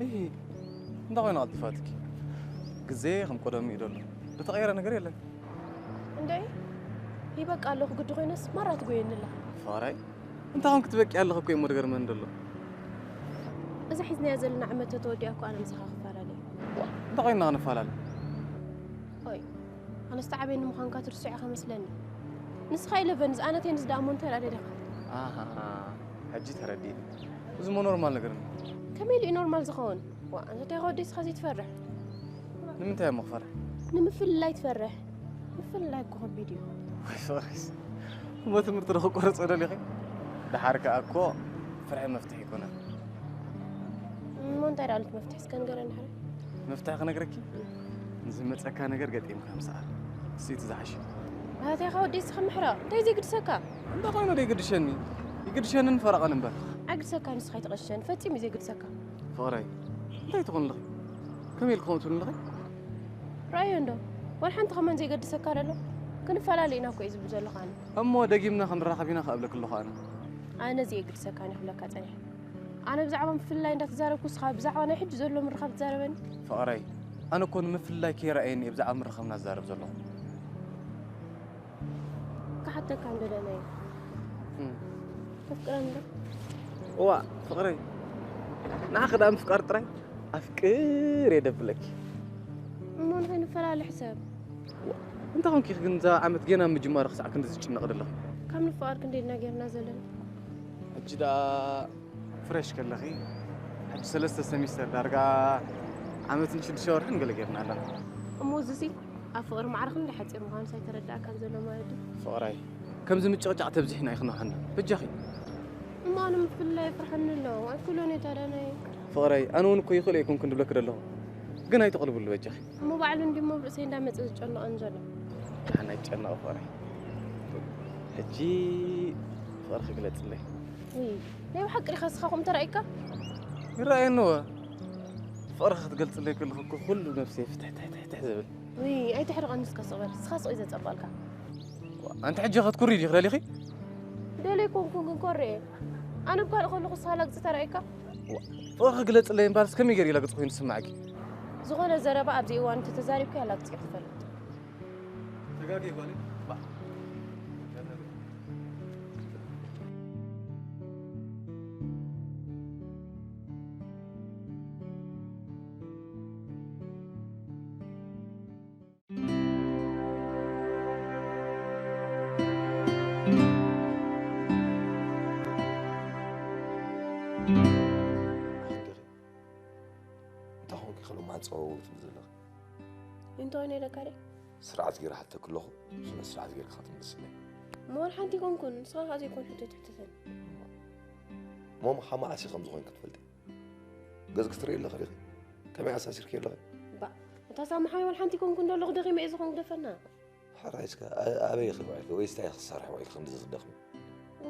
እሂ፣ እንታይ ኮይና ቀልጢፋትኪ? ግዜ ከም ቀደሙ እዩ ዘሎ። ዝተቐየረ ነገር የለን። እንደ ይበቃ ኣለኹ ግዲ ኮይነስ ማራ ትጎየኒ ኣለኻ። ፍቕረይ፣ እንታይ ኮንክ ትበቂ ኣለኺ እኮ እሞ ዝገርመኒ ዘሎ። እዛ ሒዝናያ ዘለና ዓመት ተተወዲኣ እኮ ኣነ ምሳኻ ክፈላለ እየ። እንታይ ኮይና ክንፈላለ? ኦይ ኣነስ ተዓብየኒ ምዃንካ ትርስዖ ኢኻ መስለኒ። ንስኻ ኢለቨንስ ኣነ ቴንስ ደኣ እሞ እንታይ ደኣ ደሊኻ? ኣሃ፣ ሕጂ ተረዲእኒ። እዚ እሞ ኖርማል ነገር ነው። ከመይ ኢሉ እዩ ኖርማል ዝኸውን? ዋ ኣንተ እንታይ ከወዲ እስኻ ዘይትፈርሕ? ንምንታይ እሞ ክፈርሕ? ንምፍልላይ ትፈርሕ? ምፍልላይ እኮ ከቢድ እዩ። ወይ ፍቕረይስ፣ እሞ ትምህርቲ ዶ ክቆርጾ ደሊኺ? ደሓር ከኣ እኮ ፍርሒ መፍትሒ ኣይኮነን። እሞ እንታይ ደኣ ኣሉት መፍትሒ እስከ ንገረኒ ሓደ። መፍትሒ ክነግረኪ? ንዝመጸካ ነገር ገጢምካ ምስኣር። እሱ እቲ ዝሓሸ። ኣታ ኢኻ ወዲ እስኻ ምሕራቕ እንታይ ዘይግድሰካ? እንታይ ኮይኑ ዶ ይግድሸኒ? ይግድሸንን ፈረቐን እምበር። ኣይግድሰካ ንስኻ ኣይትቐሽሸን ፈጺሙ ዘይግድሰካ። ፍቕረይ፣ እንታይ ትኾን ኣለኺ? ከመይ ኢልኪ ከምኡ ትብሊ ኣለኺ? ረኣዮ እንዶ ዋላ ሓንቲ ከማን ዘይገድሰካ ደሎ። ክንፈላለ ኢና እኮ እዩ ዝብል ዘለኹ ኣነ። እሞ ደጊምና ክንራኸብ ኢና ክእብለኪ ኣለኹ ኣነ። ኣነ ዘይግድሰካ እየ ክብለካ ጸኒሐ። ኣነ ብዛዕባ ምፍልላይ እንዳተዛረብኩ ንስኻ ብዛዕባ ናይ ሕጂ ዘሎ ምርኻብ ትዛረበኒ? ፍቕረይ፣ ኣነ እኮ ንምፍልላይ ከይረኣየኒ እየ ብዛዕባ ምርኻብና ዝዛረብ ዘለኹ። ክሓተካ እንዶ ደናየ እም። ተፍቅረኒ ዶ? እዋ ፍቕረይ፣ ንዓኺ ደኣ ምፍቃር ጥራይ ኣፍቅር እየ ደብለኪ። እሞ ንኸይንፈላለ ሕሰብ። እንታይ ኮንኪ ግን እዛ ዓመት ገና ምጅማር ክሳዕ ክንዲ ዝጭነቕ ዘለኺ? ካብ ንፍቓር ክንደይ ኢልና ጌርና ዘለና? ሕጂ ደኣ ፍሬሽ ከለኺ ሕጂ ሰለስተ ሰሚስተር ዳርጋ ዓመትን ሽዱሽተ ወርሕን ገለ ጌርና ኣለና። እሞ እዚሲ ኣብ ፍቕሪ ማዕረ ክንደይ ሓጺር ምዃኑስ ኣይተረድኣካን ዘሎ ማለት ድዩ? ፍቕረይ ከምዚ ምጭቕጫቕ ተብዚሕና ኣይክንውሓና በጃኺ። እሞ ኣነ ምፍልላይ የፍርሓኒ ኣሎ ኣይክእሎን እየ ታዲያ ናይ ፍቕረይ ኣነ እውን እኮ ይኽእሎ ኣይኮንኩን ዝብለኪ ዘለኹ ግን ኣይተቕልብሉ በጃኺ። እሞ ባዕሉ እንዲሞ ኣብ ርእሰይ እንዳመጸ ዝጨንቐኒ ዘሎ። ደሓን ኣይትጨነቒ ፍቕረይ። ሕጂ ፍቕርኺ ግለጽለይ። ውይ ናይ ብሓቂ ዲኻ ንስኻ ከምኡ ተራእዩካ? ይረኣየኒ እወ። ፍቕርኺ ክትገልጽለይ ከለኺ እኮ ኩሉ ነብሰይ ፍትሕትሕትሕትሕ ዝብል። ውይ ኣይተሕርቐኒ እስከ ስቕ በል። ንስኻ ስቕ እዩ ዘጸብቐልካ። ኣንቲ ሕጂ ከ ትኩሪ ዲኺ ደሊኺ? ደልየ ኣይኮንኩን ግን ኮርየ። ኣነ ብካልእ ከለኹ ንስኻ ላግጺ ተራእዩካ? ፍቕርኺ ግለጽለይ እምበኣርስ ከመይ ገይሩ እዩ ላግጺ ኮይኑ ዝስምዓኪ? ዝኾነ ዘረባ ኣብ ዘይእዋኑ እንተተዛሪብካዮ ላግጺ ኢኻ ትፈልጥ። ተጋግየ ጓለይ። ባእ። እንታይ ኾንኪ ከሎ ማን ጸዋውው ትብል ዘለኺ? እንታይ ኢለ ኢለካ ድየ? ስርዓት ገይረ ሓተኪ ኣለኹ፣ ስነ ስርዓት ገይርኪ ክትምልስለይ። እሞ ዋላ ሓንቲ ኣይኮንኩን፣ ንስኻ ከኣ ዘይኮን ሕቶ ኣይትሕተተኒ። እሞ መሓ መዓስ እዩ ከምዚ ኮይንኪ ትፈልጢ? ገጽኪ ትርእይ ኣለኺ ዲኺ? ከመይ ኣሳሲርኪ ኣለኺ? ባእ፣ እታ ሳምሓ ዋላ ሓንቲ ኣይኮንኩን ዶ ኣለኹ ደኺመ እየ ዝኾንኩ ደፈና። ሕራይ እስከ ኣበይ ኢኺ ውዒልኪ ወይስ እንታይ ኢኺ ክትሰርሒ ውዒልኪ ከምዚ ክትደኽሚ?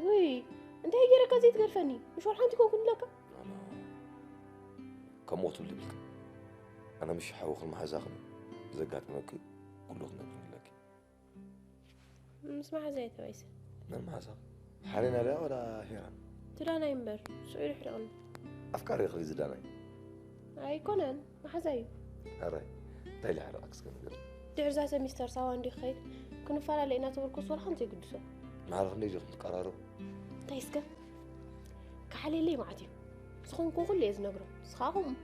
ውይ እንታይ ገይረካ ዘይትገድፈኒ ምሽ ዋላ ሓንቲ ኣይኮንኩን ኢለካ። ከምኡ ክትብሊ ይብልኪ። ኣነ ምሽ ሓውኽን መሓዛኽን ዘጋጠመኪ ኩሉ ክትነግርኒ ኣለኪ። ምስ መሓዛይ ተባይሰ። መን መሓዛ? ሓሊና ድያ ወላ ሄራን? እቲ ዳናይ እምበር ንሱ እዩ ዘሕርቐኒ። ኣፍቃሪ ኢኺ ድዩ እዚ ዳናይ? ኣይኮነን መሓዛይ እዩ። ሕራይ እንታይ ኢሉ የሕርቐኪ እስከ ንገርኒ። ድሕሪ እዛ ሰሚስተር ሳዋ እንድዩ ክኸይድ ክንፈላለ ኢና ተበልኩስ ዋላ ሓንቲ ዘይግድሶ። ማዕረ ክንደይ ዲኹም ትቀራረቡ? እንታይ እስከ ክሓልየለይ መዓት እዩ። ዝኾንኩ ኩሉ እየ ዝነግሮ። ንስኻ ከምኡ።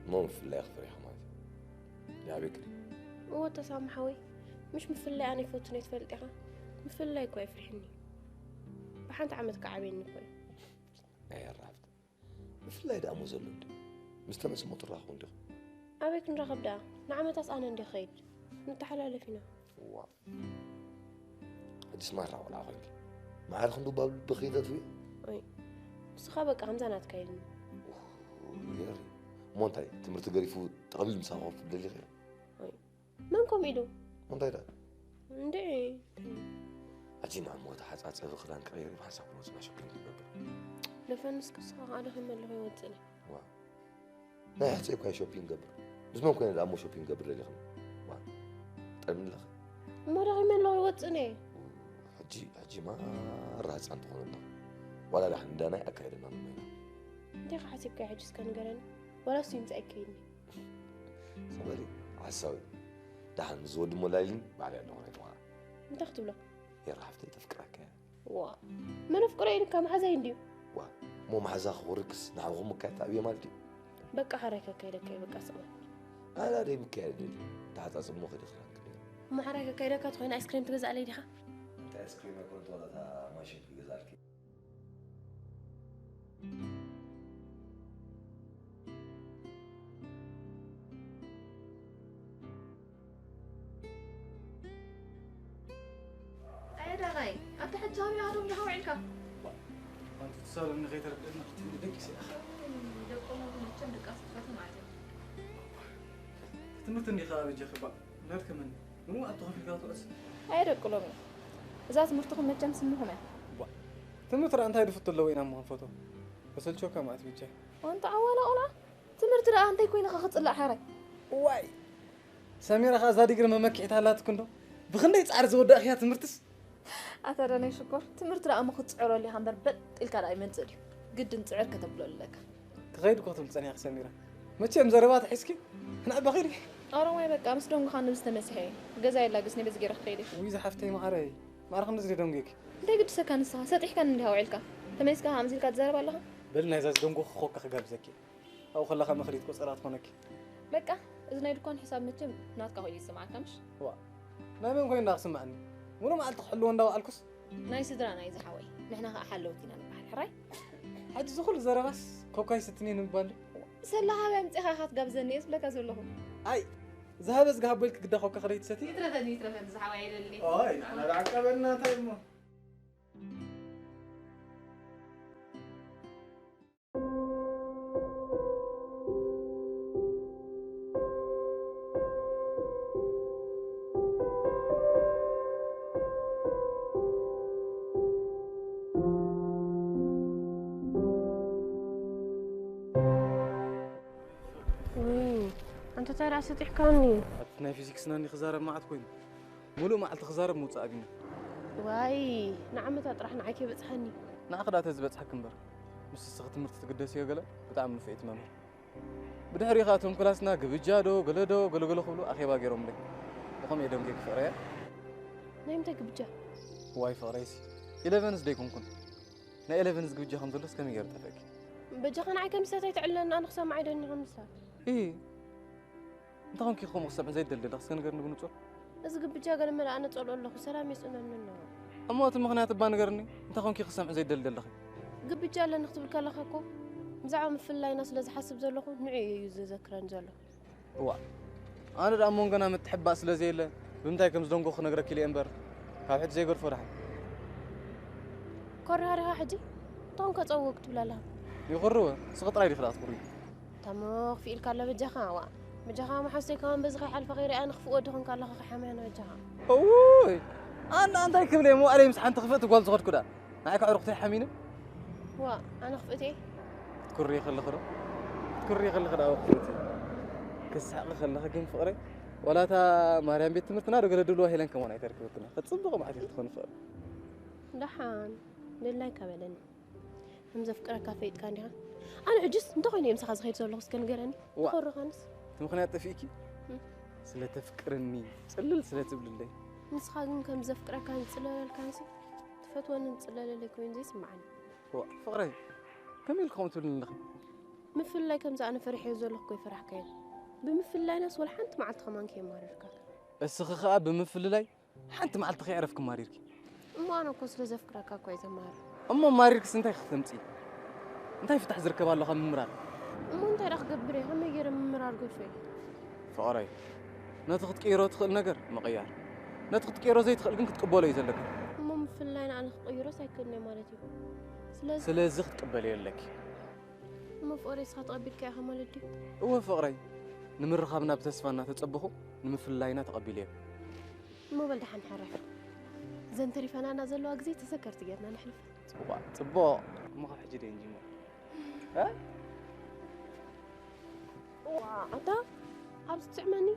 እሞ ምፍልላይ ክፈርሕ ማለት እዩ። ይዓብየኪ ድዩ? እወ ተሳማ ሓወይ። ምሽ ምፍልላይ ኣነ ይፈቱን እየ ትፈልጥ ኢኻ። ምፍልላይ እኮ የፍርሕኒ እዩ። ብሓንቲ ዓመት ክዓብየኒ እኮ እዩ። ኣይ ኣራፍት። ምፍልላይ ደኣ እሞ ዘሎ እንድዩ። ምስ ተመስ እሞ ትራኸቡ እንዲኹም። ኣበይ ክንራኸብ ደኣ? ንዓመታስ ኣነ እንድየ ክኸይድ። ንተሓላለፍ ኢና። እዋ ሕጂ ስማራ ቆልዓ ኮይንኪ መዓር ክንዱ ባብ ልብኺ ተትብኢ ወይ ንስኻ በቃ ከምዛ ናትካ ኢልኒ የሪ እሞ እንታይ ትምህርቲ ገሪፉ ጠቕሊል ምሳኻ ኮፍ ደሊኺ መን ከምኡ ኢሉ እንታይ ደኣ እንድዒ ኣጂማ እሞ ተሓፃፀቢ ክዳን ክቐይር ብሓንሳብ ክወፅና ሸክል ይገብር ደፈንስ ክስኻ ከዓ ደኺመ ኣለኹ ይወፅእኒ ናይ ሕፀይ እኳ ሾፒንግ ገብር ምስ መን ኮይነ ደኣ እሞ ሾፒንግ ገብር ደሊኽኒ ዋ ጠልሚ ኣለኺ እሞ ደኺመ ኣለኹ ይወፅእኒ ሕጂ ሕጂ ማራ ህፃን ትኾን ኣለኹ ዋላ ዳሕን እንዳናይ ኣካየደና ንመይና እንታይ ከሓሲብካ ሕጂ እስከ ንገረኒ ዋላ እሱ ይምጻእ ኣይከይድን እዩ። ዝበሊ ሓሳዊ ደሓን ምስ ወዲ ሞላሊን ባዕል ኣለኹ ናይ ተማራ እንታይ ክትብሎ የራ ሓፍተይ ተፍቅረካ እያ ዋ መን ኣፍቅሮ ኢልካ መሓዛይ እንድዩ ዋ እሞ መሓዛ ክኹርክስ ንሓውኹም ምካየት ኣብየ ማለት እዩ በቃ ሓራይ ከካይደካ እዩ በቃ ስቕ ኣላ ደይ ምካየድ ደሊ ተሓፃፅሞ ከዲ ክላክል እሞ ሓራይ ከካይደካ ተኾይኑ ኣይስክሬም ትገዛእለይ ዲኻ እንታይ ስክሪን ኣይኮነት ዋላታ ማሽን ክገዛልኪ ኣየዳናይ ኣብቲ ሕጂ ኣበይ ኣዶም ዲኻ ውዒልካ ኣንቲ ትሳለኒ ከይተረድእና ክትህሊ ደቂሰ ኢኻ ደቆም መቸም ድቃስ ትፈቱ ማለት እዩ ትምህርቲ እንዲኻ ኣበጀኺ ባእ ናድከመኒ ምኑ ኣቶ ከፊልካ ትወስ ኣየደቅሎም እዩ እዛ ትምህርትኹም መቸም ስምኹም እያ ትምህርቲ ራ እንታይ ድፍት ኣለዎ ኢና ምኾን ፈቶ በሰልቸካ ማለት ብቻ ወንተ ዓዋላ ቆልዓ ትምህርቲ ደኣ እንታይ ኮይንኻ ክፅላእ ሓራይ ዋይ ሰሚራ ከ እዛ ዲግሪ መመክዒት ኣላትክ እንዶ ብክንደይ ፃዕሪ ዝወዳእኽያ ትምህርትስ ኣታ ደናይ ሽኮር ትምህርቲ ደኣ እሞ ክትፅዕረሉ ኢኻ እምበር በጥ ኢልካ ደኣ ይመፅእ ድዩ ግድን ፅዕር ከተብሎ ኣለካ ክኸይድ እኮ ክትብል ፀኒሕክ ሰሚራ መቸም ዘረባ ተሒዝኪ ንዕባኺ ዲ ኦሮማይ በቃ ምስ ደንጉኻ ንብዝተመሲሐ እዩ ገዛ የላግስ ናይ በዚ ገይረ ክኸይድ እየ ውይ ዝሓፍተይ ማዕረይ ማዕረ ክንዲ ዝደንጉየኪ እንታይ ግድሰካ ንስኻ ሰጢሕካን እንዲኻ ውዒልካ ተመሊስካ ኣምዚልካ ትዛረብ ኣለኻ በል ናይዛ ዝደንጎ ክኾካ ክጋብዘኪ ኣብኡ ከለኻ ምኽሪት ቆፀራ ትኾነኪ በቃ እዚ ናይ ድኳን ሕሳብ መቸም ናትካ ኮይኑ ይስማዓካ ምሽ ዋ ናይ መን ኮይና ክስማዕኒ ሙሉ መዓልቲ ክሕልዎ እንዳወዓልኩስ ናይ ስድራ ናይ ዝሓወይ ንሕና ከዓ ሓለውቲ ኢና ንበሃል ሕራይ ሕጂ ዝኹሉ ዘረባስ ኮካ ይስትኒ ንምባል ሰላ ሃበይ ኣምፂኻ ኢኻ ትጋብዘኒ እየ ዝብለካ ዘለኹ ኣይ ዝሃበ ዝግሃቦ ኢልክ ግዳ ኮካ ክደይ ትሰቲ ይትረፈኒ ይትረፈኒ ዝሓወይ ኣይደሊ ኦይ ንዓና ዳዓቀበና እንታይ እሞ ኣንተ እንታይ ደኣ ሰጢሕካኒ ኣቲ ናይ ፊዚክስና እንዲ ክዛረብ መዓት ኮይኑ ሙሉእ መዓልቲ ክዛረብ ምውፃእ ኣቢኒ ዋይ ንዓመታ ጥራሕ ንዓይ ከይበፅሓኒ ንዓኺ ደኣ ተዝበፅሐኪ እምበር ምስ እስኺ ትምህርቲ ትግደስዮ ገለ ብጣዕሚ ንፍዒቲ መምህር ብድሕሪኡ ከዓ እቶም ክላስና ግብጃ ዶ ገለ ዶ ገለገለ ክብሉ ኣኼባ ገይሮምለይ ብኸምኡ እየ ደንጉየኪ ፍቕረየ ናይ ምንታይ ግብጃ ዋይ ፍቕረይሲ ኢለቨንስ ዶ ኣይኮንኩን ናይ ኢለቨንስ ግብጃ ከም ዘሎስ ከመይ ገይሩ ጠፍእኪ በጃኻ ንዓይ ከምስታት ኣይትዕለኒ ኣነ ክሰምዓ ኣይደኒ ከምስታት እ እንታይ ኮንኪ ከምኡ ክሰምዕ ዘይደሊ ኣለኺ እስከ ንገርኒ ብንጹር እዚ ግብጃ ገለ መለ ኣነ ጸልኦ ኣለኹ ሰላም የስእነኒ ኣለኹ እሞ እቲ ምኽንያት እባ ንገርኒ እንታይ ኮንኪ ክሰምዕ ዘይደሊ ኣለኺ ግብጃ ኣለኒ ክትብል ከለኻ እኮ ብዛዕባ ምፍልላይና ስለ ዝሓስብ ዘለኹ ንዕኡ እዩ ዘዘክረኒ ዘሎ እዋ ኣነ ደኣ መንጎና ምትሕባእ ስለ ዘየለ ብምንታይ ከም ዝደንጎ ክነግረኪ ኢለ እምበር ካብ ሕጂ ዘይገድፎ ደሓን ኮራሪኻ ሕጂ እንታውን ከጸውወ ክትብል ኣለኻ ይኹርወ እስኺ ጥራይ ዲኺ ደኣ ትኹሪ ታሞ ክፍኢልካ ኣሎ በጃኻ ዋ በጃኻ መሓሰይ ከማን በዚ ከይሓልፈ ከይሪኣ ንኽፍእ ወዲ ኾንካ ኣለኻ ክሓምያ ንበጃኻ እውይ ኣነ እንታይ ክብል እየ መዋዕለይ ምስ ሓንቲ ክፍእቲ ጓል ዝኸድኩ ደኣ ንዓይ ከዕርኹ ተይሓሚነ ዋ ኣነ ክፍእት እየ ክትኩሪ ከለኺ ዶ ክትኩሪ ከለኺ ደኣ ክፍእቲ ክስሕቂ ከለኺ ግን ፍቕረይ ዋላ እታ ማርያም ቤት ትምህርትና ዶ ገለ ድልዋ ሄለን ከማን ኣይተርክበክና ክትፅብቕ ማዕት ክትኾን ፍቕሪ ደሓን ንላይካ በለኒ ከም ዘፍቅረካ ፈይጥካ እንዲኻ ኣነ ሕጅስ እንተ ኮይነ እየ ምሳኻ ዝኸይድ ዘለኹ እስከ ንገረኒ ዋ። ኮርኻንስ እቲ ምኽንያት ጠፊእኪ ስለ ተፍቅርኒ ፅልል ስለ ትብልለይ ንስኻ ግን ከም ዘፍቅረካን ዝፅለለልካንሲ ትፈትወንን ትፅለለለይ ኮይኑ ዘይስምዓኒ ዋ፣ ፍቕረይ ከመይ ኢልኪ ከምኡ ትብልኒ ኣለኺ ምፍልላይ ከምዚ ኣነ ፈሪሐዮ ዘለኹ እኮ ይፈራሕካዮ ብምፍልላይናስ ወላ ሓንቲ መዓልቲ ከማን ከየማረርካ እስኺ ኸኣ ብምፍልላይ ሓንቲ መዓልቲ ከየዕረፍኪ ማሪርኪ እሞ ኣነ እኮ ስለ ዘፍቅረካ እኮ እየ ዘማርር እሞ ማሪርክስ እንታይ ክተምፅኢ እንታይ ፍታሕ ዝርከብ ኣሎ ካብ ምምራር እሞ እንታይ ደኣ ክገብር እየ ከመይ ገይረ ምምራር ገድፎ እየ ፍቕረይ ነቲ ክትቅይሮ ትኽእል ነገር ምቕያር ነቲ ክትቅይሮ ዘይትኽእል ግን ክትቅበሎ እዩ ዘለካ እሞ ምፍልላይና ኣነ ክቕይሮስ ኣይክእልን እየ ማለት እዩ ስለዚ ስለዚ ክትቅበልዮ ኣለኪ እሞ ፍቕረይ እስኻ ተቐቢልካ ኢኻ ማለት ድዩ እወ ፍቕረይ ንምርኻብና ብተስፋ እናተጸበኹ ንምፍልላይና ተቐቢለዮ እሞ በል ደሓን ሓራይ እዘን ተሪፈናና ዘለዋ ግዜ ተዘከርቲ ጌርና ነሕልፈ ጽቡቕ ጽቡቕ እሞ ካብ ሕጂ ደይ ንጅምር እ? ዋ ኣታ ኣብዚ ትስዕመኒ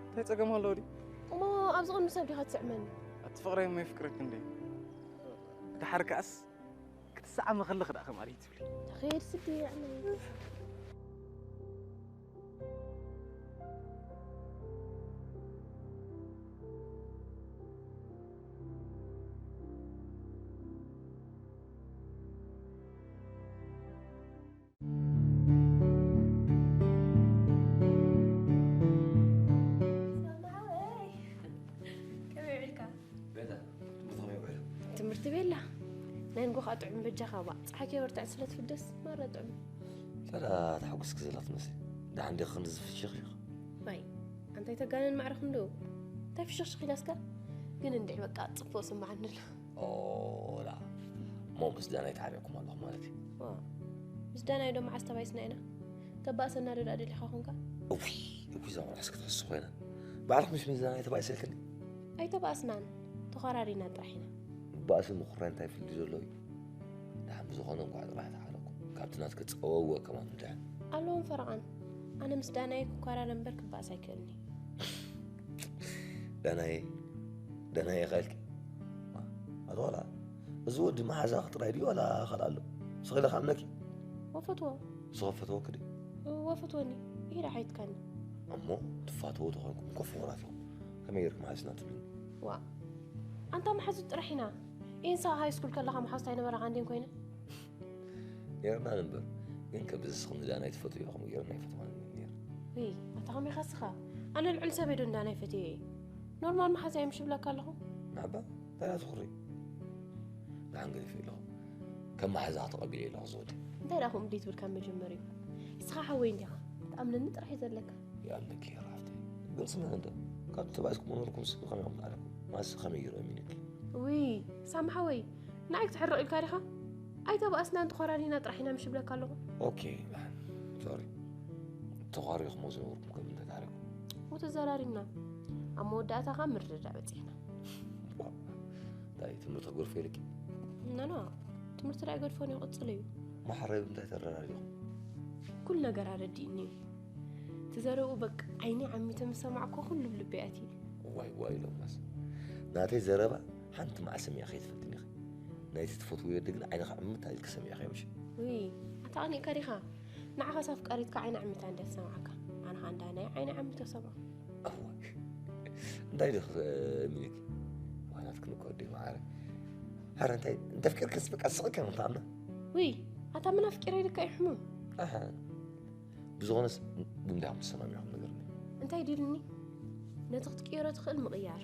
እንታይ ጸገም ኣለዎ ድዩ እሞ ኣብዚ ቅድሚ ሰብ ዲኻ ትስዕመኒ ኣቲ ፍቕረይ እሞ የፍቅረክ እንደ ድሓር ከኣስ ክትሰዓሚ ከለኺ ደኣ ከማሪ ትብሊ ተኸየድ ስዲ ኻጥዑም በጃኻ ባ። ጸሓይ ከይበርትዐት ስለ ትፍደስ ማራ ጥዑም። ፈላ ተሓጉስኪ ዘላ ትመስሊ። ደሓን ዲኺ ክንድዚ ፍሽኽ ኢኺ? ማይ ኣንታይ ተጋነን ማዕረ ክንድኡ። እንታይ ፍሽኽሽኽ ኢላስካ? ግን እንድዒ በቃ ጽቡቕ ስምዓኒ ኣሎ። ኦላ እሞ ምስ ዳናይ ተሓሪቕኩም ኣለኹም ማለት እዩ። ዋ፣ ምስ ዳናይ ዶ መዓስ ተባኢስና ኢና? ከባእሰና ዶ ደኣ ደሊኻ ኾንካ? እውይ እውይ እዛ ቆልዓስ ክትሕሱ ኮይና። ባዕልኹም ምስ ምስ ዳናይ ተባኢሰልክኒ? ኣይተባእስናን፣ ተኾራሪና ጥራሕ ኢና። ባእሲ ምኹራይ እንታይ ፍልልይ ዘሎ እዩ? ደሓን ብዝኾነ እንኳዕ ጥራሕ ተሓለኩም። ካብቲ ናትኪ ጸወወ ከማን ምድሕን። ኣለዎም ፈረቓን። ኣነ ምስ ዳናይ ክኳራረ እምበር ክባእስ ኣይክእልኒ። ዳናይ ዳናይ ኢኻ ኢልኪ? ኣቶ ዋላ እዚ ወዲ መሓዛኺ ጥራይ ድዩ ዋላ ካልእ ኣሎ? ስኺ ኢለ ክኣምነኪ? ወፈትዎ። ንሱ ከፈተወኪ ድዩ? ወፈትወኒ። ኢዳ ሓይትካኒ። እሞ ትፋተዉ ተኾንኩም እኮ ፍቑራት ኢኹም። ከመይ ጌርኩም ሓዝና ትብልኒ? ዋ ኣንታ መሓዙት ጥራሕ ኢና። ኢንሳ ሃይ ስኩል ከለኻ መሓዙት ኣይነበራኻ እንዴን ኮይነ? ኔርና ንንበር ግን ከምዚ ንስኺ ንዳናይ ትፈትውዮ ከምኡ ጌርና ኣይፈትዋን ኔር። ውይ ኣታ ከመይ ኢኻ ንስኻ? ኣነ ልዑል ሰብ እየ ዶ ንዳናይ ፈትየዮ እየ? ኖርማል መሓዛይ ምሽ ይብለካ ኣለኹ። ንዓባ እንታይ ደኣ ትኹሪ? ደሓን ገዲፈ ኣለኹ። ከም መሓዛኺ ተቐቢለዮ ኣለኹ ዝወዲ። እንታይ ደኣ ከምኡ ደይትብል ካብ መጀመርዩ? ንስኻ ሓወይ እንዲኻ። ትኣምነኒ ጥራሕ እዩ ዘለካ። ይኣምነኪ እየ ሓፍተይ። ግን ስምዒ እንዶ ካብ ተባኢስኩም መኖርኩምስ ብኸመይ ከምዝኣለኩም? ማስ ከመይ ገይሩ ኣሚኑኪ? ውይ ሳሚ ሓወይ ንዓይ ክትሕርቕ ኢልካ ዲኻ? ኣይተባእስናን ተኾራሪና ጥራሕ ኢና ምሽ እብለካ ኣለኹ። ኦኬ ደሓን ሶሪ። ተዃሪኹሞ ዝነበርኩም ከ ምንታይ ተሓሪቑ? ወተዘራሪብና ኣብ መወዳእታ ኸኣ ምርድዳእ በጺሕና። እንታይ ትምህርቲ ክገድፎ ኢልኪ? ኖኖ ትምህርቲ ዳኣ ኣይገድፎን እዩ ክቕጽል እዩ። ማሕረይ ብምንታይ ተረዳዲኹም? ኩሉ ነገር ኣረዲእኒ እዩ። እቲ ዘረብኡ በቃ ዓይነይ ዓሚተ ምስ ሰማዕኩዎ ኩሉ ኣብ ልበይ ኣትዩ። ዋይ ዋይ ሎማስ ናተይ ዘረባ ሓንቲ መዓልቲ ሰሚዐ ከይትፈልጥን ኢኺ። ናይቲ ትፈትውዮ ወዲ ግን ዓይንኻ ዕምት ኣቢልኪ ሰሚዕኻዮ ምሽ? ውይ ኣታ ቀኒእካ ዲኻ? ንዓኻስ ኣፍቃሪትካ ዓይና ዓሚታ እንድያ ትሰምዓካ። ኣነ ኸኣ እንዳ ናይ ዓይነይ ዓሚተ ሰምዖ። እዋይ እንታይ ዲኺ ሚኒክ? ዋናትክን እኮ ወደይ መዓረ። ሓረ እንታይ እንተፍቂርክስ በቃ ስቕ ከም ትኣምና። ውይ ኣታ ምን ኣፍቂረ ኢልካ እዩ ሕሙም። ኣሓ ብዝኾነስ ብምንታይ ኢኹም ተሰማሚዕኹም ንገሩኒ። እንታይ ድዩ ኢሉኒ? ነቲ ክትቅይሮ ትኽእል ምቕያር፣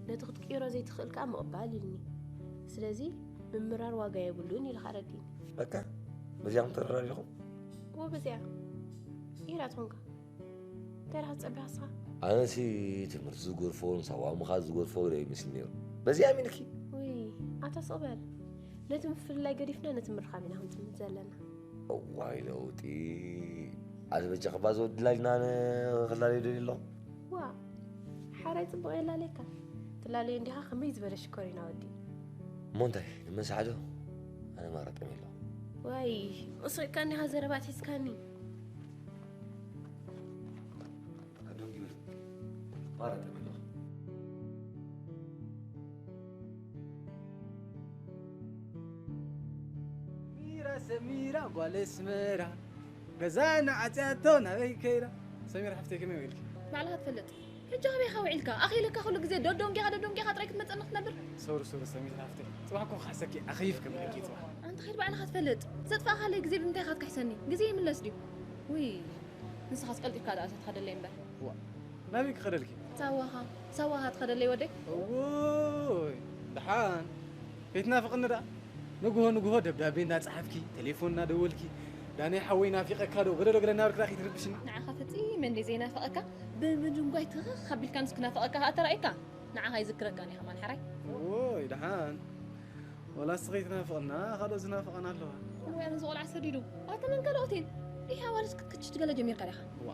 ነቲ ክትቅይሮ ዘይትኽእል ከኣ ምቕባል ኢሉኒ። ስለዚ ምምራር ዋጋ የብሉን ኢሉ ከኣ ረዲእኒ። በቃ በዚኣ ኢኹም ተረዳዲእኹም? እወ በዚኣ። ኢራ ትኾንካ። እንታይ ኢኻ ትጸቢ ንስኻ? ኣነሲ ትምህርቲ ዝገድፎ ንሳዋ ምኻድ ዝገድፎ ኢለ ይመስል ነይሩ። በዚኣ ኣሚንኪ? ውይ ኣታ ስቕ በል። ነቲ ምፍልላይ ገዲፍና ነቲ ምርኻብ ኢና ክንጥምት ዘለና። እዋይ ለውጢ ኣቲ በጃ ክባዘ ወዲ ላሊና ክላለዮ ደልዩ ኣሎ። ዋእ ሓራይ ጽቡቕ የላለየካ። ትላለዮ እንዲኻ ከመይ ዝበለ ሽኮሪና ወዲ። እሞ እንታይ ንመሳዕዶ ኣነ ማረጠም የለኹ። ዋይ ስቕ ኢልካ እንዲኻ ዘረባ ኣትሒዝካኒ። ኣደንጊበ ማረጠም የለኹ። ሚራ ሰሚራ ጓል ኣስመራ ገዛ ንዓጽያቶ ናበይ ከይዳ። ሰሚራ ሓፍተይ ከመይ ውዒልኪ? ባዕልኻ ትፈልጥ። ሕጂ ኣበይ ኢኻ ውዒልካ? ኣኺልካ ኩሉ ግዜ ዶዶንጌኻ ዶዶንጌኻ ጥራይ ክትመጸኒ ክትነብር? ሶሪ ሶሪ ሰሚራ ሓፍተይ። ጽባሕ እኮ ክሓሰኪ ኣኺፍ ክብለኪ ጽባሕ። ኣንታ ኸይድ ባዕልኻ ትፈልጥ። ዘጥፋእኻለይ ግዜ ብምንታይ ኢኻ ትክሕሰኒ? ግዜ ይምለስ ድዩ? ውይ ንስኻስ ቀልጢፍካ ደኣ ተትኸደለይ እምበር። ዋ ናበይ ክኸደልኪ? ሳዋኻ ሳዋኻ ትኸደለይ ወደይ? እውይ ደሓን ከይትናፍቕኒ ደኣ። ንግሆ ንግሆ ደብዳቤ እንዳጸሓፍኪ፣ ቴሌፎን እናደወልኪ፣ ዳነይ ሓወይ ናፊቐካ ዶ ገለ ዶ ገለ እናበልኪ ደኣ ከይትርብሽኒ። ንዓኻ ፈጺመ እንድየ ዘይናፍቐካ፣ ብምድንጓይ ትኽኽ ኣቢልካ ንሱ ክናፍቐካ ከኣ ተራእየካ። ንዓኻ ይዝክረካን እየ ከማን ሓራይ። እውይ ደሓን ወላ ንስኺ ትናፍቕና ካልኦት ዝናፍቐና ኣለዋ። እዋይ ኣነ እዚ ቆልዓ ሰዲዱ ኣታ መን ካልኦት እየን? ዲህ ኣዋልድ ክትክችት ገለ ጀሚርካ ዲኻ? እዋ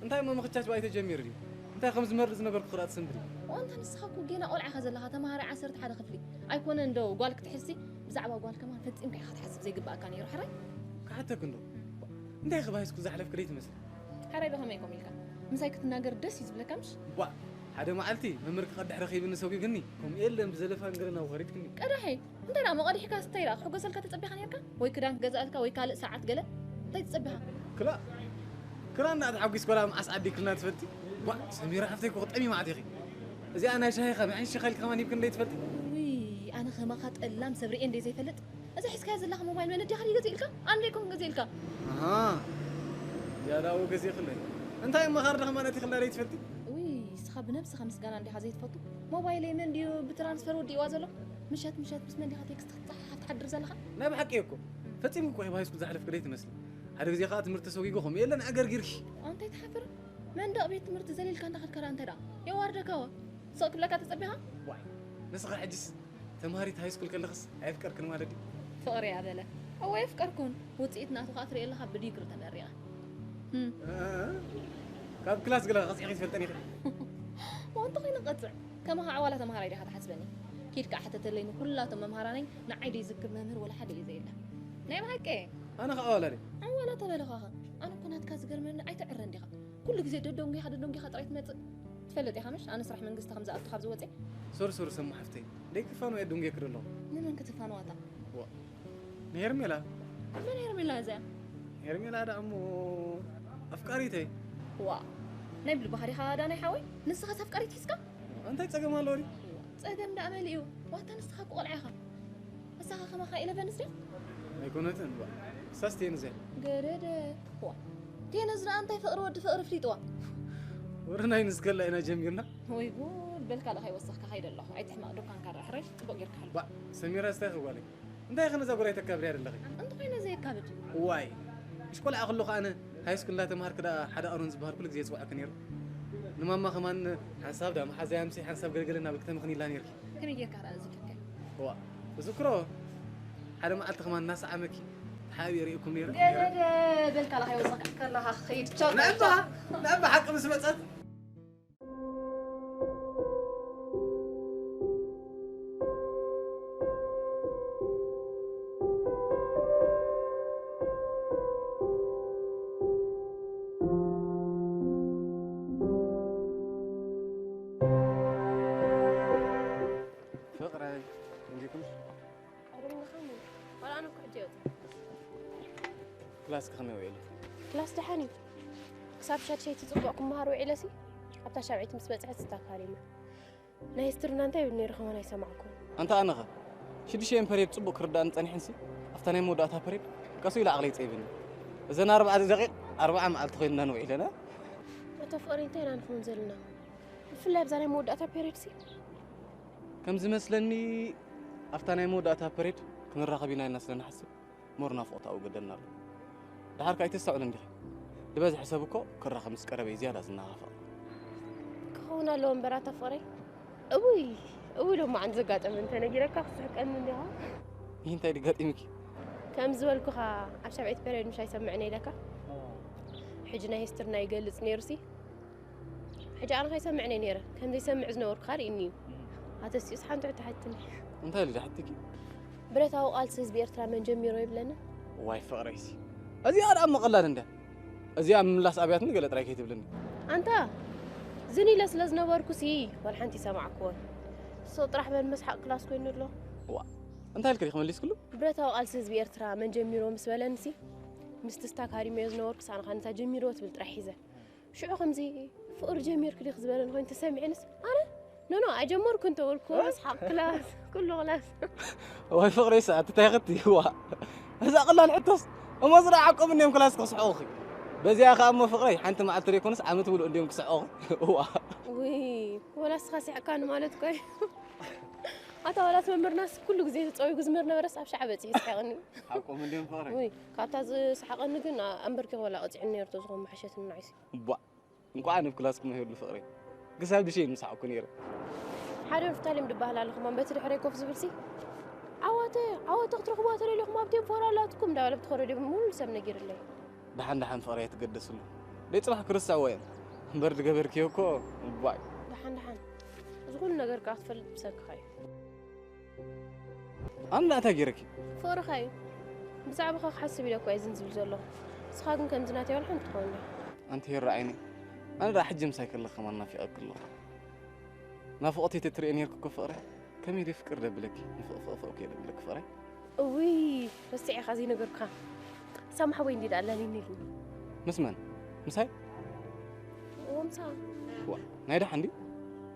እንታይ እሞ ምኽቻች ባይ ተጀሚሩ ድዩ? እንታይ ከም ዝመርድ ዝነበርኩ ክርኢ ትስንብዲ። እዋ ኣንታ ንስኻ እኮ ጌና ቆልዓ ኢኻ ዘለኻ ተምሃራይ ዓሰርተ ሓደ ክፍሊ ኣይኮነን ዶ ጓል ክትሕዝሲ ብዛዕባ ጓል ከማን ፈጺምካ ኢኻ ክትሓስብ ዘይግብኣካ ነይሩ ሓራይ። ክሓተኪ እንዶ እንታይ ኢኺ ባሂስኩ ዝሓለፍኪ ደይትመስሊ። ሓራይ ዶ ከመይ ከምኡ ኢልካ ምሳይ ክትናገር ደስ እዩ ዝብለካ ምሽ? ቧእ ሓደ መዓልቲ መምህር ክቐድሕ ረኺብኒ ሰጒግኒ ከምኡ የለን ብዘለፋን ገለን ኣብኡ ኸሪድክኒ። ቀዳሐይ እንታይ ደኣ መቐዲሕካ ስታይ ደኣ ክሕጎሰልካ ተጸቢኻ ኔርካ? ወይ ክዳን ክገዝኣልካ ወይ ካልእ ሰዓት ገለ እንታይ ትጸቢኻ? ክላእ ክላእ እንዳ ተሓጒስኪ ዋላ መዓስ ዓዲክልና ትፈልጢ? ቧእ ሰሚራ ሓፍተይ እኮ ጠሚማት ኢኺ። እዚኣ ናይ ሻሂ ኸ መዐን ሸኻ ኢልኪ ከማን ሂብክኒ ደይትፈልጢ? ውይ ኣነ ከማኻ ጠላም ሰብ ርእየ እንድየ ዘይፈልጥ። እዛ ሒዝካያ ዘለኻ ሞባይል መን ኣዴኻ ድዩ ገዚእልካ? ኣነ ደይኮንኩ ገዚእልካ። ኣሃ ዝያዳ ኣብኡ ገዚእኽለይ። እንታይ እሞ ካርድኺ መን ኣእቲኽላ ደይትፈልጢ? ውይ ንስኻ ብነብስኻ ምስጋና እንዲኻ ዘይትፈቱ። ሞባይለይ መን ድዩ ብትራንስፈር ወዲእዋ ዘሎ? ምሸት ምሸት ምስ መን ዲኻ ቴክስት ክትጸሓሓፍ ትሓድር ዘለኻ? ናይ ብሓቂ እኮ። ፈጺሙ እኮ ኣብ ሃይስኩል ዝሓለፍክ ደይ ትመስሊ። ሓደ ግዜ ከኣ ትምህርቲ ተሰጒጉ ከምኡ የለን ኣገርጊርኪ። ኣንታይ ትሓፍር? መንደቕ ቤት ትምህርቲ ዘሊልካ እንዳኸድካ ደኣ እንታይ ደኣ የዋርደካ ወ? ስቕ ክብለካ ተጸቢኻ? ዋይ፣ ንስኻ ሕጅስ ተምሃሪት ሃይስኩል ከለኽስ ኣየፍቀርክን ማለት ድዩ? ፍቕሪ እያ በለ። እወ የፍቀርኩን። ውጽኢት ናቱ ከኣ ትርኢ ኣለኻ ብዲግሪ ተመሪቐ። እም። እ፣ ካብ ክላስ ገለ ቀጺዕኺ ትፈልጠን ኢኺ? እሞ እንተኾይነ ቀጽዕ። ከማኻ ዓዋላ ተምሃራይ ዲኻ ትሓስበኒ? ኪድ ከኣ ሕተተለይ ንኹላቶም መምሃራነይ ንዓይ ደይዝክር መምህር ወላ ሓደ እዩ ዘየለ። ናይ ብሓቂ? ኣነ ኸኣ ዓዋላ ድየ? ዓዋላ ተበልኻኸ? ኣነ እኮ ናትካ ዝገርመኒ ኣይትዕረን ዲኻ? ኩሉ ግዜ ደደንጒኻ ደደንጒኻ ጥራይ ትመጽእ። ትፈልጥ ኢኻ ምሽ? ኣነ ስራሕ መንግስቲ ከም ዝኣቱ ካብ ዝወጽእ። ሶሪ ሶሪ ሰሙ ሓፍተይ። ደይ ክፋኑ እየ ደንጒየኪ ደለኹ። ንመን ክትፋነዋ እታ? ዋ። ንሄርሜላ። መን ሄርሜላ እዚኣ? ሄርሜላ ደኣ እሞ ኣፍቃሪተይ። ዋ። ናይ ብልብኻ ዲኻ ዳናይ ሓወይ? ንስኻስ ኣፍቃሪት ሒዝካ? እንታይ ጸገም ኣለዎ ድዩ? ጸገም ደኣ መሊኡ። ዋታ ንስኻ እኮ ቆልዓ ኢኻ። ንስኻ ከማኻ ኢለቨንስ ድያ? ኣይኮነትን እባ። እሳስ ቴንስ እያ። ገደደ። ዋ። ቴንስ ደኣ እንታይ ፍቕሪ ወዲ ፍቕሪ ፍሊጥዋ? ወረ ናይ ንስከላ ኢና ጀሚርና። ወይ ጉድ፣ በልካ ለኸ ይወሰኽካ ከይደ ኣለኹ። ኣይትሕመቕ፣ ዱካንካ ርሕርሕ፣ ጽቡቕ ጌርካ ሓልፍ። ባ፣ ሰሚራ ስታይ ኸጓለይ። እንታይ ኸ ነዛ ጎራይ ተካብርያ ዘለኺ? እንተኾይነ ዘየካብድ። ዋይ። እሽ ቆልዓ ከለኹ ኣነ ሃይ ስኩል እንዳተምሃርክ ደኣ ሓደ ኣሮን ዝበሃል ኩሉ ግዜ ይጽውዓኪ ነይሩ። ንማማ ከማን ሓንሳብ ዳ መሓዛይ ኣምሲ ሓንሳብ ገልገለ እናበልክ ተምኽኒ ኢላ ነይርኪ። ከመይ ጌርካ ደኣ ዝዝክርከ? ዋ፣ እዝክሮ ሓደ መዓልቲ ከማን እናሰዓመኪ ተሓቢኤ ርእየኩም ነይረ። ገደደ በልካ ለኻ ይወሰኽካ ከለኻ ክኸይድ ቻው፣ ቻው፣ ንዕባ፣ ቻው። ንዕባ ሓቂ ምስ መጸት። ፍቕረይ፣ እንዲኩም? ኣይደለኻን እዩ። ዋላ ኣነ እኮ ሕጂ እየ ወፂአ። ክላስኪ ከመይ ውዒሉ? ክላስ ደሓን እዩ። ክሳብ ሻድሸይቲ ፅቡቕ ክመሃር ውዒለሲ፣ ኣብታ ሻብዐይቲ ምስ በፅሐት ስታካሪመ። ናይ ሂስትርና እንታይ ይብል ነይሩ ከማን ኣይሰማዕኩን። ኣንታ ኣነኸ ሽዱሽተ ፔሬድ ጽቡቕ ክርዳእኒ ጸኒሕንሲ፣ ኣብታ ናይ መወዳእታ ፔሬድ ቀስ ኢሉ ዓቕለይ ጸይብኒ። እዘን ኣርባዕተ ደቂቕ ኣርብዓ መዓልቲ ኮይንና ንውዒለና። ኣቶ ፍቕሪ እንታይ ኢና ንኸውን ዘለና? ብፍላይ ኣብዛ ናይ መወዳእታ ፔሬድሲ። ከም ዝመስለኒ ኣብታ ናይ መወዳእታ ፔሬድ ክንራኸብ ኢና ኢልና ስለ ንሓስብ፣ ሞር ናፍቖት ኣብኡ ገደልና ኣሎ። ደሓር ከ ኣይተስተውዕልን ዲኺ? ዝበዝሐ ሰብ እኮ ክራኸብ ምስ ቀረበ እዩ ዝያዳ ዝናፋቕ። ክኸውን ኣለዎ እምበር ኣታ ፍቕረይ። እውይ፣ እውይ ሎማዓንቲ ዘጋጠመ እንተነጊረካ ክትስሕቀኒ እንዲኻ። ይህ እንታይ ድጋጢምኪ? ከም ዝበልኩኻ ኣብ ሻብዐይቲ ፔርዮድ ምሽ ኣይሰምዕን ኢለካ? ሕጂ ናይ ሂስትርና ይገልጽ ነይሩሲ። ሕጂ ኣነ ከይሰምዕን እየ ነይረ። ከም ዘይሰምዕ ዝነበርኩ ከኣ ርኢኒ እዩ። ኣተሲኡስ ሓንቲ ሕቶ ሓትኒ። እንታይ ኢሉ ድሓትኪ? ብረታዊ ቃልሲ ህዝቢ ኤርትራ መን ጀሚሮ ይብለኒ? ዋይ ፍቕረይሲ። እዚኣ ደኣ እሞ ቀላል እንድያ። እዚኣ ምምላስ ኣብያትኒ ገለ ጥራይ ከይትብልኒ። ኣንታ፣ ዝን ኢለ ስለ ዝነበርኩሲ ዋላ ሓንቲ ይሰማዕክዎን። ሶ ጥራሕ በል መስሓቕ ክላስ ኮይኑ ኣሎ። ዋ፣ እንታይ ኢልኪ ዲኺ መሊስክሉ? ብረታዊ ቃልሲ ህዝቢ ኤርትራ መን ጀሚሮ ምስ በለንሲ፣ ምስቲ ስታክ ሃሪመዮ ዝነበርኩስ ኣነ ኸኣ ነታ ጀሚርዎ ትብል ጥራሕ ሒዘ። ሽዑ ከምዚ ፍቕሪ ጀሚርኪ ዲኺ ዝበለኒ ኮይኑ ተሰሚዕንስ፣ ኣነ ኖ ኖ ኣይጀመርኩን ተበልኩ። መስሓቕ ክላስ፣ ኩሉ ክላስ። ዋይ ፍቕረይ ሰዓት እንታይ ኽትይዋ? እዛ ቀላል ሕቶስ እሞ ዝዳ ዓቆም እንዲዮም ክላስ ክስሕቑኺ። በዚኣ ኸኣ እሞ ፍቕረይ ሓንቲ መዓልቲ ደይኮኑስ ዓመት ሙሉእ እንዲዮም ክስሕቑኺ። እዋ። ውይ፣ ወላ እስኻ ስሕቕካኒ ማለት እኮ እዩ። ኣታ ዋላ እቲ መምህርናስ ኩሉ ግዜ ተጸዊጉ ዝምህር ነበረስ ኣብ ሻዕ በጺሑ ይስሕቕኒ። ዓቆም እንዲዮም ፍቕረይ። ውይ፣ ካብታ ዝስሕቐኒ ግን ኣንበርኪኹ ወላ ቀጺዑኒ ነይሩ ተዝኸውን ምሓሸትኒ ንዓይሲ። እቧ። እንቋዕ ኣብ ክላስኩም ኣይህሉ ፍቕረይ። ክሳብ ድሸ ምሳዕኩ ነይረ። ሓደ ንፍታሌም ድበሃል ኣሎ ከማን በቲ ድሕረይ ኮፍ ዝብልሲ፣ "ዓዋተ፣ ዓዋተ ክትረኽብዋ ተደሊኹም ኣብ ቴምፎራ ኣላትኩም" እንዳበለ ብቲ ኮረድዮ ሙሉ ሰብ ነጊርለይ። ደሓን ደሓን ፍቕረይ ኣይትገደስሉ። ደይ ጽባሕ ክርስዕዎ እዮም። እምበር ድገበርክዮ እኮ እባይ። ደሓን ደሓን። እዚ ኩሉ ነገር ከኣ ክትፈልጥ ብሰንክኻ እዩ። ኣነ እንታይ ገይረኪ? ፍቕርኻ እዩ። ብዛዕባኻ ክሓስብ ኢለ እኮ እየ ዝን ዝብል ዘለኹ። ንስኻ ግን ከምዚ ናተይ ዋላ ሓንቲ ትኸውን ዲኻ። ኣንቲ ሄራ ዓይነይ፣ ኣነ ደኣ ሕጂ ምሳይ ከለኺ ከማን ናፊቐኪ ኣለኹ። ናፍቖተይ ተትርእየ ኔርኪ እኮ ፍቕረይ፣ ከመይ ደፍቅር ደብለኪ፣ ንፍቕፍቕፍቕ እኮ እየ ደብለኪ ፍቕረይ። እውይ፣ ረሲዐ ኢኻ ዘይነገርኩኻ። ሳም ሓወይ እንዲ ደኣ ኣላልይኒ ኢሉኒ። ምስ መን? ምሳይ? እዎ፣ ምሳኻ። ዋ፣ ናይ ደሓን ድዩ?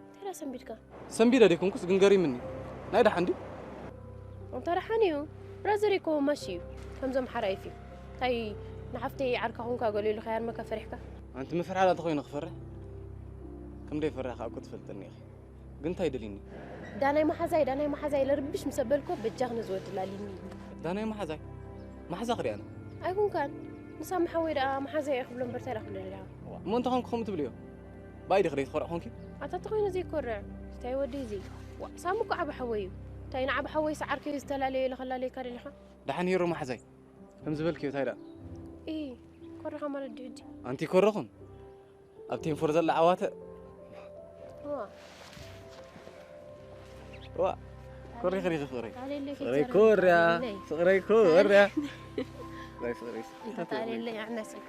እንታይ ደኣ ሰንቢድካ? ሰንቢደ ደይኮንኩስ ግን ገሪምኒ። ናይ ደሓን ድዩ? እንተ ደሓን እዩ፣ ብራዘር እኮ ማሽ እዩ። ከምዞም ሓራይፍ እዩ። እንታይ ንሓፍተይ ዓርካ ኹንካ ገሉ ኢሉ ከያርመካ ፈሪሕካ? ኣንቲ ምፍርሓ ዶ ተኾይኑ ክፈርሕ? ከም ደይፈርሕ ከኣ እኮ ትፈልጥኒ ኢኺ። ግን እንታይ ደሊኒ? ዳናይ መሓዛይ ዳናይ መሓዛይ ለርብሽ ምስ ኣበልኮ በጃኽ ነዚ ወዲ ላሊኒ። ዳናይ መሓዛይ? መሓዛኺ ድየ ኣነ? ኣይኩንካን። ንሳሚ ሓወይ ደኣ መሓዛይ እየ ክብሎ እምበር እንታይ ደኣ ክብሎ ደሊኻ? እሞ እንተኾንኩ ከምኡ ትብልዮ? ብኣይ ዲኺ ደይትኾርዕ ኮንኪ? ኣታ ተኾይነ ዘይኮርዕ እንታይ ወዲ እዚ? ዋእ ሳሚ እኮ ዓቢ ሓወይ እዩ። እንታይ ንዓቢ ሓወይ ሰዓርከ እዩ ዝተላለየ ኢለ ከላለየካ ደሊኻ? ደሓን ሂሩ መሓዛይ። ከም ዝበልክዮ እንታይ ደኣ? ኢ ኮረኻ ማለት ድዩ ሕጂ? ኣንቲ ኮረኹን ኣብ ቴንፎር ዘላ ዓዋተ ዋ ዋ ኮሪ ክሪ ፍቅረይ ታሌለይ ፍቅረይ ኮርያ ፍቅረይ ኮርያ ናይ ፍቅረይ ታሌለይ ኣዕነሰካ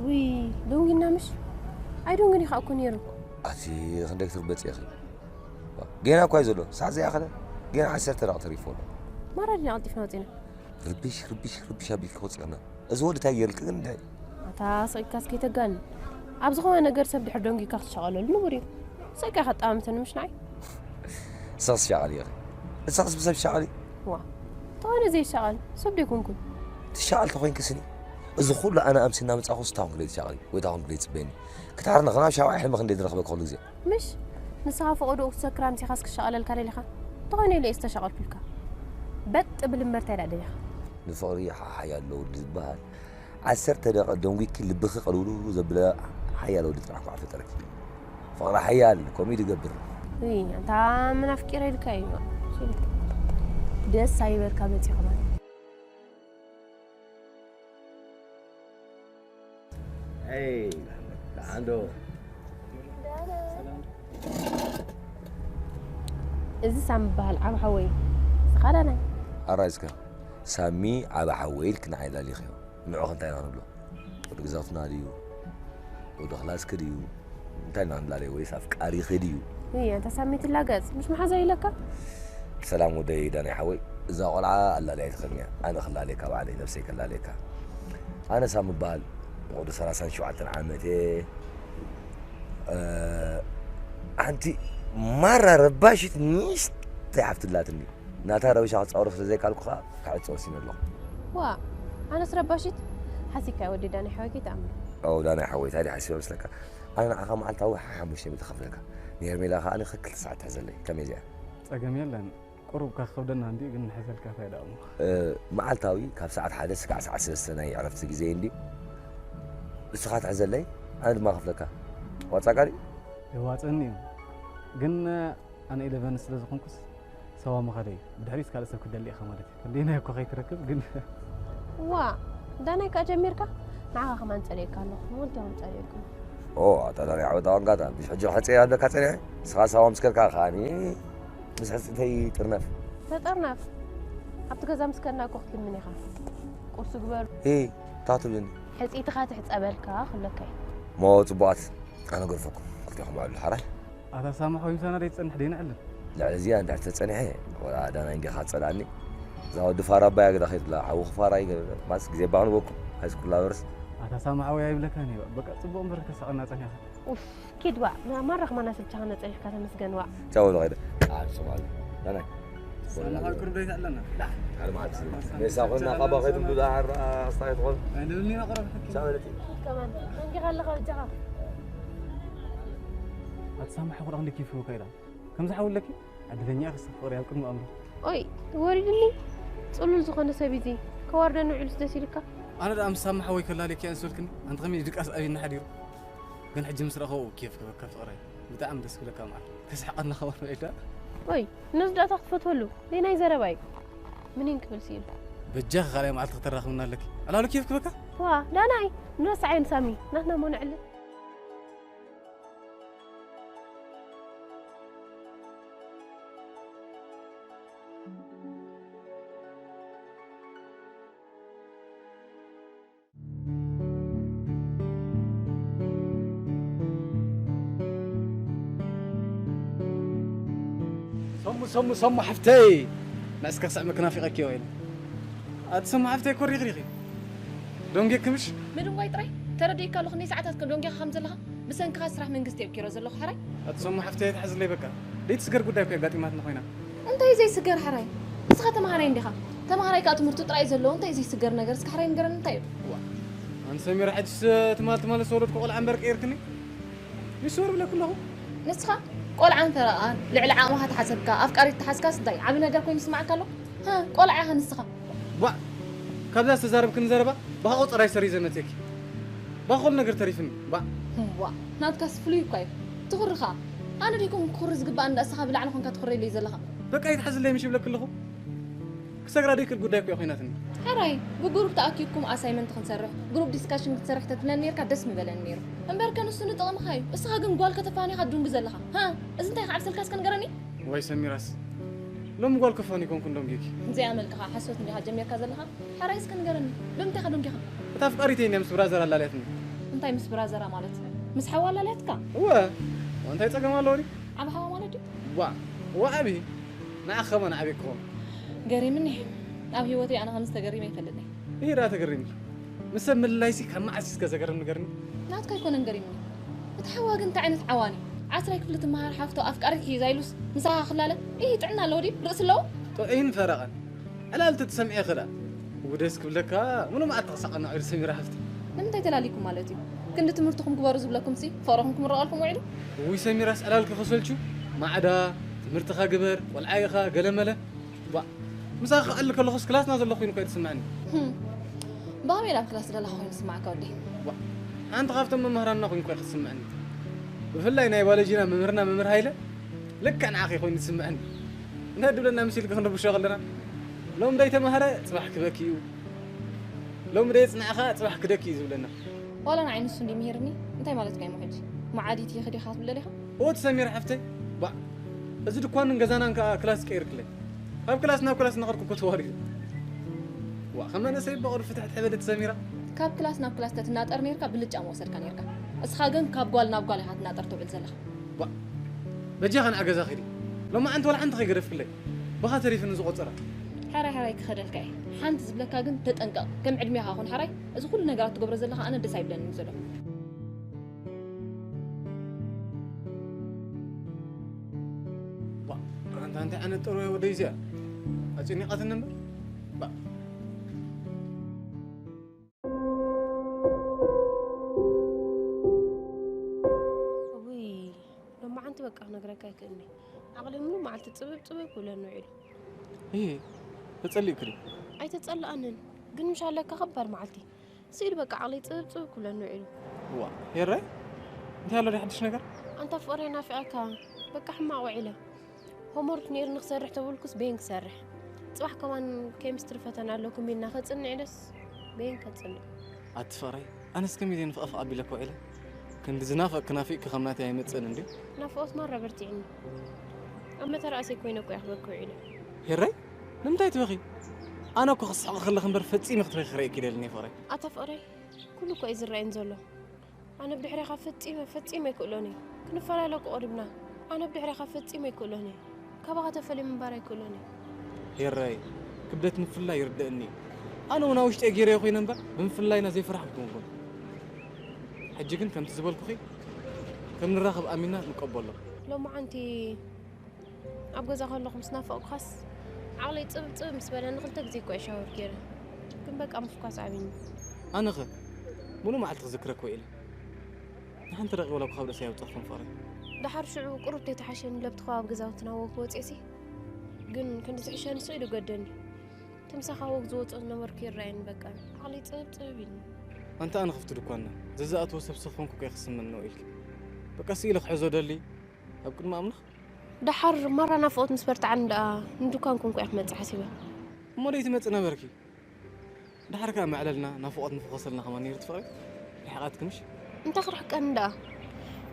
ውይ ደንጊና ምሽ ኣይደንግን ኢኻ እኮ ነይሩ ኣቲ ክንደይ ክትርበፂ ኢኺ ጌና እኳ እዩ ዘሎ ሳዕ ዘይኣኸለ ጌና ዓሰርተ ደቂ ተሪፎ ኣሎ ማራ ዲና ቀልጢፍና ወፂና ርብሽ ርብሽ ርብሽ ኣቢልኪ ወፂኽና እዚ ወዲ እንታይ ገይርልኪ ግን እንታይ ኣታ ስቕ ኢልካስ ከይተጋኒ ኣብ ዝኾነ ነገር ሰብ ድሕር ደንጊካ ክትሻቐለሉ ንቡር እዩ ስቕ ኢልካ ከጣምተኒ ምሽ ንዓይ ንስኽስ ሻቐል ኢኺ ንስኽስ ብሰብ ትሻቐሊ ዋ ተኾነ ዘይሻቐል ሰብ ደይኮንኩን ትሻቐል ተኾይንኪ ስኒ እዚ ኩሉ ኣነ ኣምሲና ምፃኹ ስታኹም ክደይ ትሻቐሊ ወይ ታኹም ክደይ ትፅበየኒ ክትሓርኒ ኸናብ ሻውዓይ ሕልሚ ክንደይ ዝረኽበ ክኽሉ ግዜ ምሽ ንስኻ ፈቐዶኡ ክትሰክር ኣምሲኻስ ክሻቐለልካ ደሊኻ እንተኾነ ኢለ እየ ዝተሻቐልኩልካ በጥ ብል እምበር እንታይ ደኣ ደሊኻ ንፍቕሪ ሓሓይ ኣለዉ ዝበሃል ዓሰርተ ደቂቕ ደንጒኪ ልብኺ ቅልውልው ዘብለ ሓያል ወዲ ጥራሕ ኳዕ ፈጠረኪ ፍቕሪ ሓያል ከምኡ እዩ ዝገብር እይ ኣንታ ምናፍቂረ ኢልካ እዩ ደስ ኣይበልካ መፂኹ ማለት ዓንዶ እዚ ሳሚ በሃል ዓብ ሓወይ ስኻዳና ኣራጅካ ሳሚ ዓብ ሓወይ ኢልክ ንዓይ ላሊኽዮ ንዑ ክንታይ ኢና ንብሎ ወዲ ግዛትና ድዩ ወዲ ክላስክ ድዩ እንታይ ኢና ንላለዮ ወይስ ኣፍቃሪኺ ድዩ እይ ኣንታ ሳሚ ትላገጽ ምሽ መሓዛ ኢለካ ሰላም ወደይ ዳናይ ሓወይ እዛ ቆልዓ ኣላልያ ኣይትኽእልን እያ ኣነ ክላለየካ ባዕለይ ነብሰይ ከላለየካ ኣነ ሳሚ በሃል ወዲ ሰላሳን ሸውዓተን ዓመት እየ ሓንቲ ማራ ረባሽት ንእሽተይ ሓፍቲ ኣላትኒ ናታ ረብሻ ክጻወሮ ስለ ዘይካልኩ ከዓ ክዕጾ ወሲነ ኣለኹ ዋ ኣነስ ረባሽት ሓሲብካዮ ወዲ ዳናይ ሓወይ ከይትኣምኖ ኦ ዳናይ ሓወይ እንታይ ድዩ ሓሲበ መስለካ ኣነ ንዓኻ መዓልታዊ ሓሙሽተ ሚእቲ ከፍለካ ንሄርሜላ ከዓ ንክልተ ሰዓት ትሕዘለይ ከመይ እዚኣ ጸገም የለን ቁሩብ ከክብደና እንዲ ግን ንሕዘልካ ታይ ደኣ እሞ መዓልታዊ ካብ ሰዓት ሓደ ስጋዕ ሰዓት ሰለስተ ናይ ዕረፍቲ ግዜ እንዲ እስኻ ትሕዘለይ ኣነ ድማ ከፍለካ ዋጻ ቃሪ የዋጽእኒ እዩ ግን ኣነ ኢለቨን ስለ ዝኾንኩስ ሰዋ ምኻደይ ብድሕሪት ካልእ ሰብ ክደሊ ኢኻ ማለት እዩ ክንደይናይ እኮ ከይትረክብ ግን ዋ ዳናይ ከኣ ጀሚርካ ንዓኻ ከማን ጸሊኤካ ኣለኹ ንወልትያውን ጸሊኤኩም ኦ ኣታ ዳናይ ዓወታ ዋንጋታ ብሽ ሕጂ ሕጸ ኣለካ ጸኒሐ ንስኻ ሰዋ ምስ ከድካ ከኣኒ ምስ ሕጽተይ ጥርነፍ ተጠርነፍ ኣብቲ ገዛ ምስ ከድና እኮ ክትልምን ኢኻ ቁርሲ ግበሩ እ ታ ትብልኒ ሕጽይትኻ ትሕጸበልካ ክብለካ እዩ ሞ ጽቡቓት ኣነ ገርፈኩም ክልቴኹም ኣሉ ሓራይ ኣታ ሳማ ሓወይ ምሳና ደይትጸንሕ ደይንዕልል ልዕሊ እዚኣ እንድሕር ተጸኒሐ ወላ ኣዳናይ እንዲኻ ትጸልኣኒ እዛ ወዲ ፋራ ኣባይ ኣገዳ ከይትብላ ሓውኺ ፋራ ይገብር ማስ ግዜ ባቕንበኩም ሃይስኩል ላቨርስ ኣታ ሳማ ሓወይ ኣይብለካን እየ በቃ ጽቡቕ እምበር ከተሳቐና ጸኒኻ ኡፍ ኪድ ዋእ ማራ ከማና ስልቻ ከነ ጸኒሕካ ተመስገን ዋእ ቻው ንኸይደ ቃል ስማል ናናይ ሳማ ሓወይ ቁሩብ ደይታ ኣለና ሓደ መዓልቲ ሜሳ ኮይና ካባ ከይትብሉ ዳሓር ኣስታይ ትኾን ኣይንብልኒ ኢና ቁሩብ ሕክም ቻው በለቲ ከማን መንጊኻ ኣለኻ በጃኻ ኣቲ ሳማ ሓወይ ቁሩብ ክንደይ ኪፍ ከይዳ ከምዚ ሓውለኪ ዕድለኛ ኢኺ ፍቕሪ ኣብ ቅድሚ ኣምሮ። ኦይ ወሪድኒ ጽሉል ዝኾነ ሰብ ኢዚ ከዋርደኒ ውዒሉስ ደስ ኢልካ። ኣነ ደኣ ምስ ሳሚ ሓወይ ከላልየኪ እየ እንስበልክኒ ኣንቲ ከመይ ድቃስ ኣብይኒ ሓዲሩ ግን ሕጂ ምስ ረኸብኩ ኬፍ ክበካ ፍቕረይ ብጣዕሚ ደስ ክብለካ መዓል ከስሕቐና ከዋርዶ ኢልካ። ኦይ ነዚ ደኣ እታ ክትፈትወሉ ደይ ናይ ዘረባ እዩ ምኒን ክብል ስኢሉ። በጃኺ ካልኣይ መዓልቲ ከተራኽብና ኣለኪ ዕላሉ ኬፍ ክበካ። ዋእ ዳናይ ንረስዓዮ ንሳሚ ናትና እሞ ነዕልል። ሰሙ ሰሙ ሰሙ ሓፍተይ ንእስካ ክስዕመኪ ናፊቐኪ እየ ወይኒ ኣቲ ሰሙ ሓፍተይ ኮሪኽሪኺ ዶንጌ ክምሽ ምድንጓይ ጥራይ ተረዲእካ ኣለኹ ክንደይ ሰዓታት ከ ዶንጌኻ ከም ዘለኻ ብሰንክኻ ስራሕ መንግስቲ እየ ኣብኪሮ ዘለኹ ሓራይ። ኣትሰሙ ሓፍተይ ኣይትሓዝለይ በቃ። ደይትስገር ጉዳይ እኮ ኣጋጢማትና ኮይና። እንታይ ዘይስገር ሓራይ? ንስኻ ተምሃራይ እንዲኻ። ተምሃራይ ከዓ ትምህርቱ ጥራይ ዘለዎ እንታይ ዘይስገር ነገር እስኪ ሓራይ ንገረኒ እንታይ እዩ? ዋ ኣንቲ ሰሚራ ሕጅስ ትማል ትማል ዝተወለድኩ ቆልዓ እምበር ቀይርክኒ። ይስወር ብለክ ኣለኹ። ንስኻ ቆልዓን ፈረቓን ልዕሊ ዓቕምኻ ተሓሰብካ ኣፍቃሪት ተሓዝካስ እንታይ ዓብዪ ነገር ኮይኑ ይስማዓካ ኣሎ? ሃ ቆልዓ ኢኻ ንስኻ። ቧዕ ካብዛ ዝተዛረብክኒ ዘረባ ብሃቆ ፅራይ ሰሪዘ መፅእኪ። ባኮል ነገር ተሪፍኒ ባዕ። ዋ ናትካስ ፍሉይ እኳ እዩ ትኹሪ ኸዓ። ኣነ ደይኮንኩ ክኹሪ ዝግባእ እንዳ እስኻ ብላዕሊ ኾንካ ትኹረለይ ዘለኻ። በቃ ይትሓዝለይ ምሽ ይብለክ ኣለኹ። ክሰግራ ደይክል ጉዳይ እኮ ኮይናትኒ። ሕራይ ብግሩፕ ተኣኪብኩም ኣሳይመንት ክንሰርሕ ግሩፕ ዲስካሽን ክትሰርሕ ተትብለኒ ነርካ ደስ ምበለኒ ነይሩ። እምበርከ ንሱ ንጥቕምኻ እዩ። እስኻ ግን ጓል ከተፋንየኻ ትድንጉ ዘለኻ። ሃ እዚ እንታይ ክዓብሰልካ እስከ ንገረኒ። ዋይ ሰሚራስ ሎሚ ጓል ከፋኒ ኮንኩ እንዶም ጌኪ። ዘይኣመልክኻ ሓሶት እንዲኻ ጀሚርካ ዘለኻ። ሕራይ እስከ ንገረኒ ብምንታይ ከ ደንጊኻ? እታ ኣፍቃሪተይ እንድያ ምስ ብራዘር ኣላልያትኒ። እንታይ ምስ ብራዘራ ማለት? ምስ ሓዋ ኣላልያትካ? እወ እንታይ ጸገም ኣለዎ ድዩ? ዓቢ ሓዋ ማለት ድዩ? ዋ ዋ ዓቢ ንዓኺ ከማን ዓቢ ክኾን። ገሪምኒ። ኣብ ህይወተይ ኣነ ከምዚ ተገሪመ ኣይፈልጥን እየ። ይሄ ደኣ ተገሪምኪ። ምስ ሰብ ምልላይሲ ካብ መዓስ እስከ ዘገርም ንገርኒ? ናትካ ኣይኮነን ገሪምኒ። እቲ ሓዋ ግን እንታይ ዓይነት ዓዋን እዩ? ዓስራይ ክፍሊ ትመሃር ሓፍቶ ኣፍቃሪት ሒዛ ኢሉስ ምሳኻ ክላለ? ኢሂ ጥዕና ኣለዎ ድዩ? ርእሲ ኣለዎ? ጥዑይን ፈረቓን። ዕላል ተትሰምዒ ኸ ደኣ? እው ደስ ክብለካ፣ ሙሉእ መዓልቲ ክሳቐና ዒሩ ሰሚራ ሓፍቲ። ንምንታይ ተላሊኩም ማለት እዩ? ክንዲ ትምህርትኹም ግበሩ ዝብለኩምሲ ፍቕርኹም ክምረቐልኩም ውዒሉ? እውይ ሰሚራስ ዕላልኪ ከሰልቹ፣ ማዕዳ፣ ትምህርትኻ ግበር፣ ቆልዓ ኢኻ፣ ገለ መለ። ባ፣ ምሳኺ ክዕሊ ከለኹስ ክላስና ዘለኹ ኮይኑ እኳ እዩ ዝስምዐኒ። ህም፣ ብኸመይ ናብ ክላስ ደለኻ ኮይኑ ዝስምዓካ ወደይ? ባ፣ ሓንቲ ካብቶም መምህራንና ኮይኑ እኳ እዩ ዝስምዐኒ። ብፍላይ ናይ ባዮሎጂና መምህርና መምህር ሃይለ፣ ልክዕ ንዓኺ ኮይኑ ዝስምዐኒ። እንታይ ድብለና መሲልኪ ክንርብሾ ከለና፣ ሎሚ ደይተማህረ ጽባሕ ክበኪ እዩ፣ ሎሚ ደየጽንዐ ከኣ ጽባሕ ክደኪ እዩ ዝብለና። ዋላ ንዓይ ንሱ እንድዩ ምሂርኒ፣ እንታይ ማለትካ እዩ ሕጂ? መዓዲት ኢኺ ዲኻ ክትብል ደሊኻ? እወ ትሰሚር ሓፍተይ፣ ባእ፣ እዚ ድኳንን ገዛናን ከኣ ክላስ ቀይርክለይ። ካብ ክላስ ናብ ክላስ እናኸድኩ እኮ ተዋሪደ። ዋእ፣ ከም መንእሰይ በቑሪ ፍትሕቲ ሕበደት ሰሚራ። ካብ ክላስ ናብ ክላስ ተትናጠር ኔርካ ብልጫ ምወሰድካ ኔርካ። እስኻ ግን ካብ ጓል ናብ ጓል ኢኻ ትናጠር ትውዕል ዘለኻ። ዋእ፣ በጃኻ ንዓ ገዛ ኺዲ። ሎማዓንቲ ዋላ ሓንቲ ከይገደፍክለይ። ብኻ ተሪፍኒ ዝቖጸራ። ሕራይ ሕራይ ክኸደልካ እየ። ሓንቲ ዝብለካ ግን ተጠንቀቕ። ከም ዕድሜኻ ኩን ሕራይ። እዚ ኩሉ ነገራት ትገብሮ ዘለኻ ኣነ ደስ ኣይብለንን ዘሎ። ኣንታ እንታይ ዓይነት ጥሩያ ወደይ እዚኣ ኣጨኒቓትኒ እምበር። እውይ ሎማዓንቲ በቃ ክነግረካ ኣይክእልኒ። ዓቕለይ ሙሉእ መዓልቲ ጽብብ ጽብብ ክብለኒ ውዒሉ። እሂ ተጸሊእኪ ድዩ? ኣይተጸለኣንን ግን ምሽ ኣለካ ከባድ መዓልቲ። ስኢሉ በቃ ዓቕለይ ጽብብ ጽብብ ክብለኒ ውዒሉ። እዋ ሄራይ እንታይ ኣሎ ድዩ ሓድሽ ነገር? ኣንታ ፍቕረይ ናፊቐካ በቃ ሕማቕ ውዒለ። ሆምወርክ ነይርኒ ክሰርሕ ተበልኩስ በየን ክሰርሕ? ጽባሕ ከማን ኬሚስትሪ ፈተና ኣለኩም ኢልና ከጽንዕ ኢለስ በየን ከጽንዕ? ኣቲ ፍቕረይ ኣነስ ከመይ ኢለ ንፍቐፍቕ ኣቢለካ ውዒለ? ክንዲ ዝናፈቕኪ ናፊቕኪ ከም ናተይ ኣይመጽእን እንድዩ። ናፍቖት ማራ በርቲዕኒ። ኣብ መተርኣሰይ ኮይነ እኮ እየ ክበኪ ውዒለ። ሄራይ ንምንታይ ትበኺ? ኣነ እኮ ክስሕቕ ከለኺ እምበር ፈጺመ ክትበኺ ክርእየኪ ኣይደልን እየ ፍቕረይ። ኣታ ፍቕረይ ኩሉ እኮ እዩ ዝረኣየኒ ዘሎ። ኣነ ብድሕሬኻ ፈጺመ ፈጺመ ኣይክእሎን እየ። ክንፈላለ እኮ ቀሪብና። ኣነ ብድሕሬኻ ፈጺመ ኣይክእሎን እየ። ካባኻ ተፈልየ ምንባር ኣይክእሎን እየ። ሄራይ ክብደት ምፍልላይ ይርደኣኒ እዩ። ኣነ እውን ኣብ ውሽጠይ ገይረዮ ኮይነ እምበር ብምፍልላይና ዘይፈራሕኩ ኣይኮንኩን። ሕጂ ግን ከምቲ ዝበልኩኺ ከም ንራኸብ ኣሚንና ንቀበሎ። ሎማዓንቲ ኣብ ገዛ ከለኹ ምስ ናፈቕኩኻስ ዓቕለይ ጽብብ ጽብብ ምስ በለ ንኽልተ ግዜ እኮ እየ ሻወር ገይረ። ግን በቃ ምፍኳስ ዓቢኒ። ኣነኸ ሙሉእ መዓልቲ ክዝክረኪ ውዒለ። ንሓንቲ ደቂቕ ወላ እኳ ካብ ርእሰይ ኣይወጸኹን ፍቕረይ። ደሓር ሽዑ ቁሩብ ተይተሓሸኒ ለብቲ ከባቢ ገዛውትና ወክ ወጺኤሲ ግን ክንዲ ዝሕሸኒ ስቕ ኢሉ ገደኒ። እቲ ምሳኻ ወክ ዝወጽኦ ዝነበርኩ ይረኣየኒ በቃ ዓቕለይ ጽብብ ጽብብ ኢሉኒ። ኣንታ ኣነ ክፍቲ ድኳንና ዘዝኣትዎ ሰብ ስኽ ኮንኩ እኮ እየ ክስምዕኒ ውዒልኪ። በቃ ስኢለ ክሕዞ ደሊ ኣብ ቅድሚ ኣምላኽ። ደሓር ማራ ናፍቖት ምስ በርትዓኒ ደኣ ንድኳን ኮንኩ እየ ክመጽእ ሓሲበ። እሞ ደይትመጺ ነበርኪ። ደሓር ከኣ መዕለልና ናፍቖት ምፈኾሰልና ከማን ነይሩ ትፍቕሪ። ርሒቓትኪ ምሽ? እንታይ ክርሕቀኒ ደኣ?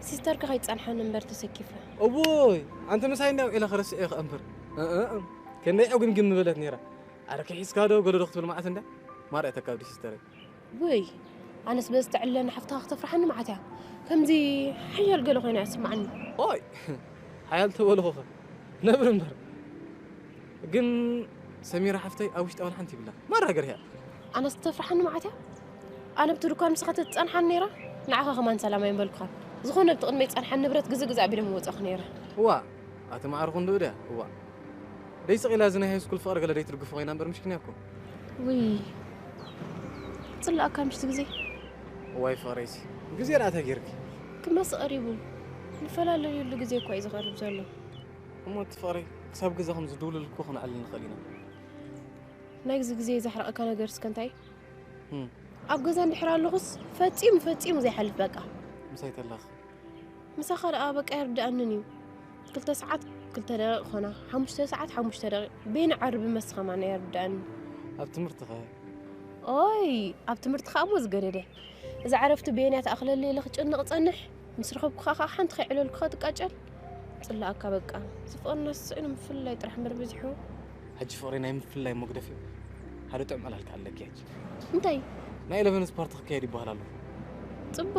ሲስተርኪ ከይትጸንሓኒ እምበር ተሰኪፈ። እውይ ኣንቲ ምሳይ እንድያ ውዒለ ክረስዕ እየ ከኣ እምበር። እእ ክንደይ ዕጉምግም ምበለት ነይራ። ኣረ ከሒስካ ዶ ገለ ዶ ክትብል መዓት እንድያ ማርያታ ካብዲ ሲስተረይ። ውይ ኣነስ በዚ ተዕልለኒ ሓፍትኻ ክተፍርሓኒ መዓት እያ። ከምዚ ሓያል ገለ ኮይና እያ ትስምዓኒ። ኦይ ሓያል ተበልኹኸ ነብሪ እምበር። ግን ሰሚራ ሓፍተይ ኣብ ውሽጣ ዋላ ሓንቲ ይብላ ማራ ገርህያ። ኣነስ ክተፍርሓኒ መዓት እያ። ኣነ ኣብቲ ድኳን ምሳኻ ተትጸንሓኒ ነይራ ንዓኻ ከማን ሰላም ኣይምበልኩኻን። ዝኾነ ብቲ ቅድመይ ዝጸንሓ ንብረት ግዝእ ግዝእ ኣቢለ ምወጻኹ ነይረ። እዋ፣ ኣቲ ማዕረ ክንድኡ ድያ? እዋ። ደይ ስቕ ኢላ እዚ ናይ ሃይስኩል ፍቕሪ ገለ ደይ ትርግፎ ኮይና እምበር ምሽኪና እኮ። ውይ፣ ክጽላኣካ ምሽቲ ግዜ። እዋይ ፍቕረይሲ፣ ግዜ ደኣ እንታይ ጌርኪ? ክመጽእ ቀሪቡ። ንፈላለየሉ ግዜ እኳ እዩ ዝቐርብ ዘሎ። እሞ እቲ ፍቕረይ ክሳብ ገዛኹም ዝድውልል እኮ ክንዕልል ንኽእል ኢና። ናይ ግዜ ግዜ ዘሕርቐካ ነገር እስከ እንታይ? ህም። ኣብ ገዛ እንድሕር ኣለኹስ ፈጺሙ ፈጺሙ ዘይሓልፍ በቃ። ምሳይ ተላኽ። ምሳኻ ደኣ በቃ ኣይርድኣንን እዩ። ክልተ ሰዓት ክልተ ደቂቕ ኾና፣ ሓሙሽተ ሰዓት ሓሙሽተ ደቂቕ። በይኑ ዓርቢ መስኻ ማን ኣይርድኣንን። ኣብ ትምህርቲ ኸ? ኦይ፣ ኣብ ትምህርቲ ኸኣ እሞ ዝገደደ። እዛ ዕረፍቲ በየንያ ትኣኽለለይ ኢለ ክጭነቕ ጸንሕ። ምስ ረኸብኩኻ ኸኣ ሓንቲ ከይዕለልኩኻ ትቃጨል። ጽላኣካ በቃ። እዚ ፍቕርና ስስዒኑ ምፍልላይ ጥራሕ እምበር በዚሑ። ሕጂ ፍቕሪ ናይ ምፍልላይ መግደፊ ሓደ ጥዑም ዕላል ከኣ ኣለኪ ሕጂ። እንታይ? ናይ ኢለቨንስ ፓርቲ ክካየድ ይበሃል ኣሎ። ጽቡቕ።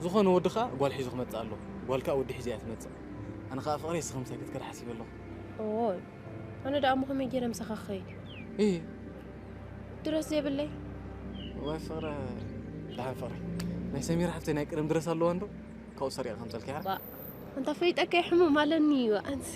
ዝኾነ ወዲ ኸኣ ጓል ሒዙ ክመጽእ ኣሎ። ጓል ከኣ ወዲ ሒዙ እያ ትመጽእ። ኣነ ኸኣ ፍቕሪ እስኺ ምሳይ ክትከዲ ሓሲበ ኣለኹ። ኦይ፣ ኣነ ደኣ እሞ ከመይ ገይረ ምሳኻ ክኸይድ? እይ። ድረስ ዘይብለይ? ዋይ ፍቕረ፣ ደሓን ፍቕረ። ናይ ሰሚራ ሓፍተይ ናይ ቀደም ድረስ ኣለዋ እንዶ? ካብኡ ሰሪቐ ከምጸልኪ ሓራ? ባ፣ ኣንታ ፈሊጠካ ሕሙም ኣለኒ እዩ፣ ኣንሲ።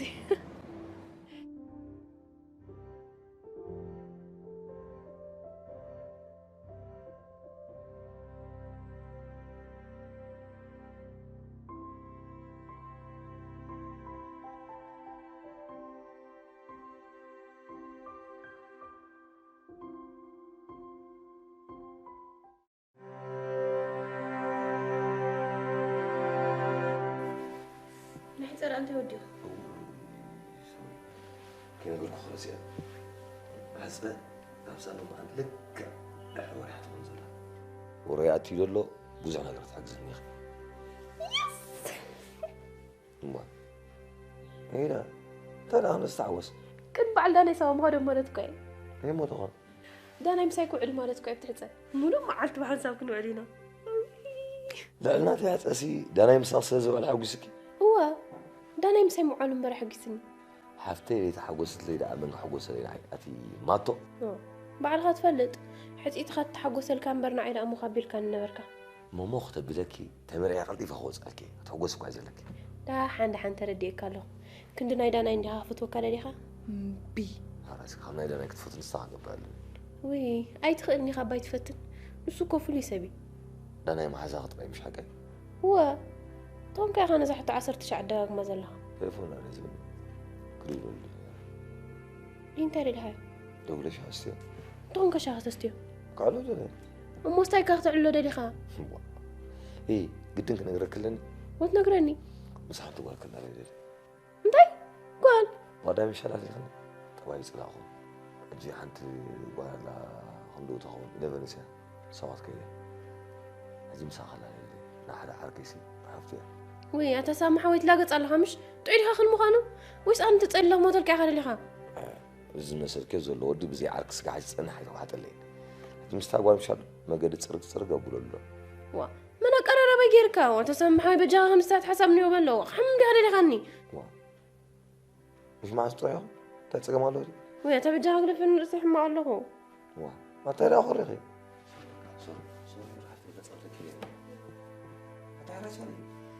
ናይ ሕጸ ደኣ እንታይ ወዲኻ? ከይነገርኩ ክረስያ። ሕጸ ኣብዛ ሎማዓንቲ ልክዕ ድሕሪ ወርሒ ትኾን ዘላ። ወረይ ኣትዩ ዘሎ ብዙሕ ነገር ትሕግዝኒ ኢኻ። እሞ፣ ሄዳ፣ እንታይ ደኣ ክንደስ ተዓወስ? ቅድሚ በዓል ዳናይ ሳዋ ምዃዶም ማለት እኮ እየ። እሞ ተኾን። ዳናይ ምሳይ ክውዕል ማለት እኮ እየ ብትሕጸ። ሙሉእ መዓልቲ ብሓንሳብ ክንውዕል ኢና። ልዕሊ ናተይ ሕጸሲ ዳናይ ምሳኽ ስለ ዝውዕል ሓጒስኪ? እወ፣ ዳናይ ምሳይ ምውዓሉ እምበር ኣሐጒስኒ። ሓፍተይ ለይተሓጎሰትለይ ደኣ መን ክሕጎሰለይ ንዓይ? ኣቲ ማቶ። ኦ፣ ባዕልኻ ትፈልጥ። ሕጽኢትኻ ትተሓጎሰልካ እምበር ንዓይ ደኣ እሞ ካቢልካኒ ነበርካ። ሞሞ ክተብለኪ፣ ተመርዕየ ቀልጢፈ ክወጽኣልኪ እየ። ክትሕጎሲ እኳ እዩ ዘለኪ። ደሓን ደሓን ተረዲኤካ ኣለኹ። ክንዲ ናይ ዳናይ እንዲኻ ክፈትወካ ደሊኻ? እምቢ። ሓራስ ካብ ናይ ዳናይ ክትፈቱ ንስኻ ክገብር ኣለኒ። ውይ፣ ኣይትኽእልን ኢኻ እባ ኣይትፈትን። ንሱ እኮ ፍሉይ ሰብ እዩ። ዳናይ መሓዛኺ ጥራይ ምሽ ሓቀይ? እወ። እቶም ከ ኢኻ ነዛ ሕቶ ዓሰርተ ትሽዓተ ደጋግማ ዘለኻ? ቴሌፎን ኣነ ዝብል ክድውለሉ ድዩ? እንታይ ደሊኻ? ደውለሽ ኣስትዮ። እንተኾንካ ሻሂ ተስትዮ። ካልኦ ደለ። እሞ ስታይ ኢኻ ክተዕልሎ ደሊኻ? እዋ። ኤይ፣ ግድን ክነግረኪ ኣለኒ። ወትነግረኒ? ምስ ሓንቲ ጓል ክላለ ደሊ። እንታይ? ጓል? ዋዳ ምሻል ኣሊኽኒ። ጠባይ ይጽላእኹ። ሕጂ ሓንቲ ጓል ኣላ ክንድኡ ትኸውን፣ ኢለቨንስ እያ። ሰባት ከይደ። ሕጂ ምሳኻ ላለሊ። ንሓደ ዓርከይሲ፣ ሓፍቲ እያ። ውይ፣ ኣታ ሳሚ ሓወይ ትላገጽ ኣለኻ ምሽ? ጥዑይ ዲኻ ክል ምዃኑ? ወይስ ኣነ ተጸሊለ ክሞተልካ ኢኻ ደሊኻ? እዚ ዝመሰልክዮ ዘሎ ወዲ ብዘይ ዓርኪ ስጋ ሓዚ ዝጸንሕ ኣይተዋሕጠለይን። እቲ ምስታ ጓል ምሻል መገዲ ጽርግ ጽርግ ኣብሎ ኣሎ። ዋ፣ መን ኣቀራረበ ጌርካ? ዋታ ሳሚ ሓወይ በጃኻ ከምስታት ሓሳብ ንዮ በሎ። ከም እንዲኻ ደሊኻኒ። ዋ። ምሽ መዓስ ጥዑይ ኢኹም? እንታይ ጸገም ኣለዎ? ወይ ኣታ በጃኻ ግደፈኒ ርእሲ ሕማቕ ኣለኹ። ዋ። ኣታ ደኣ ኮሪኺ። ሶሪ፣ ሶሪ፣ ሓፍተይ ተጸልለኪ እየ። ኣታ ሓራይ ሶሪ።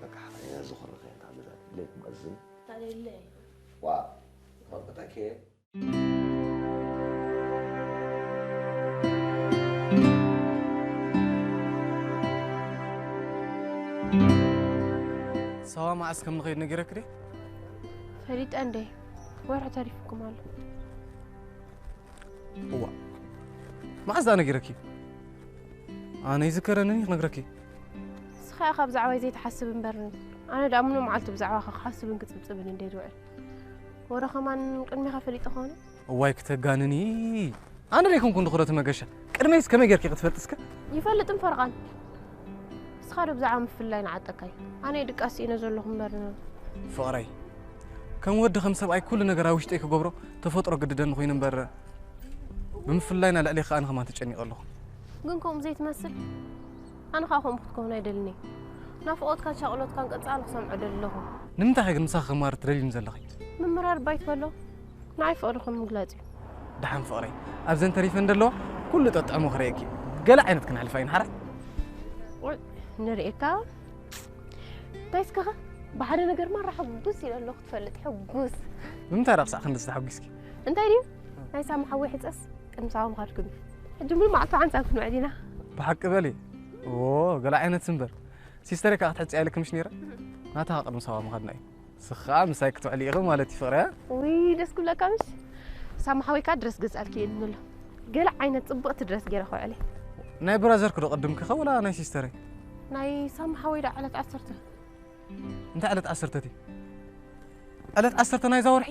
በቃ ሓራይ ዝኾነ ከየንታ ብዛ ለይኩም ኣዝን። ታደለ። ዋ። መርቀታኪ እየ። ሳዋ መዓስ ከም ንኸይድ ነጊረክ ድየ? ፈሊጠ እንዴ? ወርሒ ተሪፍኩም ኣሎ። እዋ። መዓስ ደኣ ነጊረኪ? ኣነ ይዝከረንን እዩ ክነግረኪ። ንስኻ ኢኻ ብዛዕባይ ዘይትሓስብ እምበር፣ ኣነ ደኣ ምሉእ መዓልቲ ብዛዕባኻ ክሓስብን ክጽብጽብን እንዴ ዝውዕል። ወረ ከማን ቅድሚኻ ፈሊጠ ኾነ? እዋይ ክተጋንኒ። ኣነ ደይኮንኩ እንድኽዶ እቲ መገሻ። ቅድመይስ ከመይ ጌርኪ ክትፈልጢ እስከ? ይፈልጥን ፈርቓን። ንስኻ ዶ ብዛዕባ ምፍልላይ ንዓጠካይ? ኣነ ድቃስ ኢነ ዘለኹ እምበር። ፍቕረይ፣ ከም ወዲ ከም ሰብኣይ ኩሉ ነገር ኣብ ውሽጠይ ክገብሮ ተፈጥሮ ግድደኒ ኮይኑ እምበር፣ ብምፍላይና ልዕሊ ከኣ ኣነ ከማን ተጨኒቐ ኣለኹ። ግን ከምኡ ዘይትመስል? ኣነ ከኣ ከምኡ ክትከውን ኣይደልን እየ። ናፍቖትካን ሻቕሎትካን ቀጻሊ ክሰምዖ ደሊ ኣለኹ። ንምንታይ ኢኺ ግን ምሳኺ ክማር ትደልይኒ ዘለኺ? ምምራር ባይ ትበሎ። ንዓይ ፍቕሪ ከም ምግላጽ እዩ። ደሓን ፍቕረይ፣ ኣብዘን ተሪፈን ደለዋ ኩሉ ጠጥዕሞ ክርእየኪ። ገለ ዓይነት ክነሕልፋ ኢና ሓራይ። ወይ፣ ንርእየካ። እንታይ እስከኸ? ብሓደ ነገር ማራ ሕጉስ ኢለ ኣለኹ፣ ትፈልጥ፣ ሕጉስ። ንምንታይ ደኣ ክሳዕ ክንድዚ ተሓጒስኪ? እንታይ ድዩ? ናይ ሳሚ ሓወይ ሕጸስ ቅድሚ ሳዋ ምኻድኩም እዩ። ሕጂ ሙሉ መዓልቲ ሓንሳብ ክንውዕል ኢና። ብሓቂ በሊ። ዎ፣ ገለ ዓይነት እምበር። ሲስተረይ ከኣ ክትሕጽያ ኢለኪ ምሽ ነይረ? ናታ ከኣ ቅድሚ ሳዋ ምኻድና እዩ። ንስኺ ከኣ ምሳይ ክትውዕሊ ኢኺ ማለት እዩ ፍቕረይ፣ እ? ውይ፣ ደስ ክብለካ ምሽ? ሳሚ ሓወይ ከኣ ድረስ ገዝኣልኪ እየ ኢሉኒ ኣሎ። ገለ ዓይነት ጽብቕቲ ድረስ ገይረ ከውዕል እየ። ናይ ብራዘርኪ ዶ ቅድምኪ ኸ ወላ ናይ ሲስተረይ? ናይ ሳሚ ሓወይ ደኣ ዕለት ዓሰርተ። እንታይ ዕለት ዓሰርተ እቲ? ዕለት ዓሰርተ ናይዛ ወርሒ?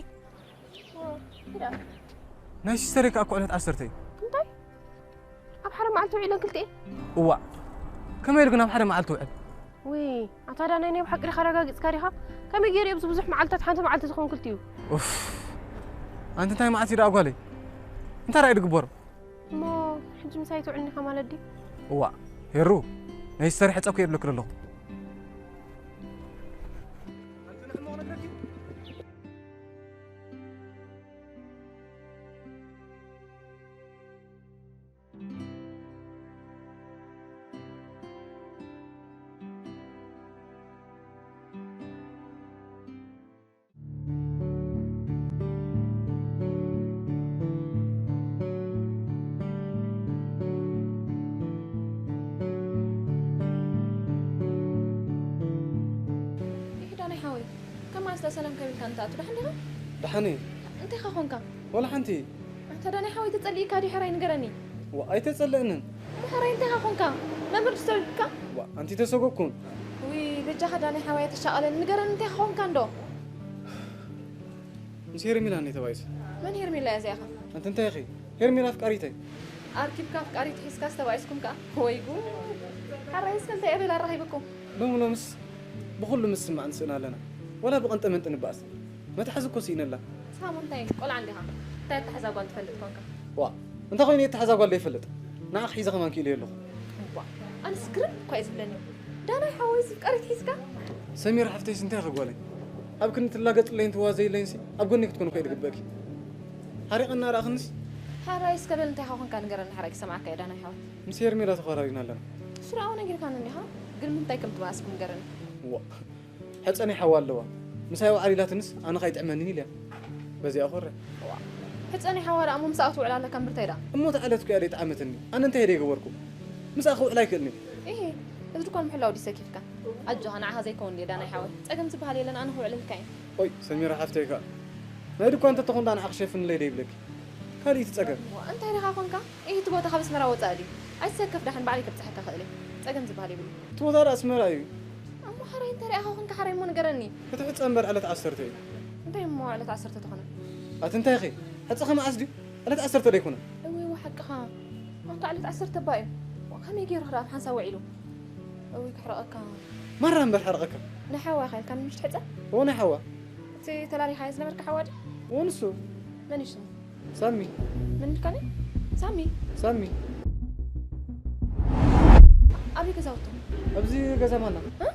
ናይ ሲስተረይ ከኣ እኮ ዕለት ዓሰርተ እዩ። እንታይ? ኣብ ሓደ መዓልቲ ውዒለን ክልቲኤን? እዋእ፣ ከመይ ኢሉ ግን ኣብ ሓደ መዓልቲ ውዕል? ውይ፣ ኣታ ዳናይ ናይ ብሓቂ ዲኻ ኣረጋጊጽካ ዲኻ? ከመይ ገይሩ እዩ ኣብዚ ብዙሕ መዓልታት ሓንቲ መዓልቲ ዝኸውን ክልቲኡ? ኡፍ፣ ኣንቲ እንታይ መዓልቲ ደኣ ጓለይ? እንታይ ደኣ እዩ ዝግበሮ? እሞ ሕጂ ምሳይ ትውዕልኒ ኢኻ ማለት ድዩ? እዋእ፣ ሄሩ፣ ናይ ሲስተረይ ሕጸ እኮ እየ ዝብለኪ ዘለኹ። ይሕዳነይ ሓወይ፣ ከም ኣስታ ሰላም ከቢልካ እንተ ኣቱ ደሓን ዲኻ? ደሓን እየ። እንታይ ኢኻ ኾንካ? ዋላ ሓንቲ። ኣታ ዳናይ ሓወይ ተጸሊእካ ድዩ ሕራይ ንገረኒ። ዋ ኣይተጸለእንን። እሞ ሕራይ እንታይ ኢኻ ኾንካ? መምህር ድዩ ሰቢብካ? ዋ ኣንቲ ተሰጎግኩን። ውይ በጃኻ ዳናይ ሓወይ ኣይተሻቐለኒ ንገረኒ እንታይ ኢኻ ኾንካ እንዶ። ምስ ሄርሜላ እኔ ተባኢሰ። መን ሄርሜላ እያ እዚኣ ኸ? ኣንቲ እንታይ ኢኺ? ሄርሜላ ኣፍቃሪተይ። ኣርኪብካ ኣፍቃሪት ሒዝካስ ተባኢስኩም ከኣ? ወይ ጉድ! ሕራይ እስከ እንታይ ኣበል ኣራኺብኩም? ሎሚ ሎምስ ብኹሉ ምስማዕ ንስእን ኣለና። ወላ ብቐንጠ መንጢ ንበኣስ። መትሓዚ እኮ ስኢነላ። ሳሙ እንታይ ቆልዓ እንዲኻ? እንታይ ኣተሓዛ ጓል ትፈልጥ ኮንካ? ዋእ እንታይ ኮይኑ የተሓዛ ጓል ዘይፈልጥ? ንዓኺ ሒዘ ከማን ክኢለዮ ኣለኹ። ዋእ ኣነስ ግርም እኳ እዩ ዝብለኒ። ዳናይ ሓወይስ ፍቃሪት ሒዝካ? ሰሚራ ሓፍተይስ እንታይ ኢኺ ጓለይ? ኣብ ክንዲ ትላገጽለይን ትዋዘይለይንሲ ኣብ ጎነይ ክትኮኒ እኮ እዩ ዝግበእኪ። ሓሪቐና ደኣ ክንስ? ሓራይ እስከ በል እንታይ ኢኻ ኮንካ ንገረኒ ሓራይ ክሰምዓካ እየ ዳናይ ሓወይ። ምስ ሄርሜላ ተኾራሪና ኣለና። እሱ ደኣ ነጊርካኒ እንዲኻ ግን ምንታይ ከም ትበኣስኩም ንገረኒ። ዋእ ሕጸ ናይ ሓዋ ኣለዋ። ምሳይ ኣውዓል ኢላትንስ ኣነ ከኣ ይጥዕመንን ኢለያ። በዚኣ ኮረ። ሕጸ ናይ ሓዋ ደኣ እሞ ምሳኣ ትውዕል ኣለካ እምበር እንታይ ደኣ? እሞ እታ ዕለት እኮ እያ ደይጠዓመትኒ። ኣነ እንታይ እየ ደይገበርኩ? ምስኣ ክውዕል ኣይክእልን እየ። ኢሂ፣ እዚ ድኳን ምሕላው ድዩ ሰኪፍካ? ኣጆኻ ንዓኻ ዘይከውን ድየ ዳናይ ሓወይ? ጸገም ዝበሃል የለን ኣነ ክውዕለልካ እየ። ኦይ ሰሚራ ሓፍተይ ከኣ ናይ ድኳን እንተተኾን ደኣ ንዓ ክሸፍንለይ ደይብለኪ። ካልእ እቲ ጸገም። እንታይ ዲኻ ኮንካ? ኢሂ እቲ ቦታ ካብ ኣስመራ ወጻኢ ድዩ? ኣይትሰከፍ ደሓን ባዕለይ ከብጽሓካ እኽእል እየ። ጸገም ዝበሃል የብሉን። እቲ ቦታ ደኣ ኣስመራ እዩ። እሞ ሕራይ እንታይ ርኢኻ ኮንካ ሕራይ እሞ ንገረኒ። እቲ ሕጸ እምበር ዕለት ዓሰርተ እዩ። እንታይ እሞ ዕለት ዓሰርተ ተኾነ? ኣቲ እንታይ ኢኺ? ሕጸኺ መዓስ ድዩ? ዕለት ዓሰርተ ዶ ኣይኮነን? እወ እወ ሓቅኻ። ኣንታ ዕለት ዓሰርተ እባ እዩ። ከመይ ገይሩ ክረኣ ኣብ ሓንሳብ ውዒሉ? እውይ ክሕረቐካ። ማራ እምበር ሕረቐካ። ናይ ሓዋ ኢኻ ኢልካኒ ምሽ ትሕጸ? እወ ናይ ሓዋ። እቲ ተላሊኻዮ ዝነበርካ ሓዋ ድዩ? እወ ንሱ። መን እዩ ስሙ? ሳሚ። መን ኢልካኒ? ሳሚ። ሳሚ። ኣበይ ገዛውቶም? ኣብዚ ገዛ ማና። እንታይ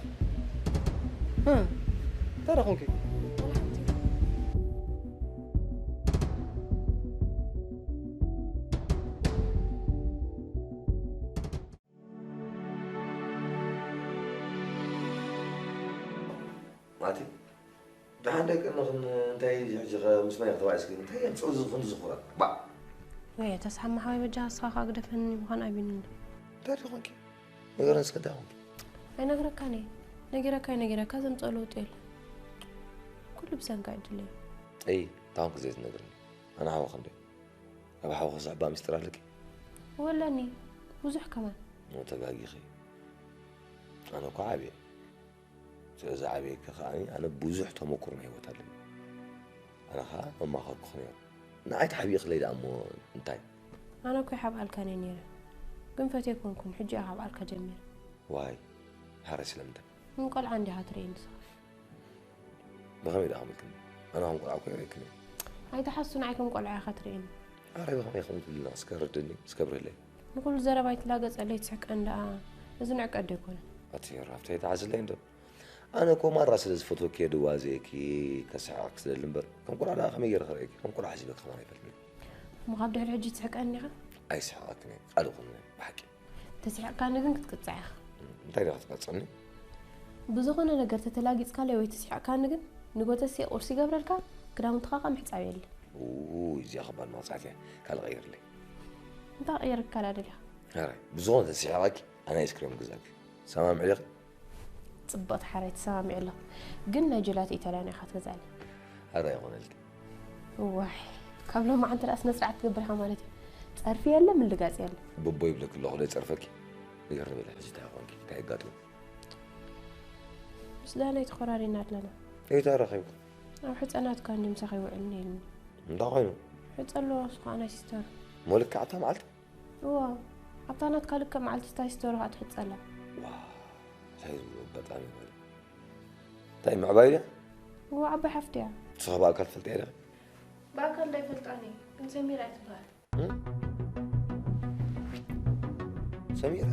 ደኣ ኾንኪ? ማቲ፣ ደሓን ደቂ እንኽን እንታይ እዩ ሕጂ ኸ ምስ መን ኢኺ ተባኢስኪ? እንታይ የምጽኦ እዚ ክንዲ ዝኹራ? ባእ! ወይ ኣታ ሰሓም ሓወይ በጃኻ ንስኻ ከኣ ግደፈኒ ምዃን ኣቢኒ ኣሎ። እንታይ ደኣ ኾንኪ? ንገረኒ እስከ እንታይ ኾንኪ? ኣይነግረካን እየ። ነጊረካ ኣይነጊረካ ዘምጽኦ ለውጢ የለን። ኩሉ ብሰንካ እዩ ድለዩ። እይ፣ እንታይ ኾንኪ ዘይትነግርኒ? ኣነ ሓውኺ እንድየ። ኣብ ሓውኺ ዝሕባእ ሚስጥር ኣለኪ? እወ ኣለኒ። ብዙሕ ከማን። እሞ ተጋጊኺ። ኣነ እኮ ዓብየ። ስለ ዝዓበየኪ ከኣ ኣነ ብዙሕ ተመኩሮ ናይ ህይወት ኣለኒ። ኣነ ከኣ መማኸርኩኺ ነይረ። ንዓይ ተሓቢእክለይ ደኣ እሞ እንታይ? ኣነ እኮ ይሓብኣልካን እየ ነይረ። ግን ፈትየ ኣይኮንኩን፣ ሕጂ እየ ከብኣልካ ጀሚረ። ዋይ፣ ሓራይ ስለምንታይ? ከም ቆልዓ እንዲኻ ትርእየኒ ንስኻ። ብኸመይ ደኣ ከመልክኒ? ኣነ ከም ቆልዓ እኮ ኣይርእየክን እየ። ኣይትሓሱ፣ ንዓይ ከም ቆልዓ ኢኻ ትርእየኒ። ኣረ ብኸመይ ከም ትብልና እስከ ኣረድእኒ፣ እስከ ኣብርህለይ። ንኹሉ ዘረባ ኣይትላገጸለይ፣ ትስሕቀኒ ደኣ። እዚ ንዕቀት ዶ ኣይኮነን? ኣቲ ራፍተይ ተዓዝለይ እንዶ። ኣነ እኮ ማራ ስለ ዝፈትወኪ እየ ድዋዘየኪ፣ ከስሕቐኪ ዝደሊ እምበር፣ ከም ቆልዓ ደኣ ከመይ ገይረ ክርእየኪ? ከም ቆልዓ ሓሲበኪ ከማን ኣይፈልጥን እየ። እሞ ካብ ድሕሪ ሕጂ ትስሕቀኒ ዲኻ? ኣይስሕቐክን እየ፣ ቃል እኹንኒ፣ ብሓቂ። እንተስሒቕካኒ ግን ክትቅጻዕ ኢኻ። እንታይ ዲኻ ትቀጽዕኒ? ብዝኾነ ነገር ተተላጊጽካለይ ወይ ተስሒቕካኒ ግን ንጎተሴ ቁርሲ ይገብረልካ፣ ክዳውንትኻ ከኣ ምሕጻብ የለ። ውይ እዚኣ ከባድ መቕጻዕቲ እያ። ካልእ ቀይርለይ። እንታይ ቀይርካላ ደሊኻ? ሕራይ ብዝኾነ ተስሒቓኪ ኣነ ኣይስክሬም ክገዝኣልኪ። ሰማምዒ ዲኺ? ጽብቕቲ ሓራይ ተሰማሚዐ ኣለኹ። ግን ናይ ጀላቲ ኢጣልያን ኢኻ ትገዝኣለይ። ሕራይ ይኾነልኪ። እዋይ ካብ ሎማዓንቲ ደኣ ስነ ስርዓት ትገብር ኢኻ ማለት እዩ። ጸርፊ የለ ምልጋጽ የለ። ብቦ ይብለኪ ኣለኹ ዶ ይጸርፈኪ? ንገርኒ በሊ ሕጂ እንታይ ኮንኪ? እንታይ ኣጋጢሙ? ምስ ዳናይ ተኾራሪና ኣለና። እንታይ ረኺብኩም? ኣብ ሕጸ ናትካ እንድዩ ምሳኺ ውዕል ነይልኒ። እንታይ ኮይኑ? ሕጸ ኣለዋ እሱ ከዓ ናይ ሲስተር። ሞልካ ኣብታ መዓልቲ? እዋ ኣብታ ናትካ ልክዕ መዓልቲ ስታ ሲስተር ከዓ ትሕጸላ። ዋ እንታይ ዝብሉ ኣጋጣሚ ይበል። እንታይ ምዕባይ ድያ? እዋ ዓባይ ሓፍቲ እያ። ንስኻ ብኣካል ትፈልጥያ ዲኺ? ብኣካል ዳይፈልጣኒ ግን ሰሚራ እያ ትበሃል። ሰሚራ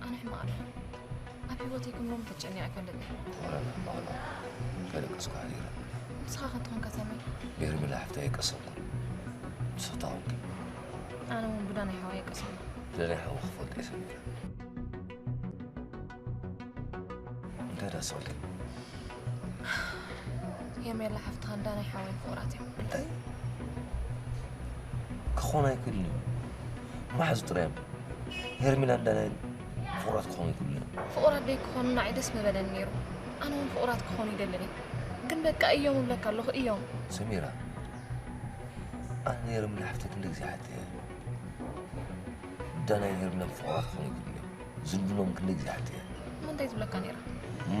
ኣነ ሕማቕ ኣለኹ ኣብ ህይወተይ ክምሎም ተጨኒቐ ኣይፈልጥን። ኮረና ማዕሎ ከደቀስኩ ሓዲረ። ንስኻ ከ እንተኾንካ ሳሚ? ብሄርሜላ ሓፍተይ ኣይቀሰንኩን። ንስኺ እንታይ ኮንኪ? ኣነ እውን ብዳናይ ሓወይ ኣይቀሰንኩን። ብዳናይ ሓወይ ክፈልጦ እየ ሰሚረ። እንታይ ደኣ ስቕልኪ? ሄርሜላ ሓፍትኻን ዳናይ ሓወይን ፍቑራት እዮም። እንታይ? ክኾን ኣይክእልን እዩ። መሓዙት ጥራይ እዮም። ሄርሜላን ዳናይን ፍቑራት ክኾኑ ኣይክእሉን እዮም። ፍቑራት ደይ ክኾኑ ንዓይ ደስ ምበለኒ ነይሩ። ኣነ እውን ፍቑራት ክኾኑ ይደልን እየ። ግን በቃ እዮም እብለካ ኣለኹ እዮም። ሰሚራ፣ ኣነ ንሄርሜላ ሓፍተይ ክንደይ ግዜ ሓተየ። ዳናይን ሄርሜላን ፍቑራት ክኾኑ ኣይክእሉን እዮም። ዝንድኖም ክንደይ ግዜ ሓተየ። እሞ እንታይ ትብለካ ነይራ?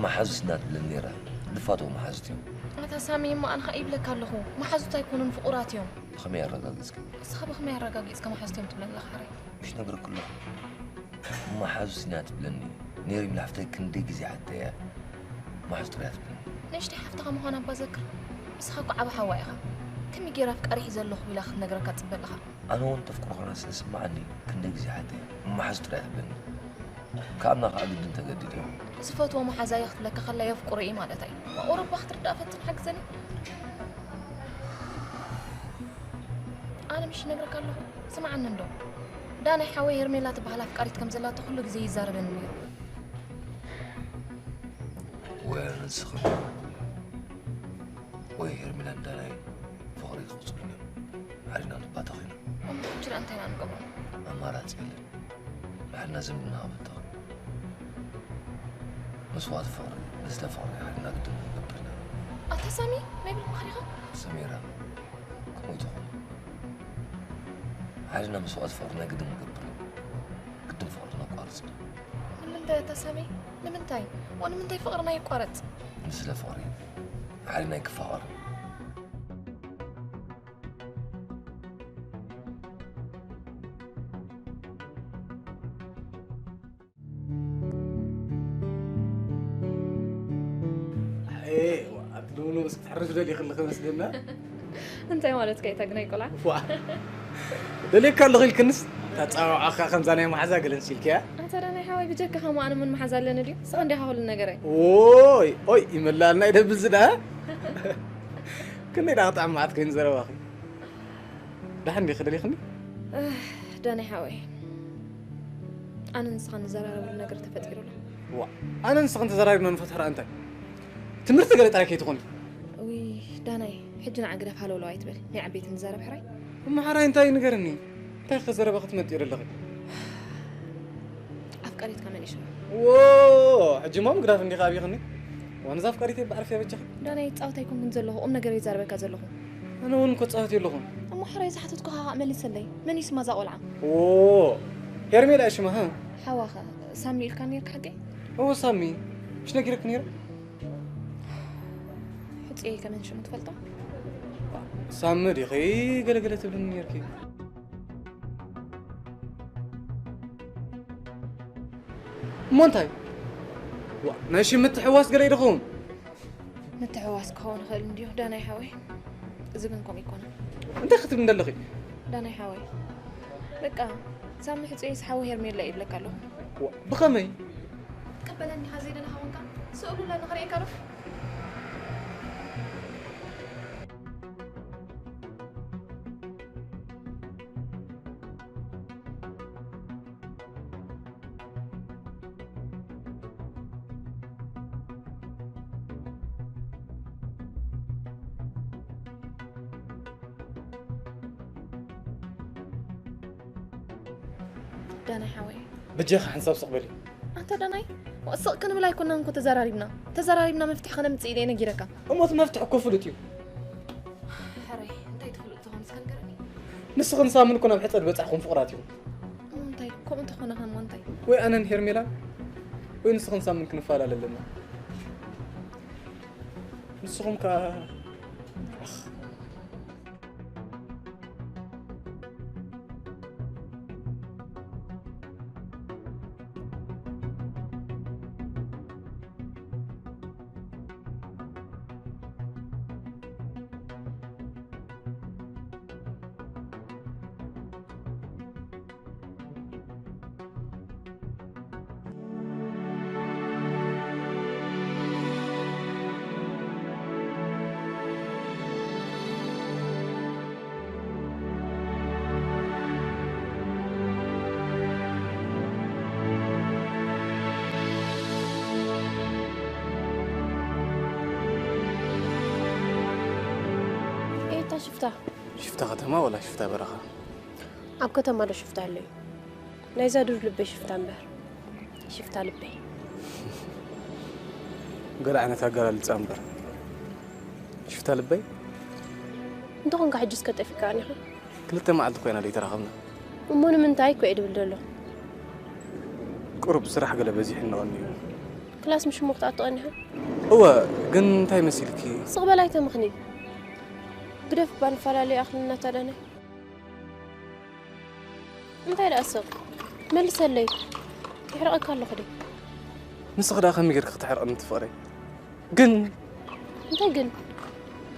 መሓዙት ኢና ትብለኒ ነይራ። ልፋተው መሓዙት እዮም። ኣታ ሳሚ እሞ ኣነ ኸኣ ይብለካ ኣለኹ። መሓዙት ኣይኮኑን ፍቑራት እዮም። ብኸመይ ኣረጋጊጽኪ? ንስኻ ብኸመይ ኣረጋጊጽካ መሓዙት እዮም ትብለኒ ኣለኻ ሓራይ? ምሽ ነግረኪ ኣለኹ። መሓዙት ኢና ትብለኒ። ሄርሜላ ሓፍተይ ክንደይ ግዜ ሓተየ። መሓዙት ጥራይ እያ ትብለኒ። ንእሽተይ ሓፍትኻ ምዃና እባ ዘክር። ንስኻ እኮ ዓቢ ሓዋ ኢኻ። ከመይ ገይራ ኣፍቃሪ ሒዘ ኣለኹ ኢላ ክትነግረካ ትጽበ ኣለኻ? ኣነ እውን ተፍቅሮ ኮይና ስለ ዝስምዓኒ ክንደይ ግዜ ሓተየ። መሓዙት ጥራይ እያ ትብለኒ። ክኣምና ከኣ ግድን ተገዲደ። ዝፈትዎ መሓዛየ ክትብለካ ከላ የፍቅሮ እየ ማለታ እዩ። ቁሩብ እባ ክትርዳእ ፈትን ሓግዘኒ። ኣነ ምሽ ይነግረካ ኣለኹ። ስምዓኒ እንዶ። ዳናይ ሓወይ ሄርሜላ ትበሃል ኣፍቃሪት ከም ዘላቶ ኩሉ ግዜ ይዛረበኒ ነይሩ። ወይ ኣነ ንስኺ ወይ ሄርሜላን ዳናይን ፍቕሪ ክቕጽሉ እዮም። ሓዲና ንባታኽ ኢና። እሞ ሕጂ ደኣ እንታይ ኢና ንገብሮ? ኣማራጺ የለን። ንሓድና ዝምድና ክበትኽ። መስዋእቲ ፍቕሪ፣ ንስለ ፍቕሪ ሓድና ግድን ክንገብር ኢና። ኣታ ሳሚ፣ ናይ ብልብኻ ዲኻ? ሰሚራ፣ ከምኡ ኣይትኹን። ሓድና መስዋእቲ ፍቕሪ ናይ ግድን ክንገብር ኢና። ግድን ፍቕሪ ክነቋርጽ ኢና። ንምንታይ ኣታ ሳሚ? ንምንታይ? ወ ንምንታይ ፍቕርና ይቋረጽ? ንስለ ፍቕሪ ሓድና ኣይክፋቐርን። ኣቲ ዶሎ እስኪ ትሕርሽ ደሊኺ ኣለኺ መስለና። እንታይ ማለትካ እዩ ታግናይ ቆልዓ? ዋ ደልየካ ኣለኹ ኢልክንስ ታጻዋዓኻ ከምዛ ናይ መሓዛ ገለ ንሲልክያ። ኣታ ዳናይ ሓወይ ብጀካኻ እሞ ኣነ መን መሓዛ ኣለኒ ድዩ? ንስኻ እንዲኻ ኩሉ ነገረይ። ኦይ ኦይ ይመላልና ይደብዝ ዳ። ክንደይ ዳ ክጥዕም መዓት ኮይኑ ዘረባኺ። ደሓን ዲኺ ደሊኽኒ? ዳናይ ሓወይ ኣነ ንስኻ ንዘራረበሉ ነገር ተፈጢሩ ኣሎ። ዋ ኣነ ንስኻ እንተዘራሪብና ንፈትሖ እንታይ? ትምህርቲ ገለ ጥራይ ከይትኾኒ። ውይ ዳናይ ሕጂ ንዓ ግደፍ ሃለውለው ኣይትበል ናይ ዓበይቲ ንዛረብ ሕራይ። እሞ ሓራይ እንታይ ንገርኒ? እንታይ ከ ዘረባ ክትመጥዮ ዘለኺ? ኣፍቀሪትካ መሊሽዋ። ዎ ሕጂ እሞ ምግዳፍ እንዲኻ ኣብይኽኒ? ዋንዛ ኣፍቀሪተይ ብዓርፍያ በጃኺ። ዳናይ ይጻወት ኣይኮንኩን ዘለኹ ቁም ነገር ይዛረበካ ዘለኹ። ኣነ እውን እኮ ጻወት የለኹን። እሞ ሕራይ ዝሓተትኩኻ ከዓ መሊሰለይ። መን እዩ ስማ እዛ ቆልዓ? ዎ ሄርሜላ እያ ሽማ ሃ? ሓዋኸ ሳሚ ኢልካ ነይርካ ሓቀይ? እዎ ሳሚ ምሽ ነጊረክ ነይረ? ሕጽየይ ከመን ሽሙ ትፈልጦ? ሳሚ ዲኺ ገለገለ ትብልኒ ነይርኪ። እሞ እንታይ? ዋ ናይ ሽም ምትሕዋስ ገለ ይድኸውን? ምትሕዋስ ክኸውን ይኽእል እንድዩ ዳናይ ሓወይ። እዚ ግን ከምኡ ኣይኮነን። እንታይ ክትብሊ እንደለኺ? ዳናይ ሓወይ በቃ ሳሚ ሕጹየይ ሓዊ ሄርሜላ ይብለካ ኣለኹ። ዋ ብኸመይ? ትቀበለኒ ኢኻ ዘይደለኻ ኮንካ? ስእሉ ላ ንኽርእየካ ዶ? ዳናይ ሓወይ። ብጀኻ ሓንሳብ ስቕ በሊ። ኣንታ ዳናይ፣ ስቕ ክንብል ኣይኮናን እኮ ተዘራሪብና። ተዘራሪብና መፍትሒ ከነምጽእ ኢለ ነጊረካ። እሞ እቲ መፍትሒ እኮ ፍሉጥ እዩ። ሕራይ፣ እንታይ ትፈልጥ ዝኾነ እስከ ንገረኒ። ንስኽን ሳምን እኮ ናብ ሕጸ ዝበጻሕኩም ፍቑራት ኢኹም። እሞ እንታይ፣ ከምኡ እንተኾነ ከ እሞ እንታይ? ወይ ኣነን ሄርሜላን፣ ወይ ንስኽን ሳምን ክንፈላለ ኣለና። ንስኹም ከኣ፣ ኣኽ። ኤታ ሽፍታ። ሽፍታ ከተማ ወላ ሽፍታ በረኻ? ኣብ ከተማ ዶ ሽፍታ ኣሎ እዩ? ናይዛ ዱር ልበይ ሽፍታ እምበር። ሽፍታ ልበይ። ገለ ዓይነት ኣገላልጻ እምበር። ሽፍታ ልበይ? እንተኾንካ ሕጂ እስከ ጠፊእካኒ ኢኻ? ክልተ መዓልቲ ኮይና ደይተራኸብና። እሞ ንምንታይ እኮ እየ ድብል ዘሎ። ቁሩብ ስራሕ ገለ በዚሕኒ ቀንዩ። ክላስ ምሽ እሞ ክትኣቱ ቀኒኻ? እወ፣ ግን እንታይ መሲልኪ? ስቕ በል ኣይተምኽኒ። ግደፍ እባ ንፈላለዩ ኣኽልልና ታዳነ። እንታይ ደኣ ስቕ? መልሰለይ። የሕርቐካ ኣለኹ ድየ? ንስኺ ደኣ ከመይ ጌርኪ ክተሕርቕኒ ትፍቕሪ? ግን እንታይ ግን?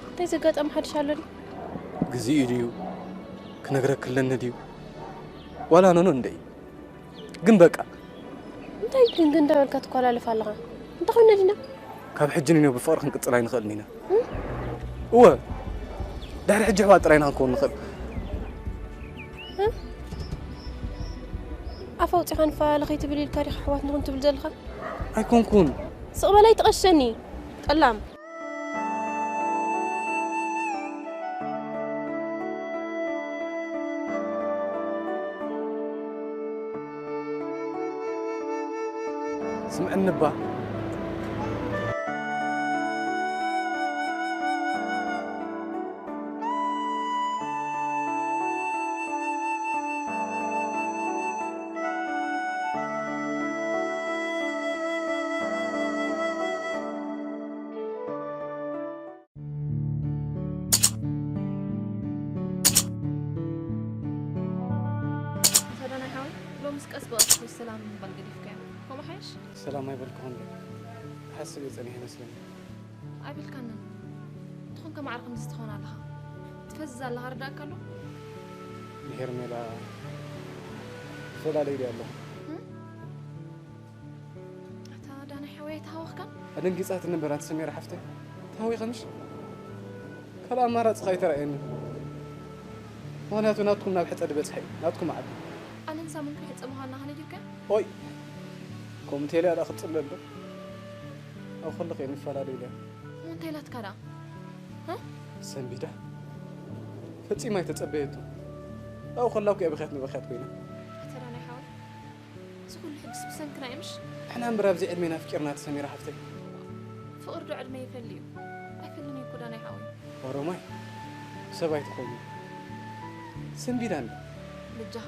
እንታይ ዘጋጠመ ሓድሽ ኣሎ ድዩ? ግዜኡ ድዩ? ክነግረኪ ኣለኒ ድዩ? ዋላ ኖኖ እንደይ? ግን በቃ። እንታይ ግን ግን እንዳበልካ ትኮላለፍ ኣለኻ? እንታይ ኮይና ዲና? ካብ ሕጂ ንኔው ብፍቕሪ ክንቅጽል ኣይንኽእልን ኢና። እም? እወ። ድሕሪ ሕጂ ኣሕዋት ጥራይ ኢና ክንከውን ንኽእል። እም? ኣፍ ኣውጺኻ ንፈላለ ከይትብል ኢልካ ዲኻ ኣሕዋት ንኹን ትብል ዘለኻ? ኣይኮንኩን። ስቕ በል ኣይትቐሸኒ። ጠላም። ስምዕኒ እባ። ኣታ ዳናይ ሓወይ፣ ሎምስ ቀስ ብቐስ ሰላም ምባል ገዲፍካዮ። ከምኡ ሓይሽ? ሰላም ኣይበልኩኹን ዶ? ክሓስብ እየ ጸኒሐ ይመስለኒ። ኣይበልካንን። ትኾንከ ማዕረ ከምዚ ትኾን ኣለኻ። ትፈዝዝ ኣለኻ፣ ርዳእካ ኣሎ? ንሄርሜላ ፈላለዩ ድየ ኣለኹ? እም? ኣታ ዳናይ ሓወይ ኣይተሃወኽካን? ኣደንጊጻትኒ እምበር ኣንቲ ሰሜራ ሓፍተይ። ተሃዊኸ ምሽ? ካልእ ኣማራጺ ከኣ ኣይተራእየንን። ምኽንያቱ ናትኩም ናብ ሕጸ ዝበጽሐ እዩ። ናትኩም ዓቢ። ኣነን ሳምን ከ ሕጸ ምዃንና ከነጊርከ? ኦይ! ከምኡ እንተኢለ ደኣ ክጽለል ዶ? ኣብ ከለኹ እየ ንፈላለ ኢለ። እሞ እንታይ ኢላትካ ደኣ? እ? ሰንቢዳ። ፈጺማ ኣይተጸበየቶ። ኣብኡ ከላ እኮ እያ ብኽያት ንብኽያት ኮይና። ኣታ ዳናይ ሓወይ፣ እዚ ኩሉ ሕግስ ብሰንክና እዩ ምሽ? ንሕና እምበር ኣብዚ ዕድሜና ኣፍቂርና ኣቲ ሰሚራ ሓፍተይ። ፍቕሪ ዶ ዕድመ ይፈሊ እዩ? ኣይፈልን እዩ እኮ ዳናይ ሓወይ። ኦሮማይ፣ ሰብ ኣይትኾኑ። ስንቢዳ እንዳ። በጃኻ፣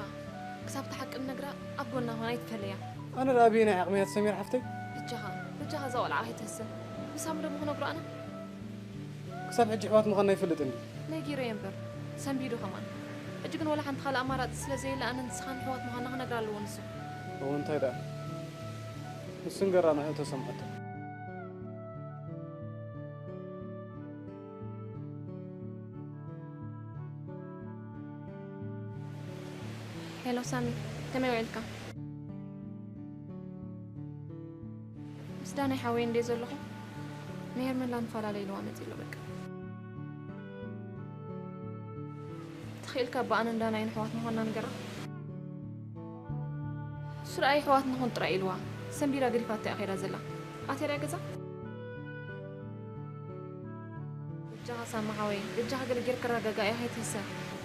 ክሳብ እቲ ሓቂ ንነግራ ኣብ ጎና ኾና ኣይትፈለያ። ኣነ ደኣ ኣበየናይ ዓቕሚ እያ ኣቲ ሰሚራ ሓፍተይ? በጃኻ፣ በጃኻ እዛ ቆልዓ ከይትህስን። ንሳሚ ዶ ክነግሮ ኣነ? ክሳብ ሕጂ ኣሕዋት ምዃንና ይፈልጥ እንድዩ? ነጊረዮ እምበር፣ ሰንቢዱ ከማን። ሕጂ ግን ወላ ሓንቲ ካልእ ኣማራጺ ስለ ዘየለ ኣነ ንስኻን ኣሕዋት ምዃንና ክነግራ ኣለዎ ንሱ። እወ እንታይ ደኣ? ንሱ ንገራ ንዕኡ ተሰምዓቶ። ሄሎ ሳሚ፣ ከመይ ውዒልካ? ምስ ዳናይ ሓወይ እንደ ዘለኹ ንሄርመላ ንፈላለ ኢልዋ መፂ ኣሎ። በቃ ተኽኢልካ ብኣነን ዳናይን ኣሕዋት ምዃንና ንገራ። እሱ ደኣ ኣሕዋት ንኹን ጥራይ ኢልዋ ሰንቢራ ገዲፋታ እያ ከይዳ ዘላ። ኣትያ ድያ ገዛ? በጃኻ ሳሚ ሓወይ፣ በጃኻ ገለ ጌርካ ረጋጋእያ፣ ከይትህሰ።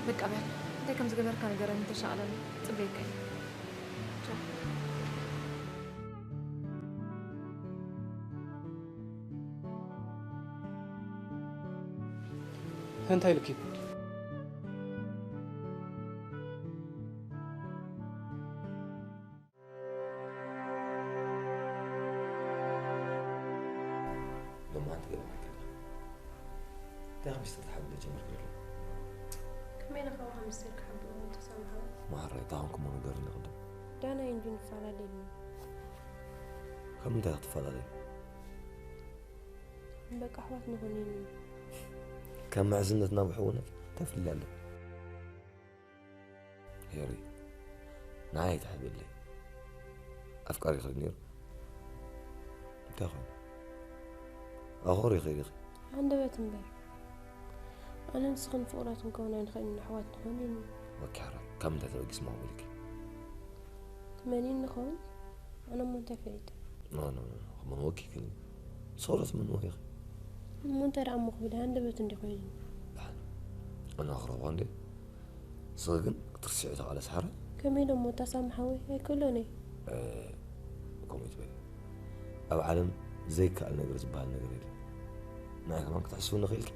በቃ በል፣ እንታይ ከም ዝገበርካ ንገረኒ፣ ተሻቕለኒ፣ ጽበየካ እየ። ቻው። እንታይ ኢልኪ? ሎማዓንቲ ገለ ማይ ከላ እንታይ ከም ዝተተሓብለ ጀመርክሉ? ከመይ ንኸው ከም ምስጢር ክሓብኦ ተሰምዖ። መሃራይ እንታይ ኮንኩሞ ንገርኒ ቅድም። ዳናይ እንጂ ንፈላለ ኢልና። ካብ ምንታይ ክትፈላለዩ? በቃ ኣሕዋት ንኹን ኢልና። ካብ ምሕዝነት ናብ ሕውነት እንታይ ፍልልይ ኣሎ? ሄሪ ንዓይ ኣይትሕብለይ። ኣፍቃሪኺ ነይሩ እንታይ ኾይኑ? ኣኾሪኺ ዲኺ? ሃንደበት እምበር ኣነን ንስኽን ፍቑራት ክንከውን ኣይንኽእልን ኣሕዋት ንኾን ኢልና። ወኪ ሓራይ ካብ ምንታይ ተበጊስ ማወቅ ኢልኪ? ትመንይኒ ንኸውን ኣነ እሞ እንታይ ፈሊጠ? ኖ ኖ ኖ ክመንወኪ ኢልክኒ። ንስኺ ዶ ትመንዎ ኢኺ? እሞ እንታይ ደኣ እሞ ክብል ሃንደበት እንዲ ኮይኑ። ኣነ ክረኽቦ እንዴ? ንስኺ ግን ክትርስዒ ተቓለሲ ሓራይ። ከመይ ኢለ እሞ እታ ሳሚ ሓወይ ኣይክእሎን እየ። ከምኡ ይትበል። ኣብ ዓለም ዘይከኣል ነገር ዝበሃል ነገር የለን። ንዓይ ከማን ክትሕስብኒ ኽኢልኪ?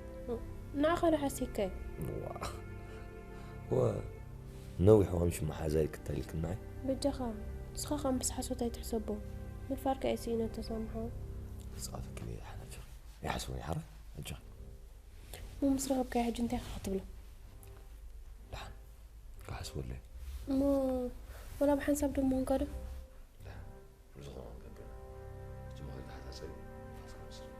ንዓኻ ዶ ሓሲብካ እዩ? ዋ ወ ነዊሕ ዋምሽ መሓዛይ ክታይልክናይ በጃኻ ንስኻ ከም ብስ ሓሶት ኣይትሕሰቦ። ምድፋርካ እየ ስኢነ ተሳምሖ። ጻፍክኒ ሓናቸ ይሓስቦ ይሓረ ኣጆ እሞ ምስ ረኸብካዮ ሕጂ እንታይ ኢኻ ክትብሎ? ደሓን ክሓስበለይ እሞ ወላ ብሓንሳብ ዶ ምኾንካ ዶ? ብዝኾነ ክንገብር ሕጂ መኸል ተሓሳሰቢ ንፋስ ክመስል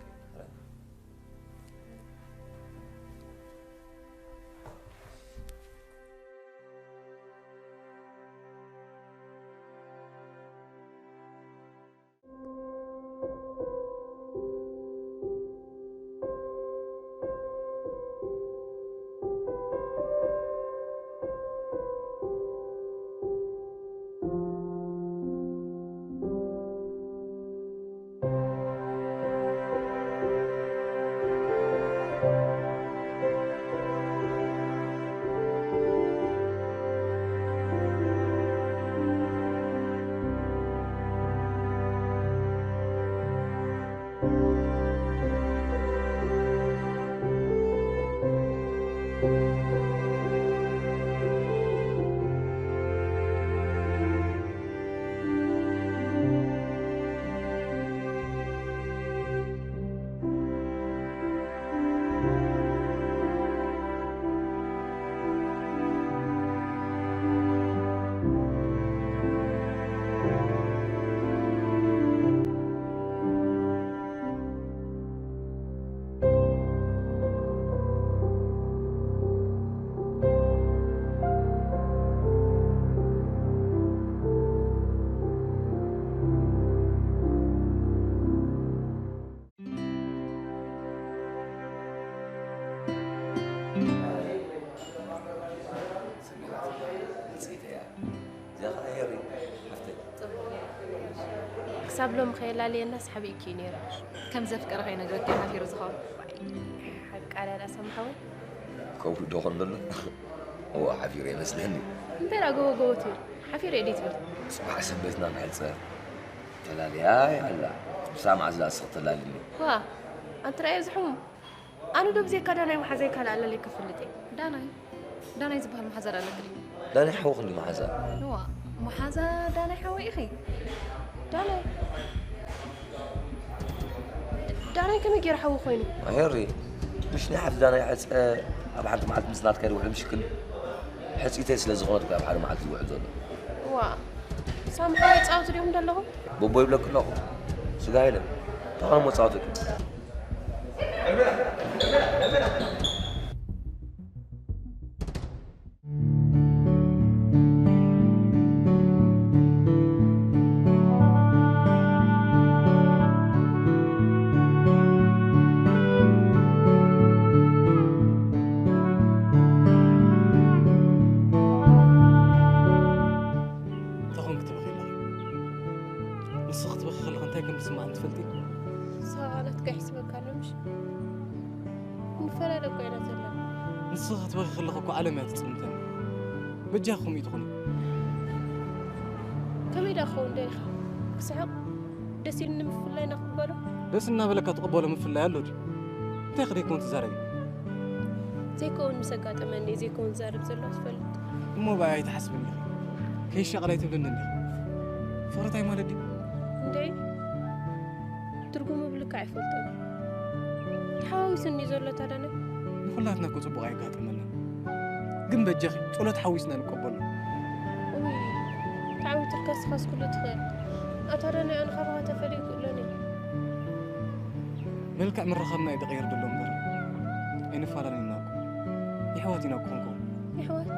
ክሳብ ሎም ከየላለየና ሳሕቢ እኪ ነይሩ። ከም ዘፍቀረ ከይነግረኪ ሓፊሩ ዝኸውን። ሓቃ ዳዳ ሰምሓዊ። ከውሒ ዶ ኾን ዘሎ? እዋ ሓፊረ ይመስለኒ። እንታይ ዳ ጎቦ ጎቦ ትብል? ሓፊረ እየ ትብል? ጽባሕ ሰንበትና ንሕጸ ተላልያ ኣላ። ምሳ መዓዝ ዳ ስቕ ተላልኒ? ዋ ኣንትራዮ ዝሕሙም ኣነ ዶ ብዘይካ ዳናይ መሓዛይ ካልእ ኣለለይ ክፍልጥ እየ። ዳናይ ዳናይ ዝበሃል መሓዛ ዶ ኣለክን? ዳናይ ሓውኺ እንዲ መሓዛ። እዋ መሓዛ ዳናይ ሓወይ ኢኺ። ዳናይ ዳናይ ከመይ ገይሩ ሓዊ ኮይኑ? ኣሄሪ ምሽ ናይ ሓፍቲ ዳናይ ሕፀ ኣብ ሓንቲ መዓልቲ ምስ ናትካ ይውዕል ምሽክል ሕፂተይ ስለ ዝኾነት ኣብ ሓደ መዓልቲ ዝውዕል ዘሎ። እዋ ሳሚ ሓወይ ፃውቲ ዲኹም ዘለኹም? ቦቦ ይብለኪ ኣለኹ ስጋ የለን ተኾነ ሞ ፃውቲ እንታይ ከም ዝስማዓኒ ትፈልጢ? ንስኻ ናትካ ይሕስበካ ኣሎ ምሽ? ንፈላለ እኮ ኢና ዘለና። ንስኻ ክትበኺ ከለኻ እኮ ዓለም እያ ትጽልምተኒ። በጃኺ ከምኡ ትኹኒ። ከመይ ደኣ ክኸውን ደሊኻ? ክስሕቕ? ደስ ኢሉኒ ምፍላይና ክቕበሎ? ደስ እናበለካ ትቕበሎ ምፍላይ ኣሎ ድዩ? እንታይ ከደይከውን ትዛረቢ? ዘይከውን ምስ ኣጋጠመኒ ዘይከውን ዝዛረብ ዘሎ ትፈልጥ። እሞ ብኣይ ኣይትሓስብን ዲኺ? ከይሻቐል ኣይትብልኒ እንዲኺ? ፍቕሪ እንታይ ማለት ድዩ? እንዴ? ትርጉሙ ብልክዕ ኣይፈልጦን። ተሓዋዊሱኒ ዘሎ ታዳነ? ንኹላትና እኮ ጽቡቕ ኣየጋጠመናን። ግን በጃኺ ጸሎት ሓዊስና ንቀበሎ። ውይ፣ ተዓዊትልካ እስኻስ ኩሉ ትኽእል። ኣታ ዳነ ኣነ ካባኻ ተፈልየ ክእሎን እየ። መልክዕ ምርኻብና እዩ ዝቕየር ዘሎ እምበር ኣይንፈላለን ኢና እኮ። የሕዋት ኢና እኮ ክንከውን። የሕዋት?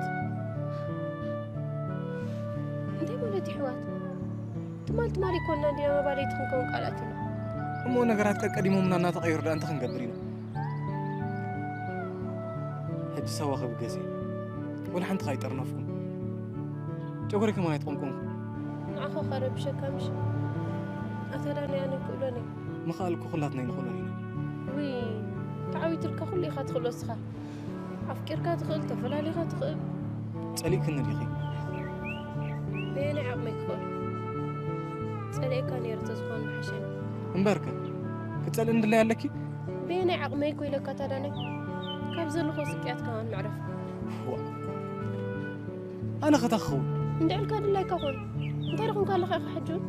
እንታይ ማለት የሕዋት? ትማል ትማል ይኮና እንዲና መባለይቲ ክንከውን ቃል ኣቲና። እሞ ነገራት ቀቀዲሞምና እናተቐየሩ ደኣ እንታይ ክንገብር ኢና? ሕጂ ሳዋ ክብገስ እየ። ወላ ሓንቲ ካይጠርነፍኩም። ጨጎሪ ከማን ኣይትቆምቆምኩም። ንዓኻ ከረብሸካ ምሽ? ኣታ ዳነ ኣነ ክእሎን እየ። ምኽኣል እኮ ኩላትና ኣይንኽእሎን ኢና። ውይ፣ ተዓዊትልካ ኩሉ ኢኻ ትኽእሎ እስኻ። ኣፍቂርካ ትኽእል፣ ተፈላሊኻ ትኽእል። ጸሊእክኒ ዲኺ? በየናይ ዓቕመይ ክኽእል? ጸሊኤካ ነይረ ተዝኾን ምሓሸኒ። እምበርከ፣ ክትጸልእኒ ድላይ ኣለኪ? በየናይ ዓቕመይ እኮ ኢለካ ታዳነይ? ካብ ዘለኹ ስቅያት ከማን መዕረፍ። ዋ፣ ኣነ ኸታ ክኸውን? እንድዕልካ ድላይካ ኾን። እንታይ ደኹንካ ኣለኻ ኢኻ ሕጂ እውን?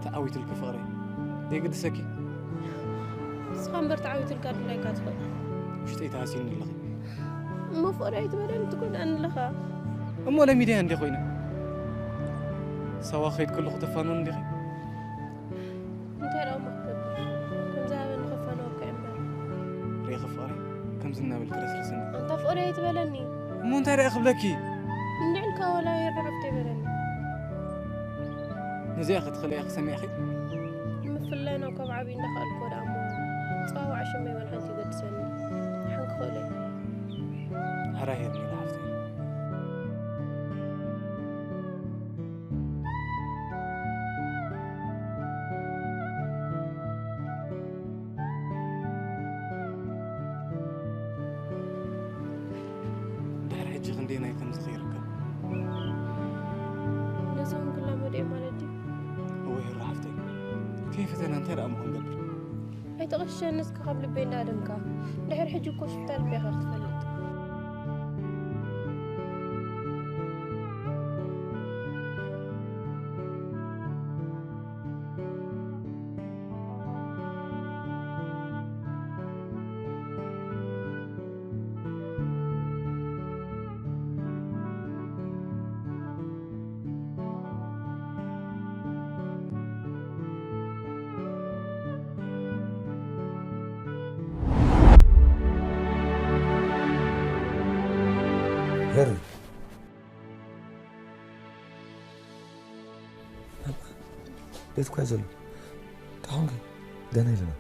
ተዓዊትልኪ ፍቕረይ። ዘይግድሰኪ? ንስኻ እምበር ተዓዊትልካ ድላይካ ትኽእል። ውሽጠይ ተሃሲኒ ኣለኺ። እሞ ፍቕሪ ኣይትበለኒ ትጎድኣኒ ኣለኻ። እሞ ለሚደያ እንዴ ኮይነ? ሳዋ ኸይድ ከለኹ ተፋንወኒ እንዲኺ? እንታይ ደኣ እሞ ክገብር? ከም ዝሃበኒ ከፋንወካ እየ እምበር። ርኢኺ ፍቕረይ፣ ከምዚ እናበልኪ ረስርስኒ። ኣንታ ፍቕሪ ኣይትበለኒ። እሞ እንታይ ደኣ ክብለኪ? እንድዕልካ ወላ የርዕፍቲ ኣይበለኒ። ነዚኣ ክትኽእልያ ክሰሚዕኺ? ንምፍላይና ካብ ዓብዪ እንዳኸኣልኩ ወደ ኣሞ ጸዋውዓ ሽመይ ወላ ሓንቲ ይገድሰኒ። ሓን ክኽእሎ እየ። ሕራይ ሄርሜላ ሓፍተይ። ድሕሪ ሕጂ ክንደየናይ ከም ዝኽይር እኮ። ነዞም ክላመድ እየ ማለት ድዩ? እወ፣ ሄሮ ሓፍተይ። ከይፈተና እንታይ ደኣ እሞ ክንገብር? ኣይተቐሽሸኒ እስከ ካብ ልበይ እንዳደምካ። ድሕሪ ሕጂ እኮ ሽፍታ ልበይ ኢኻ ክትፈልጥ። ሄሪ። ቤት እኳ እዩ ዘሎ። ጣኹንኪ ደህና የለና።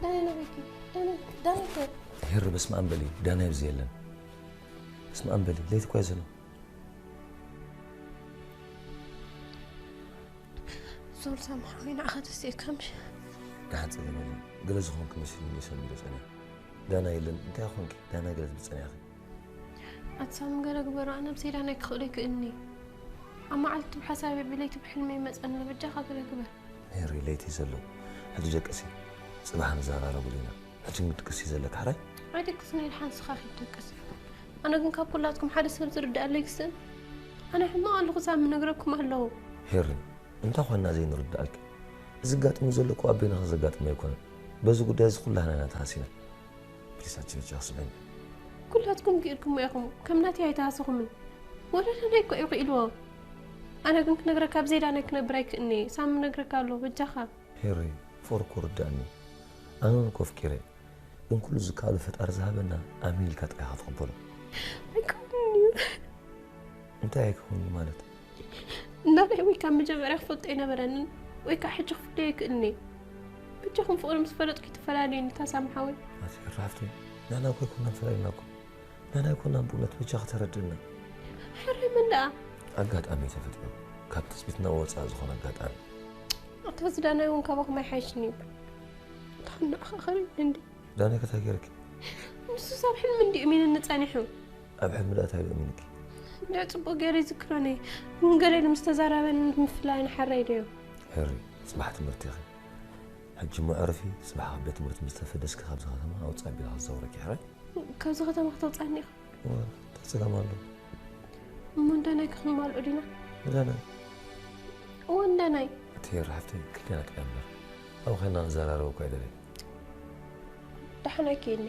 ዳና ነበርኪ? ዳና፣ ዳና ይከር። ሄሪ፣ በስመ ኣብ በሊ፣ ዳና ይብዚ የለን። በስመ ኣብ በሊ፣ ለይቲ እኳ እዩ ዘሎ። ሶል ሳምሓዊ ንዓኻ ተስኢካ ምሽ? ደሓን ጸገም የለን። ገለ ዝኾንክ መሲሉኒ ሰሚረ ጸኒሐ። ዳና የለን። እንታይ ኾንኪ? ዳና ገለ ትብል ጸኒሕኺ? ኣቲ ሳሚ ገለ ግበሮ፣ ኣነ ብሰይ ዳና ክኽእሎ ኣይክእልኒ። ኣብ መዓልቲ ብሓሳብ ብለይቲ ብሕልሚ ይመጸኒ፣ በጃኻ ገለ ግበር። ሄሪ፣ ለይቲ ዘሎ። ሕጂ ደቅሲ። ጽባሕ ንዘራረቡሉ ኢና። ሕጂ ክትድቅሲ ዘለካ ሕራይ? ኣይደቅስን ኢለ ሓንስኻ ክትደቅስ። ኣነ ግን ካብ ኩላትኩም ሓደ ሰብ ዝርድኣለይ ክስእን። ኣነ ሕማቕ ኣለኹ ሳሚ፣ ነግረኩም ኣለኹ። ሄሪ፣ እንታይ ኾንና ዘይንርድኣልኪ? እዚ ዘጋጥም ዘሎ እኮ ኣብ በይንኻ ዘጋጥም ኣይኮነን። በዚ ጉዳይ እዚ ኩላህና ኢና ተሃሲና። ፕሊስ፣ ኣንቺ በጃኺ ስምዕኒ። ኩላትኩም ክኢልኩሞ ኢኹም፣ ከም ናተይ ኣይተሃሰኹምን። ወለደይ እኮ እዩ ክኢልዎ። ኣነ ግን ክነግረካ ብዘይ ዳናይ ክነብር ኣይክእልን'የ። ሳሚ ነግረካ ኣሎ፣ በጃኻ። ሄሪ፣ ፍቕሪ እኮ ርዳእኒ። ኣነ እውን እኮ ኣፍቂረ። ግን ኩሉ ዝከኣሎ ፈጣሪ ዝሃበና ኣሚን ኢልካ ጥራይ ኢኻ ትቕበሎ። ኣይከውንን እዩ። እንታይ ኣይከውንን ማለት? እንዳላይ ወይ ካብ መጀመርያ ክፈልጦ ኣይነበረንን፣ ወይ ከዓ ሕጂ ክፍለዮ ኣይክእልን እየ። በጃኹም ፍቕሪ ምስ ፈለጥኩ ይትፈላለዩኒ፣ እታ ሳሚ ሓወይ። ኣቲ ራፍቲ፣ ንሕና እኮ ኣይኮናን ፈላሊናኩም። ንሕና ኣይኮናን ብእውነት፣ በጃኺ ተረድእና። ሕራይ መን ደኣ? ኣጋጣሚ እዩ ተፈጢሩ። ካብ ትጽቢትና ወጻእ ዝኾነ ኣጋጣሚ። ኣታ ዝዳናይ እውን ካባኹም ኣይሓይሽን እዩ። ታንዳኻ ኸሪብ እንዲ። ዳናይ ከታ ገይርክ? ንሱ ሳብ ሕልሚ እንዲኡ ሚንኒ ጸኒሑ። ኣብ ሕልሚ ዳታ ኢሉ ሚንክ? እንደ ጽቡቅ ገይሩ ይዝክሮኒ። ግን ገለ ኢሉ ምስ ተዛረበን ምፍላይ ንሓራይ ደዮ። ሕሪ፣ ጽባሕ ትምህርቲ ኢኺ። ሕጂ መዕረፊ፣ ጽባሕ ካብ ቤት ትምህርቲ ምስ ተፈደስኪ ካብዚ ከተማ ኣውጻእ ኣቢላ ክዛውረኪ ሕራይ? ካብዚ ከተማ ክተውጻኒ ኢኻ። እወ፣ እንታይ ጸገም ኣሎ? እሞ እንዳናይ ክኽማልኦ ዲና? እንዳናይ? እወ እንዳናይ። እቲ ሄር ሓፍተይ ክልቴና ጥራይ እምበር። ኣብኡ ኸይና ንዘራረብ እኳ ኣይደለይ። ደሓን ኣይክይድኒ።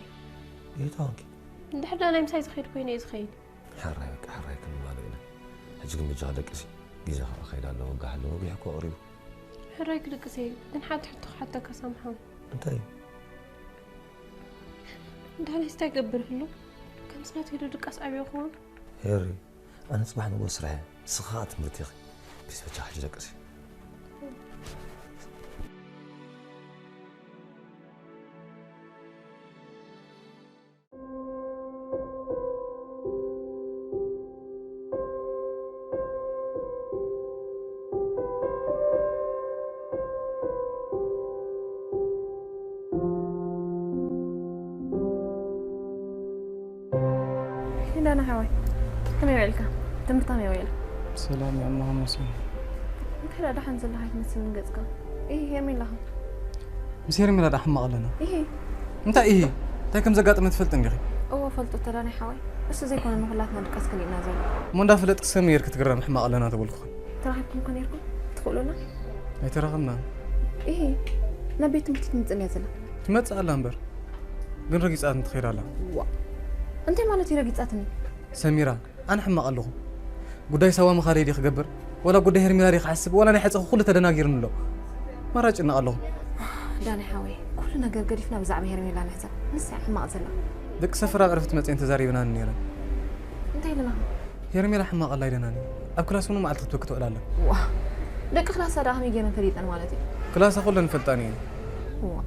ይታወንኪ። እንድሕር ዳናይ ምሳይ ዝኸይድ ኮይነ እየ ዝኸይድ። ሕራይ በቃ ሕራይ ክንማልኦ ኢና። ሕጂ ግን ብጃኻ ደቅሲ። ግዜ ኸኣ ከይድ ኣለዎ፣ ጋሕ ኣለዎ፣ ጉሕ እኮ ኣቕሪቡ። ሕራይ ክድቅስ እየ፣ ግን ሓንቲ ሕቶ ክሓተካ ሳምሓ። እንታይ እዩ? ዳናይስ እንታይ ይገብር ህሉ? ከምዚ ናተይ ዶ ድቃስ ኣብዮ ክኸውን? ሄሪ፣ ኣነ ጽባሕ ንግሆ ስራሕ እየ፣ ንስኺ ኸኣ ትምህርቲ ኢኺ። ፕሊስ በጃ ሕጂ ደቅሲ። ዳና ሓወይ፣ ከመይ ውዒልካ? ትምህርቲ ከመይ ውዒላ? ሰላም እያ እሞ ሃመሲ። እንታይ ደኣ ደሓን ዘለኻ ኣይትመስልን ገጽካ። ኢሂ፣ ሄርሜላ ኸ? ምስ ሄርሜላ ደኣ ሕማቕ ኣለና። ኢሂ። እንታይ ኢሂ? እንታይ ከም ዘጋጠመ ትፈልጢ እንዲኺ? እወ፣ እፈልጦ፣ ተዳናይ ሓወይ። እሱ ዘይኮነ ንኹላትና ድቃስ ከሊእና ዘሎ። እሞ እንዳፈለጥኪ ሰብ ሜርኪ ትግረሚ ሕማቕ ኣለና ተበልኩኺ። ተራኺብኩም ከ ኔርኩም? ትኽእሉና? ኣይተራኸብናን። ኢሂ። ናብ ቤት ትምህርቲ ትምጽእ እያ ዘላ። ትመጽእ ኣላ እምበር። ግን ረጊጻትኒ ትኸይድ ኣላ። ዋእ! እንታይ ማለት እዩ ረጊጻትኒ? ሰሚራ፣ ኣነ ሕማቕ ኣለኹ። ጉዳይ ሳዋ ምኻደይ ድየ ክገብር? ዋላ ጉዳይ ሄርሜላ ድየ ክሓስብ? ዋላ ናይ ሕጸኺ ኩሉ ተደናጊሩኒ ኣሎ። ኣማራጭ ይጭነቕ ኣለኹ። ዳኒ ሓወይ፣ ኩሉ ነገር ገዲፍና ብዛዕባ ሄርሜላ ንሕሰብ። ንሳ እያ ሕማቕ ዘላ። ደቂ ሰፈር ኣብ ዕረፍቲ መጺኤን ተዛሪበናኒ ነይረን። እንታይ ኢለናኺ? ሄርሜላ ሕማቕ ኣላ ኢለናኒ። ኣብ ክላስ እውን መዓልቲ ክትበኪ ትውዕል ኣላ። ዋእ! ደቂ ክላሳ ደኣ ከመይ ገይረን ፈሊጠን ማለት እዩ? ክላሳ ኩለን ይፈልጣኒ እየን። ዋእ!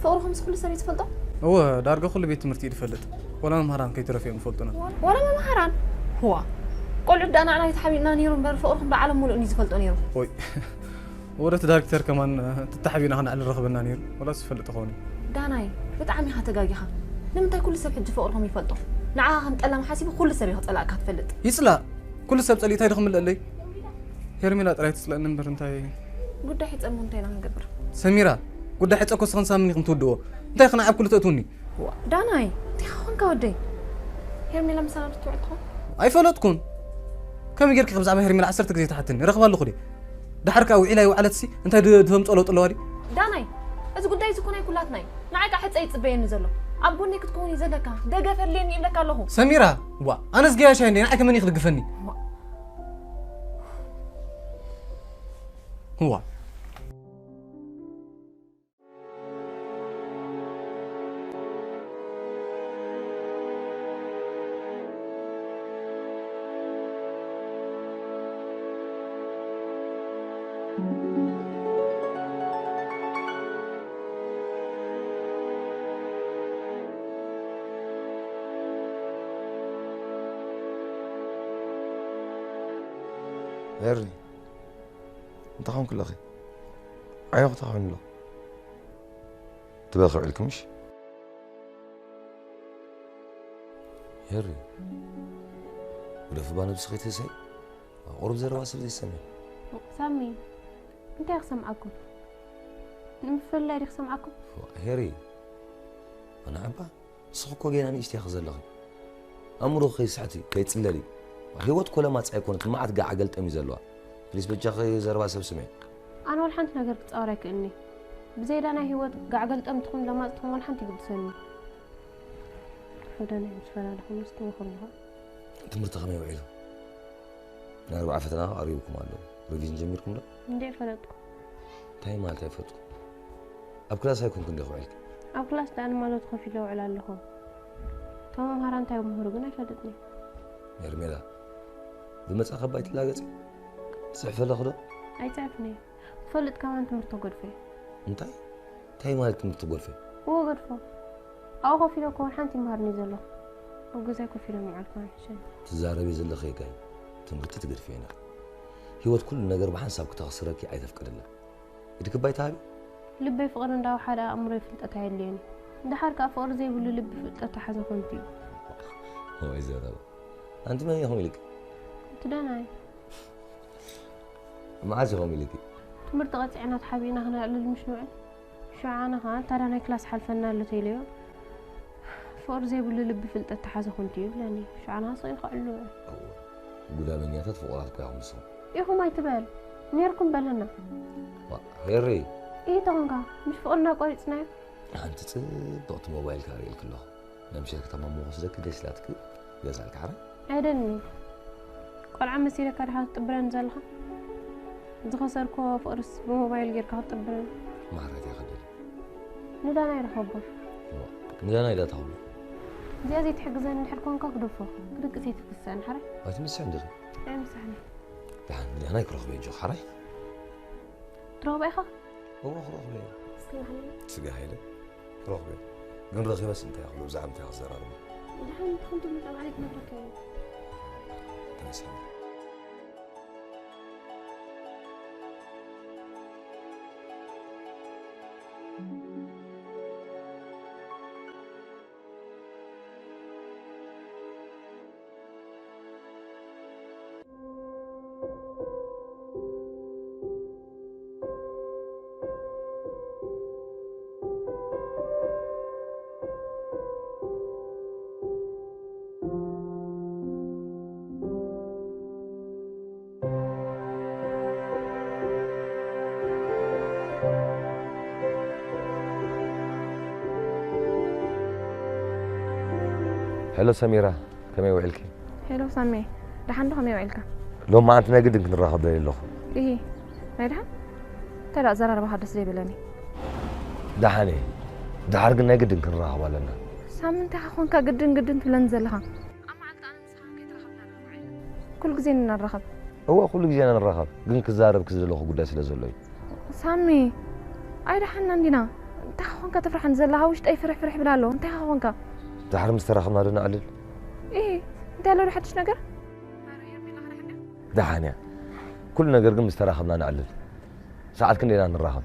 ፍቕርኹምስ ኩሉ ሰብ እዩ ዝፈልጦ? እወ፣ ዳርጋ ኩሉ ቤት ትምህርቲ እዩ ዝፈልጥ። ዋላ መምሃራን ከይተረፉ እዮም ዝፈልጡና። ዋላ መምሃራን? ዋእ! ቆልዑት ደኣ ንዓና እዩ ተሓቢእና ነይሩ እምበር ፍቕርኹም ደኣ ዓለም ሙሉእ እንድዩ ዝፈልጦ ነይሩ። ኦይ! ወረት ዳይሬክተር ከማን ተተሓቢእና ከነዕልል ረኽበና ነይሩ። ዋላስ ይፈልጥ ይኸውን እዩ። ዳናይ፣ ብጣዕሚ ኢኻ ተጋጊኻ። ንምንታይ ኩሉ ሰብ ሕጂ ፍቕርኹም ይፈልጦ? ንዓኻ ከም ጠላም ሓሲቡ ኩሉ ሰብ እዩ ክጸላእካ ትፈልጥ። ይጽላእ! ኩሉ ሰብ ጸሊኡ እንታይ ዶ ክምልኣለይ? ሄርሜላ ጥራይ ትጽለእኒ እምበር እንታይ። ጉዳይ ሕጸ እሞ እንታይ ኢና ክንገብር? ሰሚራ፣ ጉዳይ ሕጸ እኮ ንስኽን ሳምን ኢኹም ትውድእዎ። እንታይ ኢኺ ንዓይ ኣብ ኩሉ ተእትውኒ? ዋእ፣ ዳናይ፣ እንታይ ኾንካ ወደይ? ሄርሜላ ምሳና ዶ ትውዕል ትኾን? ኣይፈለጥኩን። ከመይ ጌርኪ ኢኺ ብዛዕባ ሄርሜላ ዓሰርተ ግዜ ትሓትኒ? ረኽባ ኣለኹ ድየ? ደሓር ከኣ ውዒላ ኣይወዓለትሲ እንታይ ድ-፣ ድተምጽኦ ለውጢ ኣለዋ ድዩ? ዳናይ፣ እዚ ጉዳይ እዚ እኮ ናይ ኩላትና እዩ። ንዓይ ከኣ ሕጸ ይጽበየኒ ዘሎ። ኣብ ጎነይ ክትከውን እዩ ዘለካ። ደገፍ ኣድልየኒ ይብለካ ኣለኹ። ሰሚራ፣ ዋእ፣ ኣነስ ገያሻይ እንድየ፣ ንዓይ ከ መን እዩ ክድግፈኒ? ዋእ። ዋእ። ሄሪ፣ እንታይ ኾንኪ ኣለኺ? ዓዮ ክተኾይኑ ኣሎ። ትበኺ ውዒልኪ ምሽ? ሄሪ፣ ግደፊ እባ ነብስኺ ትህሰይ። ኣብ ቁሩብ ዘረባ ሰብ ዘይሰምዕ። ሳሚ፣ እንታይ ክሰምዓኩም? ንምፍልላይ ድየ ክሰምዓኩም? ሄሪ፣ ኣነ ዓባ፣ ንስኺ እኮ ጌና ንእሽቲ ኢኺ ዘለኺ። ኣእምሮኺ ከይስሕቲ፣ ከይጽለሊ። ህይወት እኮ ለማጽ ኣይኮነትን፣ መዓት ጋዕ ገልጠም እዩ ዘለዋ። ፕሊስ በጃኺ ዘረባ ሰብ ስምዒ። ኣነ ወላ ሓንቲ ነገር ክጻወር ኣይክእልን'የ። ብዘይ ዳናይ ህይወት ጋዕ ገልጠም ትኹን ለማጽ ትኹን ወላ ሓንቲ ኣይግድሰንን። ወደናይ ምስ ፈላለኹምስ ትመኽሩኒ ኢኹም። ትምህርቲ ከመይ ውዒሉ? ናይ ኣርብዓ ፈተና ቀሪብኩም ኣሎ። ሪቪዥን ጀሚርኩም ዶ? እንድዒ ኣይፈለጥኩን። እንታይ ማለት ኣይፈልጥኩን? ኣብ ክላስ ኣይኮንኩን ዲኺ ውዒልኪ? ኣብ ክላስ ደኣ ንማዶት ኮፍ ኢለ እውዕል ኣለኹ። እቶም መምሃራን እንታይ ይምህሩ ግን ኣይፈልጥን እየ። ሄርሜላ፣ ዝመጻእካ እባ ኣይትላገጺ። ትጽሕፊ ኣለኺ ዶ? ኣይጽሕፍን እየ። ክፈልጥ ከማን ትምህርቲ ክገድፎ እየ። እንታይ? እንታይ ማለት ትምህርቲ ክገድፎ እየ? እወ ገድፎ። ኣብኡ ኮፍ ኢለ እኮ ወላ ሓንቲ ይመሃርኒ ዘለኹ። ኣብ ገዛይ ኮፍ ኢለ ምውዓል ከማን ይሕሸኒ። ትዛረቢ ዘለኺ ጌጋ እዩ። ትምህርቲ ትገድፍዮ ኢና። ህይወት ኩሉ ነገር ብሓንሳብ ክተኽስረኪ ኣይተፍቅድላ። ኢድኪ ባይ ተሃቢ። ልበይ ፍቕሪ እንዳወሓደ ኣእምሮይ ፍልጠት ኣየድልዮን እዩ። ደሓር ከኣ ፍቕሪ ዘይብሉ ልቢ ፍልጠት ተሓዘ ከንቱ እዩ። ወይ ዘረባ። ኣንቲ መን ኢኹም ኢልኪ? እቲ ዳናይ። መዓዝ ኢኹም ኢልኪ? ትምህርቲ ቀጺዕና ተሓቢእና ክነዕልል ምሽ ንውዕል። ሽዑ ኣነ ኸዓ ታዳ ናይ ክላስ ሓልፈና ኣሎ ተይለዮ። ፍቕሪ ዘይብሉ ልቢ ፍልጠት ተሓዘ ከንቱ እዩ ይብለኒ። ሽዑ ኣነ ኸዓ ስቕ ኢለ ከዕልሎ። እወ፣ ጉዳመኛታት ፍቑራት እኮ ኢኹም ንስኹም። ኢኹም ኣይትበል። ኔርኩም በለና። ዋ፣ ሄሪ። ኢሂ ተኾንካ፣ ምሽ ፍቕርና ቆሪጽናዮ። ሓንቲ ጽብቕቲ ሞባይል ከርእየልኪ ኣለኹ። ነምሸት ከተማ እሞ ክወስደኪ ደስ ኢላትኪ ገዛልኪ ሓራይ። ኣይደኒ። ቆልዓ መሲለካ ድኻ ትጥብረኒ ዘለኻ? ዝኸሰርክዎ ፍቕርስ ብሞባይል ጌርካ ክትጥብረኒ? ማሕረት እያ ክደሊ። ንዳና ይረኸቦ። እዋ፣ ንዳና ኢላ ታኹሉ። እዚኣ ዘይትሕግዘኒ እንድሕር ኮንካ ክደፎ። ክድቅስ እየ ትፍሰኒ ሓራይ። ኣይትምስሕን ዲኺ? ኣይምስሕን። ደሓን ንዳና ይክረኽበ እጆ ሓራይ። ትረኽቦ ኢኻ? እዎ ክረኽበ እየ። እስኪ ንዓኒ። ስጋ ሃይለ ክረኽበ እየ። ግን ረኺበስ እንታይ እያ ክብሎ ብዛዕባ እንታይ እያ ክዘራርቦ? ደሓን ትኹን ትብሉ ንባዕለይ ክነግረካ እየ። ተመስገን። ሄሎ ሰሚራ፣ ከመይ ውዒልኪ? ሄሎ ሳሚ፣ ደሓን ዶ? ከመይ ውዒልካ? ሎማዓንቲ ናይ ግድን ክንራኸብ ደልየ ኣለኹ። ኢሂ፣ ናይ ደሓን? እንታይ ደኣ ኣዘራርባኻ ደስ ዘይበለኒ። ደሓን እየ፣ ደሓር ግን ናይ ግድን ክንራኸብ ኣለና። ሳሚ፣ እንታይ ኾንካ ግድን ግድን ትብለኒ ዘለኻ? ኣብ መዓልቲ ኣነ ምሳኻ ከይተራኸብና ዶ ንውዕል? ኩሉ ግዜ ኢና ንራኸብ። እወ፣ ኩሉ ግዜ ኢና ንራኸብ፣ ግን ክዛረብኪ ዝደለኹ ጉዳይ ስለ ዘሎ እዩ። ሳሚ፣ ኣይደሓንና እንዲና። እንታይ ኾንካ ተፍርሓኒ ዘለኻ? ውሽጠይ ፍርሕ ፍርሕ ይብል ኣሎ። እንታይ ኾንካ? ደሓር ምስ ተራኸብና ዶ ነዕልል? ኢሂ፣ እንታይ ኣሎ ዶ ሓድሽ ነገር? ደሓን እያ። ኩሉ ነገር ግን ምስ ተራኸብና ነዕልል። ሰዓት ክንደይ ኢና ንራኸብ?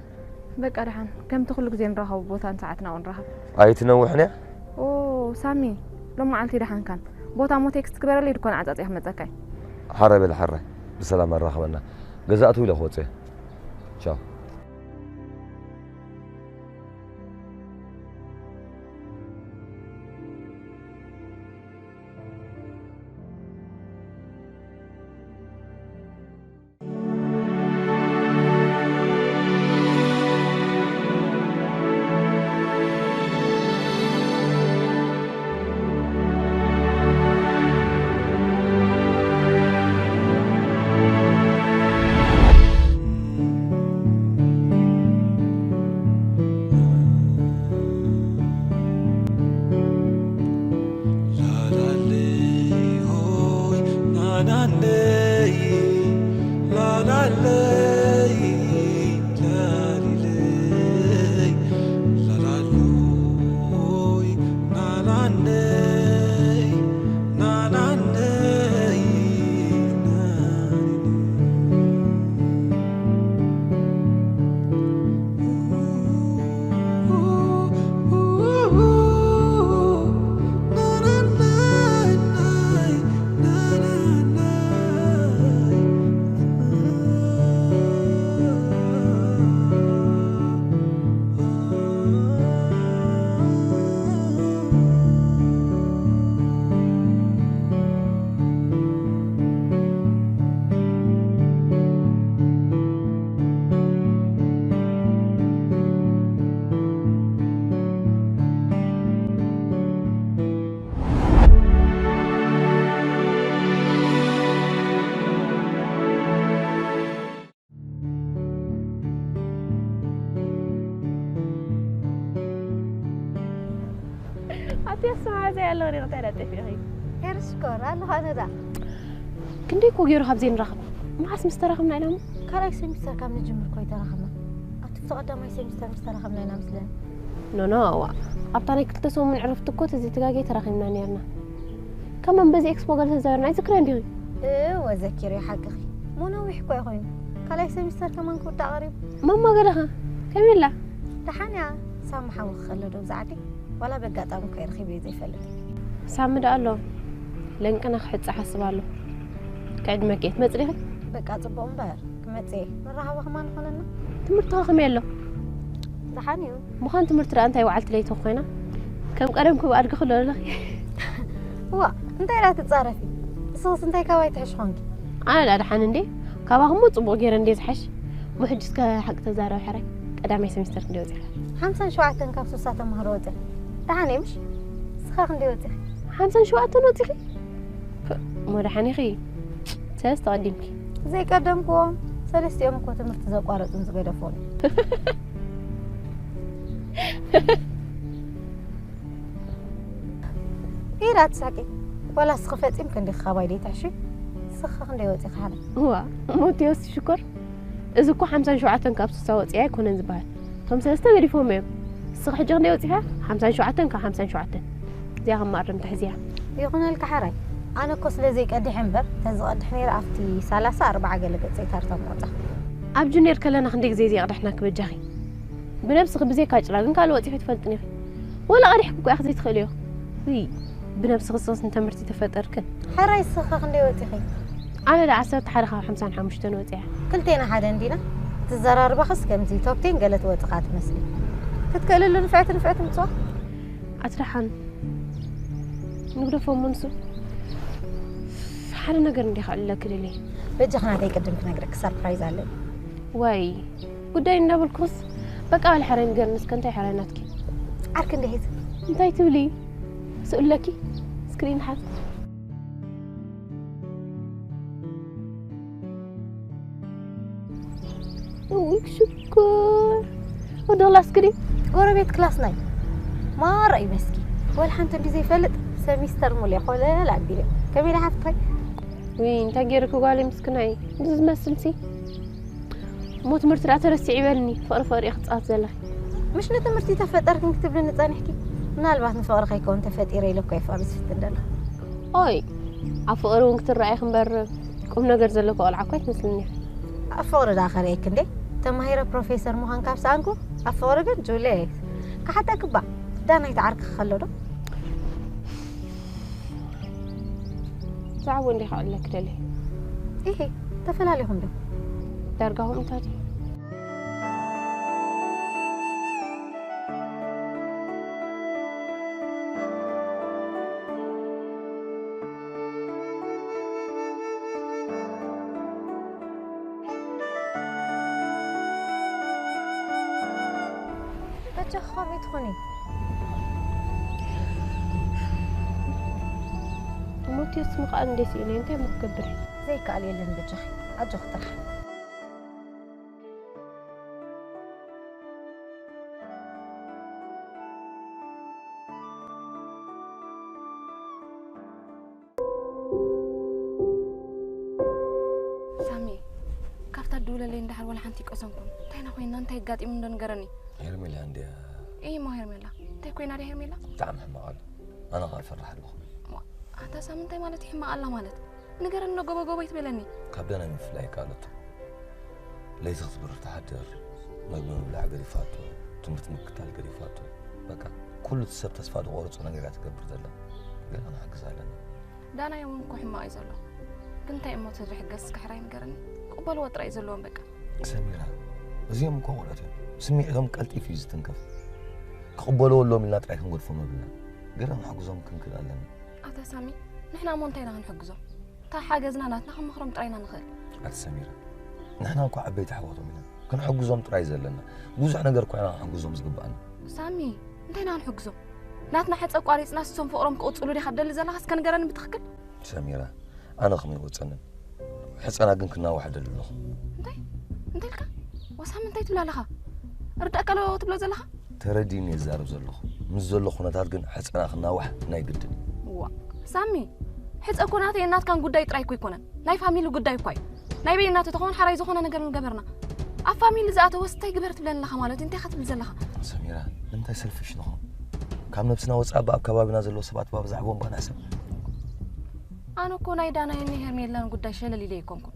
በቃ ደሓን፣ ከምቲ ኩሉ ግዜ ንራኸቦ ቦታን ሰዓትን ኣብኡ ንራኸብ። ኣይትነውሕን እያ። ኦ፣ ሳሚ፣ ሎማዓልቲ ደሓንካን። ቦታ እሞ ቴክስት ግበረለይ፣ ድኳን ዓጻጺአ ክመጸካ እየ። ሓራይ በሊ ሓራይ፣ ብሰላም ኣራኽበና። ገዛ ኣትው ኢለ ክወጽእ እየ። ቻው። ኣቲ ኣስማዓዘ ያለው ሪቕታ ዳጠፊኺ። ሄር ሽኮር ኣለኹ ኣነ ዳ። ክንደይ እኮ ገይሩ ካብ ዘይንራኸብ መዓስ ምስ ተራኸብና ኢና እሞ? ካልኣይ ሴሚስተር ካብ ንጅምር እኮ ኣይተራኸብና። ኣቲ ብቲ ቀዳማይ ሴሚስተር ምስ ተራኸብና ኢና መስለኒ። ኖኖ ኣዋ ኣብታ ናይ ክልተ ሰሙን ዕረፍቲ እኮ ተዘይተጋግየ ተራኺብና ነይርና። ከማን በዚ ኤክስፖ ገለ ተዛዊርና ኣይዝክርያን ዲኺ? እወ ዘኪረዮ ሓቅኺ። እሞ ነዊሕ እኮ እዩ ኮይኑ። ካልኣይ ሰሚስተር ከማን ክውዳእ ቀሪቡ። ማማ ገለኻ ከመይ ኣላ? ደሓን እያ። ሳሚ ሓዊ ክኸሎ ዶ ብዛዕዲ? ዋላ በጋጣሚ እኮ ረኺበዮ ዘይፈልጥ። ሳሚ ደኣ ኣሎ። ለንቅና ክሕጽ ሓስብ ኣሎ። ክዕድመኪ እየ። ትመጽእ ዲኺ? በቃ ጽቡቕ እምበር ክመጽእ እየ። መራኸቢ ከማን ይኾነና። ትምህርትኻ ከመይ ኣሎ? ደሓን እዩ። ምዃን ትምህርቲ ደኣ እንታይ ወዓልቲ ለይቲ ኮይና? ከም ቀደምኪ ብኣድጊ ክሎ ኣለኺ። ዋ እንታይ ኢላ ትጻረፊ? ንስኽስ እንታይ ካባይ ትሕሽ ኾንኪ? ኣነ ደኣ ደሓን እንዴ? ካባኹም ጽቡቕ ገይረ እንዴ ዝሓሽ? እሞ ሕጂ እስከ ሓቂ ተዛረቢ ሕራይ። ቀዳማይ ሰሚስተር ክንደይ ወጺኻ? ሓምሳን ሸውዓተን ካብ ስሳ ተማሃሮ ወጺኣ። ደሓን እየ ምሽ? ንስኻ ክንደይ ወጺኻ? ሓምሳን ሸውዓተን ወጺኺ? ፕእ፣ እሞ ደሓን ኢኺ። ሰለስተ ቀዲምኪ። ዘይቀደምክዎም ሰለስቲኦም እኮ ትምህርቲ ዘቋረጹን ዝገደፉን። ኢራ ትሳቂ። ዋላ እስኺ ፈጺምኪ እንዲኺ ካባይ ደይትሕሺ? ንስኺ ክንደይ ወጺኺ ሓላ? እዋ፣ እሞ ቴዎስ ሽኮር፣ እዚ እኮ ሓምሳን ሸውዓተን ካብ ስሳ ወጺኣ ኣይኮነን ዝበሃል። እቶም ሰለስተ ገዲፎም እዮም። ንስኺ ሕጂ ክንደይ ወጺኻ? ሓምሳን ሸውዓተን ካብ ሓምሳን ሸውዓተን። እዚኣ ከም መኣረምታ ሕዝያ። ይኹነልካ ሓራይ። ኣነ እኮ ስለ ዘይቀድሕ እምበር፣ ተዝቐድሕ ነይረ ኣብቲ ሰላሳ ኣርብዓ ገለ ገጸይ ታርታ ምወጻ። ኣብ ጁኒየር ከለና ክንደይ ግዜ ዘይቕዳሕናኪ በጃኺ? ብነብስኺ ብዘይካ ጭራ ግን ካልእ ወጺኺ ትፈልጥን ኢኺ። ወላ ቀዲሕኪ እኮ ኢኺ ዘይትኽእልዮ። ውይ፣ ብነብስኺ ስኽስ ንተምህርቲ ተፈጠርክን። ሕራይ ስኽኺ ክንደይ ወጺኺ? ኣነ ዳ ዓሰርተ ሓደ ካብ ሓምሳን ሓሙሽተን ወጺኣ። ክልቴና ሓደ እንዲና። ትዘራርባኽስ ከምዚ ቶፕቴን ገለ ትወጽኻ ትመስሊ። ክትክእልሉ ንፍዕቲ ንፍዕቲ ምጽዋ። ኣትደሓን ንግደፎ እሞ ንሱ ሓደ ነገር እንዲኻ እለኪ ደልየ። በጃኺ ናተይ ቅድም ክነግረኪ ሰርፕራይዝ ኣለኒ። ዋይ ጉዳይ እንዳበልኩስ በቃ በል ሓራይ ንገርኒ እስከ እንታይ ሓራይ ናትኪ? ዓርኪ እንዲሒት። እንታይ ትብሊ? ስእለኪ ስክሪን ሓዝ። እውይ ሽኮር ወደላ እስክሪን። ጎረቤት ክላስና እዩ። ማራ እዩ መስኪ። ወላ ሓንቲ እንዲ ዘይፈልጥ ሰሚስተር ሙሉእ ኮለል ኣቢለ። ከመይ ኢላ ሓፍትኸይ? ውይ እንታይ ገይርኪ ጓለይ ምስክናይ እዚ ዝመስልሲ? እሞ ትምህርቲ ደኣ ተረሲዑ ይበልኒ ፍቕሪ ፍቕሪ ኢኺ ትጻወቲ ዘለኺ። ምሽ ንትምህርቲ ተፈጠርክን ክትብልኒ ጸኒሕኪ? ምናልባት ንፍቕሪ ከይከውን ተፈጢረ ኢለ እኮ እየ ፍቕሪ ዝፍትን ዘለኹ። ኦይ ኣብ ፍቕሪ እውን ክትረኣይ ክምበር ቁም ነገር ዘለኪ ቆልዓ እኮ ኣይትመስልኒ ኢኺ። ኣብ ፍቕሪ ደኣ ከርእየኪ እንዴ? ተማሂረ ፕሮፌሰር ምዃን ካብ ሰኣንኩ ኣብ ፍቕሪ ግን ጁልየት። ክሓተኪ እባ ዳናይት ዓርኪ ከሎ ዶ? ብዛዕባኡ እንዲኻ ኣለኪ ደልየ። ኢሂ ተፈላሊኹም ዶ? ዳርጋ ከምኡታት እዩ። በጃኺ ከመይ ትኾኒ? ሞቴስ ምኽኣል እንዴት ኢለ እንታይ እሞ ክገብር እየ? ዘይከኣል የለን በጃኺ ኣጆኺ ጥራሕ። ሳሚ፣ ካብታ ትድውለለይ እንድሕር ዋላ ሓንቲ ኣይቀሰንኩን። እንታይ ኢና ኮይንና? እንታይ ኣጋጢሙ እንዶ ንገረኒ። ሄርሜላ እንድያ። እይ እሞ ሄርሜላ። እንታይ ኮይና ድያ ሄርሜላ? ብጣዕሚ ሕማቕ ኣሎ። ኣነ ኸኣ እፈርሕ ኣለኹ። እሞ ኣንታ ሳሚ እንታይ ማለት እዩ ሕማቕ ኣላ ማለት? ንገረኒ እንዶ ጎቦ ጎቦ ኣይትበለኒ። ካብ ዳናይ ምፍላይ ይከኣለቶ። ለይቲ ክትብርር ትሓድር፣ መግቢ ምብላዕ ገዲፋቶ፣ ትምህርቲ ምክታል ገዲፋቶ። በቃ ኩሉ እቲ ሰብ ተስፋ ዝቖረጾ ነገር እያ ትገብር ዘላ። ግን ኣነ ሕግዝ ኣለና። ዳናይ እውን እኮ ሕማቕ እዩ ዘሎ። ግን እንታይ እሞ ትድሪ ሕገዝ እስከ ሕራይ ንገረኒ። ቅበልዎ ጥራይ እዩ ዘለዎም በቃ። ሰሚራ፣ እዚኦም እኮ ቆልዑት እዮም። ስምዒቶም ቀልጢፉ እዩ ዝትንከፍ። ክቕበልዎ ኣለዎም ኢልና ጥራይ ክንገድፎም የብልናን። ገለ ክንሕግዞም ክንክእል ኣለና። ኣታ ሳሚ፣ ንሕና እሞ እንታይ ኢና ክንሕግዞም? እታ ሓገዝና ናትና ክንመኽሮም ጥራይ ኢና ንኽእል። ኣቲ ሰሚራ፣ ንሕና እኮ ዓበይቲ ኣሕዋቶም ኢና። ክንሕግዞም ጥራይ ዘለና። ብዙሕ ነገር እኳ ኢና ክንሕግዞም ዝግብኣና። ሳሚ፣ እንታይ ኢና ክንሕግዞም? ናትና ሕጸ ኣቋሪጽና ንሶም ፍቕሮም ክቕጽሉ ዲኻ ትደሊ ዘለኻ? እስከ ንገረኒ ብትኽክል። ሰሚራ፣ ኣነ ከመይ ይወጸንን? ሕጸና ግን ክናዋሕ እደሊ ኣለኹ። እንታይ? እንታይ ኢልካ? ዋሳሚ እንታይ ትብል ኣለኻ? ርዳእካ ዶ ትብሎ ዘለኻ? ተረዲእኒ እየ ዝዛረብ ዘለኹ። ምስ ዘሎ ኩነታት ግን ሕጸና ክናዋሕ ናይ ግድን እዩ። ዋእ! ሳሚ! ሕጸ እኮ ናተይን ናትካን ጉዳይ ጥራይ እኮ ኣይኮነን። ናይ ፋሚሊ ጉዳይ እኳ እዩ። ናይ በይንና ተተኾን ሓራይ ዝኾነ ነገር ምገበርና። ኣብ ፋሚሊ ዝኣተወስ እንታይ ግበር ትብለኒ ኣለኻ ማለት እዩ? እንታይ ኢኻ ትብል ዘለኻ? ሰሚራ፣ ንምንታይ ሰልፊሽ ንኾን? ካብ ነብስና ወጻኢ እባ ኣብ ከባቢና ዘለዉ ሰባት እባ ብዛዕብኦም እባ ንሕሰብ። ኣነ እኮ ናይ ዳናይን ናይ ሄርሜላን ጉዳይ ሸለል ኢለ ኣይኮንኩን።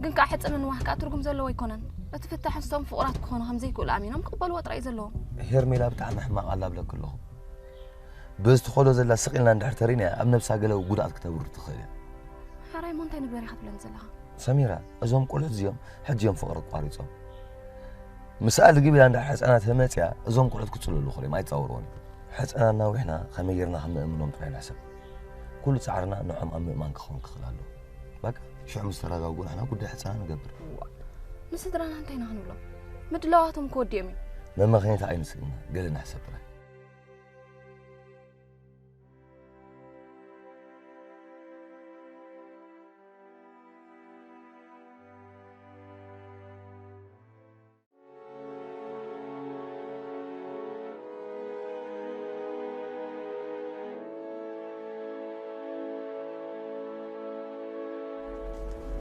ግን ከዓ ሕፅን ምንዋሕ ከዓ ትርጉም ዘለዎ ኣይኮነን። እቲ ፍታሕ ንሶም ፍቑራት ክኾኑ ከም ዘይክእሉ ኣሚኖም ክቕበልዎ ጥራይ እዩ ዘለዎም። ሄርሜላ ብጣዕሚ ሕማቕ ኣላ ብለኪ ኣለኹ። በዚ ትኸዶ ዘላ ስቕ ኢልና እንድሕር ተሪናያ ኣብ ነብሳ ገለ ጉድኣት ክተብርር ትኽእል እያ። ሓራይ እሞ እንታይ ንግበር ኢኻ ትብለኒ ዘለኻ? ሰሚራ፣ እዞም ቆልዑት እዚኦም ሕጂ እዮም ፍቕሪ ኣቋሪጾም። ምስኣ ልግብ ኢላ እንድሕር ሕፃናት ህመፅያ እዞም ቆልዑት ክፅለሉ ይኽእሉ እዮም፣ ኣይፃወርዎን እዮም። ሕፃናት ናዊሕና ከመይ ጌርና ከም ነእምኖም ጥራይ ንሕሰብ። ኩሉ ፃዕርና ንዖም ኣብ ምእማን ክኸውን ክኽእል ኣለዎ። በቃ ሽዑ ምስ ተረጋግኡ ንሕና ጉዳይ ሕፃና ንገብር። ንስድራና እንታይ ኢና ክንብሎም? ምድላዋቶም ክወዲኦም እዩ። መመኸኔታ ኣይንስእና፣ ገለ ንሕሰብ ጥራይ።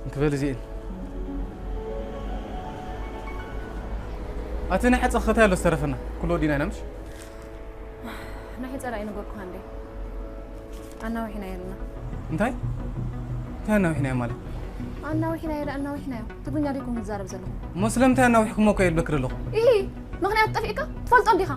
እንክበል እዚኤን ኣቲ ናይ ሕፀ ክኸታይ ኣሎ ዝተረፈና ኩሎ ዲና ኢና ምሽ ናይ ሕፀ ራእይ ነገርኩኻ እንዴ? ኣናዊሕና የለና። እንታይ እንታይ ኣናዊሕናዮ ማለት? ኣናዊሕና የለ ኣናዊሕናዮ። ትግርኛ ዶ ይኮን ዝዛረብ ዘለኹ? እሞ ስለምንታይ ኣናዊሕኩሞ እኮ የልበክር ኣለኹ። ኢሂ፣ ምኽንያት ጠፊእካ ትፈልጦ እንዲኻ?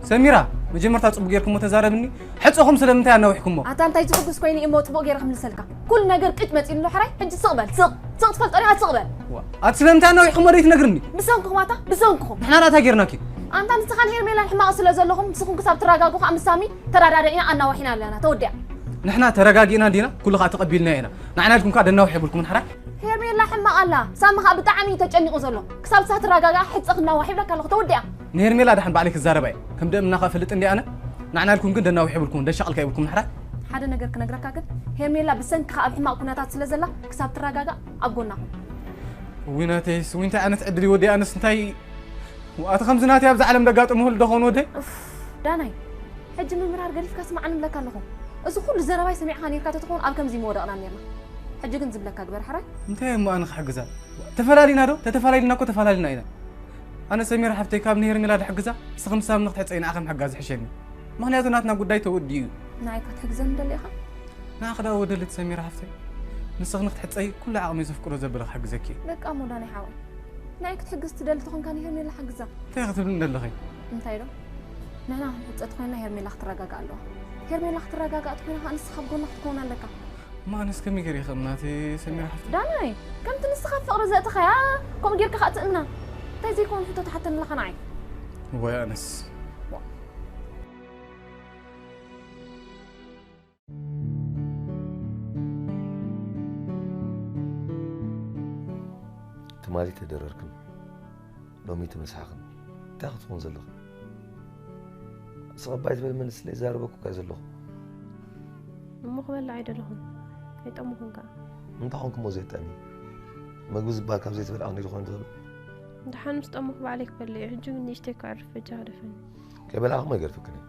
ሰሚራ፣ መጀመርታ ፅቡቅ ጌርኩሞ ተዛረብኒ። ሕፀኹም ስለምንታይ ኣናዊሕኩሞ? ኣታ እንታይ ዝሕጉስ ኮይኑ እሞ ፅቡቅ ገይረ ክምልሰልካ። ኩሉ ነገር ቅጭ መፂሉ ኣሎ ሕራይ። ሕጂ ስቕ በል፣ ስቕ። ስቕ ትፈልጦ ዲኻ? ስቕ በል። ዋ፣ ኣቲ ስለምንታይ ኣናዊሕኩሞ ደይትነግርኒ? ብሰንክኹም ኣታ፣ ብሰንክኹም። ንሕና ዳታ ጌርናኪ? ኣንታ ንስኻን ሄርሜላን ሕማቕ ስለ ዘለኹም ንስኹም ክሳብ ትረጋግኹ ኣብ ምሳሚ ተረዳዲእና ኣናዋሒና ኣለና። ተወዲኣ። ንሕና ተረጋጊእና እንዲና ኩሉ ከዓ ተቐቢልናዮ ኢና። ንዓና ኢልኩም ከዓ ደናውሕ የብልኩምን ሓራይ። ሄርሜላ ሕማቕ ኣላ። ሳሚ ከዓ ብጣዕሚ እዩ ተጨኒቑ ዘሎ። ክሳብ ንሳ ትረጋግኣ ሕፀ ክናዋሕ ይብለካ ኣለኹ። ተወዲኣ። ንሄርሜላ ደሓን ባዕለይ ክዛረባ እየ። ከም ደእምናኻ እፈልጥ እንዲ ኣነ። ንዓና ኢልኩም ግን ደናውሕ የብልኩምን ደሻቕልካ የብልኩምን ሓራይ። ሓደ ነገር ክነግረካ ግን ሄርሜላ ብሰንክኻ ኣብ ሕማቕ ኩነታት ስለ ዘላ ክሳብ ትረጋግኣ ኣብ ጎና። እውይ ናተይስ እውይ እንታይ ዓይነት ዕድል እዩ ወዲ ኣነስ እንታይ ኣቲ ከምዚ ናተይ ኣብዚ ዓለም ደጋጥሙ ህሉ ደኾን ወደይ። ኡፍ ዳናይ ሕጂ ምምራር ገዲፍካ ስማዓኒ እብለካ ኣለኹ። እዚ ኩሉ ዘረባይ ሰሚዕኻ ኔርካ ተትኸውን ኣብ ከምዚ ምወደቕና ኔርና። ሕጂ ግን ዝብለካ ግበር ሕራይ። እንታይ እሞ ኣነ ክሕግዛ? ተፈላሊና ዶ? ተተፈላሊና እኮ ተፈላሊና ኢና። ኣነ ሰሚራ ሓፍተይ ካብ ንሄርሜላ ድሕግዛ ንስኺ ምሳምኒ ክትሕፀይ ንዓኺ ምሕጋዝ ይሕሸኒ። ምኽንያቱ ናትና ጉዳይ ተወዲኡ እዩ። ንዓይ ክትሕግዘኒ ደሊኻ? ንዓኺ ዳ ወደልት ሰሚራ ሓፍተይ። ንስኺ ንክትሕፀይ ኩሉ ዓቕመይ ዘፍቅዶ ዘበለ ክሕግዘኪ እየ። በቃ እሞ ዳናይ ሓወይ። ንዓይ ክትሕግዝ ትደሊ ተኾንካ ንሄርሜላ ሓግዛ። እንታይ ክትብልኒ ደለኺ? እንታይ ዶ? ንሕና ክንሕጸ ተኾይንና ሄርሜላ ክትረጋጋእ ኣለዋ። ሄርሜላ ክትረጋጋእ ተኾይና ከኣ ንስኻ ኣብ ጎና ክትከውን ኣለካ። እማ ኣነስ ከመይ ገይረ ይኽእምና እቲ ሰሚራ ሓፍቲ? ዳናይ፣ ከምቲ ንስኻ ኣብ ፍቕሪ ዘእተኻያ ከምኡ ጌርካ ከኣ ትእምና። እንታይ ዘይከውን ሕቶ ትሓተኒ ኣለኻ ንዓይ? እዋይ ኣነስ። ትማሊ ተደረርክን ሎሚ ተመሳሕኽን እንታይ ክትኾን ዘለኽን? ስቕ እባ ኣይትበል መልስለይ፣ ይዛረበኩ እኳ ዘለኹ። እሞ ክበልዕ ኣይደለኹን፣ ኣይጠመኹን ከኣ። እንታይ ኾንኩ እሞ ዘይጠሚ? መግቢ ዝበሃል ካብ ዘይትበልዓ ክንደይ ዝኾነ ዝኽእል? ደሓን ምስ ጠመኹ ባዕለይ ክበልዕ እየ፣ ሕጂ ግን ንእሽተይ ከዕርፍ በጃኻ ደፈኒ። ከይበላዕኹ እሞ ይገድፈክን እየ።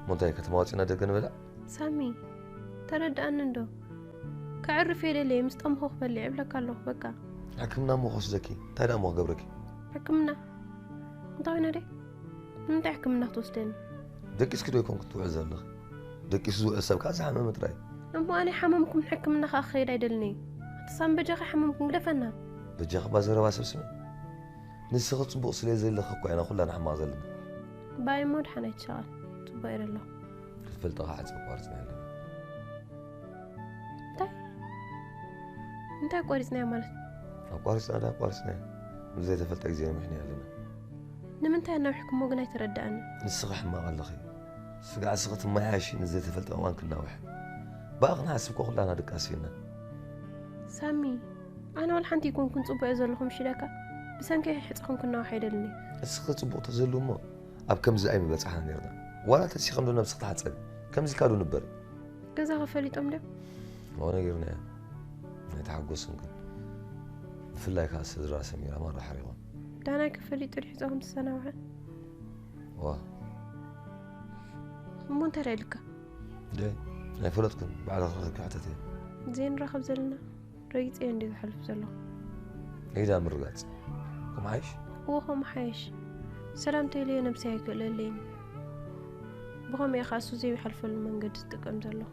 እሞ እንታይ ከተማ ወፂእና ደገ ንበልዕ? ሳሚ ተረድኣኒ እንዶ። ከዕርፍ እየ ደልየ፣ ምስ ጠመኹ ክበልዕ እየ እብለካ ኣለኹ በቃ። ሕክምና እሞ ክወስደኪ፣ እንታይ ደኣ እሞ ክገብረኪ? ሕክምና? እንታይ ኮይነ ድየ? ንምንታይ ሕክምና ክትወስደኒ? ደቂስኪ ዶ ኣይኮንኩን ትውዕል ዘለኺ? ደቂሱ ዝውዕል ሰብ ከኣ ዝሓመመ ጥራይ እዩ። እሞ ኣነ ኣይሓመምኩን ሕክምና ከኣ ክኸይድ ኣይደልን እየ። ኣቲ ሳሚ በጃኻ ኣይሓመምኩን ግደፈና። በጃኺ እባ ዘረባ ሰብ ስምዒ። ንስኺ ጽቡቕ ስለ ዘለኺ እኳ ኢና ኩላና ሕማቕ ዘለና። ባይ እሞ ደሓን ኣይትሻቐል። ጽቡቕ እየ ዘለኹ። ክትፈልጢ ከኣ ሕጽ ኣቋርጽና ኣለና። እንታይ እንታይ ኣቋሪጽናዮ ማለት? ኣቋሪጽና ዶ ኣቋሪጽናዮ? ንዘይተፈልጠ ግዜ ነዊሕናዮ ኣለና። ንምንታይ ኣናዊሕኩሞ ግን ኣይተረድኣንን። ንስኺ ሕማቕ ኣለኺ። ስጋዕ እስኺ ትመሓየሺ ንዘይተፈልጠ እዋን ክናውሕ። ብኣ ክንሓስብ እኮ ኩላና ድቃስ እዩና። ሳሚ ኣነ ዋላ ሓንቲ ኣይኮንኩን ጽቡቕ እየ ዘለኹ ምሽ ኢለካ። ብሰንከይ ሕጽኹም ክናውሕ ኣይደልን እየ። እስኺ ጽቡቕ ተዝህሉ እሞ ኣብ ከምዚ ኣይምበጻሕና ኔርና። ዋላ ተሲኺ እንዶ ነብስኺ ተሓጸቢ። ከምዚ ኢልካ ዶ ንበር እዩ? ገዛኺ ፈሊጦም ድዮም? እወ ነጊርናያ። ኣይተሓጎስን ግን። ብፍላይ ከኣ ስድራ ሰሚራ ማራ ሓሪቖም። ዳናይከ ፈሊጡ ድዩ ሕጸኹም ዝተሰናብዐ? እወ። እሞ እንታይ ደኣ ኢሉካ? ደይ ኣይፈለጥኩን። ባዕልኺ ረኺብኪ ሕተትዮ። ዘይንራኸብ ዘለና? ረጊጸዮ እንድየ ዝሓልፍ ዘለኹ። ኢዳ ምርጋጽ። ከምኡ ሓይሽ? እወ ከምኡ ሓይሽ። ሰላም ተይለዮ ነብሰይ ኣይክእለለይን እዩ። ብኸምኡ እየ ከኣ እሱ ዘይሓልፈሉ መንገዲ ዝጥቀም ዘለኹ።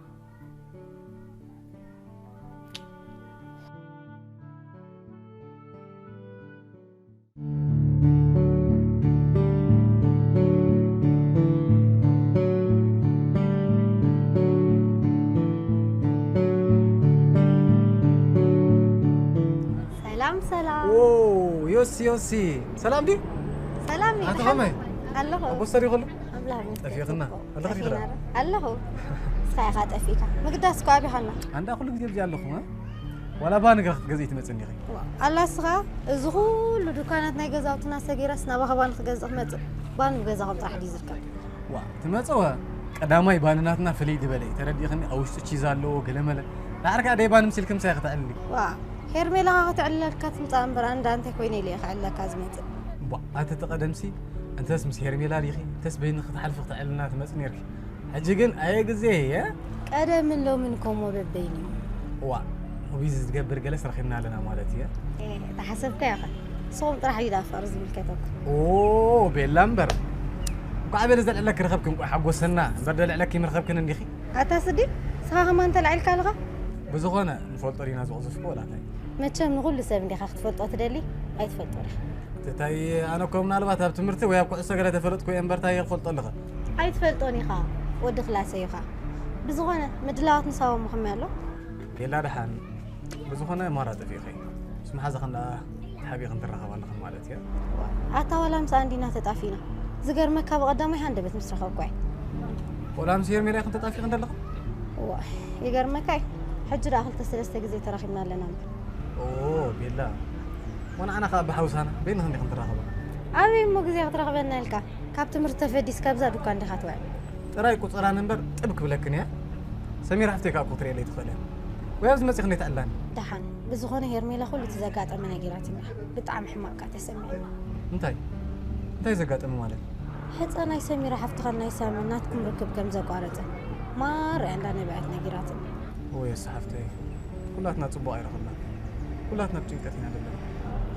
ዮሲ፣ ሰላም ድዩ? ሰላም እዩ፣ ኣቶ ደሓን ከመይ? ኣለኹ። ኣብ ወሰድ ይኸሉ? ኣምላኽ ይመስገን። ጠፊእኽና። ኣለኺ ዲኺ ደኣ? ኣለኹ። እስኻ ኢኻ ጠፊእካ። ምግዳስ እኳ ኣቢኻና። ኣንዳ ኩሉ ግዜ ኣብዚ ኣለኹ፣ እ? ዋላ ባኒ ገ ክትገዝኢ ትመጽእ እንዲኺ? ኣላ እስኻ፣ እዚ ኩሉ ዱካናት ናይ ገዛውትና ሰጊረስ ናባኻ ባኒ ክገዝእ ክመጽእ? ባኒ ገዛኹም ጥራሕ ድዩ ዝርከብ? ዋ፣ ትመጽወ ቀዳማይ ባንናትና ፍልይ ዝበለ እዩ። ተረዲእኽኒ? ኣብ ውሽጡ ቺዝ ኣለዎ፣ ገለመለ። ዳሕር ከኣ ደይ ባኒ ምሲልኪ ምሳይ ክትዕልሊ። ዋ፣ ሄርሜላ ኸዓ ክትዕልለልካ ትምጻእ እምበር፣ ኣንዳ እንታይ ኮይነ ኢለ እየ ክዕልለካ ዝመጽእ? ቧ፣ ኣቲ እቲ ቀደምሲ እንተስ ምስ ሄርሜላ ዲኺ፣ እንተስ በይንኺ ክትሓልፊ ክትዕልና ትመጽእ ኔርኪ። ሕጂ ግን ኣየ ግዜ እየ። ቀደምን ሎምን ከምኡ በበይኑ እዩ። ዋ፣ ውይ ዝገብር ገለስ ረኺብና ኣለና ማለት እየ። እ፣ ተሓሰብካ ኢኻ። ንስኹም ጥራሕ እዩ ዳኣ ፍቕሪ ዝምልከተኩም። ኦ፣ ቤላ እምበር። እንኳዕ በለ ዘልዕለኪ ረኸብኪ፣ እንኳዕ ሓጎሰና። እምበር ደልዕለኪ ምረኸብክን እንዲኺ። ኣታ ስዲ፣ ንስኻ ከማን ተላዒልካ ኣለኻ? ብዝኾነ፣ ንፈልጦ ዲና ዝቕዝፍኩ ወላ እንታይ? መቸም ንኹሉ ሰብ እንዲኻ ክትፈልጦ ትደሊ፣ ኣይትፈልጦን ኢኻ። እንታይ፣ ኣነ እኮ ምናልባት ኣብ ትምህርቲ ወይ ኣብ ኩዕሶ ገለ ተፈለጥኩ እየ እምበር እንታይ እየ ክፈልጦ ኣለኸ? ኣይትፈልጦን ኢኻ፣ ወዲ ክላሰይ ኢኻ። ብዝኾነ፣ ምድላዋት ንሳቦም ከመይ ኣሎ? ቤላ ደሓን፣ ብዝኾነ ማራ ጠፊእኺ። ምስ መሓዛኽን ደኣ ተሓቢእኽን ትራኸባ ኣለኽን ማለት እያ። ኣታ ዋላ ምስኣን ዲና ተጣፊእና? ዝገርመካ ብቐዳማይ ሃንደበት ምስ ረኸብኳ እየ። ቆልዓ ምስ ሄርሜላ ኢኽን ተጣፊእኽን ዘለኽን? እዋ፣ ይገርመካ እዩ። ሕጂ ደኣ ክልተ ሰለስተ ግዜ ተራኺብና ኣለና እምበር። ኦ፣ ቤላ። ወንዓና ኸኣ ብሓውሳና በይንኽን ዲኽን ትራኸባ? ኣበይ እሞ ግዜ ክትረኽበና ኢልካ? ካብ ትምህርቲ ተፈዲስ ካብዛ ዱኳን ዲኻ ትውዕል? ጥራይ ቁጸራኒ እምበር ጥብ ክብለክን እየ። ሰሚራ ሓፍተይ ከኣ እኮ ክትርእየለይ ትኽእል እያ። ወይ ኣብዚ መጺኺ እንዴት ዕላኒ? ደሓን። ብዝኾነ ሄርሜላ ኩሉ እቲ ዘጋጠመ ነጊራትኒ እያ። ብጣዕሚ ሕማቕ ከኣ ተሰሚዑኒ። እንታይ? እንታይ ዘጋጠመ ማለት? ሕጸ ናይ ሰሚራ ሓፍትኻን ናይ ሳምን ናትኩም ርክብ ከም ዘቋረጸ ማራ እያ እንዳነበዐት ነጊራትኒ። ወይ ኣሰ ሓፍተይ። ኩላትና ጽቡቕ ኣይረኸብናን። ኩላትና ብጭንቀት ኢና ዘለና።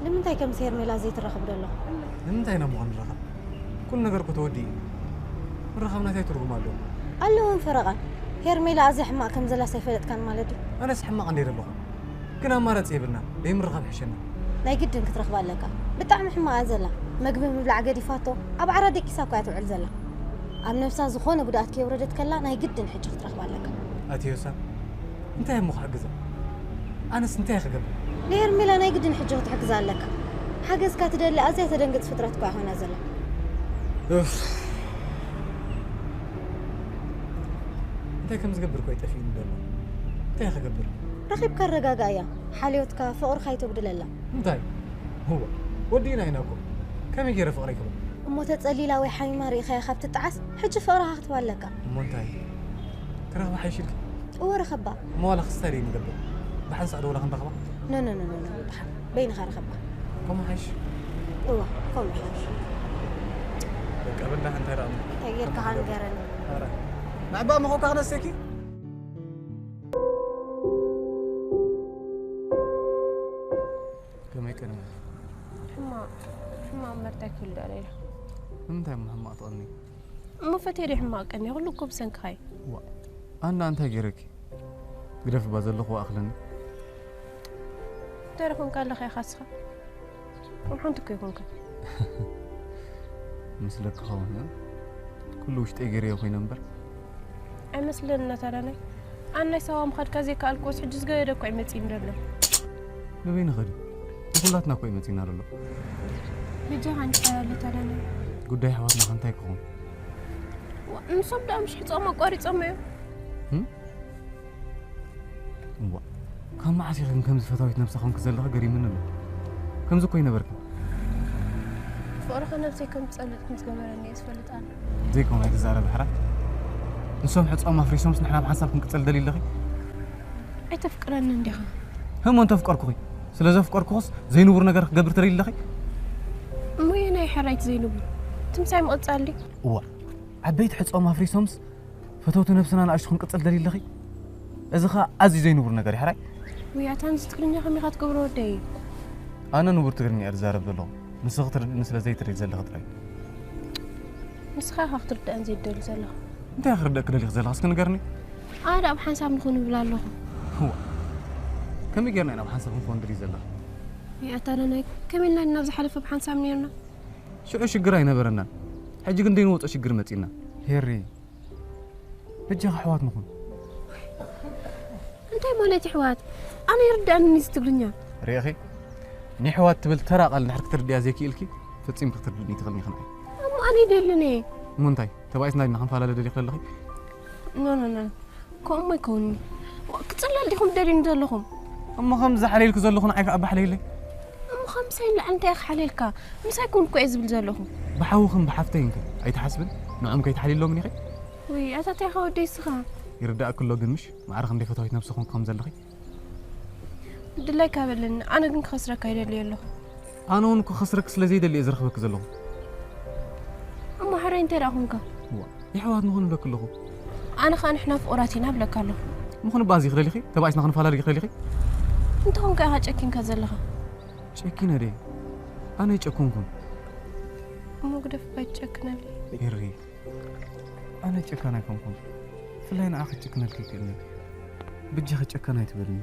ንምንታይ ከምሲ ሄርሜላ ዘይትራኸቡ ደለኹም? ንምንታይ ኢና እሞ ክንራኸብ? ኩሉ ነገር እኮ ተወዲኡ እዩ። ምርኻብና እንታይ ትርጉም ኣለዎ? ኣለዎን ፈረቓን። ሄርሜላ ኣዝያ ሕማቕ ከም ዘላስ ኣይፈለጥካን ማለት ድዩ? ኣነስ ሕማቕ እንድየ ደለኹ። ግን ኣማራጺ የብልናን። ደይምርኻብ ይሕሸና። ናይ ግድን ክትረኽባ ኣለካ። ብጣዕሚ ሕማቕ እያ ዘላ። መግቢ ምብላዕ ገዲፋቶ፣ ኣብ ዓራት ደቂሳ እኮ እያ ትውዕል ዘላ። ኣብ ነብሳ ዝኾነ ጉድኣት ከየውረደት ከላ ናይ ግድን ሕጂ ክትረኽባ ኣለካ። ኣቲ ዮሳ፣ እንታይ እሞ ክሕግዛ? ኣነስ እንታይ ክገብር? ንሄርሜላ ናይ ግድን ሕጂ ክትሕግዛ ኣለካ። ሓገዝካ ትደሊ ኣዝያ ተደንግጽ ፍጥረት እኳ ኮይና ዘላ። ኡፍ። እንታይ ከም ዝገብር እኮ እዩ ጠፊኡኒ ዘሎ። እንታይ ክገብር? ረኺብካ ኣረጋግኣያ። ሓልዮትካ፣ ፍቕርኻ ኣይተጉድለላ። እንታይ? እዋ፣ ወዲእና ኢና እኮ። ከመይ ገይረ ፍቕረይ ክብል? እሞ ተጸሊላ ወይ ሓሚማ ርኢኻያ ካብ ትጠዓስ፣ ሕጂ ፍቕርኻ ክትህባ ኣለካ። እሞ እንታይ? ክረኽባ ሓይሽ ኢልኪ? እወ ርኸባ። እሞ ዋላ ክስታይ ደይ ንገብር። ብሓንሳእ ዶ ዋላ ክንረኽባ? ኖ፣ ኖ፣ ኖ፣ ኖ፣ ኖ፣ ደሓን። በይንኻ ርኸባ። ከምኡ ሓይሽ? እወ፣ ከምኡ ይሓይሽ። በቃ በላሕ እንታይ ደኣ እሞ? እንታይ ጌርካ ኸኣ ንገረኒ። ኧረ። ንዕባ መኾካ ክነስተኪ? ከመይ ቅድሚ? ሕማቕ፣ ሕማቕ እምበር እንታይ ክህሉ ደኣ ኢለ። ንምንታይ እሞ ሕማቕ ትቐኒ? እሞ ፈትየ ድየ ሕማቕ ቀንየ? ኩሉ እኮ ብሰንክኻ እዩ። ዋእ፣ ኣነ እንታይ ገይረኪ? ግደፊ እባ ዘለኽዎ ኣኽለኒ። እንታይ ደኣ ኮንካ ኣለኻ ኢኻ እስኻ? ከም ሓንቲ እኮ ኣይኮንካን። ይመስለኪ ክኸውን፣ እ? ኩሉ ውሽጠይ ገይረዮ ኮይነ እምበር። ኣይመስለንን ኣታ ዳናይ። ኣነ ናይ ሳዋ ምኻድ ካብ ዘይከኣልኩዎስ ሕጂ ዝገደደ እኮ እዩ መጺኡኒ ዘሎ። ንበይኑ ኸዲ ንኹላትና እኮ እዩ መጺኡና ዘሎ። በጃኻ እንታይ ኣሎ ኣታ ዳናይ? ጉዳይ ኣሕዋትና ከ እንታይ ክኸውን? ዋእ፣ ንሶም ደኣ ምሽ ሕጾም ኣቋሪጾም እዮም። እም? እዋእ፣ ካብ መዓስ ኢኺ ግን ከምዚ ፈታዊት ነብሳ ኮንኪ ዘለኺ ገሪሙኒ ኣሎ። ከምዚ እኮ ኣይነበርክን። ፍቕርኺ ነብሰይ ከም ዝጸልእ ከም ዝገበረኒ እየ ዝፈልጥ ኣነ። ዘይኮነ ኣይትዛረቢ ሕራይ። ንሶም ሕጾም ኣፍሪሶምስ ንሕና ብሓንሳብ ክንቅጽል ደልዩ ኣለኺ? ኣይተፍቅረንን ዲኻ? ህሞ እንተፍቀርኩኺ፣ ስለ ዘፍቀርኩኽስ ዘይንቡር ነገር ክገብር ትደልዩ ኣለኺ? እሞ የናይ ሕራይ እቲ ዘይንቡር? እቲ ምሳይ ምቕጻል ድዩ? እዋእ፣ ዓበይቲ ሕጾም ኣፍሪሶምስ ፈተውቲ ነብስና ንኣሽቱ ክንቅጽል ደልዩ ኣለኺ? እዚ ኸኣ ኣዝዩ ዘይንቡር ነገር እዩ፣ ሕራይ። ውይ፣ ኣታ ነዚ ትግርኛ ከመይ ኢኻ ትገብሮ ወደይ? ኣነ ንቡር ትግርኛ እየ ዝዛረብ ዘለኹ። ንስኺ ትርድእኒ ስለ ዘይትርኢ ዘለኺ ጥራይ። ንስኻ ኢኻ ክትርድኣኒ ዘይትደሊ ዘለኻ። እንታይ ኢኺ ክርድኣኪ ደሊኺ ዘለኺ? እስኪ ንገርኒ። ኣነ ደኣ ብሓንሳብ ንኹን እብል ኣለኹ። እዋ። ከመይ ጌርና ኢና ብሓንሳብ ክንኮን ንደሊ ዘለና? ውይ ኣታ ዳናይ፣ ከመይ ኢልና ኢና ኣብ ዝሓለፈ ብሓንሳብ ኔርና? ሽዑ ሽግር ኣይነበረናን። ሕጂ ግን ደይንወጾ ሽግር መጺእና። ሄሪ፣ በጃኺ ኣሕዋት ንኹን። እንታይ ማለት እዩ ኣሕዋት? ኣነ ኣይርድኣንን እዚ ትግርኛ። ርኢኺ? ንሕዋት ትብል ተራ ቃል እንድሕር ክትርድያ ዘይክኢልኪ፣ ፈጺምኪ ክትርድእኒ ትኽእልኒ ኢኺ ንዓይ። እሞ ኣነ ይደልን እየ። እሞ እንታይ? ተባኢስና ዲና ክንፈላለ ደሊኺ ዘለኺ? ኖ፣ ኖ፣ ኖ። ከምኡ ኣይከውንን። ክጽለል ዲኹም ደልዩኒ ዘለኹም? እሞ ከምዚ ሓልየልኪ ዘለኹ ንዓይ ከኣ ባሕለይለይ? እሞ ካብ ምሳይ ንላዕሊ እንታይ ኢኻ ሓልየልካ? ምሳይ ኩን እኮ እየ ዝብል ዘለኹ። ብሓውኽን ብሓፍተይን ከ ኣይትሓስብን? ንዕኦም ከይትሓልይሎምን ኢኺ? ውይ፣ ኣታ እንታይ ኢኻ ወደይ እስኻ? ይርዳእኪ ኣሎ ግን ምሽ? ማዕረ ክንደይ ፈታዊት ነብሲ ኮንኪ ከም ዘለኺ? ድላይካ በለኒ፣ ኣነ ግን ክኸስረካ ይደሊ ኣለኹ። ኣነ እውን ክኸስረኪ ስለ ዘይደሊ እየ ዝረኽበኪ ዘለኹ። እሞ ሕራይ እንታይ ደኣ ኮንካ? እዋ፣ የሕዋት ንኹን እብለኪ ኣለኹ። ኣነ ኸኣ ንሕና ፍቑራት ኢና እብለካ ኣለኹ። ምኹን እባ እዚ ክደሊኺ? ተባኢስና ክንፈላለ ክደሊኺ? እንተኾንካ ኢኻ ጨኪንካ ዘለኻ። ጨኪነ ድየ? ኣነ ኣይጨኮንኩን። እሞ ግደፍ እባ ኣይትጨክነለይ። ኤሪ፣ ኣነ ጨካን ኣይኮንኩን። ብፍላይ ንዓኺ ክጭክነልኪ ይክእልኒ። ብጃኺ ጨካን ኣይትበልኒ።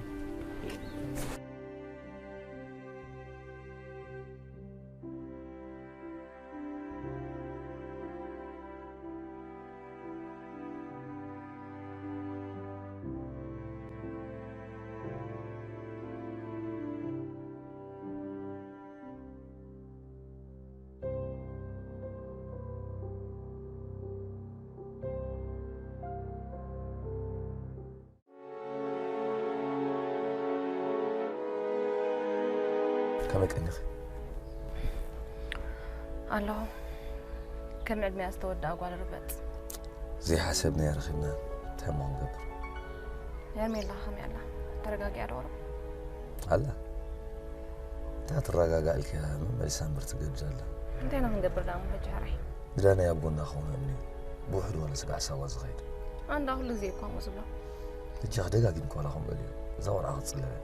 ከመይ ቀኒኺ? ኣለኹ። ከም ዕድመያ ዝተወድኣ ጓል ርበጽ። ዘይሓሰብናዮ ረኺብና፣ እንታይ እሞ ክንገብር? ሄርሜላ ከመይ ኣላ? ተረጋጊኣ ዶ? ኣላ። እንታይ ትረጋጋእ ኢልኪ መመሊሳ እምበር ትገድድ ኣላ። እንታይ ኢና ክንገብር ደኣ እሞ ሕጂ ሕራይ? ንዳናይ ኣብ ጎና ክኸውን እምኒ፣ ብውሕዱ ዋላ ስጋዕ ሳዋ ዝኸይድ። ኣንዳ ኩሉ ግዜ እኳ እሞ ዝብሎ። በጃኺ ደጋጊምኪ ዋላ ከምኡ በልዮ። እዛ ቆልዓ ክትጽለል እያ።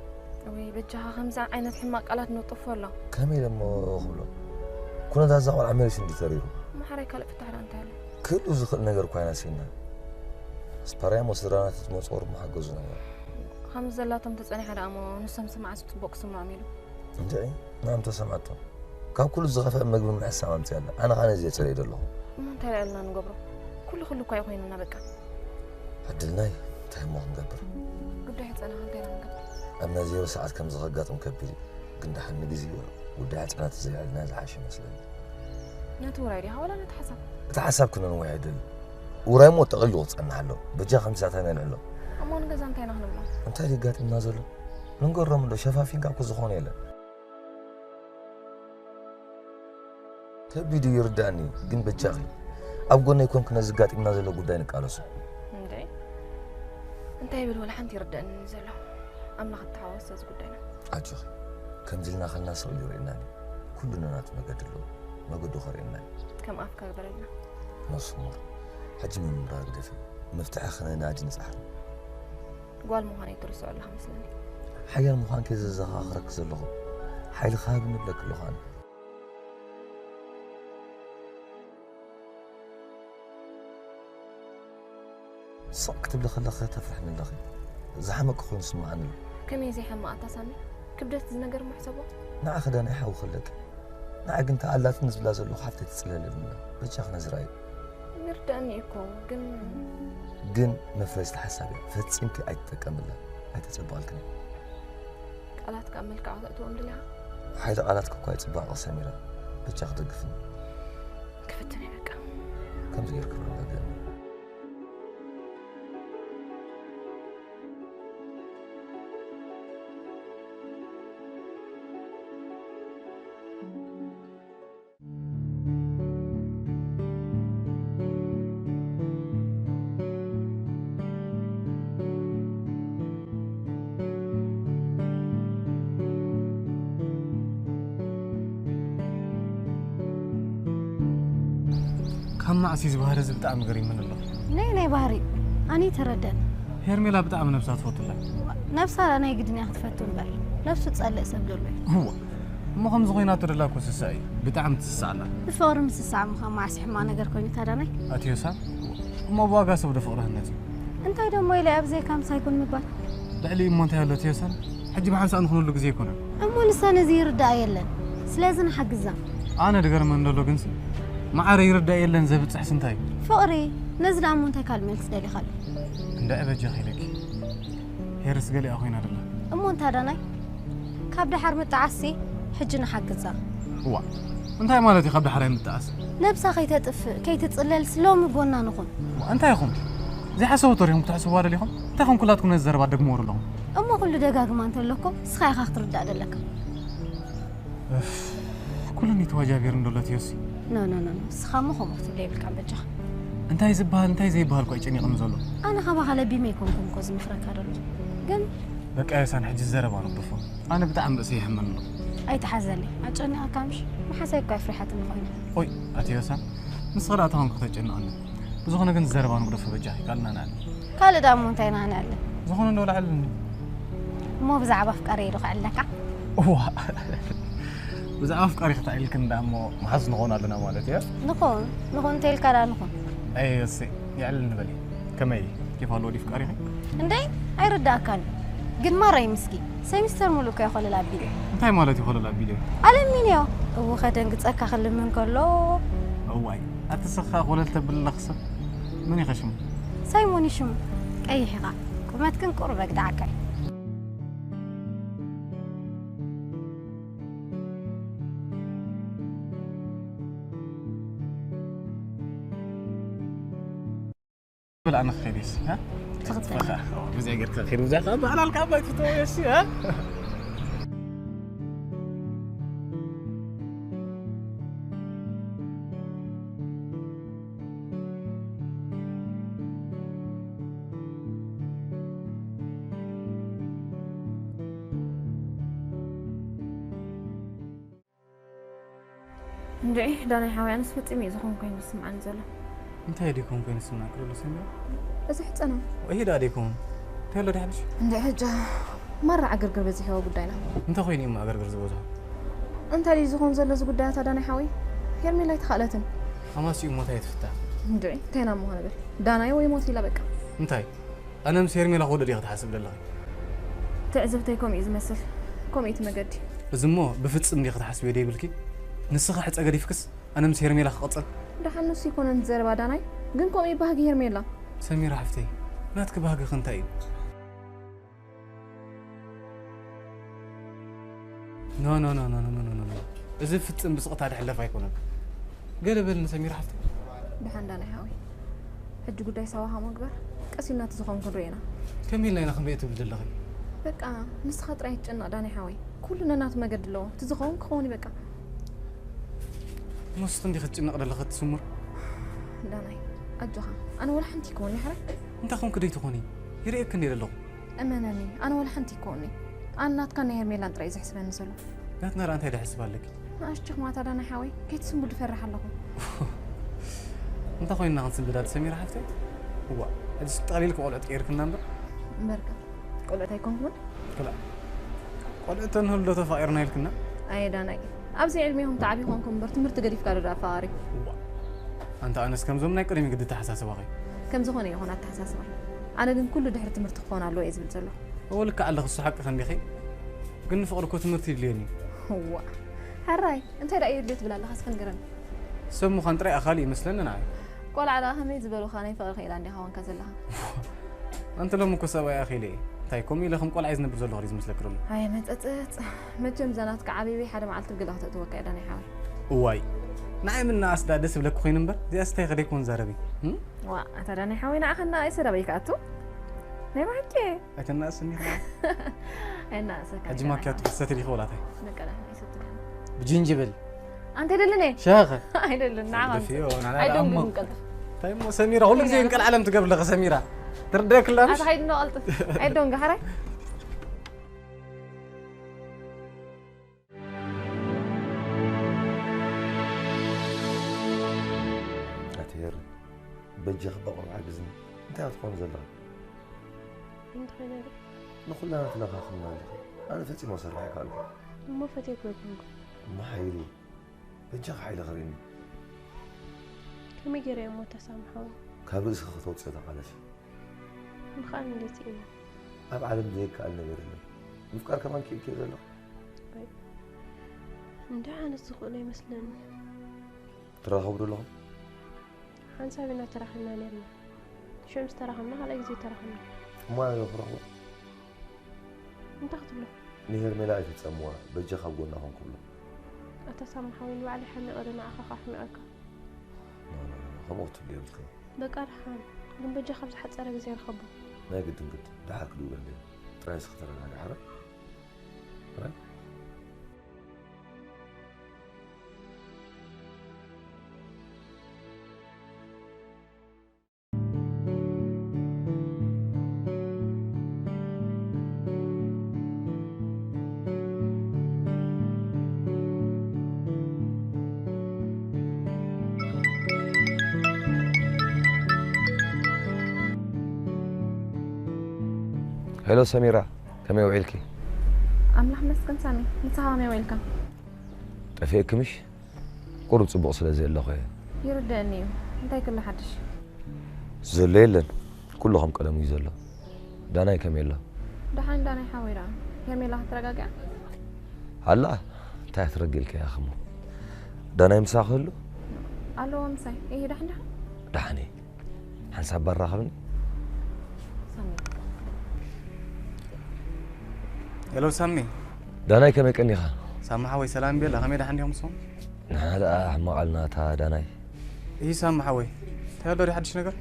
ወይ በጃኻ ከምዚ ዓይነት ሕማቕ ቃላት ነውጥፎ ኣሎ። ከመይ ኢለ እሞ ክብሎ? ኩነታት እዛ ቆልዓ መሊሱ እንዲ ተሪሩ። ማሕራይ ካልእ ፍታሕ ደኣ እንታይ ኣሎ? ክህሉ ዝኽእል ነገር እኳ ኢና ስኢንና። ኣስፓርያም ወስድራና ተትመጽኦ ርሞ ሓገዙ ነበር። ከምዚ ዘላቶም ተጸኒሓ ደኣ እሞ ንሶም ስማዕሲ ጽቡቕ ክስምዖም ኢሉ። እንድዒ፣ ንዓም ተሰምዓቶም። ካብ ኩሉ ዝኸፍአ መግቢ ምሕሳም ኣምጺኣላ። ኣነ ኸኣ ነዚ እየ ጸሊኤ ዘለኹ። እሞ እንታይ ደኣ ኢልና ንገብሮ? ኩሉ ኩሉ እኳ እዩ ኮይኑና በቃ። ዕድልናይ እንታይ እሞ ክንገብር? ጉዳይ ህጻና እንታይ ኢና ክንገብር? ኣብ ናይ ዜሮ ሰዓት ከምዚ ከጋጥም ከቢድ እዩ። ግን ደሓን ንግዜኡ ጉዳይ ህጻናት ተዘይዕልና ዝሓሸ ይመስለኒ። ነቲ ውራይ ዲኻ ዋላ ነቲ ሓሳብ? እቲ ሓሳብ ክነንውሕ ኣይደልን። ውራይ እሞ ጠቕሊሉ ክጸንሕ ኣለዎ። በጃ ከምዚ ሰዓት ኣነ ኣልዕሎ። እሞ ንገዛ እንታይ ኢና ክንብሎ? እንታይ ድዩ ኣጋጢምና ዘሎ? ንንገሮም እንዶ ሸፋፊንካ እኮ ዝኾነ የለን። ከቢድ እዩ ይርዳእኒ፣ ግን በጃኺ ኣብ ጎነይ ኮንኪ ነዚ ኣጋጢምና ዘሎ ጉዳይ ንቃለሶ። እንዴ? እንታይ ይብል ወላ ሓንቲ ይርዳእኒ ዘሎ። ኣምላኽ እተሓዋወሰ እዚ ጉዳይና። ኣጆኺ፣ ከምዚ ኢልና ከልና ስቕ ኢሉ ይርእየና እዩ። ኩሉ ነናቱ መገዲ ኣለዎ። መገዱ ከርእየና እዩ። ከም ኣፍካ ግበረልና። ነፍሲ ሙር፣ ሕጂ ምምራር ግደፊ። መፍትሒ ክነናዲ ንጽዓር። ጓል ምዃነይ ትርስዖ ኣለኻ መስለኒ። ሓያል ምዃንኪ ዘዘኻኽረኪ ዘለኹ። ሓይሊ ክሃብኒ እብለኪ ኣለኹ ኣነ። ስቕ ክትብሊ ከለኺ ተፍርሕኒ ኣለኺ። ዝሓመቅኪ ኮይኑ ይስምዓኒ ኣሎ። ከመይ ዘይሓምቕ ኣታ ሳሚ? ክብደት እዚ ነገር እሞ ሕሰቦ። ንዓኺ ዳናይ ሓዊ ከለኪ። ንዓይ ግን እታ ኣላትኒ ዝብላ ዘለኹ ሓፍተይ ትጽለለኒ እያ። በጃኺ ነዚ ርኣዪ። ይርድኣኒ እኮ፣ ግን ግን መፍረስቲ ሓሳብ እያ። ፈጺምኪ ኣይትጠቀምላ። ኣይተጸብቐልክን እያ። ቃላትካ ኣብ መልክዓ ከተእትዎም ድልኻ? ሓይሊ ቃላትኪ እኳ እዩ ጽባቐ ሰሚራ። በጃኺ ደግፍኒ። ክፍትን እየ በቃ። ከምዚ ጌርኪ ረጋግእኒ። ካብ መዓስ እዩ እዚ ባህሪ እዚ ብጣዕሚ ገሪሙኒ ኣሎ። ናይ ናይ ባህሪ ኣነ ተረደን። ሄርሜላ ብጣዕሚ ነብሳ ትፈቱ ኣላ። ነብሳ ናይ ግድን እያ ክትፈቱ እምበር፣ ነብሱ ትጸልእ ሰብ ዘሎ እዩ። እዋ፣ እሞ ከምዚ ኮይናቶ ደላ እኮ ስሳእ እዩ። ብጣዕሚ ትስሳእ ኣላ። ብፍቕሪ ምስሳዕ እሞ ካብ መዓስ ሕማቕ ነገር ኮይኑ ታዳናይ? ኣትዮ ሳም፣ እሞ ብዋጋ ሰብ ዶ ፍቕሪ ህነጽ እዩ? እንታይ ደሞ ኢለ ኣብ ዘይካ ምሳይ ኩን ምባል? ልዕሊ እሞ እንታይ ኣሎ ኣትዮ ሳም? ሕጂ ብሓንሳእ ንኹነሉ ግዜ ኣይኮነን። እሞ ንሳ ነዚ ይርዳኣ የለን። ስለዚ ንሓግዛ። ኣነ ድገርመን ዘሎ ግንሲ፣ መዓረ ይርዳእ የለን ዘብጽሕስ እንታይ? ፍቕሪ፣ ነዚ ደኣ እሞ እንታይ ካልእ መልሲ ደሊኻሉ? እንዳ በጃኺ ኢለኪ። ሄርስ ገሊኣ ኮይና ደላ። እሞ እንታ ዳናይ? ካብ ደሓር ምጥዓስሲ ሕጂ ንሓግዛ። እዋ እንታይ ማለት እዩ ካብ ዳሕራይ ምጥኣስ? ነብሳ ከይተጥፍእ ከይትጽለልስ ሎሚ ጎና ንኹን። እንታይ ኢኹም ዘይሓሰቡ ተሪኹም ክትሕስብዋ ደሊኹም? እንታይ ኹም ኩላትኩም ነዚ ዘረባ ደግምወሩ ኣለኹም? እሞ ኩሉ ደጋግማ እንተለኮ ንስኻ ኢኻ ክትርዳእ ደለካ። ኩሉን ይተዋጃቢር እንደሎ ትዮሲ። ኖ ኖ ኖ ኖ፣ ንስኻ እሞ ከምኡ ክትብል የብልካን በጃኻ። እንታይ ዝበሃል እንታይ ዘይበሃል እኮ ይጨኒቕኒ ዘሎ። ኣነ ካባኻ ለቢመ ኣይኮንኩን እኮ ዝምኽረካ ደሎ ግን በቃ ዮሳን ሕጂ ዘረባ ንግደፎ። ኣነ ብጣዕሚ ርእሰይ ይሕመኒ ኣሎ። ኣይትሓዘለይ፣ ኣጨኒቐካ ምሽ? ምሓዛይ እኮ ኣፍሪሓትኒ ኮይና። ኦይ ኣቲ ዮሳን ንስኺ ደኣ ተኾንኪ ከተጨንቕኒ። ብዝኾነ ግን ዘረባ ንግደፎ በጃኺ፣ ካልእ ናናዕሊ። ካልእ ደኣ እሞ እንታይ ናናዕሊ? ዝኾነ እንዶ ላዕልኒ። እሞ ብዛዕባ ኣፍቃሪየይ ዶ ከዕልለካ? እዋ ብዛዕባ ኣፍቃሪ ከተዕልልክኒ ደኣ እሞ መሓዙት ንኸውን ኣለና ማለት እያ። ንኹን ንኹን እንተይልካ ደኣ ንኹን። ኣየ እሰይ የዕልልኒ በሊ። ከመይ ኬፍ ኣለዎ ድዩ ፍቃሪኺ? እንዴ ኣይርዳእካን ግን ማራይ ምስኪ ሰሚስተር ሙሉእ እኮ ይኾለል ኣቢለ። እንታይ ማለት ይኾለል ኣቢለ? ኣለሚንዮ እው ከደንግጸካ ክልምን ከሎ። እዋይ ኣቲ ስኻ ኮለል ተብል ኣለኽ ሰብ መን ኢኻ ሽሙ? ሳይሞን እዩ ሽሙ። ቀይሕ ኢኻ ቁመት ግን ቁሩብ ኣግዳዓካ እዩ። በል ኣነ ክኸይድ እየ፣ እ? ትኽክል። በቃ፣ ብዚኣ ጌርካ ክኸይድ፣ ብዚኣ ከዓ ባህላል ከዓ ባይ ትተወ እየ፣ እ? እንድዒ ዳናይ ሓወይ ኣነስ ፈጺመ እዩ ዝኾን ኮይኑ ዝስምዓኒ ዘሎ። እንታይ ደይኮን ኮይኑ ዝስምዓኪ ዘሎ ሰሚራ? እዚ ሕጸና። ወይ ዳ ደይኮን? እንታይ ኣሎ ድሓድሽ? እንድዒ ሕጂ ማራ ዕግርግር በዚሕዎ ጉዳይና። እንታይ ኮይኑ እዩ ዕግርግር ዝበዝሖ? እንታይ ድዩ ዝኾን ዘሎ እዚ ጉዳይ ኣታ ዳናይ ሓወይ? ሄርሜላ ኣይተኻእለትን። ኣማሲኡ ሞት ኣይትፍታሕ። እንድዒ እንታይ ኢና እሞ ክንብል? ዳናይ ወይ ሞት ኢላ በቃ። እንታይ? ኣነ ምስ ሄርሜላ ክወዶ ድየ ክትሓስቢ ዘለኺ? ትዕዝብተይ ከምኡ እዩ ዝመስል። ከምኡ እዩ እቲ መገዲ። እዚ እሞ ብፍጽም ድየ ክትሓስብዮ ደይብልኪ? ንስኺ ሕጸ ገዲፍክስ ኣነ ምስ ሄርሜላ ክቕጽል? ደሓን ንሱ ኣይኮነን ዝዘረባ ዳናይ፣ ግን ከምኡ እዩ ባህጊ ሄርሜላ። ሰሚራ ሓፍተይ፣ ናትኪ ባህግኺ እንታይ እዩ? ኖ ኖ ኖ ኖ ኖ ኖ ኖ እዚ ፍጽም ብስቕታ ዝሕለፍ ኣይኮነን። ገለ በልኒ ሰሚራ ሓፍተይ። ደሓን ዳናይ ሓወይ፣ ሕጂ ጉዳይ ሳዋ ሃሞ ግበር፣ ቀስ ኢልና እቲ ዝኾን ክንሪኦ ኢና። ከመይ ኢልና ኢና ክንሪኦ ትብሊ ዘለኺ? በቃ ንስኻ ጥራይ ኣይትጨነቕ ዳናይ ሓወይ፣ ኩሉ ነናቱ መገዲ ኣለዎ። እቲ ዝኸውን ክኸውን እዩ በቃ። ሞስት እንዲኺ ትጭነቕ ዘለኺ እቲ ስሙር። ዳናይ ኣጆኻ፣ ኣነ ወላ ሓንቲ ኣይኮን ሕራይ። እንታይ ኮንኪ ደይትኾኒ? ይርእየኪ እንድየ ዘለኹ። እመነኒ ኣነ ወላ ሓንቲ ኣይኮኒ። ኣነ ናትካን ናይ ሄርሜላን ጥራይ እዩ ዘሕስበኒ ዘሎ። ናትና ደኣ እንታይ ደሕስብ ኣለኪ? ንኣሽቱኹም ኣታ ዳናይ ሓወይ ከይትስንብዱ እፈርሕ ኣለኹ። እንታይ ኮይንና ክንስንብድ ኣቲ ሰሚራ ሓፍተይ? እዋእ ሕጅስ ጠቕሊልኪ ቆልዑት ቀይርክና እምበር። እምበርካ ቆልዑት ኣይኮንኩምን። ክላእ ቆልዑት ተንህሉ ዶ ተፋቒርና ኢልክና? ኣየ ዳናይ ኣብዚ ዕድሜኹም ተዓቢኹምኩም እምበር ትምህርቲ ገዲፍካ ዶ ደኣ ኣፋቓሪ? እዋእ ኣንታ ኣነስ ከምዞም ናይ ቅድሚ ግዲ ኣተሓሳስባኺ። ከምዝኾነ ይኹን ኣተሓሳስባይ ኣነ ግን ኩሉ ድሕሪ ትምህርቲ ክኾን ኣለዎ እየ ዝብል ዘለኹ። እወ ልክዕ ኣለኺ እሱ ሓቅኺ እንዲኺ ግን ንፍቕሪ እኮ ትምህርቲ ይድልየኒ እዩ። እዋእ ሕራይ እንታይ ደኣ የድልዮ ትብል ኣለኻ እስኺ ንገረኒ። ሰብ ምዃን ጥራይ ኣኻሊ እዩ መስለኒ ንዓይ። ቆልዓ ደኣ ከመይ ዝበሉኻ ናይ ፍቕሪ ክኢላ እንዲኻ ኮንካ ዘለኻ። ኣንቲ ሎሚ እኮ ሰብኣይ ኣኺለ እየ። እንታይ ከምኡ ኢለ ከም ቆልዓ እየ ዝነብር ዘለኹ ድዩ ዝመስለኪ ዘሎ? ኣየ መጸጽጽ መቸም እዛ ናትካ ዓብይበይ ሓደ መዓልቲ ብገለ ክተእትወካ እያ ዳናይ ሓወይ። እዋይ ንዓይ ምንኣስ ደኣ ደስ ይብለኪ ኮይኑ እምበር እዚኣስ እንታይ ከ ደይኮን ዛረቢ። እም? ዋእ ኣታ ዳናይ ሓወይ ንዓኻ እናኣእሰ ናበይ ክኣቱ? ናይ ብሓቂ። ኣይተናእስኒ ኢኻ። ኣይናእሰካ ሕጂ ማኪያቶ ክትሰቲ ዲኺ ወላ ታይ? በቃ ንሕና ኣይሰትናን። ብጅንጅብል ኣንተ ኣይደልን እየ ሸኸ ኣይደልን ንዓ ደፍዮ ናና ኣይዶን ኣሞ ግን ቀልጥፍ እንታይ እሞ ሰሚራ ኩሉ ግዜ እንቀልዓለም ትገብር ለኸ ሰሚራ ትርደክላ ኣታ ምሽ ኸይድ እንዶ ቀልጥፍ ኣይዶን ጋሕራይ ኣትሄር በጃኺ በቆም ሓግዝኒ እንታይ ክትኾን ዘለኻ እንታይ ኮይነ ግን ንኹልና ትለኻኽምና ኣለኻ ኣነ ፈጺሞ ሰርሕ ኣይከኣልኩ እሞ ፈትየኩ ኣይኮንኩ እሞ ሓይሊ በጃኺ ሓይሊ ክርእኒ ከመይ ገይረ እሞ ተሳምሖ ካብ ርእስኺ ከተውፅኦ ተቓለሲ ምኽኣል እንዴት እዩ ኣብ ዓለም ዘይከኣል ነገር የለን ምፍቃር ከማን ክኢልኪ ዘለኹ እንዳ ኣነስ ዝኽእሎ ይመስለኒ ትራኸቡ ዶ ኣለኹም ሓንሳብ ኢና ተራኺብና ነርና ሽዑ ምስ ተራኸብና ካልኣይ ግዜ ተራኸብና እሞ ኣነ ዶ ክረኽቦ እንታይ ክትብሎ ንሄርሜላ ኣይትጸምዋ፣ በጃኻ ኣብ ጎና ኮን ክብሎ። ኣታ ሳሚ ሓወይ፣ ንባዕለይ ሓሚቐ ዶ ንዓኻ ከሕምቐካ? ኖ፣ ኖ፣ ኖ፣ ከምኡ ክትብሊ የብልክን። በቃ ደሓን፣ ግን በጃኻ ኣብ ዝሓጸረ ግዜ ርኸቦ። ናይ ግድን ግድን፣ ደሓር ክድውለለይ። ጥራይ እስኺ ተረጋግዒ፣ ሕራይ? ሕራይ? ሄሎ ሰሚራ፣ ከመይ ውዒልኪ? ኣምላኽ መስገን ሳሚ፣ ንስኻ ከመይ ውዒልካ? ጠፊእኪ ምሽ? ቁሩብ ጽቡቕ ስለ ዘየለኹ እየ። ይርደኣኒ እዩ። እንታይ ክሎ ሓድሽ? ዘሎ የለን። ኩሉ ከም ቀደሙ እዩ ዘሎ። ዳናይ ከመይ ኣሎ? ደሓን ዳናይ ሓወይ ደኣ። ሄርሜላ ተረጋጊኣ? ኣላ፣ እንታይ ክትረግእ ኢልካ ኢኻ እሞ? ዳናይ ምሳኺ ክህሉ? ኣለዎ ምሳይ። እሂ፣ ደሓን ደሓን? ደሓን እየ። ሓንሳብ ባር ራኸብኒ። ሳሚ። ሄሎ ሳሚ። ዳናይ ከመይ ቀኒኻ? ሳሚ ሓወይ ሰላም ቤላ፣ ከመይ ደሓን ዲኹም ንስኹም? ንሕና ደኣ ሕማቕ ኣልና እታ ዳናይ። እሂ ሳሚ ሓወይ፣ እንታይ ኣሎ ድዩ ሓድሽ ነገር?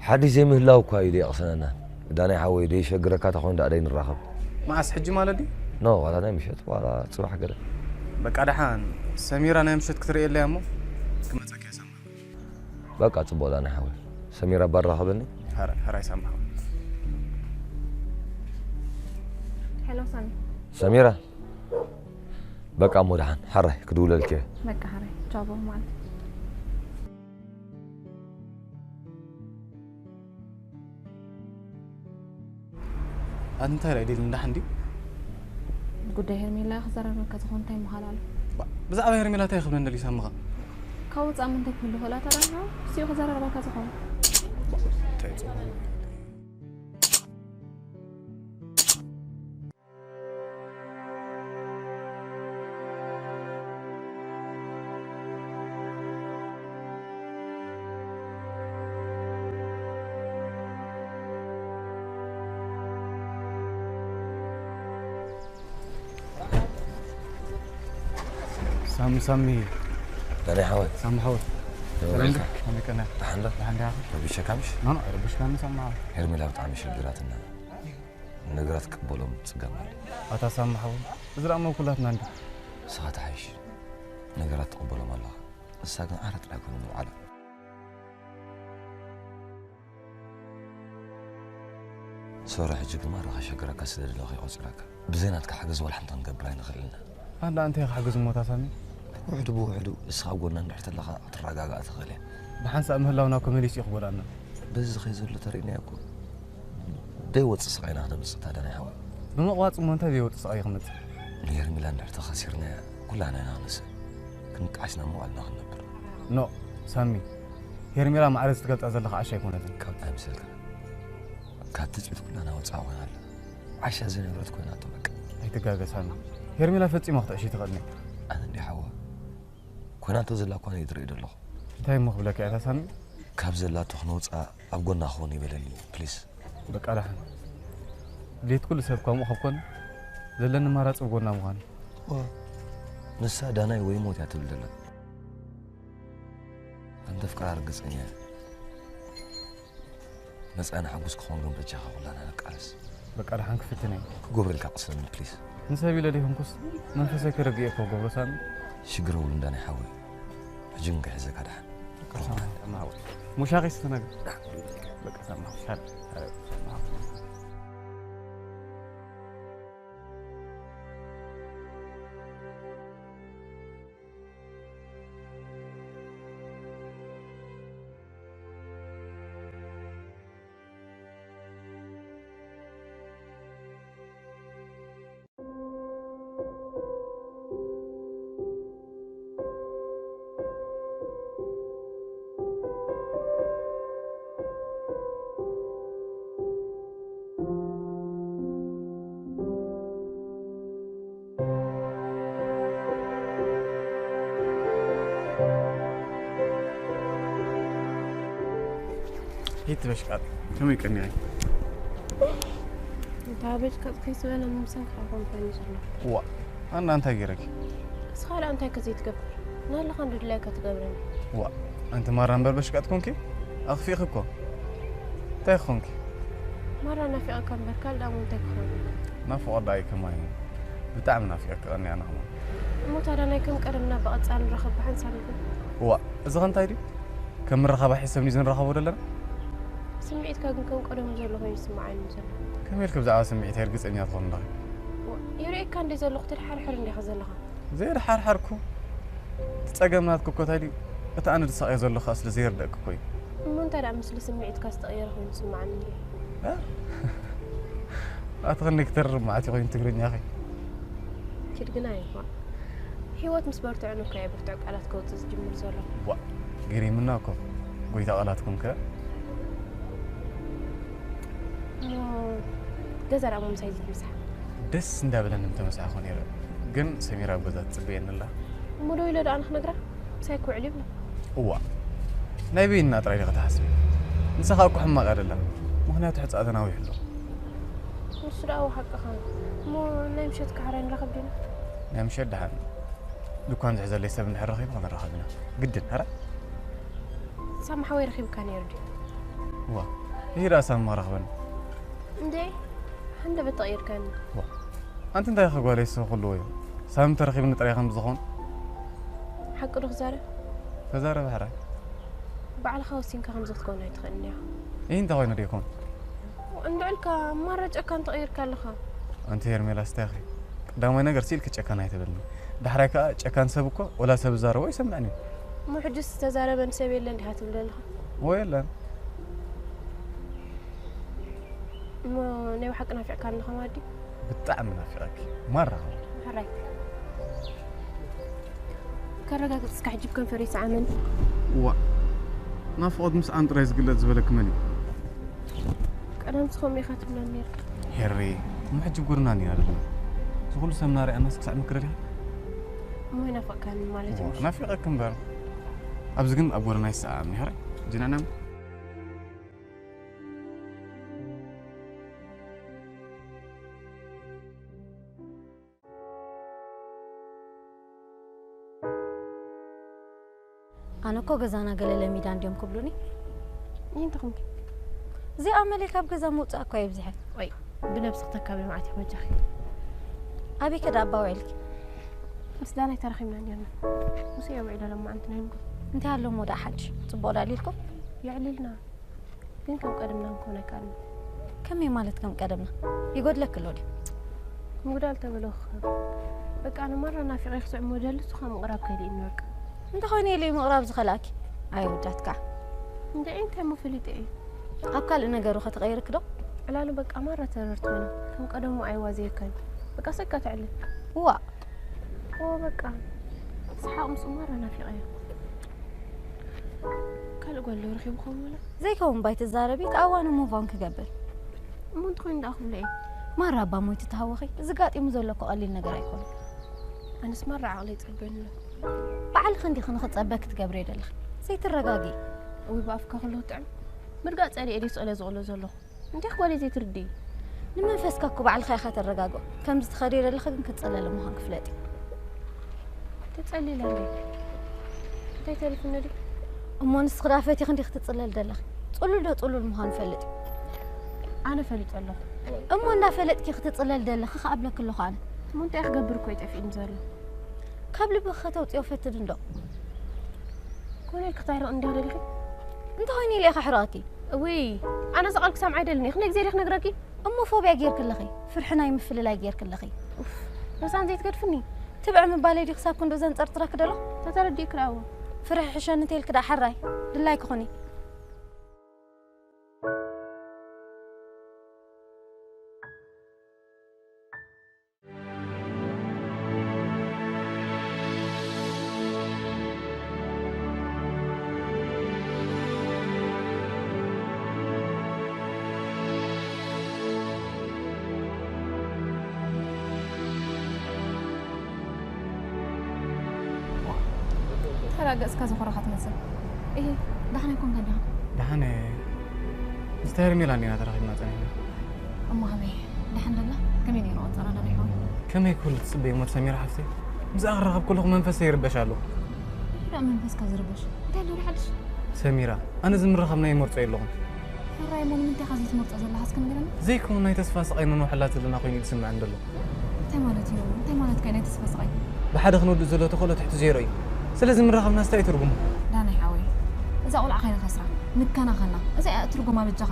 ሓድሽ ዘይምህላው እኳ እዩ ደየቕሰነና። ዳናይ ሓወይ፣ ደይሸግረካ ተኾይኑ ደኣ ደይ ንራኸብ። መዓስ ሕጂ ማለት ድዩ? ኖ፣ ዋላ ናይ ምሸት፣ ዋላ ጽባሕ ገለ። በቃ ደሓን፣ ሰሚራ ናይ ምሸት ክትርእየለይ እያ እሞ ክመጸኪ እየ ሳሚ። በቃ ጽቡቕ ዳናይ ሓወይ። ሰሚራ ባር ራኸበኒ። ሕራይ፣ ሕራይ ሳሚ ሓወይ። ሄሎ ሳሚ። ሰሚራ። በቃ እሞ ደሓን፣ ሕራይ ክድውለልኪ እየ። በቃ ሕራይ፣ ቻው ማለት። ኣንቲ እንታይ ራይ ዲል እንዳሕ እንዲ? ጉዳይ ሄርሜላ ክዘራረበካ ዝኾን እንታይ ምዃል ኣሎ? ባ-፣ ብዛዕባ ሄርሜላ እንታይ ክብለኒ ደልዩ ሳምኻ? ካብ ወጻእ ምን እንታይ ክህሉ ይኽእል ኣታ ዳና? እሱ ክዘራረበካ ዝኾን። ባ-፣ እንታይ ጽቡቕ። ሳሚ፣ ሳሚ። ዳናይ ሓወይ። ሳሚ ሓወይ። ደህና ሰላም ውዒልካ? ዶ? ከመይ ቀና? ደሓን ዶ? ደሓን ዲኻ? ረቢሸካ ምሽ? ኖ፣ ኖ፣ ኣይረብሽካን ሳሚ ሓወይ። ሄርሜላ ብጣዕሚ ሸጊራትና። ነገራት ክቅበሎም ጽገም ኣሎ። ኣታ ሳሚ ሓወይ፣ እዚ ደኣ እሞ ኩላትና እንዲ። ንስኻ ትሓይሽ። ነገራት ትቕበሎም ኣለኻ። ንሳ ግን ዓራት ጥራይ ኮይኑ ምውዓላ። ሶሪ፣ ሕጂ ግማረ ከሸግረካ ስለ ደለኹ እየ ቆጺረካ። ብዘይ ናትካ ሓገዝ ዋላ ሓንቲ ክንገብር ኣይንኽእልን ኢና። ኣንዳ እንታይ ክሕግዝ እሞ እታ ሳሚ? ብውሕዱ ብውሕዱ እስኻ ኣብ ጎና እንድሕር ተለኻ ክትረጋጋእ ትኽእል እያ። ብሓንሳእ ምህላውና እኮ መሊሱ እዩ ክጎድኣና። በዚ ዝኸይድ ዘሎ ተሪእናዮ እኮ። ደይወጽእ ስቓይ ኢና ክነምጽእ እታ ዳናይ ሓወይ። ብምቕባጽ እሞ እንታይ ዘይወጽእ ስቓይ ክመጽእ? ንሄርሜላ እንድሕር ተኸሲርናያ ኩላና ኢና ክንስእ። ክንቃዓስና መዋእልና ክንነብር። ኖ፣ ሳሚ። ሄርሜላ ማዕረ ዝትገልጻ ዘለኻ ዓሻ ኣይኮነትን። ካብ እንታይ መሰልካ? ካብ ትጽቢት ኩላና ወጻኢ ኮይና ኣላ። ዓሻ ዘይነብረት ኮይናቶ በቃ። ኣይትጋገ ሳሚ። ሄርሜላ ፈጺማ ክትዕሽ ኣይትኽእልን እያ። ኣነ እንዲ ሓዋ። ኮይናቶ ዘላ እኳ እየ ዝርኢ ዘለኹ። እንታይ እሞ ክብለካ እያ እታ ሳሚ? ካብ ዘላቶ ክነውጽኣ ኣብ ጎና ክኾን ይበለኒ፣ ፕሊስ። በቃ ደሓን። ድሌት ኩሉ ሰብ ከምኡ ካብ ኮነ፣ ዘለኒ ኣማራጺ ኣብ ጎና ምዃን እዩ። ዋ፣ ንሳ ዳናይ ወይ ሞት እያ ትብል ዘላ። ከም ተፍቅራ ርግጸኛ እየ። መጻኢ ንሓጉስ ክኾን ግን በጃኻ ኩላና ንቃለስ። በቃ ደሓን ክፍትን እየ። ክጎብረልካ ቅሰኒ ፕሊስ። ንሰብ ኢለ ደይኮንኩስ መንፈሰይ ከረግእ እየ እኮ ገብረ ሳሚ። ሽግር የብሉን ዳናይ ሓወይ። ሕጂ ግን ክሕዘካ ደሓን። በቃ ሳሚ፣ ደሓን ሓወይ። ሙሻኺ ስትነግር። በቃ ሳሚ፣ ሻል፣ ሻል፣ ሳሚ። ሂት በሽቃጥ ከመይ ቀኒዐ? ኣቤት ካብ ከይስበለ ምምሳል ካብ ኮንፈረንስ ኣሎ። ዋ ኣና እንታይ ገይረኪ? እስኻ ደኣ እንታይ ከ ዘይትገብር? ናለኻ እንዶ ድላይካ ትገብረኒ። ዋ ኣንቲ ማራ እምበር በሽቃጥ ኮንኪ? ኣኽፊእኺ እኮ። እንታይ ኮንኪ? ማራ ናፊቐካ እምበር ካልእ ደኣ እንታይ ክኸውን? ናፍቖት ደኣ ኣይከማይ። ብጣዕሚ ናፊቐኪ ቀንያ ናማ። እሞ ታዲያ ናይ ከም ቀደምና ብቐጻሊ ንራኸብ ብሓንሳብ ንኹን። ዋ እዚ ኸ እንታይ ድዩ? ከም ምርኻባ ሒሰብ ንዩ ዝንራኸቦ ዘለና? ስምዒትካ ግን ከም ቀደሙ ዘሎ ኮይኑ ይስምዓኒ ዘሎ። ከመይ ኢልኪ ብዛዕባ ስምዒት ርግጸኛ ትኾን ኣለኺ? ይርእየካ እንደ ዘለኹ ተድሓርሕር እንዲኻ ዘለኻ። ዘይድሓርሓርኩ እቲ ጸገም ናትኪ እኮ እንታይ ድዩ? እቲ ኣነ ድሳቐዮ ዘለኹ ስለ ዘይርደእኪ እኮ እዩ። እሞ እንታይ ደኣ ምስሊ ስምዒትካ ዝተቐየረ ኮይኑ ይስምዓኒ እንድዩ። ኣቲ ክንደይ ክተርር መዓት ኮይኑ ትግርኛኺ። ኪድ ግና ይዋ ህይወት ምስ በርትዑ ንኮ እየ ብርቱዕ ቃላት ከውፅእ ዝጅምር ዘሎ። ዋ ገሪምና እኮ ጎይታ ቃላትኩም ከ። እሞ ገዛ ደኣ ምሳይ ዝምሳሕ ደስ እንዳበለኒ ምተመሳሕኹ ነይረ፣ ግን ሰሚራ ኣብ ገዛ ትፅበየኒ ኣላ። እሞ ደው ኢለ ደኣ ንክነግራ ምሳይ ክውዕል ይብላ። እዋ ናይ በይንና ጥራይ ዲኺ ትሓስቢ? ንሳ ከዓ እኮ ሕማቕ ኣይደላን፣ ምኽንያቱ ሕፃ ተናዊሑ ኣሎ። ንሱ ደኣ ሓቅኻ። እሞ ናይ ምሸት ካሕራይ ንራኸብ ዲና? ናይ ምሸት ደሓን ድኳን ዝሕዘለይ ሰብ እንድሕር ረኺቡ ክንራኸብ ኢና ግድን። ኧረ ሳሚ ሓወይ ረኺብካ ነይሩ ድዩ? እዋ ይሂዳ ሳሚ መራኽበኒ። እንዴ ሃንደበት ተቐይርካኒ። ኣንቲ እንታይ ኢኺ ጓለይ፣ ሰው ኩሉ እዩ ሳሚ ተረኺብኒ ጥራይ ከም ዝኾን። ሓቂ ዶ ክዛረብ? ተዛረብ ሕራይ። ባዕልኻ ወሲንካ ከምዚ ክትከውን ኣይትኽእልን ኢኻ። ይህ እንታይ ኮይኑ ደይኮን? እንድዕልካ ማራ ጨካን ተቐይርካ ኣለኻ። ኣንቲ ሄርሜላ ስታይ ኢኺ። ቀዳማይ ነገር ሲልኪ ጨካን ኣይትበልኒ። ዳሕራይ ከዓ ጨካን ሰብ እኮ ወላ ሰብ ዝዛረቦ ኣይሰምዕን እዩ። እሞ ሕጂ ዝተዛረበኒ ሰብ የለን ዲኻ ትብል ዘለኻ? ወይ የለን። እሞ ናይ ብሓቂ ናፊቕካኒ ከማን ድዩ? ብጣዕሚ ናፊቐኪ ማራ። ሕራይ ከረጋግጽ እስካ ሕጂ ብከንፈረይ ሰዓመኒ። ዋ ናፍቖት ምስ ኣን ጥራይ ዝግለጽ ዝበለኪ መን እዩ? ቀደም ስኸም ኢኻ ትብለኒ ነርካ። ሄሪ እሞ ሕጂ ጎርና ኒና ኣለና። እዚ ኩሉ ሰብ ናሪኣናስ ክሳዕ ምክረ ዲኻ? እሞ ይናፍቕካኒ ማለት እዩ። ናፊቐኪ እምበር ኣብዚ ግን ኣብ ጎረና ይሰኣም ኒሃረ ጅናናም ኣነ እኮ ገዛና ገለ ለሚዳ እንድዮም ክብሉኒ። ይንተ ኹንኪ እዚኣ መለይ ካብ ገዛ ምውፃእ እኳ የብዝሐ። ቆይ ብነብሲ ክተካቢ መዓት ይበጃኺ። ኣበይ ከዳ ኣባ ውዒልኪ? ምስ ዳናይ ተረኺብና ነርና። ምስ እየ ውዒለ ሎማዓንቲ ናይ ምጉ። እንታይ ኣሎ እሞ ደኣ ሓድሽ? ፅቡቕ ዳሊልኩም? የዕሊልና። ግን ከም ቀደምና ክንኮን ኣይከኣልናን። ከመይ ማለት ከም ቀደምና? ይጎድለኪ ኣሎ ድዩ? ምጉዳል ተበለኹ። በቃ ኣነ ማራ ናፊቐ ክስዕሞ ደሊ እሱ ካብ ምቕራብ ከይደ ኢኒ በቃ። እንተኾይኑ ኢለ እዩ ምቕራብ ዝኸልኣኪ። ኣይ ኣወዳት ከዓ። እንድዒ እንታይ እሞ ፈሊጠ እየ። ኣብ ካልእ ነገሩ ከ ትቐይርኪ ዶ? ዕላሉ በቃ ማራ ተረርት ኾይና። ከም ቀደሙ ኣይዋዘየካን። በቃ ሰካ ተዕልል። እዋእ። ኦ በቃ ሰሓቕ ምስኡ ማራ ናፊቐዮ። ካልእ ጓል ዶ ረኺቡ ኸውን ወላ? ዘይከውን ባይ ትዛረቢ እቲ ኣዋኑ ሙቭ ኦን ክገብር። እሞ እንተኾይኑ ደኣ ክብሎ እየ። ማራ እባ ሞይቲ ተሃወኺ። እዚ ጋጢሙ ዘሎ እኮ ቀሊል ነገር ኣይኮነን። ኣነስ ማራ ዓቕለይ ይጸበኒ ኣሎ። ባዕልኺ እንዲኺ ንኽጸበኪ ትገብርዮ ዘለኺ። ዘይትረጋግኢ። እውይ ብኣፍካ ከለኹ ጥዕም ምርጋእ ጸሊኤ ድየ ስቕለ ዝቕሎ ዘለኹ? እንዴ ጓለይ ዘይትርድኢ? ንመንፈስካ እኮ ባዕልኻ ኢኻ ተረጋግኦ። ከምዚ ትኸድዮ ዘለኺ ግን ክትጽለሊ ምዃንኪ ፍለጢ። ተጸሊለ እንዴ? እንታይ ተሪፉኒ ድዩ? እሞ ንስኺ ደኣ ፈቲኺ እንዲኺ ክትጽለሊ ዘለኺ? ጽሉል ዶ ጽሉል ምዃኑ ፈልጥ እዩ። ኣነ ፈሊጠ ኣለኹ። እሞ እንዳፈለጥኪ ክትጽለሊ ዘለኺ ክኣብለኪ ኣለኹ ኣነ። እሞ እንታይ ክገብር እኮ እዩ ጠፊእኒ ዘሎ? ካብ ልብኺ ከተውጽዮ ፈትኒ እንዶ። ኮነ ኢልኪ ክታረቕ እንዲያ ደሊኺ? እንተኾይኑ ኢለ ኢኻ ሕረቐኪ። እውይ ኣነ እዚ ቃል ክሰምዓ ኣይደልን እየ። ክንደይ ግዜ ድየ ክነግረኪ? እሞ ፎብያ ጌርኪ ኣለኺ። ፍርሒ ናይ ምፍልላይ ጌርኪ ኣለኺ። ኡፍ ሮዛን ዘይትገድፍኒ። ትብዕ ምባለይ ድዩ ክሳብ ክንዶ ዘንጸርጽረኪ ደሎ? ተተረዲእኪ ደኣ እወ። ፍርሒ ሕሸኒ እንተ ኢልኪ ደኣ ሕራይ። ድላይኪ ኩኒ። ተራ ገጽካ ዝኾረኻ ትመስል። እሂ፣ ደሓን ኣይኮንካን ዲኻ? ደሓን እየ። ምስ ሄርሜላ እንዲና ተራኺብና ጸኒሕና። እሞ ከመይ? ደሓን ደላ? ከመይ ነይሩ ቆጸራ ደላ ይኸውን? ከመይ ክህሉ ትጽበይ ሞት ሰሚራ ሓፍተይ? ምስኣ ክራኸብ ከለኹ መንፈሰይ ይርበሽ ኣሎ። እንታይ ደኣ መንፈስካ ዝርበሽ? እንታይ ኣሎ ሓድሽ? ሰሚራ፣ ኣነ እዚ ምርኻብና ይመርጾ የለኹን። ሕራይ እሞ ንምንታይ ኢኻ ዘይትመርጾ ዘለኻ እስከ ንገረኒ? ዘይከውን ናይ ተስፋ ስቓይ ነንውሕላ ዘለና ኮይኑ እዩ ዝስምዐኒ ዘሎ። እንታይ ማለት እዩ? እንታይ ማለትካ እዩ ናይ ተስፋ ስቓይ? ብሓደ ክንወድእ ዘሎ ተኽእሎ ትሕቲ ዜሮ እዩ። ስለዚ ምርኻብና እንታይ እዩ ትርጉሙ? ዳናይ ሓወይ፣ እዛ ቆልዓ ከይንኸስራ፣ ንከናኸና። እዚኣ እያ ትርጉማ በጃኻ።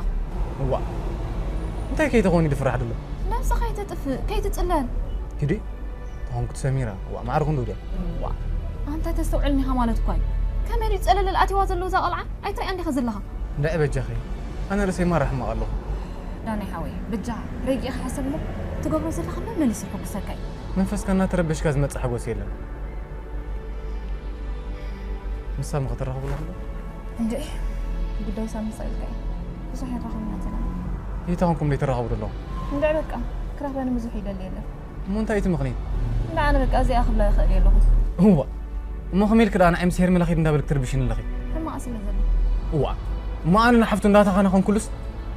እዋእ፣ እንታይ ከይተኾን እዩ ድፍራሕ ድሎ? ነብስኻ ከይተጥፍእ፣ ከይትጽለል። ኪዲ፣ ተኾንኩት ሰሚራ፣ እዋእ፣ ማዕረ ክንዱ ድያ? እዋእ፣ ኣንታ ተስተውዕል እኒኻ ማለት እኳ እዩ። ከመይ ድዩ ጸለለል ኣትይዋ ዘሎ እዛ ቆልዓ? ኣይትሪኣ እንዲኻ ዘለኻ? እንድዒ በጃኺ፣ ኣነ ርእሰይ ማራ ሕማቕ ኣለኹ። ዳናይ ሓወይ፣ በጃኻ ረጊእኻ ሕሰብ እሞ፣ ትገብሮ ዘለኻ መመሊሱ ይሕጉሰካ እዩ። መንፈስካ እናተረበሽካ ዝመጽእ ሓጎስ የለን። ምስ ሳሚ ከተራኽቡ ኣለኹም ዶ? እንድዒ፣ ጉዳይ ሳሚ ስቕ ኢልካ እዩ። ብዙሕ ኣይራኸብና ዘለና። እንታይ ኮንኩም ዘይትራኸቡ ዘለኹም? እንድዒ በቃ፣ ክረኽበኒ ብዙሕ ይደሊ የለን። እሞ እንታይ እዩ እቲ ምኽንያት? እንዳ ኣነ በቃ እዚኣ ክብላ ይኽእል እየ ኣለኹ። እዋ፣ እሞ ከመይ ኢልክ ደኣ ንዓይ ምስ ሄርሜላ ኺድ እንዳበልክ ትርብሽኒ ኣለኺ? ሕማቕ ስለ ዘሎ። እዋ፣ እሞ ኣነ ንሓፍቱ እንዳተኻናኸንኩሉስ፣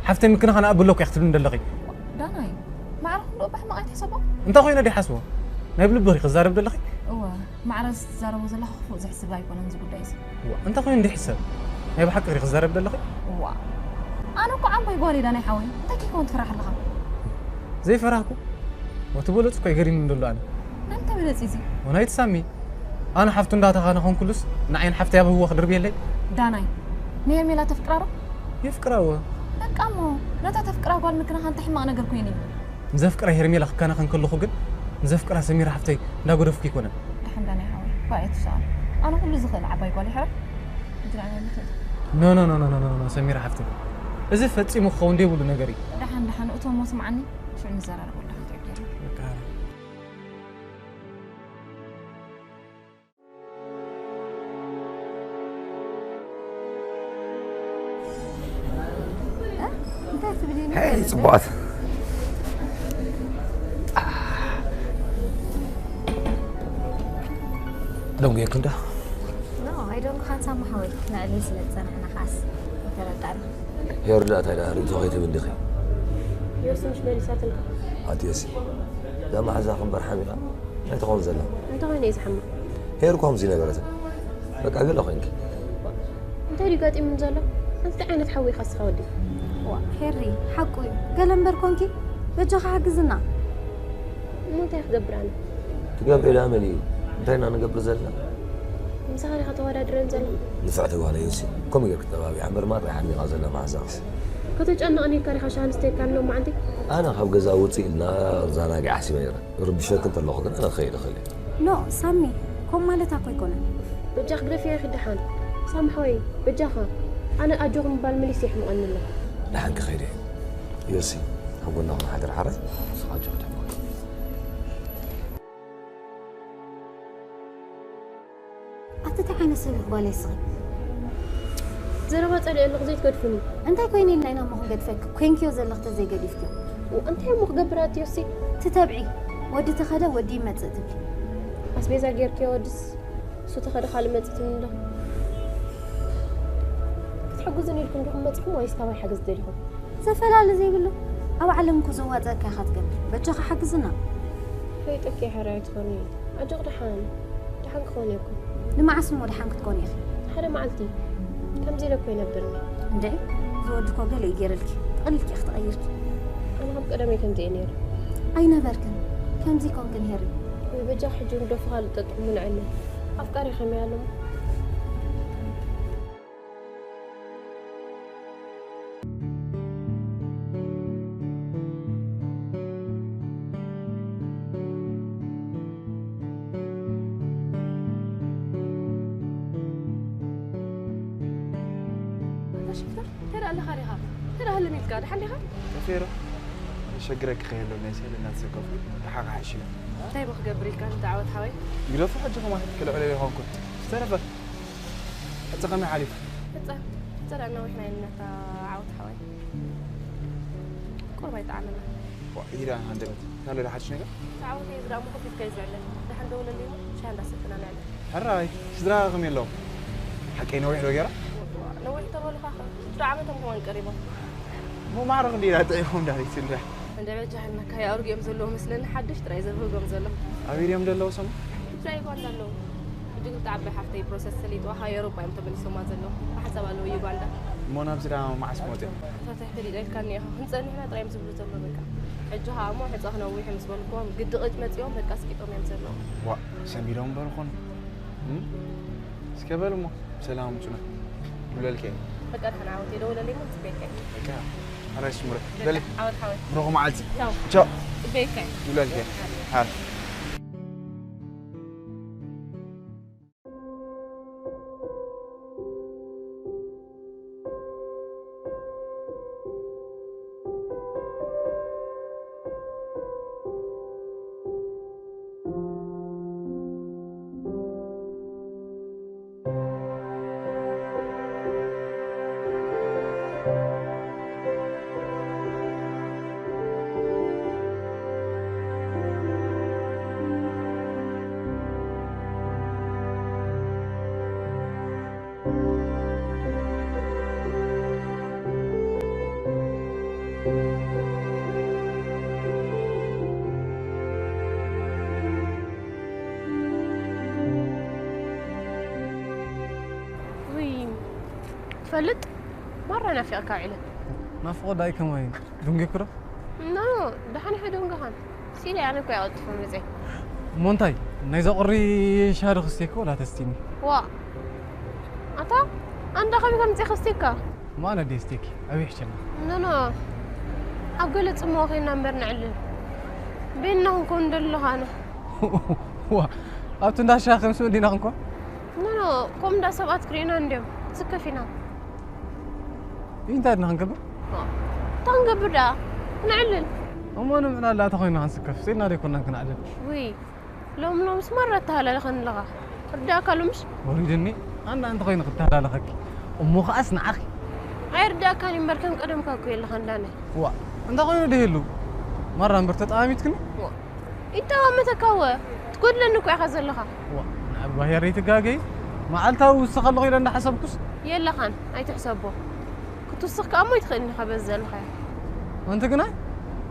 ሓፍተይ ምክንኻን ኣብለኩ እያ ክትብልኒ ዘለኺ? ዳናይ፣ ማዕረ ክንድኡ ብሕማቕ ኣይትሕሰቦ። እንታይ ኮይነ ድየ ሓስቦ? ናይ ብልቢ ኺ ክዛረብ ዘለኺ? እወ፣ ማዕረ ዝዛረቦ ዘለኻ ክፉእ ዘሕስብ ኣይኮነን እዚ ጉዳይ እዚ። እዋ፣ እንታይ ኮይኑ እንዲሕ ሰብ? ናይ ብሓቂ ዲኺ ክዛረብ ዘለኺ? እዋ። ኣነ እኮ ዓባይ ጓል እየ ዳናይ ሓወይ። እንታይ ከይከውን ትፈርሕ ኣለኻ? ዘይፈራህኩ? እቲ በለጽ እኮ እዩ ገሪሙኒ ዘሎ ኣነ። ናይ ምንታይ በለጽ እዩ እዚ? ወናይ ትሳሚ። ኣነ ሓፍቱ እንዳተኻናኸንኩሉስ ንዓይን ሓፍተይ ኣብ ህዋ ክድርብየለይ? ዳናይ፣ ንሄርሜላ ተፍቅራ ዶ? የፍቅራ እወ። በቃ እሞ፣ ነታ ተፍቅራ ጓል ምክንኻን እንታይ ሕማቕ ነገር ኮይኑ እዩ? ንዘፍቅራ ሄርሜላ ክከናኸን ከለኹ ግን፣ ንዘፍቅራ ሰሚራ ሓፍተይ እንዳገደፍኩ ኣይኮነን። ደሓን ዳናይ ሓወይ፣ እኳ እየ ትሰኣል። ኣነ ኩሉ ዝኽእል ዓባይ ጓል እየ፣ ሕራይ? ሕጂ ንዓይ ንኽእል። ኖ፣ ኖ፣ ኖ፣ ሰሚራ ሓፍተይ። እዚ ፈጺሙ ክኸውን ዘይብሉ ነገር እዩ። ደሓን፣ ደሓን፣ እቶ እሞ ስምዓኒ፣ ሽዑ ንዘራረበሉ፣ ደሓን ትዕግርኒ። በቃ። እ? እንታይ ትብል ኢኻ? ሄይ፣ ጽቡቓት። ደንጉየኪ እንዳ? ኖ፣ ኣይደንጉኻን ሳሚ ሓወይ። ንዕሊ ስለ ዝጸናሕና ከኣስ ኣይተረዳእና። ሄርዳ፣ እንታይ ደኣ ርእይቶ ከይትህቢ እንዲኺ? ዮሲ ምሽ መሊሳትልካ? ኣቲ ዮሲ፣ እዛ መሓዛኺ እምበር ሓሚቓ እንታይ ትኸውን ዘላ? እንታይ ኮይነ እየ ዝሓምቕ? ሄር እኮ ከምዚ ነበረት። በቃ ገለ ኮይንኪ። እንታይ ድዩ ገጢሙን ዘሎ? እንታይ ዓይነት ሓዊ ኢኻ እስኻ ወዲ? ዋ፣ ሄሪ፣ ሓቁ እዩ። ገለ እምበር ኮንኪ፣ በጃኻ ሓግዝና። እሞ እንታይ ክገብር ኣነ? ትገብሪ ኢላ መን እዩ? እንታይ ኢና ንገብር ዘለና? ምሳኻ ዲኻ ተወዳድረን ዘሎ? ንፍዕቲ ጓለይ ዮሲ፣ ከምኡ ጌርኪ ተባቢዓ እምበር ማራ ሓሚቓ ዘላ መሓዛኽስ። ከተጨንቐኒ ኢልካ ዲኻ ሻሂ ኣንስተየካ ኣሎ መዓንቲ? ኣነ ካብ ገዛ ውፅእ ኢልና ዛናጊ ሓሲበ ነይረ። ክርብሸኪ እንተለኹ ግን ኣነ ክኸይድ እኽእል እየ። ኖ፣ ሳሚ፣ ከምኡ ማለት እኮ ኣይኮነን። በጃኺ ግደፍያ ኢኺ ደሓን። ሳሚ ሓወይ፣ በጃኻ። ኣነ ኣጆኺ ምባል መሊሱ የሕምቐኒ ኣሎ። ደሓን ክኸይድ እየ። ዮሲ፣ ኣብ ጎና ኩን ሓደር ሓራይ። ንስኻ ኣጆኻ ተሕምቐኒ። ኣቲ እንታይ ዓይነት ሰብ ኢኺ ጓለይ እስኺ? ዘረባ ጸሊኤ ኣለኹ ዘይትገድፉኒ። እንታይ ኮይነ ኢልና ኢና እሞ ክንገድፈኪ? ኮንክዮ ዘለኺ ተዘይገዲፍክዮ። እንታይ እሞ ክገብር ኣቲ ዮሲ? ትተብዒ። ወዲ ተኸደ ወዲ ይመጽእ ትብሊ። ኣስቤዛ ጌርክዮ ወድስ እሱ ተኸደ ካልእ መጽእ ትብሊ ኣለኺ። ክትሕግዙኒ ኢልኩም ዲኹም መጺኹም ወይስ ካባይ ሓገዝ ደሊኹም? ዘፈላለ ዘይብሉ፣ ኣብ ዓለም እኮ ዘዋጽኣካ ኢኻ ትገብር። በጃኻ ሓግዝና። ፈሊጠኪ እየ፣ ሕራይ ኣይትኾኒ። ኣጆኺ ደሓን፣ ደሓን ክኾን እየ እኮ። ንመዓስ እሞ ደሓን ክትኮኒ ኢኺ? ሓደ መዓልቲ። ከምዚ ኢለ እኮ ኣይነብርን። እንድዒ፣ እዚ ወዲ እኮ ገለ እዩ ገይርልኪ። ጠቕሊልኪ ኢኺ ተቐይርኪ። ኣነ ካብ ቀደመይ ከምዚ እየ ነይረ። ኣይነበርክን። ከምዚ ኮንክን ሄሪ። ወይ በጃኺ ሕጂ ንደፉኻ ልጠጥዑ ምንዐኒ። ኣፍቃሪ ከመይ ኣሎ? ኣታ ሽፍታ፣ እንታይ ደኣ ኣለኻ ዲኻ? እንታይ ደኣ ህልም ኢልካ? ደሓን ዲኻ? ጠፊኤ ዶ? ዘሸግረኪ ከየሎ ናይ ስእሊ እናተሰከፍኩ ደሓ ክሓሽዮ። እንታይ እሞ ክገብር ኢልካ እንተ ዓወት ሓወይ? ግደፎ ሕጂ ከማን ክልዕሎ ይኾንኩ። ዝተረፈ ሕጸ ከመይ ሓሊፉ? ሕጸ፣ ሕጸ ደኣ ነዊሕና ኢና እታ ዓወት ሓወይ። ቁሩብ ኣይጠዓመና። ዋ፣ ኢዳ ሃንደበት። እንታይ ኣሎ ሓድሽ ነገር? ተዓወተ እዩ ዝደኣ እሞ ኮፍ ኢልካ እዩ ዝዕለ። ደሓን ደውለለይ እሞ ሻሂ እንዳሰተና ንዕለ። ሕራይ፣ ስድራ ከመይ ኣለዉ? ሓቀይ ነዊሕ ዶ ገይራ? ነዊሕ ተበሉኻ ኸ? ስድራ ዓመቶም ከማን ቀሪቦም። እሞ ማዕረ ክንደይ ኢላ ጥዒሞም ዳሪት ስድራ? እንደ በጃህና ካይ ኣውርጊኦም ዘለዉ መስለኒ ሓድሽ ጥራይ ዘብህጎም ዘለዉ። ኣብ ኢድዮም ዘለዉ ሰሙ? ብቻ ዩጋንዳ ኣለዉ። ሕጂ ክልተ ዓባይ ሓፍተይ ፕሮሰስ ሰሊጥዋ ካብ ኤውሮጳ እዮም ተመሊሶማ ዘለዉ። ብሓሳብ ኣለዉ ዩጋንዳ። እሞ ናብዚ ደኣ መዓስ ክመጹ እዮም? ታታይ ፈሊጠ ኢልካኒ ኢኻ። ክንጸንሕና ጥራይ እዮም ዝብሉ ዘለዉ በቃ። ሕጂ ከኣ እሞ ሕጸ ክነዊሕ ምስ በልክዎም ግዲ ቅጭ መጺኦም በቃ ኣስቂጦም እዮም ዘለዉ። ዋእ፣ ሰንቢዶም እምበር ኾኑ። እም? እስከ በል እሞ ብሰላም ምጹና። ይብለልከ። በቃ ደሓን ዓወት የደውለለይ እሞ ጽበየካ። በቃ። ኣራይ ስሙረ። በል። ዓወት ሓወት። ብሩኽ መዓልቲ። ቻው። ቻው። ጽበየካ። ይብለልከ። ሓር። ውይ፣ ትፈልጥ? ማራ ናፊቐካ ውዒለ። ናፍቖት ዳኣ ከማይ እዩ። ደንጊኹ ዶ? ኖ፣ ደሓን ኢኻ ደንጊኻን። ሲለ ኣነ እኮ እየ ቀልጢፈ መፅየ። እሞ እንታይ? ናይዛ ቁሪ ሻሂ ዶ ክስቴኪ ወላ ተስቲኒ? ዋእ። ኣታ፣ ኣንዳ ከመይ ከምፅእ ክስቴካ? ማነ ደስቴኪ፣ ኣበይ ይሕሸና? ኖ፣ ኖ። ኣብ ገለ ፅምዋ ኮይና እምበር ነዕልል። ቤንና ክንከውን ደለኻ ኣነ። ዋ፣ ኣብቲ እንዳ ሻሂ ከም ስም እንዲና ክንኮን? ኖ፣ ኖ፣ ከምኡ እንዳ ሰባት ክርእዩና እንድዮም። ስከፍ ኢና። እንታይ ድና ክንገብር? እንታይ ክንገብር ደኣ? ክነዕልል። እሞ ንምዕላል ደኣ ተኾይና ክንስከፍ፣ ስኢልና ዶ ኣይኮናን ክነዕልል? ውይ፣ ሎም ሎምስ ማራ ኣተሃላልኸኒ ኣለኻ። ርዳእካ ሎምስ? ወሪድኒ፣ ኣንዳ እንተኾይኑ ክተሃላለኸኪ። እሞ ኸኣስ ንዓኺ። ኣይርዳእካን እዩ እምበር ከም ቀደምካ እኮ የለኻን ዳነ። ዋ፣ እንታይ ኮይኑ ደይህሉ? ማራ እምበር ተጠማሚትክኒ? ዋ፣ ይጠማመተካ እወ፣ ትጎድለኒ እኮ ኢኻ ዘለኻ። ዋ፣ ንዓባ ሄሪ ትጋገይ። መዓልታዊ ውስኽ ኣለኹ ኢለ እንዳሓሰብኩስ? የለኻን፣ ኣይትሕሰቦ። ክትውስኽ ከኣ እሞ ኣይትኽእልን ኢኻ በዚ ዘለኻዮ። ኣንቲ ግናይ?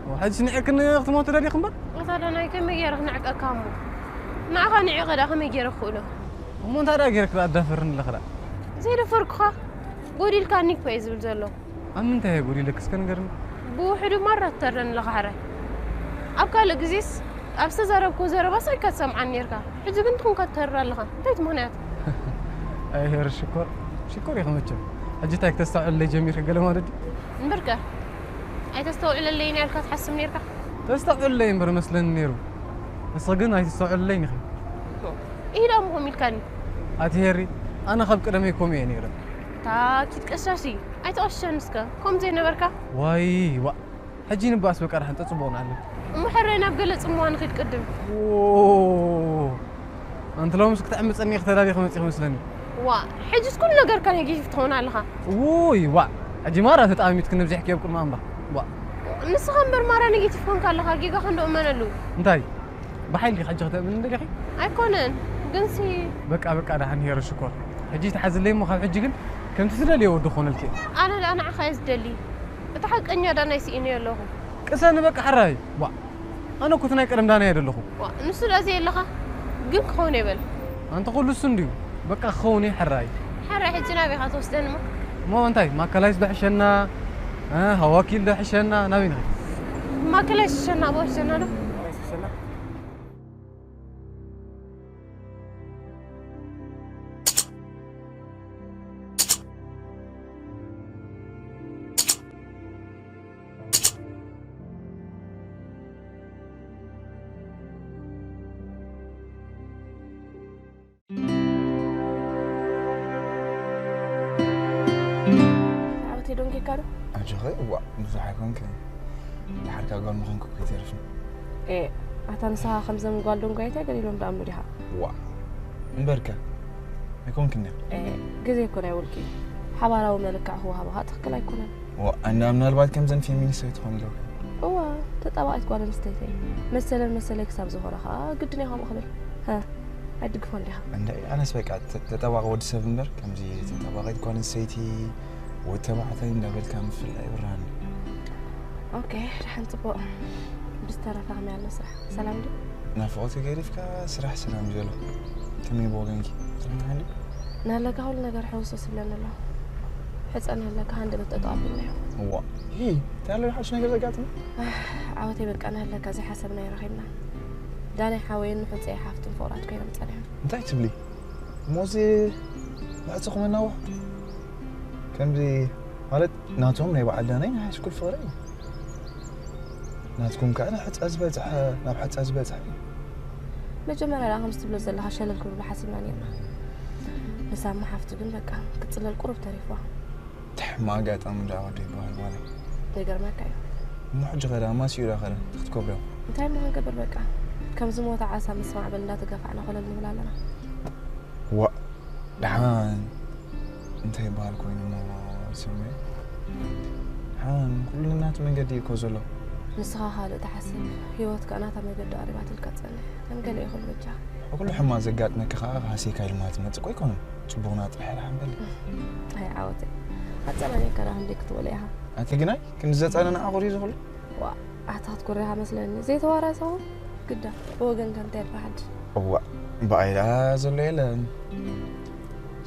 ዋ፣ ሕጂ ንዒክኒ ክትሞቲ ደሊኺ እምበር? ኣታ ዳናይ ከመይ ገይረ ክነዕቀካ እሞ? ንዓኻ ንዒቐ ደኣ ከመይ ገይረ ክኽእሎ? እሞ እንታይ ደኣ ገይርክ ደኣ ኣዳፈርኒ ኣለኺ ደኣ? ዘይደፈርኩኻ፣ ጎዲልካኒ እኮ እየ ዝብል ዘለኹ። ኣብ ምንታይ እየ ጎዲለኪ እስከ ንገርኒ? ብውሕዱ ማራ ትተርረኒ ኣለኻ ሕራይ። ኣብ ካልእ ግዜስ ኣብ ዝተዛረብክዎ ዘረባስ ኢልካ ትሰምዓኒ ኔርካ። ሕጂ ግን ትኹንካ ትተርር ኣለኻ። እንታይ እቲ ምኽንያት? ኣይ ሄር ሽኮር፣ ሽኮር ኢኺ መቸም። ሕጂ እንታይ ክተስተውዕለለይ ጀሚርኪ ገለ ማለት ድዩ? እምበርከ፣ ኣይተስተውዕለለይን እያ ኢልካ ትሓስብ ኔርካ? ተስተውዕለለይ እምበር መስለኒ ኔሩ። ንስኺ ግን ኣይትስተውዕለለይን ኢኺ። ኢሂ ደኣ እሞ ከምኡ ኢልካኒ። ኣቲ ሄሪ፣ ኣነ ካብ ቀደመይ ከምኡ እየ ኔረ። እታ ኪድ ቀሻሽ፣ ኣይትቐሽሸኒ እስከ፣ ከምኡ ዘይነበርካ። ዋይ፣ ዋእ፣ ሕጂ ንባእስ በቃ ደሓን ተጽቡቑና ኣሎ። እሞ ሕራይ ናብ ገለ ጽምዋ ንኺድ ቅድም። ዎ፣ ኣንቲ ሎምስ ክትዕምጸኒ ኢኺ ተዳሊኺ መጺኺ መስለኒ። ዋእ፣ ሕጂስ ኩሉ ነገርካ ኔጌቲቭ ትኸውን ኣለኻ። ውይ፣ ዋእ፣ ሕጂ ማራ ተጠማሚትክኒ ኣብዚሕኪ ኣብ ቅድሚ ኣምባ። ዋእ። ንስኻ እምበር ማራ ኔጌቲቭ ኮንካ ኣለኻ፣ ጌጋኻ እንዶ እመነሉ። እንታይ? ብሓይሊ ዲኻ ሕጂ ከተእምንኒ ደሊኺ? ኣይኮነን፣ ግንሲ በቃ፣ በቃ፣ ደሓን ሄረ ሽኮር። ሕጂ ተሓዝለይ እሞ ካብ ሕጂ ግን ከምቲ ትደልዮ ወዲ ክኾነልኪ እየ። ኣነ ደኣ ንዓኻ እየ ዝደሊ። እቲ ሓቀኛ ዳናይ ስኢነዮ ኣለኹ። ቅሰኒ በቃ ሕራይ። ዋእ። ኣነ እኮ እቲ ናይ ቀደም ዳናይ እየ ዘለኹ። ዋእ፣ ንሱ ደኣ ዘየለኻ ግን ክኸውን የበል። ኣንቲ ኩሉ እሱ እንድዩ። በቃ ክኸውን እየ ሕራይ። ሕራይ ሕጂ ናበይ ኢኻ ትወስደኒ እሞ? እሞ እንታይ? ማእከላይስ ዶ ሕሸና? እ፣ ሃዋኪል ዶ ሕሸና? ናበይ ንኸይድ? ማእከላይስ ሕሸና፣ ኣብኡ ሕሸና ዶ? ዓወት የደንጌካ ዶ? ኣጆኺ፣ እዋእ፣ ብዙሕ ኣይኮንክን። ድሓርካ ጓል ምዃንኩ ከይተርፍኒ። ኤ፣ ኣታ ንስኻ ከምዘም ጓል ደንጓይታ ገሊሎም ደኣ እምሉ ዲኻ? ዋእ፣ እምበርከ፣ ኣይኮንክን እያ። ኤ፣ ግዜ እኮ ናይ ውልቂ እዩ። ሓባራዊ መልክዕ ክወሃቦ ኸኣ ትኽክል ኣይኮነን። ዋእ፣ ኣነ ምናልባት ከምዘን ፌሚኒስት ኣይትኾን ኢለኩ። እዋ፣ ተጣባቒት ጓል ኣንስተይቲ እየ። መሰለን መሰለይ ክሳብ ዝኾነ ኸኣ ግድን እየ ከምኡ ክብል። ሀ፣ ኣይትድግፎን ዲኻ? እንድዒ፣ ኣነስ በቃ ተ-፣ ተጣባቒ ወዲ ሰብ እምበር፣ ከምዚ ተጣባቒት ጓል ኣንስተይቲ፣ ወዲ ተባዕታይ እንዳበልካ ምፍላይ ይብርሃኒ። ኦኬ፣ ደሓን ጽቡቕ። ብዝተረፈ ከመይ ኣሎ ስራሕ? ሰላም ድዩ? ናፍቖተይ ገዲፍካ ስራሕ ሰላም ዘሎ። ከመይ ብወገንኪ? ስራሕ ደሓን ድዩ? ናለካ ኩሉ ነገር ሕውስውስ ይብለኒ ኣሎ። ሕጸ ናለካ ሃንደበት ጠጠው ኣቢልናዮ። እዋ። ሂ፣ እንታይ ኣሎ ሓድሽ ነገር ዘጋጥም? ኣህ፣ ዓወተይ በቃ ናለካ ዘይሓሰብናዮ ረኺብና። ዳናይ ሓወይን ንሑጸይ ሓፍትን ፍቑራት ኮይኖም ጸኒሖም። እንታይ ትብሊ? እሞ እዚ ምዕጽኹም እናዋ ከምዚ ማለት ናቶም ናይ በዓል ዳናይ ናይ ሃይስኩል ፍቕሪ እዩ። ናትኩም ከኣ ናብ ሕጻ ዝበጽሐ፣ ናብ ሕጻ ዝበጽሐ እዩ። መጀመርያ ደኣ ከምዚ ትብሎ ዘለኻ ሸለል ክብሉ ሓሲብና ነርና። ንሳማ ሓፍቱ ግን በቃ ክጽለል ቁሩብ ተሪፍዋ። ትሕማ ኣጋጣሚ ደኣ ወዲ ይበሃል ማለት። ይገርመካ እዩ። እሞ ሕጂ ኸ ደኣ ማስ እዩ ደኣ ኸ ደኣ ክትከብዶ? እንታይ እሞ ክንገብር በቃ። ከምዚ ሞተ ዓሳ ምስ ማዕበል እንዳተገፋዕና ኮለል ንብል ኣለና። ዋእ፣ ደሓን እንታይ ይበሃል ኮይኑ እሞ ስምዒ? ደሓን ኩሉ ናቱ መንገዲ እዩ እኮ ዘሎ። ንስኻ ካልእ ትሓስብ፣ ህይወት ከኣ ናታ መገዲ ቀሪባትልካ ትጸንሕ። ከም ገለ ይኹን በጃ። ኩሉ ሕማቕ ዘጋጥመካ ከኣ ሃሲካ ኢሉ ማለት ዝመጽእ እኮ ኣይኮነን። ጽቡቕና ጥራሕ ኢኻ ሓንበል። ኣይ ዓወተይ፣ ኣጸናኒዕካ ደኣ ክንደይ ክትውለ ኢኻ? ኣቲ ግናይ ክንዲ ዘጸናንዓኹ ድዩ ዝኽሉ? ዋ፣ ኣታ ክትኩርያኻ መስለኒ። ዘይተዋራሰኹ ግዳ ብወገንካ እንታይ ይበሃል? እዋ፣ ብኣይ ደኣ ዘሎ የለን።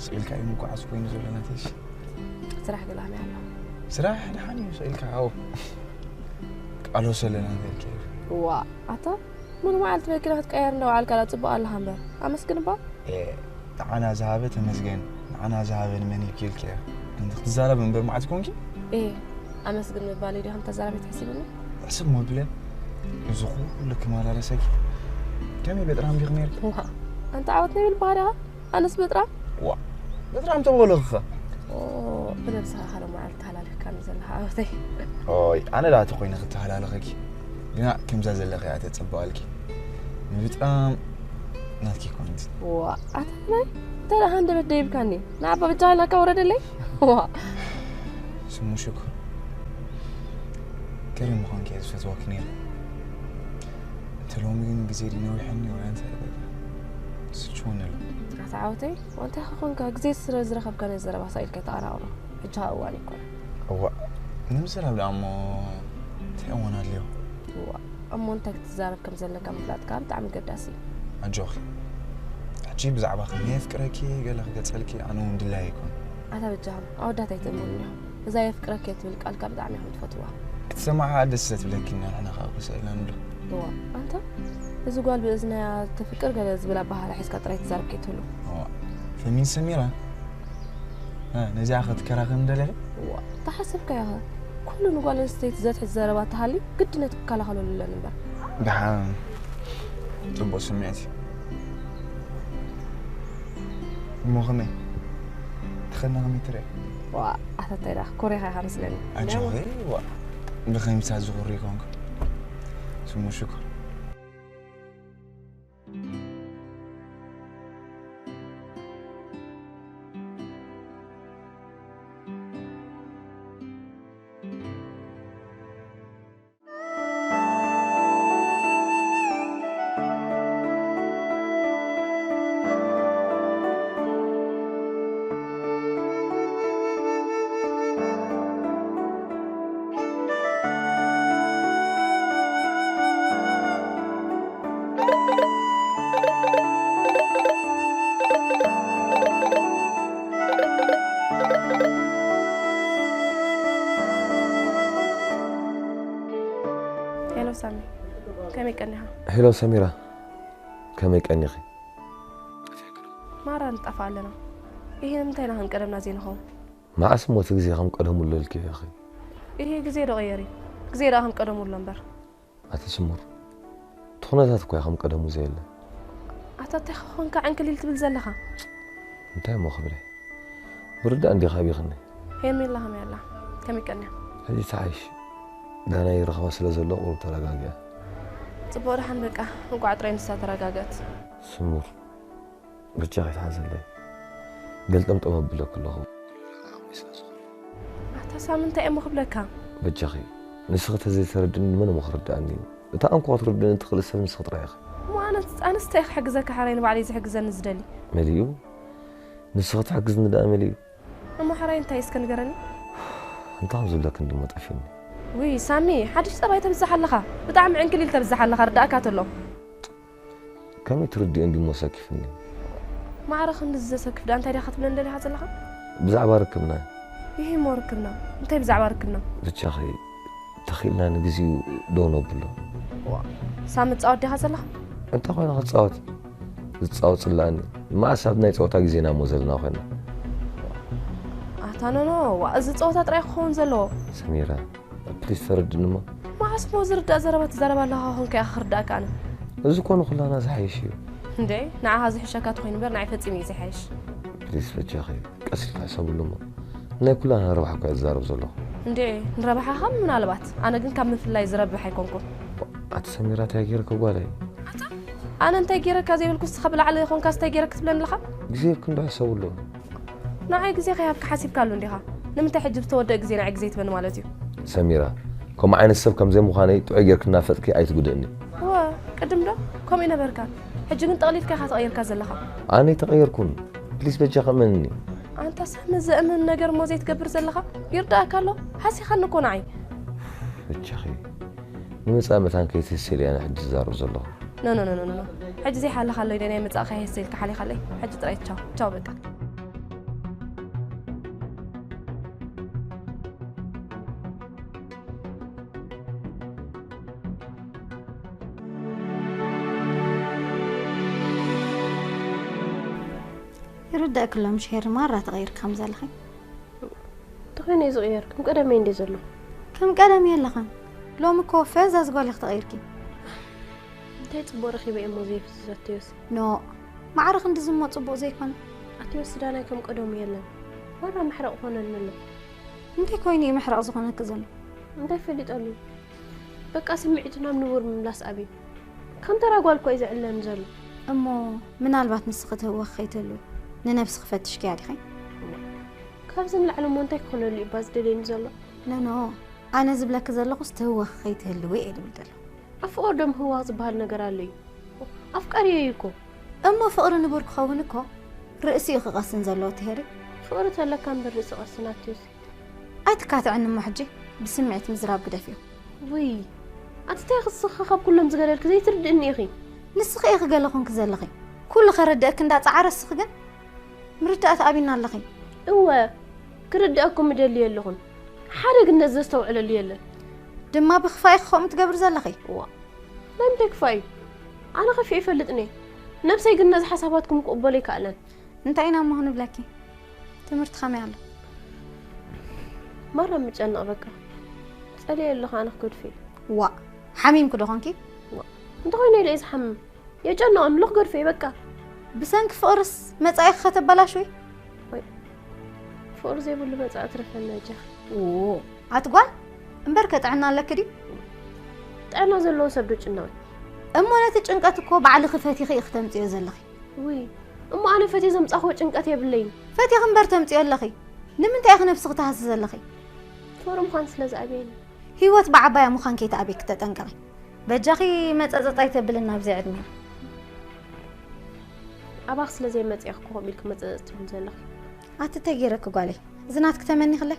ስኢልካ እዩ ምጉዓዝ ኮይኑ ዘሎ ናተይሲ። ስራሕ ገለ ከመይ ኣሎ? ስራሕ ደሓን እዩ፣ ስኢልካ፣ ኣዎ። ቃሎ ሰለና እንተልኪ። ዋ፣ ኣታ ሙሉ መዓልቲ መኪና ክትቀየር እንዳወዓልካ ደኣ ጽቡቕ ኣለኻ እምበር። ኣመስግን እባ። ኤ፣ ንዓና ዝሃበ ተመስገን፣ ንዓና ዝሃበ ንመን ኢልኪ ኢልኪ እያ። እንተ ክትዛረብ እምበር መዓት ኮንኪ? ኤ፣ ኣመስግን ምባል እዩ ዲኻ ተዛራቢ ትሕሲብኒ? ሕስብ ሞብለ፣ እዚ ኩሉ ክመላለሰኪ ከመይ በጥራም ዲኺ ነይርኪ? ዋ፣ ኣንታ ዓወት ነይብል ባህሪኻ? ኣነስ በጥራም? ዋ፣ በጥራም ተበለኽኻ። ኦ፣ ብነብስኻ ካልእ መዓልቲ ተሃላሊኽካኒ ዘለኻ ዓወተይ። ኦይ፣ ኣነ ደኣ ተኾይነ ክተሃላለኸኪ። ግና ከምዛ ዘለኺ እያ ተጸብቓልኪ። ንብጣም ናትኪ ኮነት። ዋ፣ ኣታ ናይ፣ እንታይ ደኣ ሃንደበት ደይብካኒ? ንዓባ ብጃ ኢልናካ ወረደለይ? ዋ። ስሙ ሽኮር። ገለ ምዃንኪ እየ ዝፈትወኪ ነይረ። እንተ ሎሚ ግን ግዜ ድዩ ነዊሐኒ ወይ እንታይ በቃ። ስልችወኒ ኣሎ። ኣታ ዓወተይ፣ እንታይ ክኾንካ ግዜ ስለ ዝረኸብካ ነዚ ዘረባ ሳኢልካ ተቐራቕሮ። ሕጂ ኸኣ እዋን ኣይኮነን። እዋእ፣ ንምዝራብ ደኣ እሞ እንታይ እዋን ኣድልዮ? እዋእ፣ እሞ እንታይ ክትዛረብ ከም ዘለካ ምፍላጥካ ብጣዕሚ ገዳሲ እዩ። ኣጆኺ። ሕጂ ብዛዕባ ከመይ የፍቅረኪ ገለ ክገልጸልኪ ኣነ እውን ድላይ ኣይኮን። ኣታ በጃኹም፣ ኣወዳት ኣይትእመኑ ዲኹም? እዛ የፍቅረኪ እየ ትብል ቃልካ ብጣዕሚ ኢኹም ትፈትዋ። ክትሰምዓ ደስ ዘትብለኪ እና ንሕና ኸኣ ክስእልና ንብሎ። እዋ፣ ኣንታ፣ እዚ ጓል ብእዝናያ ተፍቅር ገለ ዝብል ኣበሃህላ ሒዝካ ጥራይ ትዛረብ ከይትህሉ። እዋ፣ ፈሚን ሰሚራ፣ እ፣ ነዚኣ ኸ ትከራኸር እንደለኺ? እዋ፣ ተሓሰብካዮ ኸ? ኩሉ ንጓል ኣንስተይቲ ዘትሕዝ ዘረባ ተሃልዩ ግድነት ክከላኸለሉ ኣለኒ እምበር። ደሓን፣ ጽቡቕ ስምዒት እዩ። እሞ ኸመይ? ትኸድና ኸመይ ትርኢ? ዋ፣ ኣታ እንታይ ደኣ፣ ኮሪኻ ኢኻ መስለኒ። ኣጆኺ፣ ዋ፣ ብኸምሳ ዝኹሪ ይኮንኩ። ስሙ ሽኮር። ሄሎ ሳሚ፣ ከመይ ቀኒኻ? ሄሎ ሰሚራ፣ ከመይ ቀኒኺ? ማራ ንጣፋ ኣለና። ይሄ ንምንታይ ኢና ከም ቀደምና ዘይንኸውን? መዓስ እሞ እቲ ግዜ ከም ቀደሙ ኣሎ ኢልኪ ኢኺ? ይሄ ግዜ ዶ ቀየር እዩ? ግዜ ደኣ ከም ቀደሙ ኣሎ እምበር። ኣቲ ስሙር፣ እቲ ኩነታት እኮ እዩ ከም ቀደሙ ዘየለ። ኣታ እንታይ ኾንካ ዕንክሊል ትብል ዘለኻ? እንታይ እሞ ክብለ? ምርዳእ እንዲኻ ኣቢኽኒ። ሄርሜላ ከመይ ኣላ? ከመይ ቀንያ? ሕጂ ተሓይሽ። ዳና ይረኽባ ስለ ዘሎ ቁሩብ ተረጋጊኣ። ጽቡቕ ደሓን በቃ፣ እንቋዕ ጥራይ ንሳ ተረጋግአት። ስሙር፣ በጃኺ ተሓዘለይ። ገልጠምጠም ኣብለኪ ኣለኹ። ኣታ ሳሚ እንታይ እሞ ክብለካ? በጃኺ፣ ንስኺ ተዘይተረድእኒ መን እሞ ክርድኣኒ እዩ? እታ እንኮ ክትርድእኒ እትኽእሊ ሰብ ንስኺ ጥራይ ኢኺ። እሞ ኣነ፣ ኣነስ እንታይ ክሕግዘካ፣ ሓራይ ንባዕለይ ዝሕግዘኒ ዝደሊ። መሊኡ? ንስኺ ትሕግዝኒ ደኣ መሊኡ? እሞ ሓራይ እንታይ እስከ ንገረኒ? እንታይ ከም ዝብለክን ድማ ጠፊኡኒ። ውይ ሳሚ፣ ሓድሽ ጸባይ ተብዝሕ ኣለኻ። ብጣዕሚ ዕንክሊል ተብዝሕ ኣለኻ፣ ርዳእካ ተሎ። ከመይ ትርድእን ድሞ ሰኪፍኒ? ማዕረ ክንድዚ ዘሰክፍ ደኣ እንታይ ዲኻ ክትብለኒ ደሊኻ ዘለኻ? ብዛዕባ ርክብና። ይህ እሞ ርክብና። እንታይ ብዛዕባ ርክብና? ብቻኺ ተኺልና ንግዚኡ ደው ነብሎ። ሳሚ ትጻወት ዲኻ ዘለኻ? እንታይ ኮይነ ክጻወት? ዝጻወት ጽላእኒ። መኣስ ኣብ ናይ ጸወታ ግዜና እሞ ዘለና ኮይና። ኣታ ኖኖ፣ ዋ፣ እዚ ጸወታ ጥራይ ክኸውን ዘለዎ። ሰሚራ፣ ፕሊስ ተረድእኒ እሞ። መዓስ እሞ ዝርዳእ ዘረባ ትዛረብ ኣለኻ ኮንካ ኢኻ ክርዳእካ ኣነ። እዚ እኮ ንኹላና ዝሓይሽ እዩ። እንዴ፣ ንዓኻ ዝሕሸካ ተኾይኑ እምበር ንዓይ ፈጺሙ እዩ ዘይሓይሽ። ፕሊስ በጃኺ ቀስ ኢልካ ሕሰብሉ እሞ። ናይ ኩላና ረብሓ እኮ እየ ዝዛረብ ዘለኹ። እንዴ፣ ንረብሓኻ ምናልባት፣ ኣነ ግን ካብ ምፍላይ ዝረብሕ ኣይኮንኩን። ኣቲ ሰሚራ እንታይ ገይርኪ ጓለይ? ኣነ እንታይ ገይረካ ዘይበልኩ ንስኻ ብላዕሊ ኾንካስ እንታይ ገይረክ ትብለኒ ኣለኻ? ግዜ ኢልኪ እንዶ ሕሰብሉ። ንዓይ ግዜ ከይሃብካ ሓሲብካሉ እንዲኻ። ንምንታይ ሕጂ ብዝተወደአ ግዜ ንዓይ ግዜ ትበኒ ማለት እዩ? ሰሚራ፣ ከምኡ ዓይነት ሰብ ከም ዘይምዃነይ ጥዑይ ጌርኪ እናፈጥኪ ኣይትጉድእኒ። እወ፣ ቅድም ዶ ከምኡ ይነበርካ። ሕጂ ግን ጠቕሊልካ ኢኻ ተቐይርካ ዘለኻ። ኣነ ኣይተቐየርኩን። ፕሊስ በጃኺ እመንኒ። ኣንታ ሳሚ ዘእምን ነገር እሞ ዘይትገብር ዘለኻ? ይርዳእካ ኣሎ? ሃሲኻኒ እኮ ንዓይ። በጃኺ ንምጻእ መታን ከይትህስል እየ ኣነ ሕጂ ዝዛረብ ዘለኹ። ኖ ኖ ኖ ኖ ኖ። ሕጂ ዘይሓለኻለይ ዶ ናይ ምጻእ ከይህስልካ ሓሊኻለይ። ሕጂ ጥራይ ቻው ቻው በቃ። ይርዳእኪ ኣሎ ምሽ ሄሪ፣ ማራ ተቐይርኪ ከም ዘለኺ። እንተኾይነ እዩ ዝቕየር፣ ከም ቀደመይ እንደ ዘሎ። ከም ቀደም የለኻን። ሎሚ እኮ ፈዛዝ ጓል ኢኺ ተቐይርኪ። እንታይ ጽቡቕ ረኺበ እየ እሞ ዘይፍዝዘትዮስ? ኖእ፣ ማዕረ ክንድዚ እሞ ጽቡቕ ዘይኮነ። ኣቲ ወስዳናይ ከም ቀደሙ የለን። ዋላ መሕረቕ ኮነኒ ኣሎ። እንታይ ኮይኑ እዩ መሕረቕ ዝኾነኪ ዘሎ? እንታይ ፈሊጠሉ? በቃ ስምዒቱ ናብ ንቡር ምምላስ ኣብዩ። ከም ተራ ጓል እኮ እዩ ዝዕለኒ ዘሎ። እሞ ምናልባት ንስኺ ትህወኺ ከይትህልዊ ንነብስኺ ፈቲሽኪያ ዲኺ? ካብዚ ንላዕሊ እሞ እንታይ ክኾነሉ እዩ እባ ዝደልየኒ ዘሎ? ኖኖ፣ ኣነ ዝብለኪ ዘለኹስ ትህወኺ ከይትህልዊ እየ ዝብል ዘለኹ። ኣብ ፍቕሪ ዶ ምህዋኽ ዝበሃል ነገር ኣሎ እዩ? ኣፍቃሪየይ እዩ እኮ። እሞ ፍቕሪ ንቡር ክኸውን እኮ ርእሲ እዩ ክቐስን ዘለዎ ትሄሪ። ፍቕሪ ተለካ እምበር ርእሲ ቀስን ኣትዩሲ። ኣይትካትዕኒ እሞ ሕጂ ብስምዒት ምዝራብ ግደፍዮ። ውይ ኣቲ ታይ ክስኺ ካብ ኩሎም ዝገደልኪ ዘይትርድእኒ ኢኺ። ንስኺ ኢኺ ገለ ኮንኪ ዘለኺ። ኩሉ ከረድእኪ እንዳጸዓረ እስኺ ግን ምርዳእ ትኣብይና ኣለኺ። እወ ክርድኣኩም እደሊ የለኹን። ሓደ ግን ነዚ ዘስተውዕለሉ የለን። ድማ ብኽፋእ ኢኺ ከምኡ ትገብሪ ዘለኺ። እዋ ናይ ምንታይ ክፋእ እዩ? ኣነ ከፊኤ ይፈልጥን እየ። ነብሰይ ግን ነዚ ሓሳባትኩም ክቕበሎ ኣይከኣለን። እንታይ ኢና እሞ ክንብለኪ? ትምህርቲ ከመይ ኣሎ? ማራ ምጨነቕ በቃ። ጸልየ ኣለኹ ኣነ ክገድፎ እየ። ዋእ! ሓሚምኪ ዶ ኾንኪ? እንተኾይነ ኢለ እየ ዝሓምም። የጨንቐኒ ኣሎ ክገድፎ እየ በቃ። ብሰንኪ ፍቕርስ መጻኢኺ ከተበላሽዊ? ፍቕሪ ዘይብሉ መጻኢ ትረፈኒ ኣጆኺ። ኡ ኣቲ ጓል እምበርከ ጥዕና ኣለኪ ድዩ? ጥዕና ዘለዎ ሰብ ዶ ይጭነቕ እዩ? እሞ ነቲ ጭንቀት እኮ ባዕልኺ ፈቲኺ ኢኺ ተምጽዮ ዘለኺ። ውይ እሞ ኣነ ፈትየ ዘምጻኽዎ ጭንቀት የብለይን። ፈቲኺ እምበር ተምጽዮ ኣለኺ። ንምንታይ ኢኺ ነብስኺ ትሃሲ ዘለኺ? ፍቕሪ ምዃን ስለ ዝኣብየኒ። ህይወት ብዓባያ ምዃን ከይትኣብየኪ ተጠንቀቒ። በጃኺ መጸጸጥ ኣይተብልና ኣብዚ ዕድሜና። ኣባኺ ስለ ዘይመጽእ ኢኺ እኮ ከምኡ ኢልኪ መጸጸጥ ትብሊ ዘለኺ። ኣቲ እንታይ ገይረኪ ጓለይ? እዚ ናትኪ ተመኒኽለይ?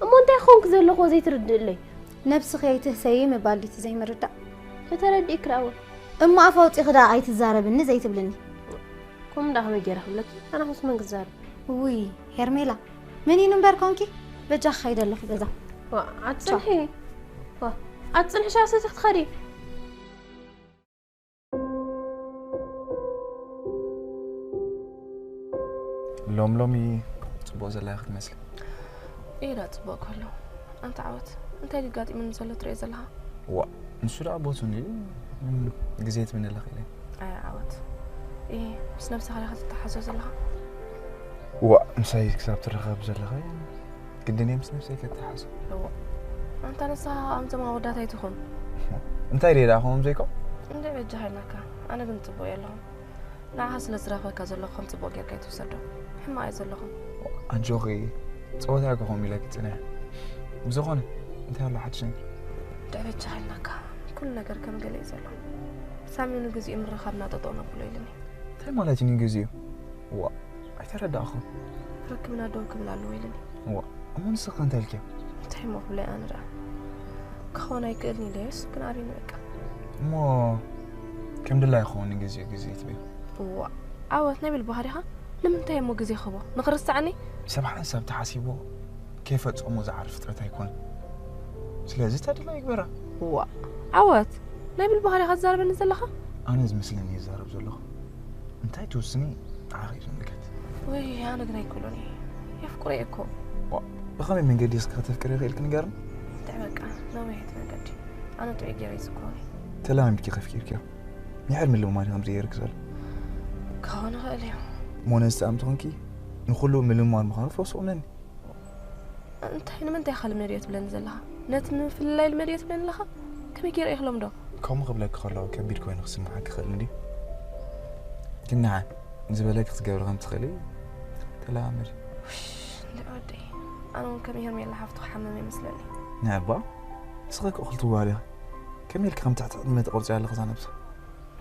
እሞ እንታይ ክኾንኪ ዘለኹ ዘይትርድእለይ? ነብስኺ ኣይትህሰዪ ምባል ድዩ እቲ ዘይምርዳእ? ተተረዲእኪ ደኣ እወ። እሞ ኣፍ ኣውጺኺ ደኣ ኣይትዛረብኒ ዘይትብልኒ? ከምኡ ደኣ ከመይ ገይረ ክብለኪ? ኣነ ኹስ መን ክዛረብ? ውይ ሄርሜላ መን ኢኑ እምበር ኮንኪ? በጃኺ ከይደ ኣለኹ ገዛ። ዋእ ኣትጽንሒ። ዋእ ኣትጽንሒ ሻሂ ሰቲኺ ትኸዲ። ሎም ሎሚ ጽቡቕ ዘላ ኢኺ ትመስሊ። ኢላ ጽቡቕ ከሎ ኣንታ ዓወት እንታይ ድዩ ኣጋጢሙኒ ዘሎ ትሪኦ ዘለኻ? ዋእ ንሱ ደኣ ቦቱ እንድዩ። ግዜ ትብኒ ኣለኺ ኢለ። ኣይ ዓወት ኢሂ ምስ ነብስኻ ዲኻ ትተሓዞ ዘለኻ? ዋእ ምሳይ ክሳብ ትራኸብ ዘለኻ ግድን እየ ምስ ነብሰይ ከተሓዞ። እወ ኣንታ ንስኻ ከምዞም ኣወዳት ኣይትኹን። እንታይ ድየ ደኣ ከምኦም ዘይኮ? እንድዒ በጃኻ ኢልናካ ኣነ ግን ጽቡቕ እየ ኣለኹ። ንዓኻ ስለ ዝረኽበካ ዘለኹ ከም ጽቡቕ ጌርካ ኣይትውሰዶ። ሕማቕ እየ ዘለኹ። ኣጆኺ ጸወታ እኮ ከምኡ ኢለኪ ጽንሐ። ብዝኾነ እንታይ ኣሎ ሓድሽ ነገር? እንድዒ በጃኻ ኢልናካ ኩሉ ነገር ከም ገለ እዩ ዘሎ። ሳሚ ንግዚኡ ምርኻብና ጠጠው ነብሎ ኢሉኒ። እንታይ ማለት እዩ ንግዚኡ? ዋእ ኣይተረዳእኹን። ርክብና ደው ክብል ኣለዎ ኢሉኒ። ዋእ እሞ ንስኺ ከ እንታይ ኢልክዮ? እንታይ እሞ ክብለይ ኣነ ደኣ። ክኸውን ኣይክእልን ኢለዮስ ግን ኣቢኒ በቃ። እሞ ከም ድላይ ይኸውን ግዜ ግዜ ትብል። እዋ ዓወት ናይ ብል ባህሪኻ ንምንታይ እሞ ግዜ ክህቦ ንኽርሳዕኒ? ሰብ ሓንሳብ ተሓሲቦ ከይፈጸሞ ዝዓርፍ ፍጥረት ኣይኮነን። ስለዚ ተድላ ይግበራ። እዋ ዓወት ናይ ብል ባህሪኻ ትዛረበኒ ዘለኻ? ኣነ ዝመስለኒ ይዛረብ ዘለኹ። እንታይ ትውስኒ ንዓኺ እዩ ዝምልከት። ወይ ኣነ ግን ኣይክእሎን እየ። የፍቅሮ እየ እኮ። ዋ፣ ብኸመይ መንገዲ እስከ ከተፍቅሪ ይኽእልክ ንገርኒ? እንታይ በቃ ነዊሕቲ መንገዲ ኣነ ጥዑይ ገይረ ይዝክሮን እየ። ተላሚድኪ ከፍቂርኪዮ። ንሕር ምልምማድ ከም ዝገይርክ ዘሎ። ክኸውን ይኽእል እዩ። እሞ ነዚ ተኣምቲ ኮንኪ ንኹሉ ምልምማድ ምዃኑ ፈውስ ቁምነኒ። እንታይ ንምንታይ ኢኻ ልመድዮ ትብለኒ ዘለኻ? ነቲ ንምፍልላይ ልመድዮ ትብለኒ ኣለኻ? ከመይ ገይረ እየ ክለምዶ? ከምኡ ክብለኪ ከለኹ ከቢድ ኮይኑ ክስምዓኪ ክኽእል እንድዩ። ግን ንዓ ዝበለኪ ክትገብሪ ከም ትኽእሊ ተለማመዲ። ውሽ፣ እንድዒ ወደይ፣ ኣነ እውን ከም ሄርሜላ ሓፍቱ ክሓምም ይመስለኒ። ንዕባ ንስኺ እኮ ክልተ ጓል ኢኺ። ከመይ ኢልኪ ከም ትሕቲ ዕድመ ትቆርጽያ ኣለኺ እዛ ነብሲ?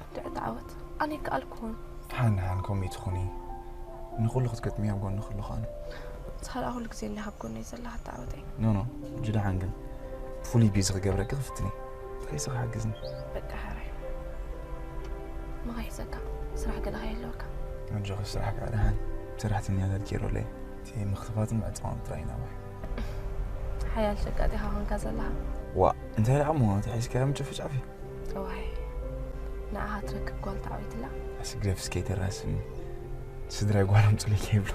እንድዒ ተዓወት፣ ኣነ ይከኣልኩ እውን። ሓን ሓን ከምኡ ትኹኒ። ንኹሉ ክትገጥሚ ኣብ ጎንኺ ኣለኹ ኣነ። ንስኻ ደኣ ኩሉ ግዜ እንዲኻ ኣብ ጎነይ ዘለኻ ተዓወተይ። ኖ ኖ፣ ሕጂ ደሓን ግን ብፍሉይ ቢዚ ክገብረኪ ክፍትን እየ። እንታይ ስኻ ሓግዝኒ። በቃ ሕራይ። መኻ ሒዘካ፣ ስራሕ ገለ ከይህልወካ። ኣጆኺ ስራሕ ከዓ ደሓን ሰራሕተኛታት ጌሮለይ። እቲ ምኽትፋትን ምዕጻውን ጥራይ ኢና። ሓያል ሸቃጢ ኢኻ ኮንካ ዘለኻ። ዋእ እንታይ ደኣ እሞ ተሒዝካዮ ምጭፍጫፍ እዩ። እዋይ ንዓኻ ትረክብ ጓል ተዓዊትላ። ኣስግደፍስ ከይተራስኒ ስድራይ ጓል ኣምጹለይ ከይብሎ።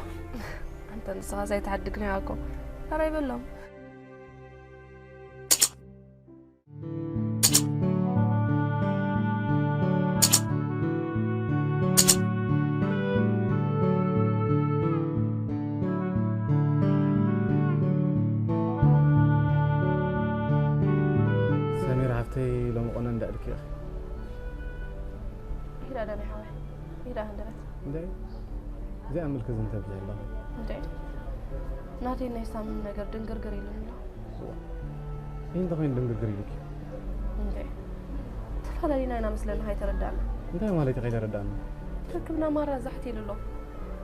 ኣንተ ንስኻስ ኣይትሓድግን ኢኻ እኮ። ኧረ ኣይበሎም። ሰሚር ሓፍተይ ሎሚ ቆነ እንዳዕድኪ ኢኺ። ኢዳ ዳኒ ሓወይ ኢዳ ሃንደበት። እንታይ እዚኣ ምልክት እንተብዛ ኣለኹ። እንታይ ናተይ ናይ ሳምን ነገር ድንግርግር ኢሉኒ ኣሎ። ይህ እንተኾይኑ ድንግርግር ኢሉኪ። እንታይ ተፈላለና ኢና መስለና ከይተረዳእና። እንታይ ማለት እዩ ከይተረዳእና? ርክብና ማራ ዛሕት ኢሉ ኣሎ።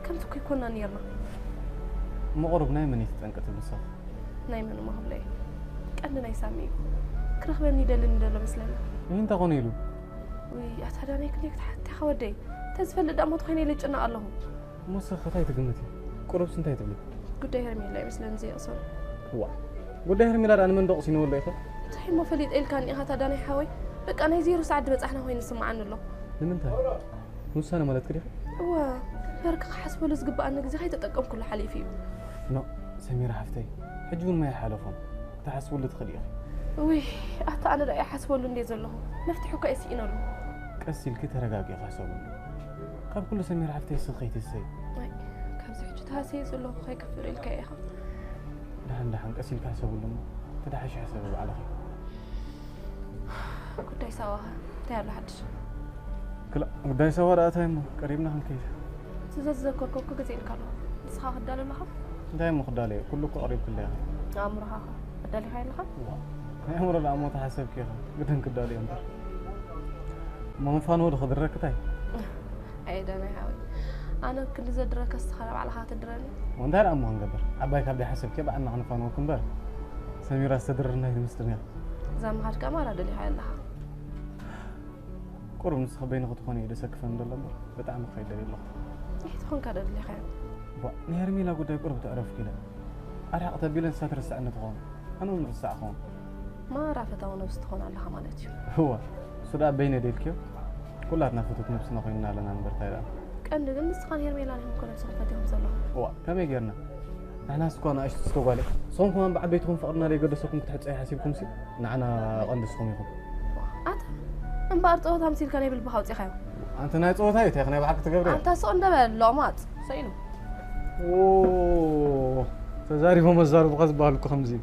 ከምቲ እኮ ይኮና ነርና። እሞ ቁሩብ ናይ መን እዩ ትጠንቀ ትብል ንስኺ? ናይ መን እሞ ክብለይ? ቀንዲ ናይ ሳሚ እዩ። ክረኽበኒ ይደልን ዘሎ መስለኒ። ይህ እንተ ኮነ ኢሉ? ውይ ኣታ ዳናይ ክንደይ ክትሓትት ኢኻ ወደይ? ተዝፈልጥ ደኣ እሞ ተኾይነ ኢለ ይጭነቕ ኣለኹ። እሞ ንስኺ ከ እንታይ ትግምቲ? ቁሩብስ እንታይ ትብሊ? ጉዳይ ሄርሜላ እዩ መስለኒ ዘየቕሰኑ። ዋእ ጉዳይ ሄርሜላ ደኣ ንመን ደቑስ ይነብሎ ኢኺ? እንታይ እሞ ፈሊጠ ኢልካኒ ኢኻ ኣታ ዳናይ ሓወይ? በቃ ናይ ዜሮ ሰዓት ዝበጻሕና ኮይኑ ይስምዓኒ ኣሎ። ንምንታይ? ንውሳነ ማለትኪ ዲኺ? እወ እምበርካ ክሓስበሉ ዝግበኣኒ ግዜ ከይተጠቀምኩሉ ሓሊፉ እዩ። ኖእ ሰሚራ ሓፍተይ ሕጂ እውን ማይ ኣይሓለፎን ክትሓስብሉ ትኽእሊ ኢኺ። እውይ ኣታ ኣነ ደኣ ይሓስበሉ እንድየ ዘለኹ መፍትሒ እኳ እየ ስኢነሉ። ቀስ ኢልኪ ተረጋጊእኺ ሕሰብሉ። ካብ ኩሉ ሰሚራ ሓፍተይ እስኺ ከይትህሰዪ። ኣይ ካብዚ ሕጂ ተሃስየ ዘለኹ ከይከፍእ ኢልካዮ ኢኻ። ደሓን ደሓን ቀስ ኢልኪ ሕሰብሉ እሞ ተደሓይሹ ሕሰቢ ባዕልኺ። ጉዳይ ሳዋ እንታይ ኣሎ ሓድሽ? ክላእ ጉዳይ ሳዋ ደኣ እንታይ እሞ ቀሪብና ክንከይድ። እቲ ዘዝዘከርኩ እኮ ግዜ ኢልካ ኣሎ። ንስኻ ክዳሎ ኣለኻ? እንታይ እሞ ክዳሎ እየ ኩሉ እኮ ቀሪብክለይ ኢኺ። ኣእምሮኻ ኸ ኣዳሊኻዮ ኣለኻ? ዋእ ናይ ኣእምሮ ደኣ እሞ ተሓሰብኪ ኢኺ ግድን ክዳሎ እየ እምበር። እሞ ንፋንዎ ዶ ክድረክታይ? ኣየ ዳናይ ሓወይ ኣነ ክንዲ ዘድረከስ ንስኻ ንባዕልኻ ክትድረኒ። እንታይ ደኣ እሞ ክንገብር ዓባይ ካብ ደይሓሰብኪ ባዕልና ክንፋንወኪ እምበር። ሰሚራ ዝተድርርና ኣይትመስልን እያ። እዛ ምኻድካ ማራ ደሊኻዮ ኣለኻ። ቁሩብ ንስኺ በይንኺ ትኾኒ እዩ ደሰክፈኒ ዘሎ እምበር ብጣዕሚ ክኸይድ ደልየ ኣለኹ። እንታይ ትኾንካ ዶ ደሊኻዮ? ቧእ ናይ ሄርሜላ ጉዳይ ቁሩብ ተዕረፍኩ ኢለ ኣርሕቕ ተቢለ ንሳ ትርስዐኒ ትኸውን ኣነ እውን ርሳዕ እኸውን። ማራ ፈታዊ ነብሲ ትኾን ኣለኻ ማለት እዩ። እዋ እሱ ደኣ በይነይ ደልክዮ ኩላትና ፍቱት ነብስና ኮይንና ኣለና እምበር ታይ ደኣ። ቀንዲ ግን ንስኻን ሄርሜላን ኢኹም እኮ ነብስኹም ፈቲኹም ዘለኹም። እዋ ከመይ ጌርና ንሕናስ እኳ ንኣሽቱ ዝተጓለ ንስኹም ከማን ብዓበይትኹም ፍቕርና ዘይገደሰኩም ክትሕጸዩ ሓሲብኩምሲ ንዓና ቀንዲ ንስኹም ኢኹም። ኣታ እምበኣር ጸወታ መሲልካ ናይ ብልብኻ ኣውጺኻዮ። ኣንቲ ናይ ጸወታ እዩ እንታይ ናይ ብሓቂ ትገብርዮ? ኣንታ ስቕ እንደ በል ሎማጽ ሰኢኑ። ተዛሪቦም ኣዛርቡኻ ዝበሃል እኮ ከምዚ እዩ።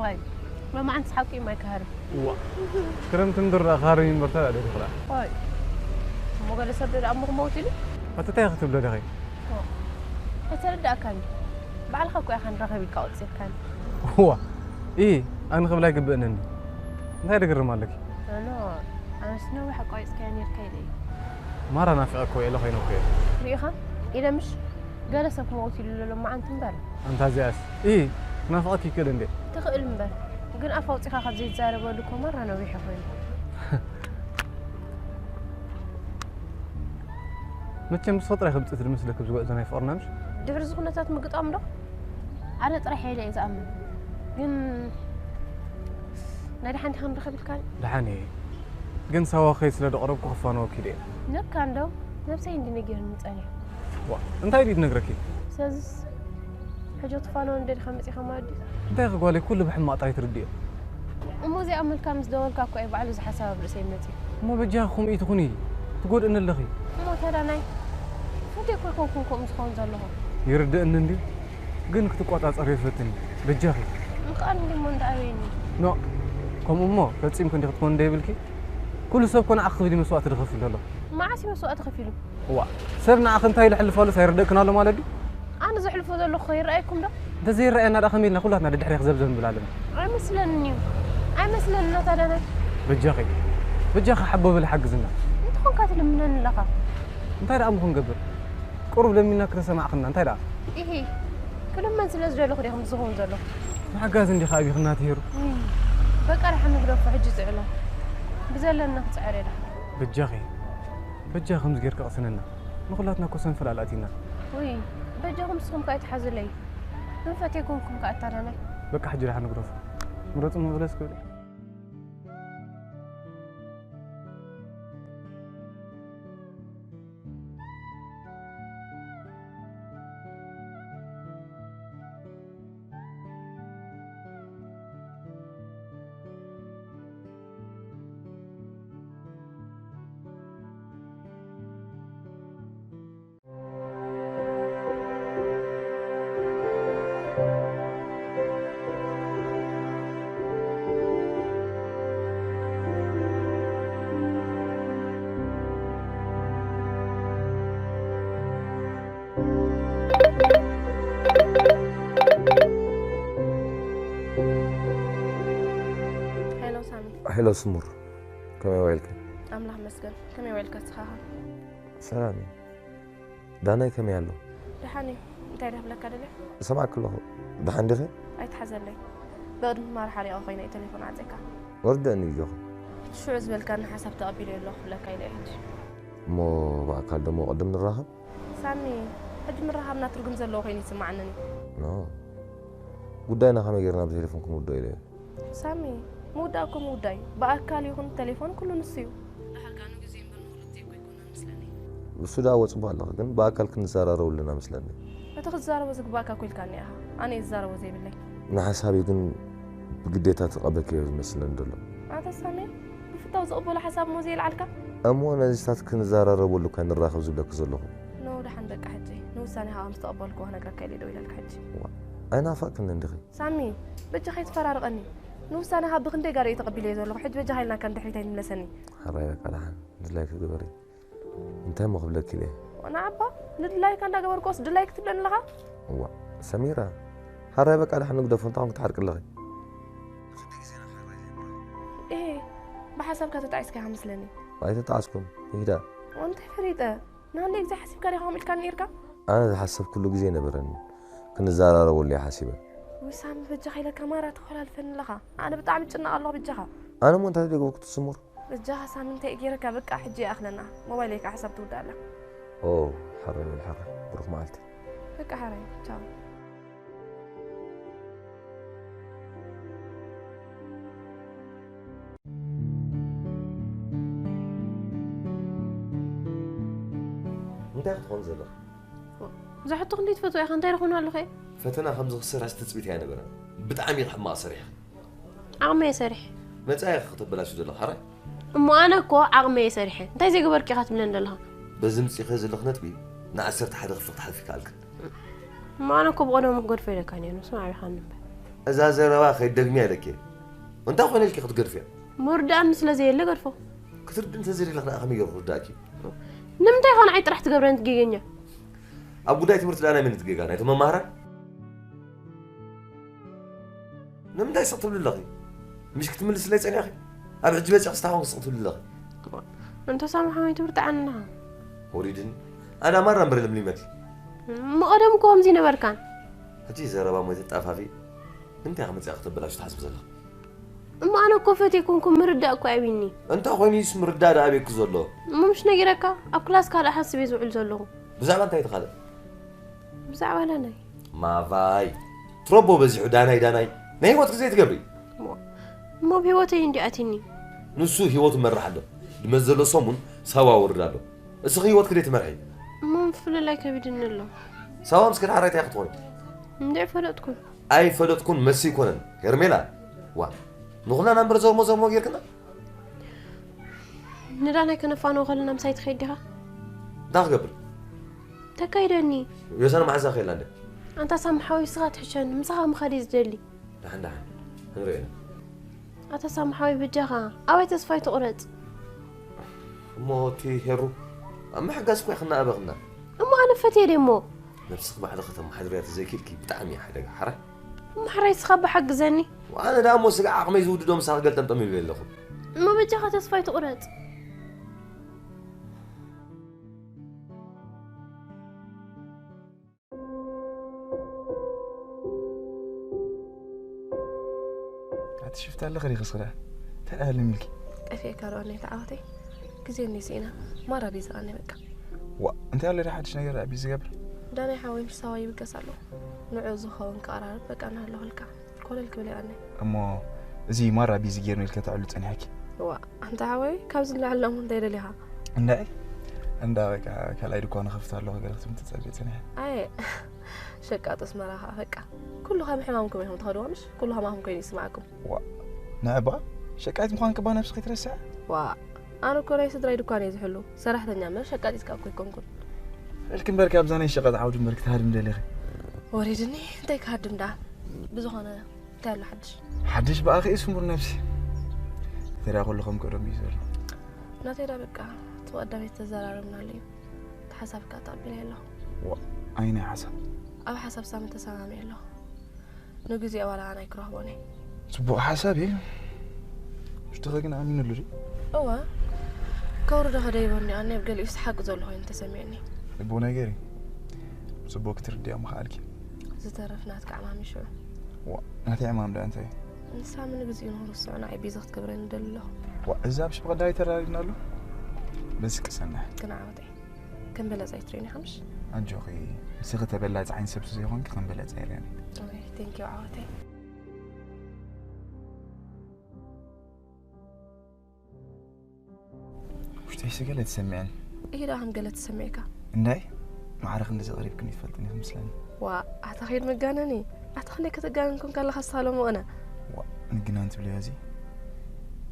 ዋይ፣ ሎማዓንትስ ሓቂ ማይ ክሃርም። ዋ፣ ክረምቲ ምድር ደኣ ክሃርም እምበር ተላ ደይ ትኽላ። ዋይ፣ እሞ ገለ ሰብ ደኣ እሞ ክመውት ኢሉ። ኣቲ እንታይ ክትብሎ ደኺ? ኣይተረዳእካን። ባዕልኻ እኮ ኢኻ ንራኸብ ኢልካ ኣውፂእካን። ዋ፣ ኢ ኣነ ክብል ኣይግብእንን። እንታይ ደግርም ኣለኪ? ኖ፣ ኣነስ ነዊሕ ኣቋሪፅካዮ ነይርካ ኢለ እዩ። ማራ ናፊቐ እኮ ኢለ ኮይነ እኮ እየ። ሪኢኻ? ኢለ ምሽ? ገለ ሰብ ክመውት ኢሉ ዘሎ መዓንቲ እምበር። ኣንታ እዚኣስ ኢ ክናፍቐኪ ይክእል እንዴ? ትኽእል እምበር ግን ኣፍ ኣውፂኻ ካብ ዘይትዛረበሉ እኮ ማራ ነዊሑ ኮይኑ። መቸም ንስኺ ጥራይ ከምፅእ ትድመስለኪ ኣብዚ ጉዕዞ ናይ ፍቕርና ምሽ? ድሕሪ እዚ ኩነታት ምግጣም ዶ? ኣነ ጥራሕ ኢለ እየ ዝኣምን ግን ናይ ደሓን ዲኻ ንረኸብ ኢልካ? ደሓን እየ ግን ሳዋ ክኸይድ ስለ ደቕረብኩ ክፋነወኪ ኢለ እየ። ነካ እንዶ ነብሰይ እንዲ ነጊሩኒ ጸኒሑ። ዋ እንታይ ድዩ ዝነግረኪ? ስለዚስ ሕጂ ትፋነወኒ ደሊኻ መጺኻ ማለት ድዩ? እንታይ ኢኺ ጓለይ ኩሉ ብሕማቕ ጥራይ ትርድእዮ። እሞ እዚኣ መልካ ምስ ደወልካ እኮ እዩ ባዕሉ እዚ ሓሳብ ኣብ ርእሰይ መጺኡ። እሞ በጃኺ ከምኡ ኢትኹኒ ትጎድእኒ ኣለኺ። እሞ ታዲያ ናይ ፈትየኮ ኣይኮንኩን ከምኡ ዝኸውን ዘለኹ። ይርድእኒ እንድዩ ግን ክትቆጻጸርዮ ይፈትን እዩ በጃኺ። ምኽኣል እንድዩ እሞ እንዳኣበየኒ። ኖእ ከምኡ እሞ ፈጺምኪ እንዲኺ ክትኮኒ ደይብልኪ። ኩሉ ሰብ እኮ ንዓኺ ክብል እዩ መስዋእቲ ዝኸፍል ዘሎ። መዓስ እዩ መስዋእቲ ከፊሉ? እዋእ ሰብ ንዓኺ እንታይ ኢሉ የሕልፍ ኣሎስ ኣይርደእክን ኣሎ ማለት ድዩ? ኣነ ዘሕልፎ ዘለኹ ኸ ይረኣየኩም ዶ? እንተዘይረኣየና ደኣ ከመይ ኢልና ኩላትና ደድሕሬኺ ዘብዘብ ንብል ኣለና። ኣይመስለንን እዩ። ኣይመስለንን ኣታ ዳናይ። በጃኺ በጃኺ ሓቦ በሊ ሓግዝና። እንታይ ኾንካ ትልምነኒ ኣለኻ? እንታይ ደኣ እሞ ክንገብር? ቁሩብ ለሚንና ክተሰማዕኽና እንታይ ደኣ? ኢሂ ክልመን ስለ ዝደለኹ ድየ ከምዚ ዝኸውን ዘለኹ? ምሕጋዝ እንዲኻ ኣቢኽና ትሄሩ። ውይ በቃ ደሓን ንግደፎ ሕጂ ዝዕሎ ብዘለና ክጽዕር እየ ደሓን። በጃኺ በጃኺ ከምዚ ጌርኪ ቅሰንና ንኹላትና እኮ ሰንፈላል ኣእቲና። ውይ በጃኹም ንስኹም ከኣ ኣይትሓዙለይ ምን ፈትየኩምኩም ከኣ ኣታ ዳናይ። በቃ ሕጂ ደሓን ንግደፎ። ምረጹ መበለ እስኪ በሊ። ሄሎ ሳሚ። ሄሎ ስሙር፣ ከመይ ውዒልኪ? ኣምላኽ ይመስገን። ከመይ ውዒልካ ንስኻ ኸ? ሰላም እዩ። ዳናይ ከመይ ኣሎ? ደሓን እዩ። እንታይ ድኣ ክብለካ ደልየ? እሰምዓኪ ኣለኹ። ደሓን ዲኺ? ኣይትሓዘለይ። ብቕድሚ ማራ ሓሪቐ ኮይነ እየ ተሌፎን ዓጺየካ። ወርደኒ ኣጆኺ። ሽዑ ዝበልካኒ ሓሳብ ተቐቢለዮ ኣለኹ ክብለካ ኢለ እየ ሕጂ። እሞ ብኣካል ደሞ ቅድም ንራኸብ? ሳሚ፣ ሕጂ ምርኻብና ትርጉም ዘለዎ ኮይኑ ኣይስምዓንን እዩ። ኖ። ጉዳይና ከመይ ጌርና ብቴሌፎን ክንውድኦ ኢለ እየ። ሳሚ፣ ምውዳእ እኮ ምውዳእ እዩ። ብኣካል ይኹን ብተሌፎን ኩሉ ንሱ እዩ። ደሓር ከኣ ንግዜ እምበር ንኽልቲኡ እኮ ኣይኮነን መስለኒ። ንሱ ደኣ እወ ጽቡቕ ኣለኺ፣ ግን ብኣካል ክንዘራረበሉ ኢና መስለኒ። እቲ ክትዛረቦ ዝግባእካ እኮ ኢልካኒ ኢኻ። ኣነ እየ ዝዛረቦ ዘይብለይ። ንሓሳበይ ግን ብግዴታ ትቐበልክዮ እዩ ዝመስለኒ ዘሎ። ኣንታ ሳሚ፣ ብፍታው ዝቕበሎ ሓሳብ እሞ ዘየልዓልካ? እሞ ነዚታት ክንዘራረበሉ እኳ ንራኸብ ዝብለኪ ዘለኹ። ኖ ደሓን በቃ ሕጂ ንውሳኔኻ ከም ዝተቐበልክዎ ክነግረካ ኢለ እየ ደዊለልካ ሕጂ። ዋእ ኣይናፈቕክንን ዲኺ? ሳሚ በጃኻ ኣይትፈራርቐኒ። ንውሳነኻ ብኽንደይ ጋር እየ ተቐቢለዮ ዘለኹ፣ ሕጂ በጃኻ ኢልናካ ንድሕሪት ኣይንምለሰን እዩ። ሕራይ በቃ ደሓን ድላይኪ ግበሪ። እንታይ እሞ ክብለኪ ኢለ እየ። ንዓባ ንድላይካ እንዳገበርኩስ ድላይክ ትብለኒ ኣለኻ? እዋእ ሰሚራ፣ ሕራይ በቃ ደሓን ንግደፎ፣ እንታይ ኮንኪ ትሓርቂ ኣለኺ? እሄ ብሓሳብካ ተጣዒስካ ኢኻ መስለኒ። ኣይተጣዓስኩን። ይሂዳ። እንታይ ፈሊጠ? ንሃንደይ ግዜ ሓሲብካ ዲኻ ከምኡ ኢልካኒ ነይርካ? ኣነ ዝሓሰብኩሉ ግዜ ኣይነበረንን። ክንዘራረበሉ እየ ሓሲበ። ውይ ሳሚ በጃኻ ኢለካ ማራ ተኾላልፈኒ ኣለኻ። ኣነ ብጣዕሚ እጭነቕ ኣለኹ በጃኻ። ኣነ እሞ እንታይ ደኣ ገበርኩ ትስሙር? በጃኻ ሳሚ እንታይ እየ ገይረካ በቃ ሕጂ ይኣኽለና። ሞባይለይ ከዓ ሕሳብ ትውዳእ ኣላ። ኦ ሓራይ በል ሓራይ። ብሩኽ መዓልቲ። በቃ ሓራይ ቻው። እንታይ ክትኾን ዘለኻ? እዛ ሕቶ ክንደይ ትፈትዋ ኢኻ? እንታይ ደኾን ኣለኹ እየ? ፈተና ከም ዝኽሰር ኣስ ትጽቢት ኣይነበረን። ብጣዕሚ ኢኺ ሕማቕ ሰሪሕኺ። ዓቕመ እየ ሰሪሐ። መጻኢኺ ከተበላሹ ዘለኺ ሓራይ? እሞ ኣነ እኮ ዓቕመ እየ ሰሪሐ። እንታይ ዘይገበርኪ ኢኻ ትብለኒ ዘለኻ? በዚ ምጺእኺ ዘለኺ ነጥቢ ንዓሰርተ ሓደ ክፍሊ ክትሓልፊ ከኣልክን። እሞ ኣነ እኮ ብቐደሙ ክገድፎ ኢለካ ነይሩ። ስማዕ ኢኻ እምበር። እዛ ዘረባ ከይትደግምያ ኢለኪ። እንታይ ኮነ ኢልኪ ክትገድፍያ? ምርዳእኒ ስለ ዘየለ ገድፎ። ክትርድእ እንተዘይደለኺ ደኣ ከመይ ገይሩ ክርዳእኪ? ንምንታይ ኢኻ ንዓይ ጥራሕ ትገብረኒ ጌገኛ? ኣብ ጉዳይ ትምህርቲ ደኣ ናይ መን እቲ ጌጋ? ናይቶም መማህራን? ንምንታይ ስቕ ትብሊ ኣለኺ? ምሽ ክትምልስለይ ጸኒሕኺ? ኣብ ሕጂ በጺሕኪ ስታኾንኪ ስቕ ትብሊ ኣለኺ? እንተ ሳምሓ ወይ ትብርትዓኒ ኣለኻ። ወሪድኒ። ኣነ ማራ እምበር ለምሊመኪ። እሞ ቀደም እኮ ከምዚ ነበርካን። ሕጂ ዘረባ እሞ ተጣፋፊ። እንታይ ከመጽኣ ከተበላሽ ትሓስብ ዘለኻ? እሞ ኣነ እኮ ፈትየ ኮንኩ ምርዳእ እኮ ኣቢኒ። እንታይ ኮይኑስ ምርዳእ ደኣ ኣቤኪ ዘሎ? እሞ ምሽ ነጊረካ ኣብ ክላስ ካልእ ሓስብ እየ ዝውዕል ዘለኹ። ብዛዕባ እንታይ ተኻለ? ብዛዕባ ዳናይ። ማቫይ። ትረቦ በዚሑ ዳናይ ዳናይ። ናይ ህይወት ግዜ ትገብሪ። እሞ እሞ ኣብ ህይወተይ እንዲ ኣቲኒ። ንሱ ህይወቱ መራሕ ኣሎ። ድመት ዘሎ ሰሙን ሳዋ ወርድ ኣሎ። እስኺ ህይወትኪ ደይ ትመርሒ? እሞ ምፍልላይ ከቢድኒ ኣሎ። ሳዋ ምስ ከድሓራይ እንታይ ክትኾኒ? እንድዒ ፈለጥኩን። ኣይፈለጥኩን መሲ ይኮነን። ሄርሜላ። ዋ። ንኹላና እምበር ዘርሞ ዘርሞ ጌርክና? ንዳናይ ከነፋንዎ ከለና ምሳይ ትኸይድ ዲኻ? እንታይ ክገብር? ተካይደኒ። ዮሰን መዓዛ ከይላ እንደ? ኣንታ ሳምሓዊ ስኻ ትሕሸኒ፣ ምሳኻ ምኻድ እየ ዝደሊ። ደሓን ደሓን። ክንሪኦ ኢና። ኣታ ሳምሓዊ በጃኻ፣ ኣባይ ተስፋ ኣይትቑረጽ። እሞ እቲ ሄሩ ኣብ ምሕጋዝ እኮ ኢኽና ኣበኽና። እሞ ኣነ ፈትየ ደሞ? ነብስኺ ባዕልኺ ከተመሓድርያ ተዘይኪኢልኪ ብጣዕሚ እዩ ሓደጋ፣ ሓራይ። እሞ ሓራይ ስኻ ብሓግዘኒ። ኣነ ደኣ እሞ ስጋዕ ዓቕመይ ዝውድዶ ምሳኺ ገልጠምጠም ኢለ ኣለኹ። እሞ በጃኻ ተስፋ ኣይትቑረጽ። ኣቲ ሽፍታ ኣለኺ ዲኺ እስኺ ደኣ? እንታይ ደኣ ሃልም ኢልኪ? ጠፊእካ ዶ ኣነ ተዓወተይ? ግዜ እኒ ስኢና። ማራ ቢዚ ኣነ በቃ። ዋ፣ እንታይ ኣሎ ዶ ሓድሽ ነገር ደኣ ቢዚ ዝገብር? ዳናይ ሓወይ ምስ ሳዋ ይብገስ ኣሎ። ንዑ ዝኸውን ክቐራረብ በቃ እናሃለኹልካ። ኮለል ክብል እየ ኣነ። እሞ እዚ ማራ ቢዚ ጌርኒ ኢልከ ተዕሉ ጸኒሐኪ? ዋ፣ ኣንታ ሓወይ፣ ካብዚ ንላዕሊ ደሞ እንታይ ደሊኻ? እንዳይ? እንዳ በቃ ካልኣይ ድኳን ክኸፍት ኣለኹ ገለ ክትብል ትጸብየ ጸኒሐ። ኣየ፣ ሸቃጦስ መራኻ በቃ። ኩሉ ከም ሕማምኩም ኢኹም ትኸድዎ ምሽ? ኩሉ ከማኹም ኮይኑ ይስማዓኩም። ዋ፣ ንዕባ ሸቃይት ምዃንኪ እባ ነብስኺ ትረስዒ? ዋ፣ ኣነ እኮ ናይ ስድራይ ድኳን እየ ዝሕሉ። ሰራሕተኛ እምበር ሸቃጢት ከኣ እኮ ኣይኮንኩን። በልኪ እምበር ካብዛ ናይ ሸቐጥ ዓውዲ እምበር ክትሃድሚ ደሊኺ? ወሪድኒ፣ እንታይ ክሃድም ደኣ? ብዝኾነ፣ እንታይ ኣሎ ሓድሽ? ሓድሽ ብኣኺ እዩ ስሙር ነብሲ። ተዳ ኩሉ ከም ቀደም እዩ ዘሎ። ናተይ ዳ በቃ፣ እቲ ቀዳመይቲ ተዘራረብናሉ እዩ። እቲ ሓሳብካ ተቐቢለዮ ኣለኹ። ዋ፣ ኣይናይ ሓሳብ? ኣብ ሓሳብ ሳሚ ተሰማሚዐ ኣለኹ። ንግዜኡ ዋላ ኣነ ኣይክረኽቦን እየ። ጽቡቕ ሓሳብ እዩ። ሽትኸ ግን ኣሚኑሉ ድዩ? እወ። ከውርዶ ከደይቦኒ ኣነ ኣብ ገሊኡስ ሓቂ ዘሎ ኮይኑ ተሰሚዑኒ። ልቦ ነገር እዩ። ጽቡቕ ክትርድያ ምኽኣልኪ። ዝተረፍ ናትካ ዕማም እዩ ሽዑ። ዋ፣ ናተይ ዕማም ደኣ እንታይ እዩ? ንሳሚ ንግዜኡ ንኽርስዖ ንዓይ ቢዚ ክትገብረኒ እደሊ ኣለኹ። ዋ፣ እዛ ብሽ ብቐዳይ ተራሪድና ኣሎ? በዚ ቅሰና። ግን ዓወተይ። ከም በለጸ ኣይትርእዩኒ ሓምሽ? ኣጆኺ፣ ንስኺ ተበላጺ ዓይነት ሰብ ዘይኮንኪ ከም በለጸ ይርእየኒ። ኦይ፣ ቴንኪው ዓወተይ። ውሽጠይ ስገለ ተሰሚዐን። እሂ ደኣ ከም ገለ ተሰሚዕካ። እንዳይ? ማዕረ ክንዲ ዘቕሪብክን ይትፈልጥን ኢኺ ምስለኒ። ዋ፣ ኣታ ኸይድ መጋነኒ። ኣታ ክንደይ ከተጋንን ኮንካ ኣለኻ ስታሎ መቐነ። ዋ፣ ንግናን ትብልዮ እዚ?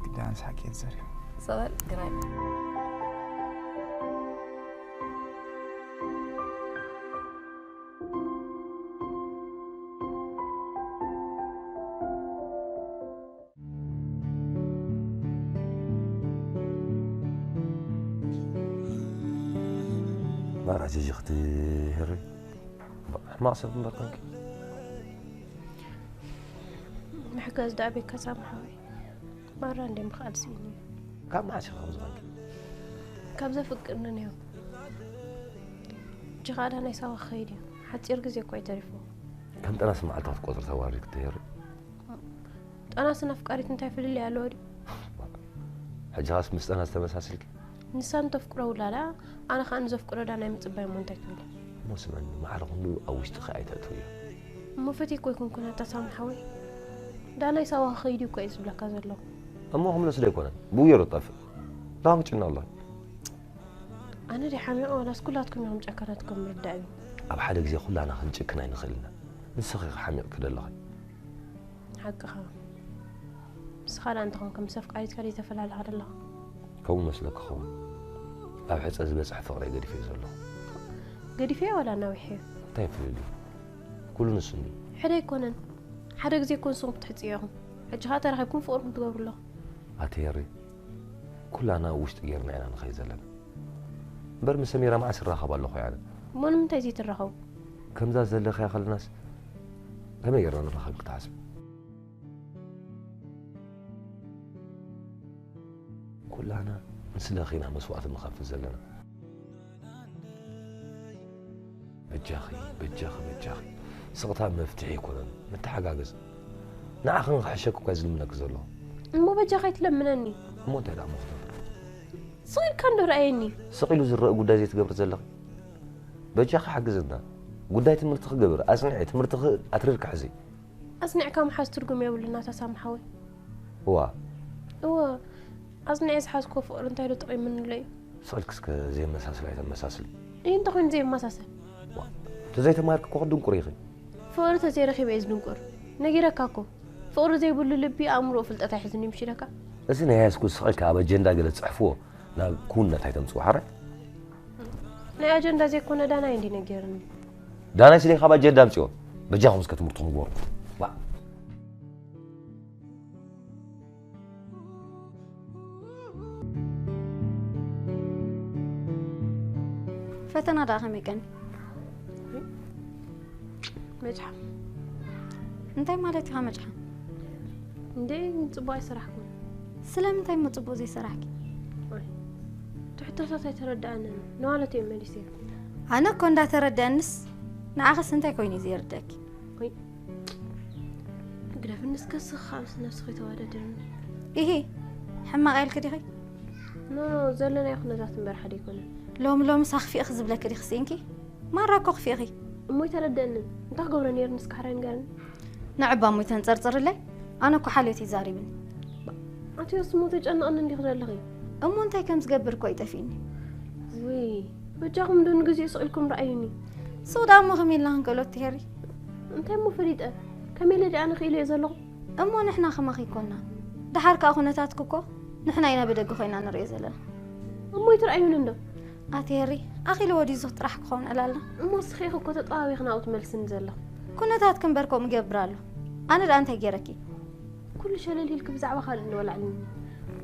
ግዳ ኣንስ ሓቂ እየ ዝዛረብ። ጸበል ግራይ። ማራ ጅጅኽቲ ሄሪ። ሕማቕ ሰብ እምበር ኮንኪ። ምሕጋዝ ደኣ ቤካ ሳምሓወይ። ማራ እንደ ምኽኣል ስኢኑ እዩ። ካብ መዓስ ኢኻ ከምዚ ኾንኪ? ካብ ዘፍቅርኒ ነዮም። ጅኻዳ ናይ ሳዋ ክኸይድ እዩ። ሓጺር ግዜ እኮ እዩ ተሪፍዎ። ከም ጠናስ መዓልቲ ክትቆጽሪ ተዋሪድ ክትሄሪ። ጠናስን ኣፍቃሪት እንታይ ፍልልይ ኣለዎ ድዩ? ሕጂ ኻስ ምስ ጠናስ ተመሳሲልኪ? ንሳ ንተፍቅሮ ውላዳ፣ ኣነ ኸኣ ንዘፍቅሮ ዳናይ ምጽባይ እሞ እንታይ ትብል? እሞ ስምዕኒ፣ ማዕረ ኩሉ ኣብ ውሽጥኺ ኣይተእትውዮ። እሞ ፈትየኮ ኣይኮንኩን ኣታ ሳሚ ሓወይ። ዳናይ ሳዋ ክኸይድ እዩ እኮ እየ ዝብለካ ዘለኹ። እሞ ክምለስ ዶ ኣይኮነን? ብኡ ገይሩ ዝጠፍእ። ላም ጭና ኣሎ። ኣነ ድየ ሓሚቐ ዋላስ ኩላትኩም ኢኹም ጨካናትኩም ምርዳእ እዩ። ኣብ ሓደ ግዜ ኩላና ክንጭክን ኣይንኽእልን ኢና። ንስኺ ኢኺ ሓሚቕኪ ዘለኺ። ሓቅኻ። ንስኻ ደኣ እንተኾንካ ምስ ኣፍቃሪትካ ድዩ ተፈላሊኻ ዘለኻ? ከምኡ መስለኪ ኸውን። ኣብ ሕጸ ዝበጽሕ ፍቕረይ ገዲፈዮ ዘለኹ። ገዲፈዮ ዋላ ኣናዊሐዮ? እንታይ ፍልልዩ? ኩሉ ንሱ እንድዩ። ሕደ ኣይኮነን። ሓደ ግዜ እኮ ንስኹም ክትሕጽዩ ኢኹም። ሕጂ ኸኣ ተራኺብኩም ፍቕርኩም ትገብሩ ኣለኹም። ኣቲ ሄሪ፣ ኩላና ኣብ ውሽጢ ጌርና ኢና ንኸይድ ዘለና። እምበር ምስ ሰሚራ መዓስ እራኸብ ኣለኹ ኣነ። እሞ ንምንታይ ዘይትራኸቡ? ከምዛ ዘለኽያ ከለናስ ከመይ ጌርና ንራኸብ ክትሓስብ? ኩላና ንስለኺ ኢና መስዋእቲ ንኸፍል ዘለና። በጃኺ፣ በጃኺ፣ በጃኺ። ስቕታ መፍትሒ ኣይኮነን። ንተሓጋገዝ። ንዓኺ ንኽሕሸኪ እኳ ዝልምነኪ ዘለኹ። እሞ በጃኻ ኣይትለምነኒ። እሞ እንታይ ደኣ እሞ ክገብር? ስቕ ኢልካ እንዶ ረኣየኒ። ስቕ ኢሉ ዝረአ ጉዳይ ዘይትገብሪ ዘለኺ። በጃኺ ሓግዝና። ጉዳይ ትምህርቲ ክገብር፣ ኣጽንዒ፣ ትምህርትኺ ኣትሪርካ ሕዚ። ኣጽኒዕካ ምሓዝ ትርጉም የብሉን ኣታ ሳሚ ሓወይ። እዋ። እወ፣ ኣጽኒዐ ዝሓዝክዎ ፍቕሪ እንታይ ዶ ጠቒሙኒ ኣሎ እዩ? ስቕ ኢልኪ እስከ ዘየመሳስል ኣይተመሳስሊ። እይ፣ እንተኾይኑ ዘየመሳሰል። ዋ፣ ተዘይተማሃርኪ እኮ ክትድንቁሪ ኢኺ። ፍቕሪ ተዘይረኺበ እየ ዝድንቁር። ነጊረካ እኮ። ፍቕሪ ዘይብሉ ልቢ ኣእምሮኡ ፍልጠት ኣይሕዝን እዩ ምሽ ኢለካ? እዚ ናይ ያዝኩ ስቕ ኢልካ ኣብ ኣጀንዳ ገለ ትጽሕፍዎ ናብ ክውንነት ኣይተምጽዎ ሓራይ? ናይ ኣጀንዳ ዘይኮነ ዳናይ እንዲ ነጊርኒ። ዳናይ ስለ ካብ ኣጀንዳ ኣምጽኦ። በጃኹም እስከ ትምህርትኹም ግበሩ። ዋ። ፈተና ደኣ ከመይ ቀኒ? መጽሓፍ። እንታይ ማለት ኢኻ መጽሓፍ? እንዴ፣ ጽቡቕ ኣይሰራሕኩን። ስለምንታይ እሞ ጽቡቕ ዘይሰራሕኪ? ኦይ፣ እቲ ሕቶታት ኣይተረድኣንን። ንማለት እየ መሊሰ። ኣነ እኮ እንዳተረድኣንስ፣ ንዓኽስ እንታይ ኮይኑ እዩ ዘየርድኣኪ? ኦይ፣ ግደፍኒ እስከ፣ እስኺ ካብ ነብስኺ ተወዳደርኒ። ኢሂ፣ ሕማቕ ኢልኪ ዲኺ? ኖ፣ ኖ፣ ዘለናዮ ኩነታት እምበር ሓደ ኣይኮነን። ሎሚ ሎምስ ኣኽፊእኺ ዝብለኪ ዲኺ ስኢንኪ? ማራ እኮ ኣኽፊእኺ። እሞ ኣይተረድኣንን። እንታይ ክገብሮ ነይሩ ንስኪ ሓራይ ንገርኒ። ንዕባ እሞ ኣይተንጸርጽርለይ። ኣነ እኮ ሓልዮት እዩ ዛሪብኒ። ኣትዮ ስሙ ተጨነቕኒ እንዲኺ ዘለኺ። እሞ እንታይ ከም ዝገብር እኮ እዩ ጠፊእኒ። ውይ፣ በጃኹም ዶ ንግዚኡ ስቕ ኢልኩም ረኣዩኒ። ሱቕ ደኣ እሞ ከመይ ኢልና ክንክእሎ ትሄሪ? እንታይ እሞ ፈሊጠ? ከመይ ኢለ ደኣ ንኽኢሎ እየ ዘለኹ? እሞ ንሕና ከማኺ ኣይኮንና። ደሓር ከኣ ኩነታትኪ እኮ ንሕና ኢና ብደገ ኮይና ንርእዮ ዘለና። እሞ ኣይትረኣዩኒ እንዶ? ኣቲ ሄሪ፣ ኣኺልዎ ድዩ እዚ ጥራሕ ክኸውን ዕላልና? እሞ እስኺ ኢኺ እኮ ተጠባቢኺ ናብኡ ትመልስኒ ዘለኺ። ኩነታትኪ እምበር ከምኡ ይገብር ኣሎ። ኣነ ደኣ እንታይ ገይረኪ? ኩሉ ሸለል ኢልኪ ብዛዕባ ካልእ እንዶ ወላዕልኒ።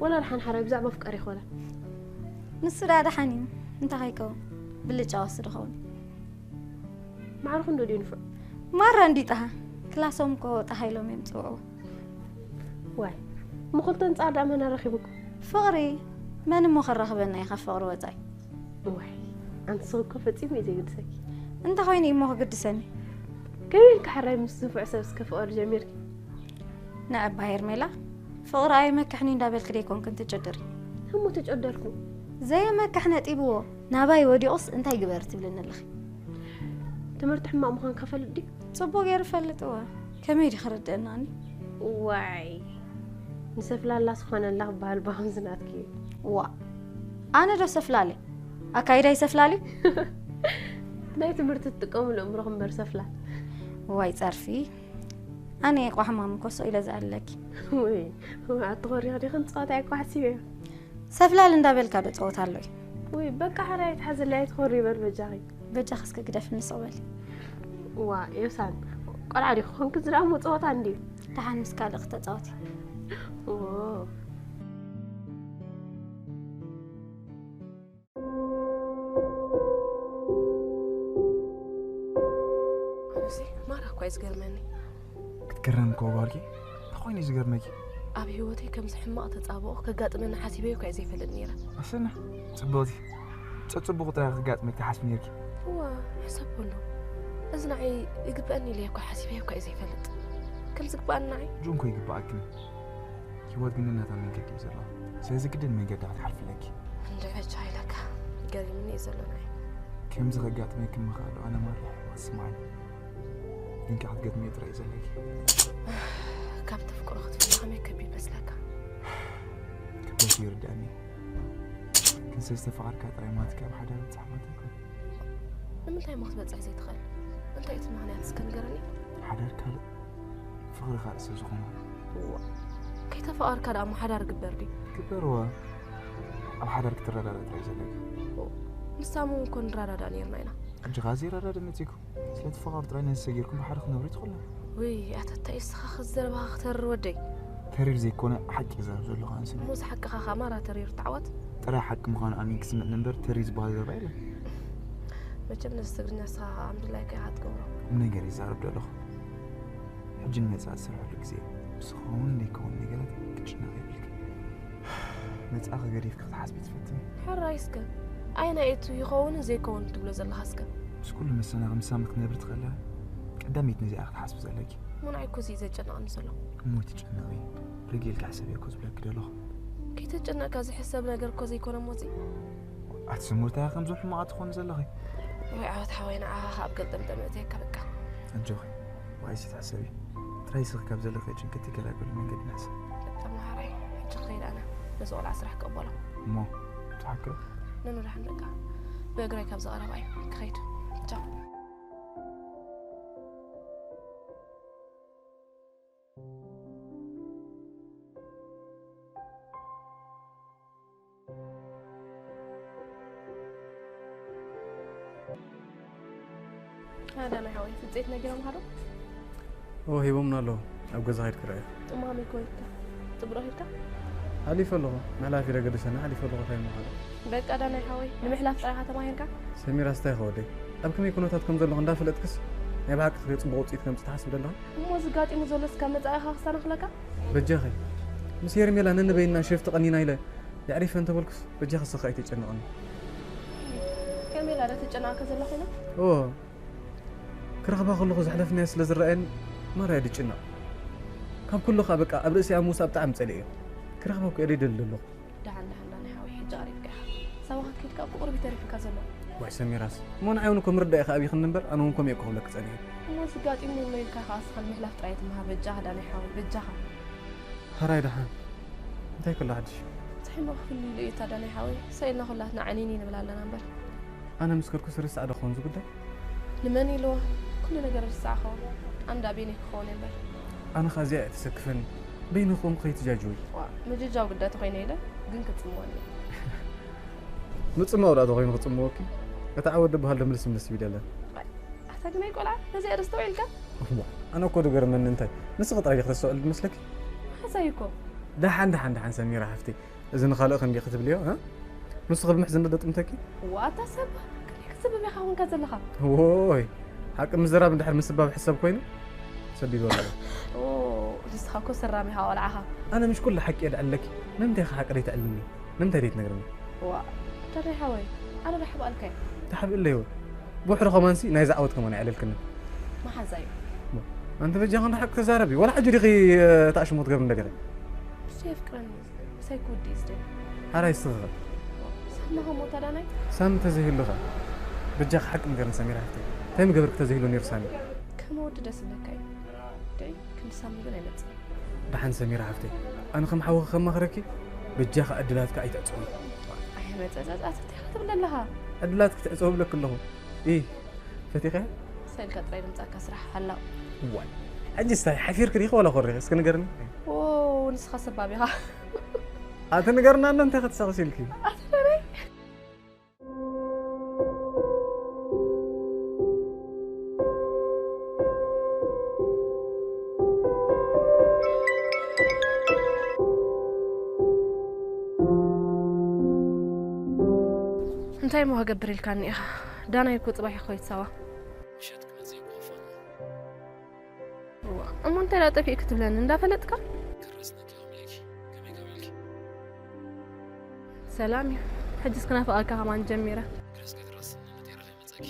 ወላ ደሓን ሓራይ ብዛዕባ ፍቃር ይኾላ። ንሱ ደኣ ደሓን እዩ። እንታይ ከይከውን? ብልጫ ወስድ ኸውን። ማዕርኹ እንዶ ድዩ ንፉዕ? ማራ እንዲ ጠሃ። ክላሶም እኮ ጠሃ ኢሎም እዮም ዝጽውዕዎ። ዋይ፣ እሞ ክልተ ኣንጻር ደኣ መን ኣረኺብኩም? ፍቕሪ፣ መን እሞ ከራኽበና እዩ ካብ ፍቕሪ ወጻኢ? ዋይ፣ ኣንስኺ እኮ ፈጺሙ እዩ ዘይግድሰኪ። እንተኾይኑ እዩ እሞ ክግድሰኒ። ከመይ ኢልኪ ሕራይ ምስ ንፉዕ ሰብ እስከ ፍቕሪ ጀሚርኪ? ንዕባ ሄርሜላ፣ ፍቕሪ ኣየመክሕን እዩ እንዳበልኪ ደይኮንክን ትጭድሪ? እሞ ተጨደርኩ። ዘየመክሕ ነጢብዎ፣ ናባይ ወዲቑስ እንታይ ግበር ትብልኒ ኣለኺ? ትምህርቲ ሕማቕ ምዃን ከፈልጥ ድዩ? ጽቡቕ ገይሩ ፈልጥዎ። ከመይ ድዩ ክርድአናኒ? ዋይ፣ ንሰፍላላ ዝኾነላ ክበሃል ብኸምዚ ናትኪ እዩ። ዋ፣ ኣነ ዶ ሰፍላለ? ኣካይዳ ይሰፍላል እዩ? ናይ ትምህርቲ ትጥቀምሉ እምሮኹም እምበር ሰፍላል። ዋይ ጸርፊ። ኣነ ቋሕማም እኮ ስቕ ኢለ ዝኣልለኪ። ውይ፣ ውይ፣ ኣትኾሪ ዲኽን ጸወታ እኮ ሓሲበዮ። ሰፍላል እንዳበልካ ዶ ጸወታ ኣሎ እዩ? ውይ፣ በቃ ሓራይ ኣይትሓዝለይ፣ ኣይትኾሪ በል በጃኺ። በጃኺ እስከ ግደፍኒ ስቕ በሊ። ዋ፣ ዮሳን፣ ቆልዓ ዲኹ ኮንክ ዝደኣ እሞ ጸወታ እንድዩ። ደሓን ምስ ካልእ ክተጻወቲ። ዎ። ኣነሲ ማራ እኳ እዩ ዝገርመኒ። ክትገረም እኮ ጓልኪ፣ እንታይ ኮይኑ እዩ ዝገርመኪ? ኣብ ህይወተይ ከምዚ ሕማቕ ተጻብኦ ከጋጥመኒ ሓሲበዮ እኳ እየ ዘይፈልጥ ነይረ። ኣሰና፣ ጽብቕቲ፣ ጸጽቡቑ ጥራይ ክጋጥመኪ ትሓስቢ ነይርኪ። እዋ፣ ሕሰብ ኩሉ። እዚ ንዓይ ይግበኣኒ ኢለ እኳ ሓሲበዮ እኳ እየ ዘይፈልጥ። ከም ዝግበኣኒ ንዓይ። ጁን እኮ ይግበኣክን። ህይወት ግን ነናታ መንገዲ እዩ ዘለዋ። ስለዚ ግድን መንገዳ ክትሓልፊ ኣለኪ። እንድዒ ቻይለካ ገሪምኒ እዩ ዘሎ ንዓይ። ከምዚ ከጋጥመኪ ምኽኣሉ ኣነ ማራ ይስምዓኒ። ግን ከኣ ክትገጥምዮ ጥራይ እዩ ዘለኪ። ካብ ተፍቅሮ ክትፍለ ከመይ ከቢድ ይመስለካ? ክብደቱ ይርድኣኒ እዩ። ግን ስለ ዝተፋቐርካ ጥራይ ማለት ካብ ሓዳር ምብጻሕ ማለት ኣይኮነን። ንምንታይ እሞ ክትበጽሕ ዘይትኽእል? እንታይ እቲ ምኽንያት እስከ ንገረኒ? ሓዳር ካልእ፣ ፍቕሪ ካልእ ስለ ዝኾነ። እዋ፣ ከይተፋቐርካ ደኣ እሞ ሓዳር ግበር ድዩ? ግበርዋ። ኣብ ሓዳር ክትረዳዳእ ጥራይ ዘለካ። ንሳም እውን እኮ ንረዳዳእ ነይርና ኢና። ሕጂ ኸኣ ዘይረዳዳእ መጺእኩም። ስለ ትፋቐሩ ጥራይ ነዚ ሰጊርኩም ብሓደ ክትነብሩ ትኽእሉ። ውይ ኣታ እንታይ እስኻ ከዚ ዘረባኻ ክተርር ወደይ። ተሪር ዘይኮነ ሓቂ ይዛረብ ዘለኹ ኣንስኒ። ሙዝ ሓቅኻ ኸኣ ማራ ተሪር ተዓወት። ጥራይ ሓቂ ምዃኑ ኣሚን ክስምዕ እምበር ተሪር ዝበሃል ዘረባ የለን። መቸም ነዚ ትግርኛ እስኻ ኣምድላይካ ኢኻ ትገብሮ። ቁም ነገር ይዛረብ ዘለኹ። ሕጂ ንመጻኢ ዝሰርሐሉ ግዜ እዩ። ምስ ክኸውን ዘይከውን ነገራት ክትጭነቕ የብልኪ። መጻእኺ ገዲፍኪ ክትሓስቢ ትፈትኒ። ሕራይ እስከ ኣየናይ እቲ ይኸውንን ዘይከውንን ትብሎ ዘለኻ እስከ? ምስ ኩሉ መሰናኽል ምሳም ክትነብሪ ትኽእላ። ቀዳመይቲ ነዚኣ ክትሓስቢ ዘለኪ። እሞ ንዓይ እኮ እዚ እዩ ዘጨንቐኒ ዘሎ። እሞ ኣይትጨነቒ። ርግእ ኢልኪ ሕሰብዮ እኮ ዝብለኪ ዘለኹ። ከይተጨነቕካ ዝሕሰብ ነገር እኮ ዘይኮነ እሞ እዚ። ኣቲ ስሙርታ ኢኺ ከምዞም ሕማቓት ትኾኒ ዘለኺ። ወይ ዓወት ሓወይ ንዓኻ ከኣ ኣብ ገልጠምጠም እእትየካ በቃ። ኣጆኺ ዋይሲ ትሕሰቢ። ጥራይ ስኺ ካብ ዘለኺ ጭንቀት ትገላገሉ መንገዲ ንሕሰብ። በቃ መሃራይ ሕጂ ክኸይድ ኣነ ነዚ ቆልዓ ስራሕ ክቕበሎ። እሞ ትሓክም? ነኑ ደሓን በቃ ብእግረይ ካብዚ ቀረባ እዩ ክኸይድ። ቻው። ኣዳናይ ሓወይ ፍጼት ነጊሮምካ ዶ? እወ ሂቦምና ኣለዉ ኣብ ገዛ ከይድ ክረኣዮ። ጥማመ እኮ ሂድካ ጽቡቕ ዶ ሂድካ? ሓሊፈ ኣለኹ ምሕላፍ ኢለ ገዲሰኒ ሓሊፈ ኣለኹ እንታይ ምዃኑ። በቃ ኣዳናይ ሓወይ ንምሕላፍ ጥራይ ኢኻ ተማሂርካ? ሰሚራስ እንታይ ኢኺ ወደይ ኣብ ከመይ ኩነታት ከም ዘለኹ እንዳፈለጥክስ ናይ ብሓቂ ክትሪኦ ጽቡቕ ውጽኢት ከምጽእ ትሓስቢ ደለኻ? እሞ እዚ ኣጋጢሙ ዘሎስ ካብ መጻኢኻ ክሰናኽለካ? በጃኺ ምስ ሄርሜላ ነንበይንና ሸፍቲ ቀኒና ኢለ የዕሪፈ እንተበልኩስ በጃኺ ስኺ ኣይተጨንቕኒ። ሄርሜላ ዶ ትጨነቓካ ዘላ ኮይና? እዎ ክረኽባ ከለኹ ዘሕለፍናዮ ስለ ዝረኣየኒ ማራ እየ ዝጭነቕ። ካብ ኩሉ ከኣ በቃ ኣብ ርእሲኣ ምውሳእ ብጣዕሚ ጸሊኤዮ። ክረኽባ እኮ እየ ደይደሊ ዘለኹ። ደሓን ደሓን ዳኒ ሓወይ ሕጂ ቀሪብካ ኢኻ። ሳዋ ክትከይድ ከኣ ብቑሩብ እዩ ተሪፉካ ዘሎ። ዋይ ሰሚራስ እሞ ንዓይ እውን እኮ ምርዳእ ኢኻ ኣብይኽኒ እምበር ኣነ እውን ከምኡ እየ ክኸብለኪ ጸኒሐ። እሞ ዝጋጢሙ ኣሎ ኢልካ ኢኻ እስኻ ንምሕላፍ ጥራይ ትምሃር በጃኻ ዳኒ ሓወይ በጃኻ። ሕራይ ደሓን እንታይ ከሎ ሓድሽ? እንታይ እሞ ክህሉ ኢሉ እዩ እታ ዳኒ ሓወይ? ሰኢልና ኩላትና ዕንይንይ ንብል ኣለና እምበር። ኣነ ምስ ከድኩስ ርሳዕ ዶ ክኸውን እዚ ጉዳይ? ንመን ኢልዋ ኩሉ ነገር ርሳዕ ኸውን ኣንዳ ቤኒ ክኸውን እየ እምበር። ኣነ ኸኣ እዚኣ እያ ተሰክፈኒ በይንኹም ከይትጃጅዊ። ዋ ምጅጃው ግዳ ተኾይነ ኢለ ግን ክጽምወኒ። ምጽማው ደኣ ተኾይኑ ክጽምወኪ እታ ዓወት ደበሃል ዶ ምልስ ምልስ ይብል የለን። ኣታ ግናይ ቆልዓ ነዚኣ ዶ ኣስተውዒልካ? እዋ ኣነ እኮ ድገርመኒ እንታይ ንስኺ ጥራይ ዲኺ ተስተውዕሊ ዝመስለኪ? ሓዛይ እኮ። ደሓን ደሓን ደሓን ሰሚራ ሓፍተይ እዚ ንኻልእኺ እንዲ ክትብልዮ እ ንስኺ ብምሕዝነት ዶ ጥምተኪ? ዋታ ሰብ ከመይ ክትስብብ ኢኻ ኮንካ ዘለኻ? ዎይ ሓቂ ምዝራብ እንድሕር ምስባብ ሕሰብ ኮይኑ ሰቢብ ኣሎ። ኦ ንስኻ እኮ ሰራም ኢኻ ቆልዓኻ። ኣነ ምሽ ኩሉ ሓቂ እየ ድዕለኪ ንምንታይ ኢኻ ሓቂ ደይትዕልኒ? ንምንታይ ደይትነግርኒ? ዋ ተረይ ሓወይ ኣነ ዶ ሓብኣልካ እየ? ተሓብእለይ ወይ ብውሕዱ ከማንሲ ናይዚ ዓወት ከማን ኣይዕለልክንን። መሓዛይ ኣንቲ በጃኺ እንዳ ሓቂ ተዛረቢ ዋላ ሕጂ ዲኺ ተኣሽሞ ትገብሪ እንደ ገለ። ንሱ የፍቅረኒ ምሳይ ክውድእ እዩ ዝደሊ። ሓራይ ስኽኸ ሳማ ኸሞ ታዳናይ? ሳሚ ተዘይህሉ ኸ በጃኺ ሓቂ ንገርኒ ሰሚራ ሓፍተይ እንታይ ምገበርኪ ተዘይህሉ ነይሩ ሳሚ? ከመ ወዲ ደስ ዝብለካ እዩ። ደይ ክንዲ ሳሚ ግን ኣይመጽእን። ደሓን ሰሚራ ሓፍተይ ኣነ ከም ሓውኺ ከማኽረኪ በጃኺ ዕድላትኪ ኣይትዕጽዊ። ኣየ መጸጸጻት እንታይ ኢኻ ትብል ዘለኻ? ዕድላትኪ ትዕጽዊ እብለኪ ኣለኹ። ኢሂ ፈቲኺያ? ሰልካ ጥራይ ድምጻካ ስራሕ ሓላው። ዋይ ሕጂ ስታይ ሓፊርኪ ዲኺ ዋላ ኮሪኺ እስኪ ንገርኒ? ኦ ንስኻ ሰባብ ኢኻ። ኣቲ ንገርና እንዶ እንታይ ክትሳቕሲ ኢልኪ? ኣቲ በለይ። እንታይ እሞ ክገብር ኢልካኒ ኢኻ? ዳናይ እኮ ጽባሕ ይኾይት ሳዋ። ምሸት ክመጽእ ይብኸፋና። እሞ እንታይ ደኣ ጠፊእኪ ትብለኒ እንዳፈለጥካ? ክረስነኪ ከምለኪ ከመይ ከብልኪ? ሰላም እዩ። ሕጅስ ክናፍቐካ ከማን ጀሚረ። ክረስከ ትረስኒ ነቴራ ከይመጸኪ።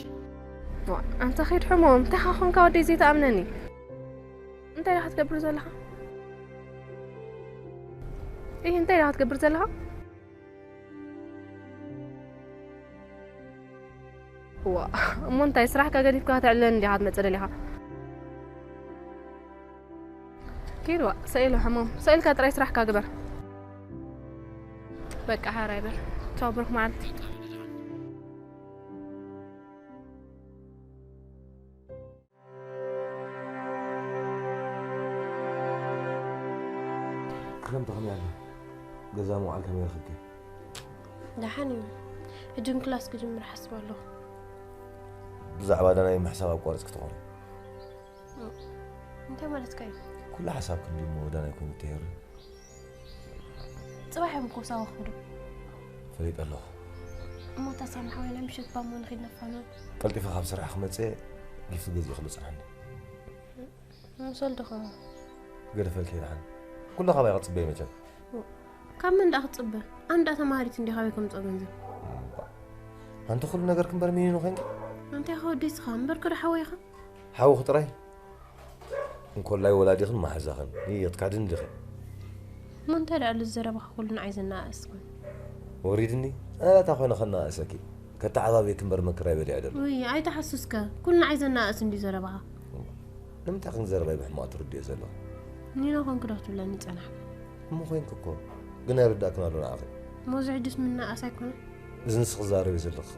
ዋ፣ ኣንታ ኸይድ ሕሞም እንታይ ኻኾንካ ወደይ ዘይትኣምነኒ? እንታይ ዳኻ ትገብር ዘለኻ? እይ እንታይ ዳኻ ትገብር ዘለኻ? ዋ እሞ እንታይ ስራሕካ ገዲፍካ ከተዕልለኒ እንዲኻ ክትመፅእ ደሊኻ? ኪድ ዋ ሰኢሉ ሕሞም ሰኢልካ ጥራይ ስራሕካ ግበር። በቃ ሓራይ በል ቻው ብሩክ መዓልቲ። ክረምቲ ከመይ ኣሎ? ገዛ ምውዓል ከመይ ረኺብኪ? ደሓን እዩ። ሕጂ ግን ክላስ ክጅምር ሓስብ ኣለኹ። ብዛዕባ ዳናይ ምሕሳብ ኣቋሪጽኪ ትኾኒ። እሞ እንታይ ማለትካ እዩ? ኩሉ ሓሳብ ክንዲ እሞ ወዳናይ ኮይኑ ተሄሩ። ጽባሕ እዮም እኮ ሳዋ ክኸዱ። ፈሊጠ ኣለኹ። እሞ እታ ሳሚ ሓወይ ናይ ምሸት ባሞ ንኺድ ነፋኖ። ቀልጢፈ ካብ ስራሕ ክመጽእ ጊፍቲ ገዚእ ክሉ ጽንሐኒ። ምሰል ደኸሙ። ገደፈልከ ይልሓን። ኩሉ ካባይ ክጽበየ መቸም። ካብ መን ደኣ ክትጽበ? ኣንዳ ተማሃሪት እንዲ ካበይ ከምጽኦ ገንዘብ? ኣንቲ ኩሉ ነገር ክንበር ሚኒኑ ኮይንካ? ኣንታይ ከወዲ ስኻ እምበር ከዶ ሓወይ ኢኻ? ሓውኺ ጥራይ እንኮላይ ወላዲኽን መሓዛኽን ይየጥካድን ዲኺ? እሞ እንታይ ደኣ ልዘረባኻ ኩሉ ንዓይ ዘነኣእስ ኮን? ወሪድኒ ኣላታ ኮይነ ከነኣእሰኪ ከተዓባብየኪ እምበር መክራይ በሊዐ ደሎ። ውይ ኣይተሓሱስከ ኩሉ ንዓይ ዘነኣእስ እንዲ ዘረባኻ። ንምንታይ ክንዘረባይ ብሕማቕ ትርድዮ ዘለኹ? ኒኖ ኮንክ ዶ ክትብለኒ ጸናሕካ? እሞ ኮይንክ እኮ ግን ኣይርዳእክን ኣሎ ንዓኺ። እሞ እዚ ሕጅስ ምንኣስ ኣይኮነን? እዚ ንስኺ ትዛረብዮ ዘለኺ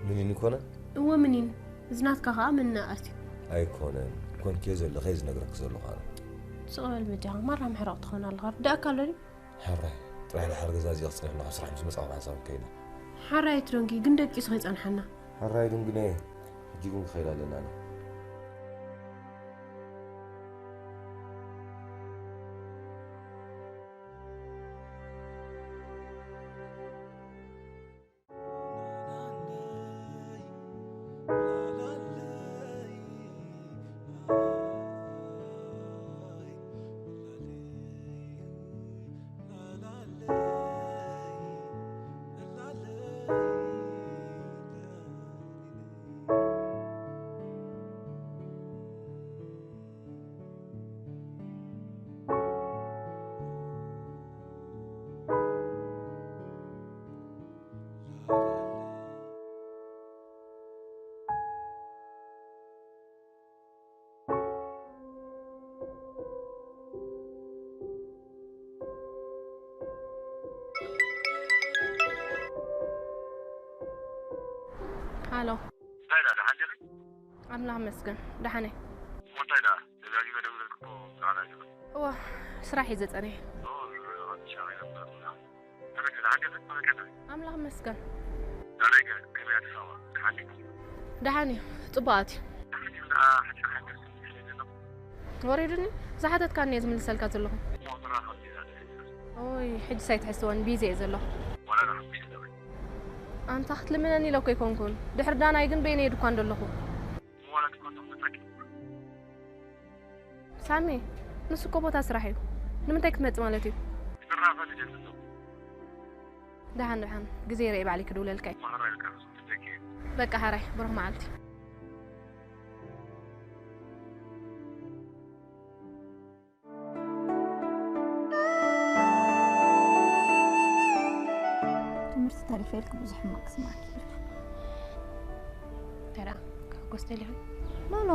ምኒን ይኮነ? እወ ምኒን፣ እዚ ናትካ ከኣ ምንኣስ እዩ። ኣይኮነን፣ ኮንክዮ ዘለኺ እየ ዝነግረኪ ዘለኹ ኣነ። ስቕ በል በጃኻ፣ ማራ ምሕራቕ ትኾን ኣለኻ፣ ርዳእካ ኣሎ ድዩ? ሕራይ፣ ጥራይ ድሓር ገዛ እዚኣ ክጽንሕና ካብ ስራሕ ምስ መጻኹ ብሓንሳብ ከይና። ሓራይ እቲ ዶንኪ ግን ደቂሱ ከይጸንሓና። ሕራይ ዱንግነ፣ ሕጂ ግን ክኸይድ ኣለና ኣነ። ሃሎ። እንታይ ደኣ ደሓን ዲኺ? ኣምላኽ መስገን ደሓነ። እሞ እንታይ ደኣ ደጋጊመ ደውለልኪ እኮ ብርሃን ኣይገበን። እዋ ስራሕ እዩ ዘጸነ። ኦ ዝረጋጋት ሻቕ ይነብረልና። ተበከለ ሓገዘ ተበከለ። ኣምላኽ መስገን። ዳናይ ከ ከመይ ኣዲስ ኣበባ? ደሓን ዲኹም? ደሓን እዩ። ጽቡቓት እዩ። ደሓን እዩ ደኣ ሕጂ ሓገዝ ስለ ዘሎ። ወሪዱኒ ዝሓተትካኒ እየ ዝምልሰልካ ዘለኹ። እሞ ንራኸብ ዲና ደስ ይብል። ኦይ ሕጂ ሳይትሕስወን ቢዚ እየ ዘለኹ። ዋላ ንሓሙሽተ ደቒቕ። ኣንታ ክትልምነኒ ኢለ እኮ ኣይኮንኩን። ድሕሪ ዳናይ ግን በይነይ ድኳን ደለኹ። እሞ ዋላ ትኮን ተኽልታኪ። ሳሚ፣ ንሱ እኮ ቦታ ስራሕ እዩ። ንምንታይ ክትመጽእ ማለት እዩ? ክትራኸብ ይደሊ ኣለኹ። ደሓን ደሓን፣ ግዜ ርኤ ባዕለይ ክድውለልካ እየ። ማዕረ ኢልካ ክትደቂ። በቃ ሓራይ፣ ብሩኽ መዓልቲ። ትምህርቲ ተሪፈ ኢልክ ብዙሕ ሕማቕ ክስማዕኪ ኢልክ። እንታይ ደኣ፣ ክሕጎስ ደሊኻ? ኖ ኖ፣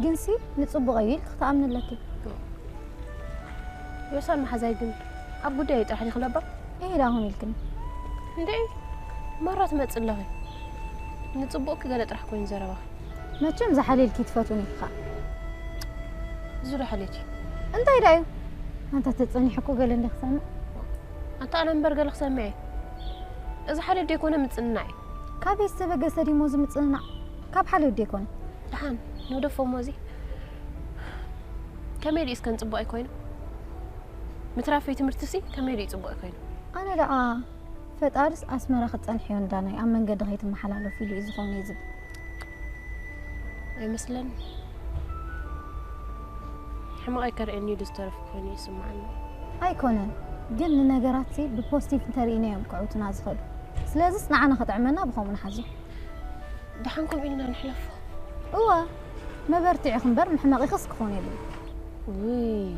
ግንሲ ንጽቡቕ እዩ ኢልክ ክትኣምኒ ኣለኪ። ዮሳን መሓዛይ ግን ኣብ ጉዳይ ጥራሕ ዲኺ ነበር? እሄ ደኣ ኹን ኢልክኒ። እንዴ ማራ ትመጽእ ኣለኺ። ንጽቡቕኪ ገለ ጥራሕ ኮይኑ ዘረባኺ። መቸም ዝሓልየልኪ ትፈትውኒ ኢኺ ኸኣ። እዚ ዶ ሓልዮት እዩ? እንታይ ደኣ እዩ? ኣንታ ተጸኒሑ እኮ ገለ እንደ ክሰምዕ። ኣንታ ኣነ እምበር ገለ ክሰምዕ እየ። እዚ ሓልዮት ደይኮነ ምጽንናዕ እዩ። ካበይ ዝተበገሰ ድዩ እሞ እዚ ምጽንናዕ? ካብ ሓልዮት ደይኮነ። ደሓን ንግደፎ እሞ እዚ ከመይ ድዩ እስከ ንጽቡቕ ኣይኮይኑ? ምትራፈይ ትምህርትሲ ከመይ ድዩ ጽቡቕ ኣይኮይኑ? ኣነ ደኣ ፈጣሪስ ኣስመራ ክትጸንሕዮ እንዳናይ ኣብ መንገዲ ከይትመሓላለፉ ኢሉ እዩ ዝኾነ እዩ ዝብል። ኣይመስለኒ። ሕማቕ ኣይከርእየኒ ኢሉ ዝተረፍኩ ኮይኑ ይስምዓኒ። ኣይኮነን፣ ግን ንነገራትሲ ብፖስቲቭ እንተርኢናዮም ክዕውቱና ዝኸዱ። ስለዚስ ንዓና ክጥዕመና ብኸምኡ ንሓዞ። ደሓን ከምኡ ኢልና ንሕለፎ። እወ፣ መበርትዒኺ እምበር መሕመቒኽስ ክኾን የብሉን። ውይ፣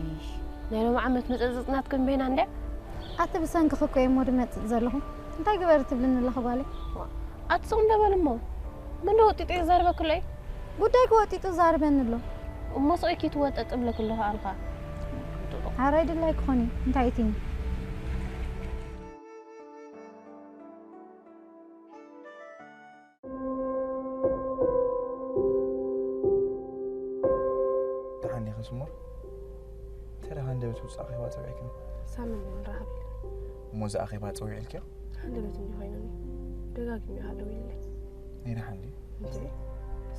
ናይ ሎሚ ዓመት መጸጸጽናትኩም በይና እንድያ። ኣቲ ብሰንክኺ እኮ እየ እሞ ድመጽእ ዘለኹ። እንታይ ግበሪ ትብልኒ ኣለኺ ጓለይ? ኣቲ ስቕ እንደ በሊ እሞ። መን ዶ ወጢጡ የዛርበኪ ኣሎ እዩ? ጉዳይኪ ወጢጡ ዛርበኒ ኣሎ። እሞ ስቕ ኢልኪ ትወጠጢ እብለኪ ኣለኹ ኣነ ኸኣ። ሓራይ ድላይ ክኾን እዩ። እንታይ ኢትኒ? ደሓን ዲኺ ስሙር? እንታይ ደኣ ሃንደበት ውጻእ ኣኼባ ጸዊዕክኒ? ሳሚ እሞ ንራኸብ ኢለ። እሞ እዚ ኣኼባ ጸዊዑልኪዮ? ሃንደበት እንዲ ኮይኑኒ። ደጋጊሙ እዩ ሃለው ኢሉለይ። ናይ ደሓን ድዩ? እንድዒ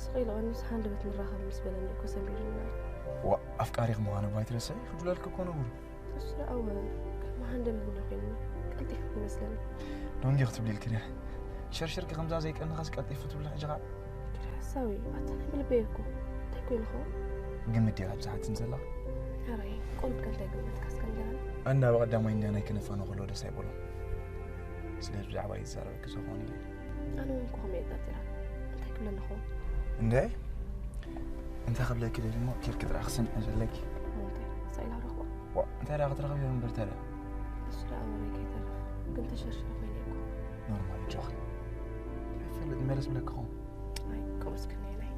ስቕ ኢሉ ቀኒሱ ሃንደበት ንራኸብ ምስ በለኒ እኮ ሰሚሩኒ ማለት እዩ። ዋእ! ኣፍቃሪኽ ምዃኑ እባ ኣይትረስዒ፣ ክጅለልኪ እኮ ነውሪ። እሱ ደኣ እወ፣ ከም መሃንደም ይብሎ ኮይኑ ቀልጢፉ ይመስለኒ። ዶንጊ ክትብሊ ኢልክኒ። ሸርሽርኪ ከምዛ ዘይቀንኻስ ቀልጢፉ ትብሊ ሕጂ ኸኣ? ኪድ ሓሳዊ፣ ኣታ ናይ ብልበይ እኮ። እንታይ ኮይኑ ኸውን? ግምት ድያ ኣብዛ ሓትን ዘላ? ሕራይ፣ ቁሩብ ከ እንታይ ግምትካ እስከ ንገረኒ? ኣና ብቐዳማይ እንዳ ናይ ክነፋኖ ከሎ ደስ ኣይበሎ። ስለዚ ብዛዕባ ይዛረበኪ ዝኾን ኢለ። ኣነ እውን እኮ ከመይ ጠርጢራ? እንታይ ክብለኒ ኸውን? እንደ እንታይ ክብለኪ ደሊ እሞ ኬድኪ ጥራሕ ክሰምዐ ዘለኪ። እንታይ? ሳኢላ ረኽቦ? ዋ፣ እንታይ ደኣ ክትረኽቢ እምበር ታዲያ? እሱ ደኣ ወረይ ከይተርፍ። ግን ተሸርሽረ ኮይነ እኮ። ኖርማል ጆክ። ኣይፈልጥ መለስ ብለኪ ኸውን። ኣይ፣ ከምኡስ ክንየናይ።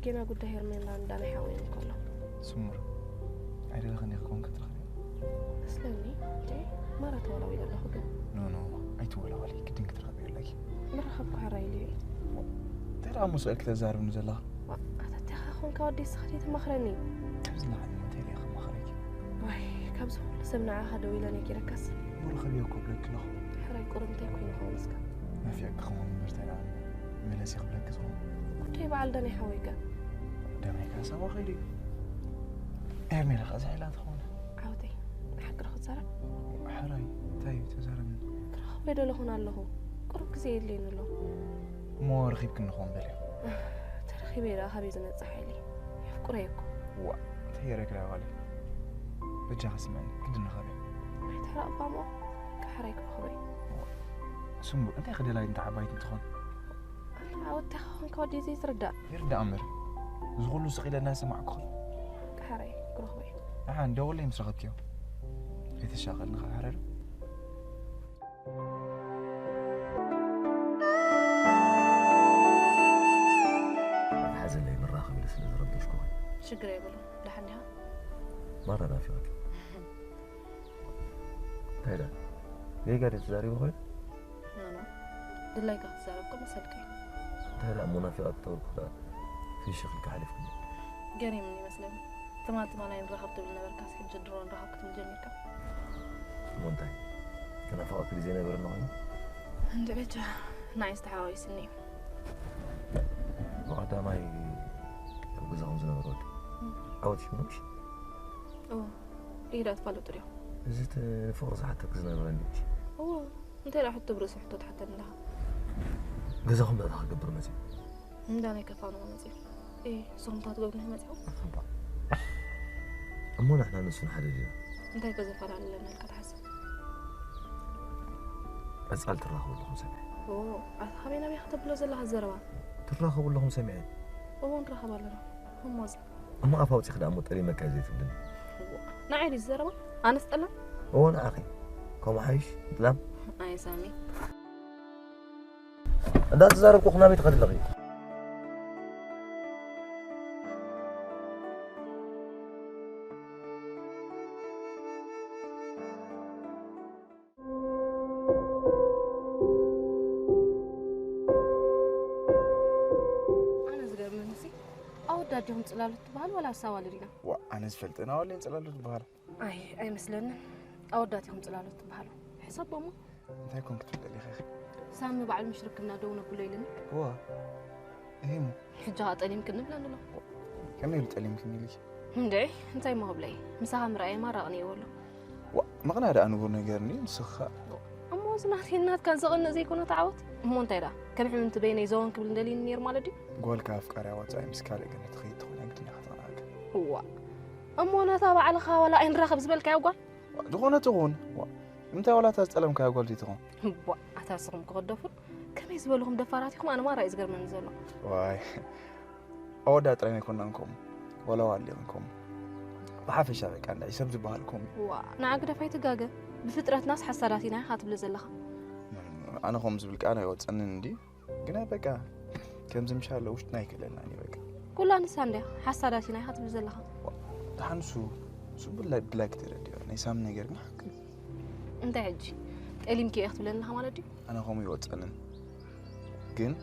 ጌና ጉዳይ ሄርሜላ እንዳ ናይ ሓወይ እንከሎ። ስሙር። ኣይደለኽን ዲኺ ክኾን ክትረኽቢ? መስለኒ፣ እንዴ፣ ማራ ተወላዊለ ኣለኹ ግን። ኖ፣ ኖ፣ ኣይትወላወሊ፣ ግድን ክትረኽቢ ኣለኪ። ንራኸብ እኮ ሕራይ ኢሉ እዩ። እንታይ ደኣ እሞ ስእልኪ ተዛርብኒ ዘለኻ? ዋ፣ ኣታ እንታይ ኾንካ ወዲ እስኻ ዘይትማኽረኒ? ካብዚ ንላዕሊ እንታይ ኢለ ክማኽረኪ? ዋይ፣ ካብዚ ኩሉ ሰብ ንዓኻ ደው ኢለ ነጊረካስ። እሞ ርኸብዮ እኮ ብለኪ ኣለኹ። ሕራይ ቁሩብ እንታይ ኮይኑ ይኸውን እስከ? ናፊቕኪ ክኸውን እምበር እንታይ ደኣ መለሲ ክብለኪ ዝኸውን? ጉዳይ በዓል ዳናይ ሓወይከ? ዳናይ ከኣ ሳዋ ከይዱ እዩ። ሄርሜላ ከኣ ዝሕላ ትኸውን። ዓወተይ፣ ንሓቂ ዶ ክትዛረብ? ሕራይ፣ እንታይ እዩ? ተዛረብኒ። ክረኽቦ ኣይደለኹን ኣለኹ። ቁሩብ ግዜ የድልየኒ ኣሎ። እሞ ረኺብክኒ ክኸውን በልዮ። ተረኺበ ደኣ ካበይ ዝመጽእ ሓይሊ? የፍቅሮ እየ እኮ። ዋእ፣ እንታይ ገይረኪ ደኣ ጓለይ? በጃኺ ስምዕኒ፣ ግድን ንኸበይ። ኣይትሕረቕ እባ እሞ፣ ካሕራይ ክረኽቦ እየ። ስምቡእ፣ እንታይ ክደላይ እንተ ዓባይቲ እንትኾን? ኣታ ዓወትካ ኾንካ ወዲ ዘይትርዳእ። ይርዳእ እምበር፣ እዚ ኩሉ ስቕ ኢለ እናሰማዕኩኺ። ካሕራይ ክረኽቦ እየ። ደሓን ደውለይ ምስ ረኸብክዮ። ከይተሻቐልኒ ካብ ሕረር። ኣትሓዘለይ፣ መራኸቢ ስለ ዝረበሽኩኺ። ሽግር የብሉን። ደሓን ዲኻ? ማራ ናፊቐኪ። እንታይ ደኣ? ጌጋ ድዩ ተዛሪቡ ኮይኑ? ኖ፣ ኖ። ድላይካ ክትዛረብ እኮ መሰልካ እዩ። እንታይ ደኣ እሞ ናፊቐኪ ተበልኩ ደኣ ፍሽኽ ኢልካ ሓሊፍክኒ። ገሪምኒ ይመስለኒ። ትማል ትማል ኣይንራኸብ ትብል ነበርካስ ሕጂ ድሮ ንራኸብ ክትብል ጀሚርካ? እሞ እንታይ? ተናፋቐኪ ድዩ ዘይነበረና ኮይኑ? እንድዒ በጃ ንዓይስ ተሓዋዊስኒ እዩ። ብቐዳማይ ኣብ ገዛኹም ዝነበረ ወዲ እም። ዓወት ሽሙ ምሽ? እዎ። ኢዳ ትፋለጡ ድዮም? እዚ እቲ ፍቕሪ ዝሓተኪ ዝነበረ እንድዒ ምሽ? እዎ። እንታይ ደኣ ሕቶ ብርእሲ ሕቶ ትሓተኒ ኣለኻ? ገዛኹም እንታይ ክገብር መጺኡ? እንዳ ናይ ከፋንዎ መጺኡ። ኤ፣ ንስኹም እንታይ ትገብሩ መጺኹም? እባ። እሞ ንሕና ንሱን ሓደ ዲና? እንታይ ከ ዘፈላለና ኢልካ ትሓስብ? ቀጻሊ ትራኸቡ ኣለኹም ሰሚዐ። ኦ፣ ኣታ ካበይ ናበይ ከተብሎ ዘለኻ ዘረባ? ትራኸቡ ኣለኹም ሰሚዐ። እዎ፣ ንራኸብ ኣለና። እሞስ? እሞ ኣፍ ኣውጺኺ ደኣ እሞ ጠሊመካ እየ ዘይትብልኒ። እዎ፣ ንዓይ ድዩ ዘረባ? ኣነስ ጠላም? እዎ፣ ንዓኺ። ከምኡ ሓይሽ፣ ጥላም። ኣይ ሳሚ። እንዳተዛረብኩ ናበይ ትኸዲ ኣለኺ? ኣነ ዝገርመኒ ሲ፣ ኣወዳት ዲኹም ጽላሎት ትበሃል ዋላ ኣሳዋልድ ኢና? ዋ፣ ኣነ ዝፈልጠን ኣዋልድ እየን ጽላሎት ዝበሃላ። ኣይ፣ ኣይመስለንን። ኣወዳት ኢኹም ጽላሎት ትበሃሉ። ሕሰቦ እሞ። እንታይ ኮን ክትብል ደሊኺ ኢኺ? ሳሚ ባዕሉ ምሽ ርክብና ደው ነብሎ ኢሉኒ። እዋ፣ እሂ እሞ። ሕጂ ኸኣ ጠሊምክኒ ብለኒ ኣሎ። ከመይ ኢሉ ጠሊምክኒ ኢልኪ? እንድዒ፣ እንታይ እሞ ክብለይ? ምሳኻ ምርኣየ ማራ ኣቕኒእዎ ኣሎ። ዋ፣ ምቕናእ ደኣ ንቡር ነገር እንድዩ፣ ንስኺ ኸኣ። እሞ እዚ ናተይን ናትካን ዘቕንእ ዘይኮነ ተዓወት። እሞ እንታይ ደኣ? ከም ሕምምቲ በይነይ ዘወን ክብል እንደልዩኒ ነይሩ ማለት ድዩ? ጓልካ ኣፍቃሪያ ወጻኢ ምስ ካልእ ገለ ትኸይድ ትኾን እያ ግድን ኢኻ ተቕንኣካ። እዋ። እሞ ነታ ባዕልኻ ዋላ ኣይንራኸብ ዝበልካያ ጓል? ዝኾነ ትኹን። ዋ፣ ንምንታይ ዋላ እታ ዝጠለምካያ ጓል ዘይትኹን? እዋ፣ ኣታ ንስኹም ከ ክትደፍሩ? ከመይ ዝበልኹም ደፋራት ኢኹም? ኣነ ማራ እዩ ዝገርመኒ ዘሎ። ዋይ፣ ኣወዳት ጥራይ ኣይኮንናን ከምኡ። ዋላ ዋልየን ከምኡ። ብሓፈሻ በቃ እንዳ ሰብ ዝበሃል ከምኡ። ዋ፣ ንዓ ግደፍ ኣይትጋገ። ብፍጥረትናስ ሓሳዳት ኢና ኢኻ ትብሊ ዘለኻ። ኣነ ከምኡ ዝብል ቃል ኣይወጸንን እንድዩ። ግና በቃ ከምዚ ምሻሎ ውሽጥና ኣይክእለናን እዩ በቃ። ኩላ ንሳ እንድያ ሓሳዳት ኢና ኢኻ ትብሊ ዘለኻ። ዋ፣ ደሓን እሱ፣ እሱ ብላይ-፣ ብድላይኪ ተረዲኦ። ናይ ሳሚ ነገር ግን ሓቂ እዩ። እንታይ ሕጂ? ጠሊምኪ ኢኺ ክትብለኒ ኣለኻ ማለት ድዩ? ኣነ ከምኡ ይወጸንን። ግን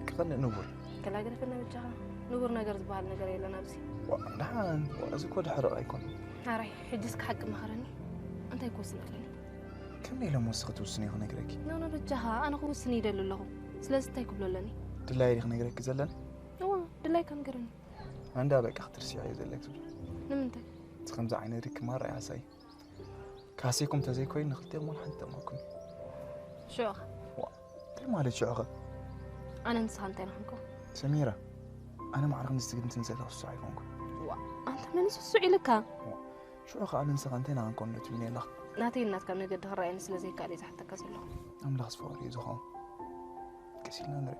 ክቐንእ ንቡር። ከላግረፈና በጃኻ። ንቡር ነገር ዝበሃል ነገር የለን ኣብዚ። ዋ፣ ደሓን፣ ዋ፣ እዚ እኮ ድሕርቕ ኣይኮነን። ኣራይ፣ ሕጂ እስከ ሓቂ መኸረኒ። እንታይ ክወስን ኣለኒ? ከመይ ኢለ እሞ እስኺ ትውስኒ ክነግረኪ? ኖ፣ ኖ፣ በጃኻ፣ ኣነ ክውስን ይደሊ ኣለኹ። ስለዚ እንታይ ክብሎ ኣለኒ? ድላየ ድዩ ክነግረኪ ዘለኒ? እዋ፣ ድላይካ ንገረኒ። ኣንዳ በቃ ክትርስዕዮ ዘለኪ ትብሎ። ንምንታይ? እቲ ከምዚ ዓይነት ርክብ ማራ ይሃሳይ። ካሴኩም ተዘይኮይኑ ንክልቴኹም ዋላ ሓንቲ ጠማኩም። ሽዑ ኸ? ዋ፣ እንታይ ማለት ሽዑ ኸ? ኣነ ንስኻ እንታይ ንኾንኩ? ሰሚራ፣ ኣነ ማዕረ ክንዲ ትግንትን ዘለኹ ስሱዕ ኣይኮንኩ። ዋ፣ ኣንተ መን ስሱዕ ኢልካ? ሽዑ ኸኣ ኣነ ንስኻ እንታይ ንኾንኮ ነቲ ዱንያ ኣለኻ? ናተይ ናትካ መገዲ ክረኣየኒ ስለ ዘይከኣለ እየ ዝሓተካ ዘለኹ። ኣምላኽ ዝፈቐዶ እዩ ዝኸውን። ቀስ ኢልና ንርኢ።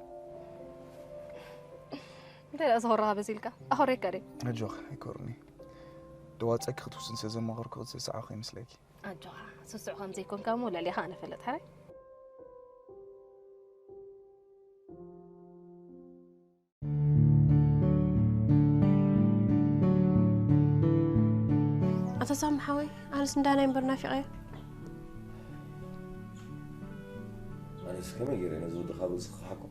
እንታይ ደኣ ዝኸረኻ በሲልካ? ኣኸረካ ድየ? ኣጆኻ ኣይኮርኒ። ደዋፀኪ ክትውስን ስለ ዘማኸርኩ ክትስስዓ ከይመስለኪ። ኣጆኻ፣ ስሱዕ ከም ዘይኮንካ እሞ ለሊኻ ኣነ ፈለጥ፣ ሕራይ? ኣታ ሳሚ ሓወይ፣ ኣነስ እንዳናይ እምበር ናፊቐዮ። ኣነስ ከመይ ገይረ ነዚ ወዲ ካብ ርእስኺ ክሓኮ?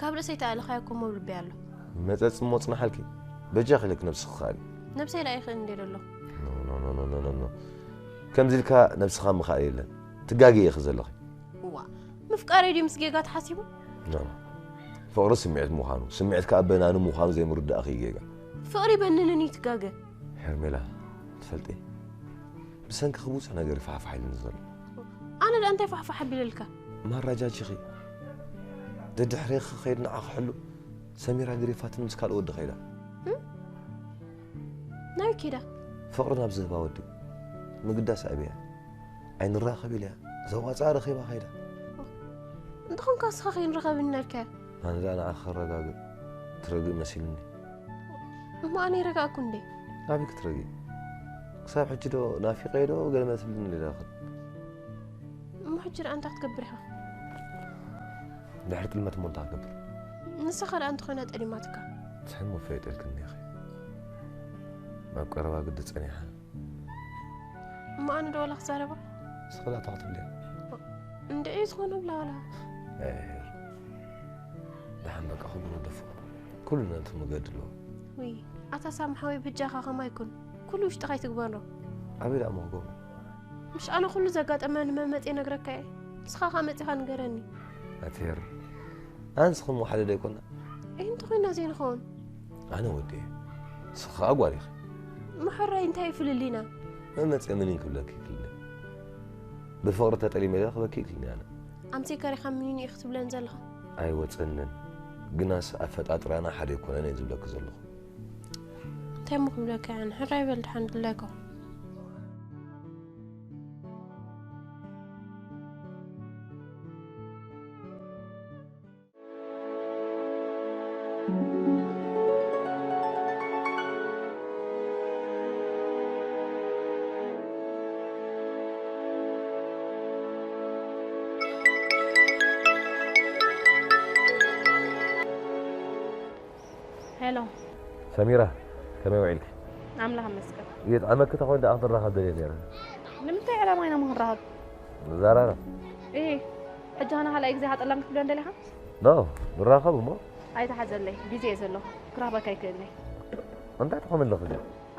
ካብ ርእሰይ ተኣልኻዮ እኮ እሞ ኣብ ልበይ ኣሎ። መጸጽ እሞ ጽናሓልኪ። በጃኺ ኢለኪ ነብስኺ ከኣሊ። ነብሰይ ደኣ ይኽእል እንድየ ዘለኹ። ኖ፣ ኖ፣ ኖ። ከምዚ ኢልካ ነብስኻ ምኽኣል የለን። ትጋገ ኢኺ ዘለኺ። እዋ፣ ምፍቃረይ ድዩ ምስ ጌጋ ተሓሲቡ? ኖ፣ ኖ። ፍቕሪ ስምዒት ምዃኑ፣ ስምዒት ከኣ በናኒ ምዃኑ ዘይምርዳእኺ እዩ ጌጋ። ፍቕሪ በንንን እዩ ትጋገ። ሄርሜላ፣ ትፈልጢ፣ ብሰንክኺ ብዙሕ ነገር ይፈሓፍሓ ኢሉኒ ዘሎ። ኣነ ደኣ እንታይ ፋሕፋሕ ኣቢለልካ? ማራ ጃጂኺ። ደድሕሬኺ ክኸይድ ንዓኺ ሕሉእ። ሰሚራ ገሪፋትኒ ምስ ካልእ ወዲ ከይዳ። እም? ናበይ ከይዳ? ፍቕሪ ናብ ዝህባ ወዲ። ምግዳስ ኣቢያ። ኣይንራኸብ ኢለያ። ዘዋፅኣ ረኺባ ከይዳ። እንተኾንካ ንስኻ ከይንራኸብ ኢልናልካያ። ኣነ ደኣ ንዓኺ ከረጋግእ ትረግእ መሲሉኒ። እሞ ኣነ ይረጋእኩ እንዴ? ናበይ ክትረግኢ? ክሳብ ሕጂ ዶ ናፊቐዮ ዶ ገለ መሲሉኒ ኢለ እኽል። እሞ ሕጂ ደኣ እንታይ ክትገብር ኢኻ? ድሕሪ ጥልመት እሞ እንታይ ክገብር? ንስኻ ደኣ እንተኾይና ጠሊማትካ። ትሕን ሞ ፈይጠልክኒ ኢኺ። ኣብ ቀረባ ግዲ ጸኒሓ። እሞ ኣነ ዶ ዋላ ክዛረባ? ንስኺ ላታ ክትብልያ። እንድዒ ዝኾነ ብላ ዋላ። ኤህ፣ ደሓን በቃ ኩሉ ንደፎ። ኩሉ ነቲ መገዲ ኣለዎ። ውይ፣ ኣታ ሳሚ ሓወይ በጃኻ ከማይ ኩን። ኩሉ ውሽጥኻ ኣይትግበሮ። ኣበይ ደኣ እሞ ክገብሮ? ምሽ ኣነ ኩሉ ዘጋጠመኒ መመጽየ ነግረካ እየ። ንስኻ ኸኣ መጺኻ ንገረኒ። ኣቲ ሄር፣ ኣንስ ከም ሓደ ዶ ኣይኮና? እይ፣ እንተኾይና ዘይንኸውን። ኣነ ወዲ እየ። ንስኻ ኸኣ ጓል ኢኺ። ምሕራይ እንታይ እዩ ፍልልይና? መመጽየ ምኒን ክብለኪ ይክልኒ። ብፍቕሪ ተጠሊመ ኢለ ክበኪ ይክልኒ ኣነ። ኣምሴ ከሪኻ ምኒን እዩ ክትብለን ዘለኻ? ኣይወጸንን። ግናስ ኣፈጣጥራና ሓደ ኣይኮነን እየ ዝብለኪ ዘለኹ። እንታይ እሞ ክብለካ እየ ኣነ? ሕራይ በል ድሓን ድላይካ። ሄሎ። ሰሚራ፣ ከመይ ውዒልኪ? ኣምላኽ ይመስገን። የጥዓመኪ ተኾይኑ ደኣ ክንራኸብ ደልየ ነይረ። ንምንታይ ዕላማ ኢና እሞ ክንራኸብ? ንዘራረብ። እሂ፣ ሕጂ ኸና ካልኣይ ግዜ ሃጠላም ክትብለን ደሊኻ? ኖ፣ ንራኸብ እሞ። ኣይትሓዘለይ፣ ቢዚ እየ ዘለኹ። ክራኸበካ ኣይክእልን እየ። እንታይ ትኾን ኣለኺ?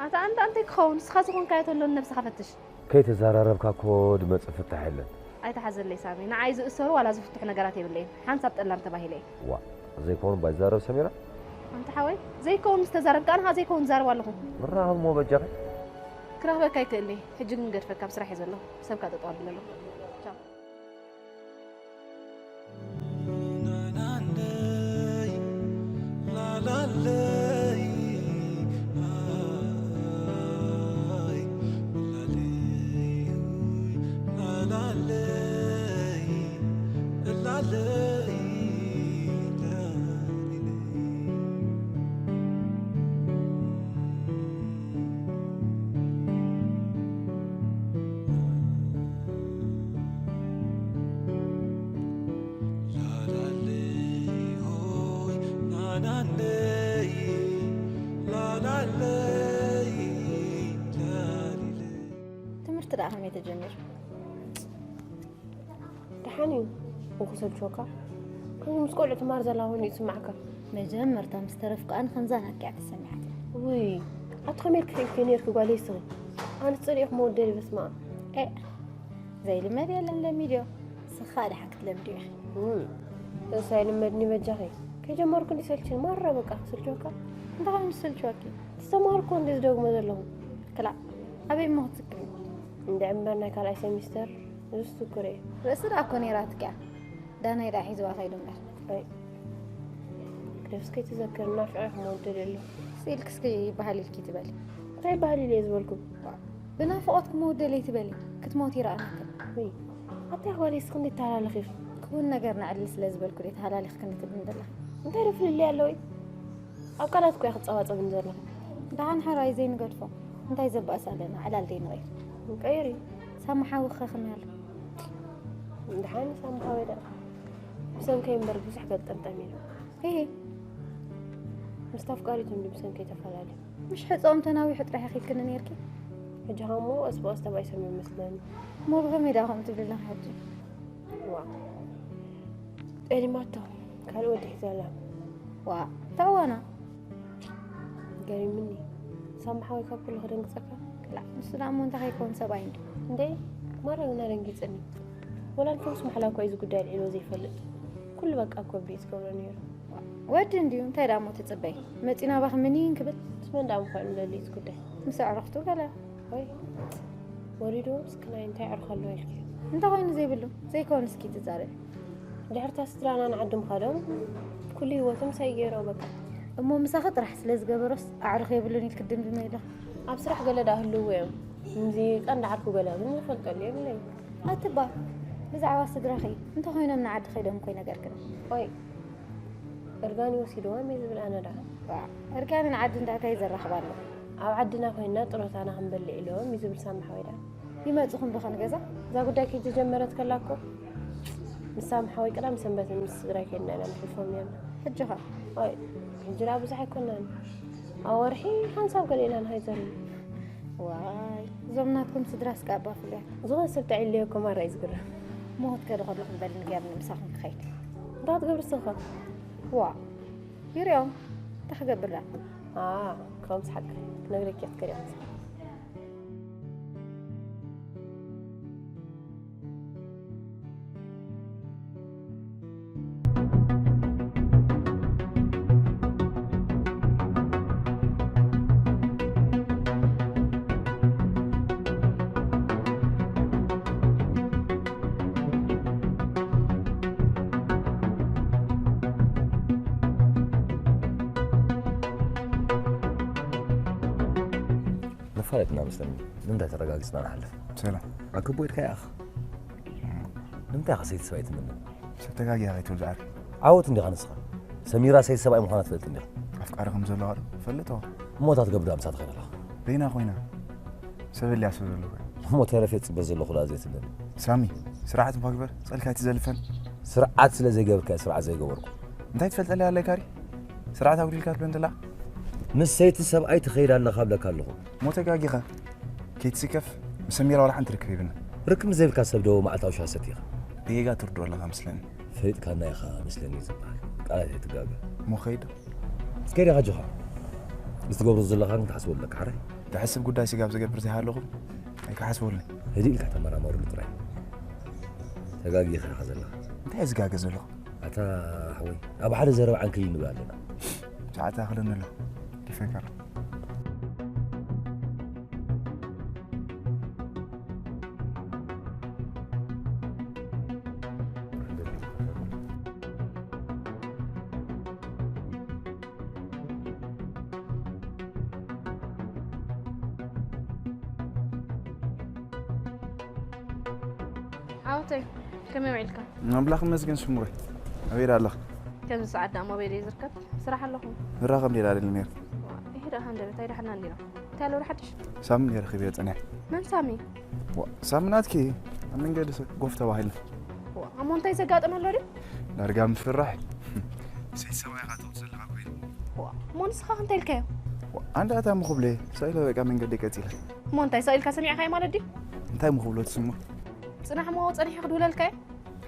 ኣታ ኣንታ እንታይ ክኸውን? ንስኻ ዝኾንካዮ ተሎ ንነብስኻ ፈትሽ። ከይተዘራረብካ እኮ ድመጽእ ፍታሕ የለን። ኣይትሓዘለይ ሳሚ፣ ንዓይ ዝእሰሩ ዋላ ዝፍትሑ ነገራት የብለይን። ሓንሳብ ጠላም ተባሂለ እየ። ዋእ፣ ዘይከውን እባ ይዛረብ ሰሚራ። ኣንታ ሓወይ፣ ዘይከውን ምስ ተዛረብካ ኣነ ኸኣ ዘይከውን እዛረብ ኣለኹ። ንራኸብ እሞ በጃኺ። ክራኽበካ ኣይክእልን እየ። ሕጂ ግን ገድፈካ ኣብ ስራሕ እየ ዘለኹ። ሰብካ ጠጠው ኣቢለ ኣለኹ። ቻው። ትምህርቲ ደኣ ከመይ ተጀሚሩ? ደሓን እዩ። እንክሰልችወካ፣ ከምዚ ምስ ቆልዑ ትማር ዘላ ኮይኑ እዩ ዝስማዓካ። መጀመርታ ምስ ተረፍኩ ኣነ ከምዛ ናኪ እያ ተሰሚዓትኒ። ውይ፣ ኣቲ ከመይ ኢልኪ ክኢልኪ ነይርኪ ጓለይ ስኺ? ኣነ ጸሊእኩ መወደሊ በስመ ኣብ። ኤእ፣ ዘይልመድ የለን ለሚድዮ። ንስኻ ደሓን ክትለምድዮ ኢኺ። ውይ፣ እሱ ኣይልመድኒ በጃኺ። ከጀመርኩ እንዲ ሰልችኒ ማራ በቃ ክስልችወካ። እንታይ ኮይኑ ዝሰልችወኪ? ዝተማርኩ እንዲ ዝደግሞ ዘለኹ። ክላእ ኣበይ እሞ ክትዝክሪ? እንድዒ እምበር ናይ ካልኣይ ሴሚስተር እዙስ ትኩር እየ። ርእሲ ደኣ እኮ ነይራትኪ እያ። ዳናይ ደኣ ሒዝዋ ከይዱ እምበር። ኣይ፣ ክደፍስ ከይትዘክር ናፊቐ ክመውደል ኣሎ። ስኢልክስኪ ይበሃል ኢልኪ ትበሊ። እንታይ ይበሃል ኢለ እየ ዝበልኩ? ብናፍቖት ክመውደል እየ ትበሊ። ክትሞቲ ይረኣናክን። ወይ፣ ኣታ ጓለይ እስኺ እንዴት ተሃላልኺ? ክውን ነገር ንዕሊ ስለ ዝበልኩ ድየ ተሃላሊኽክኒ ትብልኒ ዘለኺ? እንታይ ዶ ፍልልይ ኣለዎ? ኣብ ቃላት እኮ እያ ክትጸባጸብኒ ዘለኹ። ደሓን ሕራይ ዘይንገድፎ። እንታይ ዘባእስ ኣለና? ዕላል ደይ ንቐይር። ንቀይር እዩ። ሳሚ ሓዊ ክኸኽም ያለ። ደሓን ሳሚ ሓወይ ደኣ። ብሰንከይ እምበር ብዙሕ ገልጠምጠም ኢሉ። እሂ። ምስቲ ኣፍቃሪቱ እንዲ ብሰንከይ ተፈላለዩ። ምሽ ሕጾም ተናዊሑ ጥራሕ ኢኺ ኢልክኒ ነይርኪ። ሕጂ ኸሞ ቀስ ብቐስ ተባኢሶም ይመስለኒ። እሞ ብኸመይ ደኣ ከምኡ ትብሊ ኣለኺ ሕጂ? ዋ። ጠሊማቶ ካልእ ወዲ ሒዛ ኣላ። ዋ፣ ተዕዋና። ገሪምኒ። ሳሚ ሓወይ ካብ ኩሉ ከደንግጸካ። ክላእ፣ ንሱ ደኣ እሞ እንታይ ከይከውን ሰብኣይ እንድዩ። እንዴ፣ ማራ ግን ኣደንጊጽኒ። ወላ ንፈውስ ማሕላ እኮ እዩ እዚ ጉዳይ ኣልዒልዎ ዘይፈልጥ። ኩሉ በቃ እኮ ብሪኡ ዝገብሮ ነይሩ። ወዲ እንድዩ፣ እንታይ ደኣ እሞ ትጽበይ? መጺኡ ናባኺ ምኒን ክብል። ምስ መን ደኣ ምዃኑ ደልዩ እቲ ጉዳይ? ምስ ኣዕሩኽቱ ገለ። ወይ፣ ወሪዱ ምስክናይ እንታይ ኣዕሩኽ ኣለዎ ኢልኪ? እንታይ ኮይኑ ዘይብሉ? ዘይከውን እስኪ ትዛረቢ። ድሕርታ ስድራና ንዓዲ ምኻዶም፣ ኩሉ ህይወቶም ሳይ ገይሮ በቃ። እሞ ምሳኺ ጥራሕ ስለ ዝገበሮስ ኣዕሩኽ የብሉን ኢልኪ ትድምድሚ ኣለኺ? ኣብ ስራሕ ገለ ደኣ ህልዉ እዮም። ሙዚቃ እንዳዓርኩ ገለ ግን ዝፈልጠሉ የብለይ። ኣትባ፣ ብዛዕባ ስድራኺ እንተኾይኖም ንዓዲ ከይዶም እኮ ይነገርክን። ኦይ፣ እርጋን ይወሲድዎም እየ ዝብል ኣነ ደኣ። ዋ፣ እርጋንን ዓዲ እንዳታይ ዘራኽብ ኣሎ? ኣብ ዓድና ኮይንና ጥሮታና ክንበልዕ ኢሎም እዩ ዝብል ሳሚ ሓወይ ደኣ። ይመጹኹም ዶ ኸን ገዛ? እዛ ጉዳይ ከይተጀመረት ከላ እኮ ምስ ሳሚ ሓወይ ቀዳም ሰንበት ምስ ስድራይ ከይድና ኢና ነሕልፎም ነርና። ሕጂ ኸ? ኦይ፣ ሕጂ ደኣ ብዙሕ ኣይኮናን። ኣብ ወርሒ ሓንሳብ ገለ ኢና ንኸይድ ዘለና። ዋይ፣ እዞም ናትኩም ስድራ እስከ ኣባ ፍሉያት። ዝኾነ ሰብ ተዕልዮ እኮ ማራ እዩ ዝግረም። እሞ ክትከዲ ከለኹም በሊ ንገርኒ ምሳኹም ክኸይድ። እንታይ ክትገብሪ እስኺ ኸ? ዋ፣ ይሪኦም። እንታይ ክገብር ደኣ? ኣ፣ ከምዚ ሓቂ ክነግረኪ እየ ክትከዲ ኢኻ። መፋለጥና መስለኒ። ንምንታይ ተረጋጊጽና ንሓልፍ? ሰላም። ኣክቦ ኢልካ ይኣኽ። ንምንታይ ኢኻ ሰይቲ ሰብኣይ ትምነ? ሰብ ተጋጊኻ ከይትብል ዝዓር። ዓወት እንዲኻ ንስኻ። ሰሚራ ሰይቲ ሰብኣይ ምዃና ትፈልጥ እንዲኻ። ኣፍቃሪ ከም ዘለዋ ዶ? ፈልጦ። እሞ እታ ትገብር ኣምሳ ትኸይድ ኣለኻ። በይና ኮይና። ሰብ እልያ ሰብ ዘለኹ። እሞ ተረፌ ጽበ ዘለኹ ላ ዘይትብለኒ። ሳሚ፣ ስርዓት እኳ ግበር። ጸልካ ኣይትዘልፈን። ስርዓት ስለ ዘይገበርካ ስርዓት ዘይገበርኩ። እንታይ ትፈልጠለይ ኣለይ ካሪ? ስርዓት ኣጉዲልካ ትብለን ዘላ? ምስ ሰይቲ ሰብኣይ ትኸይድ ኣለኻ እብለካ ኣለኹ። እሞ ተጋጊኻ። ከይትስከፍ፣ ምስ ሰሚራ ዋላ ሓንቲ ርክብ የብልና። ርክብ ምስ ዘይብልካ ሰብ ዶ መዓልታዊ ሻሂ ሰቲ ኢኻ? ብጌጋ ትርድኦ ኣለኻ መስለኒ። ፈሊጥካና ኢኻ መስለኒ ዝበሃል። ቃላት ኣይትጋገ። እሞ ኸይድ። እስከ ዲኻ ጆኻ? ምስ ትገብሮ ዘለኻ ግን ክትሓስበሉ ኣለካ፣ ሓራይ? ትሕስብ ጉዳይ ስጋብ ዝገብር ዘይሃለኹ ኣይክሓስበሉን። ህድእ ኢልካ ተመራመረሉ ጥራይ። ተጋጊኻ ኢኻ ዘለኻ። እንታይ እየ ዝጋገ ዘለኹ? ኣታ ሓወይ፣ ኣብ ሓደ ዘረባ ዓንክሊል ንብል ኣለና። ሰዓት ኣኽለኒ ኣሎ። ዲፈንካ። ዓወተይ፣ ከመይ ውዒልካ? ኣምላኽ ይመስገን ስሙረይ። ኣበይ ደኣ ኣለኻ? ከምዚ ሰዓት ደኣ ሞባይለይ ዝርከብ። ስራሕ ኣለኹ። ንራኸብ ሌላ ደሊ ነይሩ። ይሄ ደኣ ሃንደበት ኣይደሓና እንዲና። እንታይ ኣሎ ሓድሽ? ሳሚ ነይረ ረኺበዮ ጸኒሐ። መን ሳሚ? ዋ፣ ሳሚ ናትኪ ኣብ መንገዲ ሰብ ጎፍ ተባሂልና። ዋ፣ እሞ እንታይ ዘጋጠመ ኣሎ ድዩ? ዳርጋ ምፍራሕ። ሰይ ሰብኣይ ኢኻ ትብል ዘለኻ ኮይኑ። ዋ፣ እሞ ንስኻ እንታይ ኢልካዮ? ዋ፣ ኣንዳ እታ ምኹብለ፣ ሳኢለ በቃ መንገዲ ቀጺለ። እሞ እንታይ ሳኢልካ ሰሚዕካዮ ማለት ድዩ? እንታይ ምኹብሎ ትስሞ? ጽናሕ እሞ ጸኒሐ ክድውለልካዮ?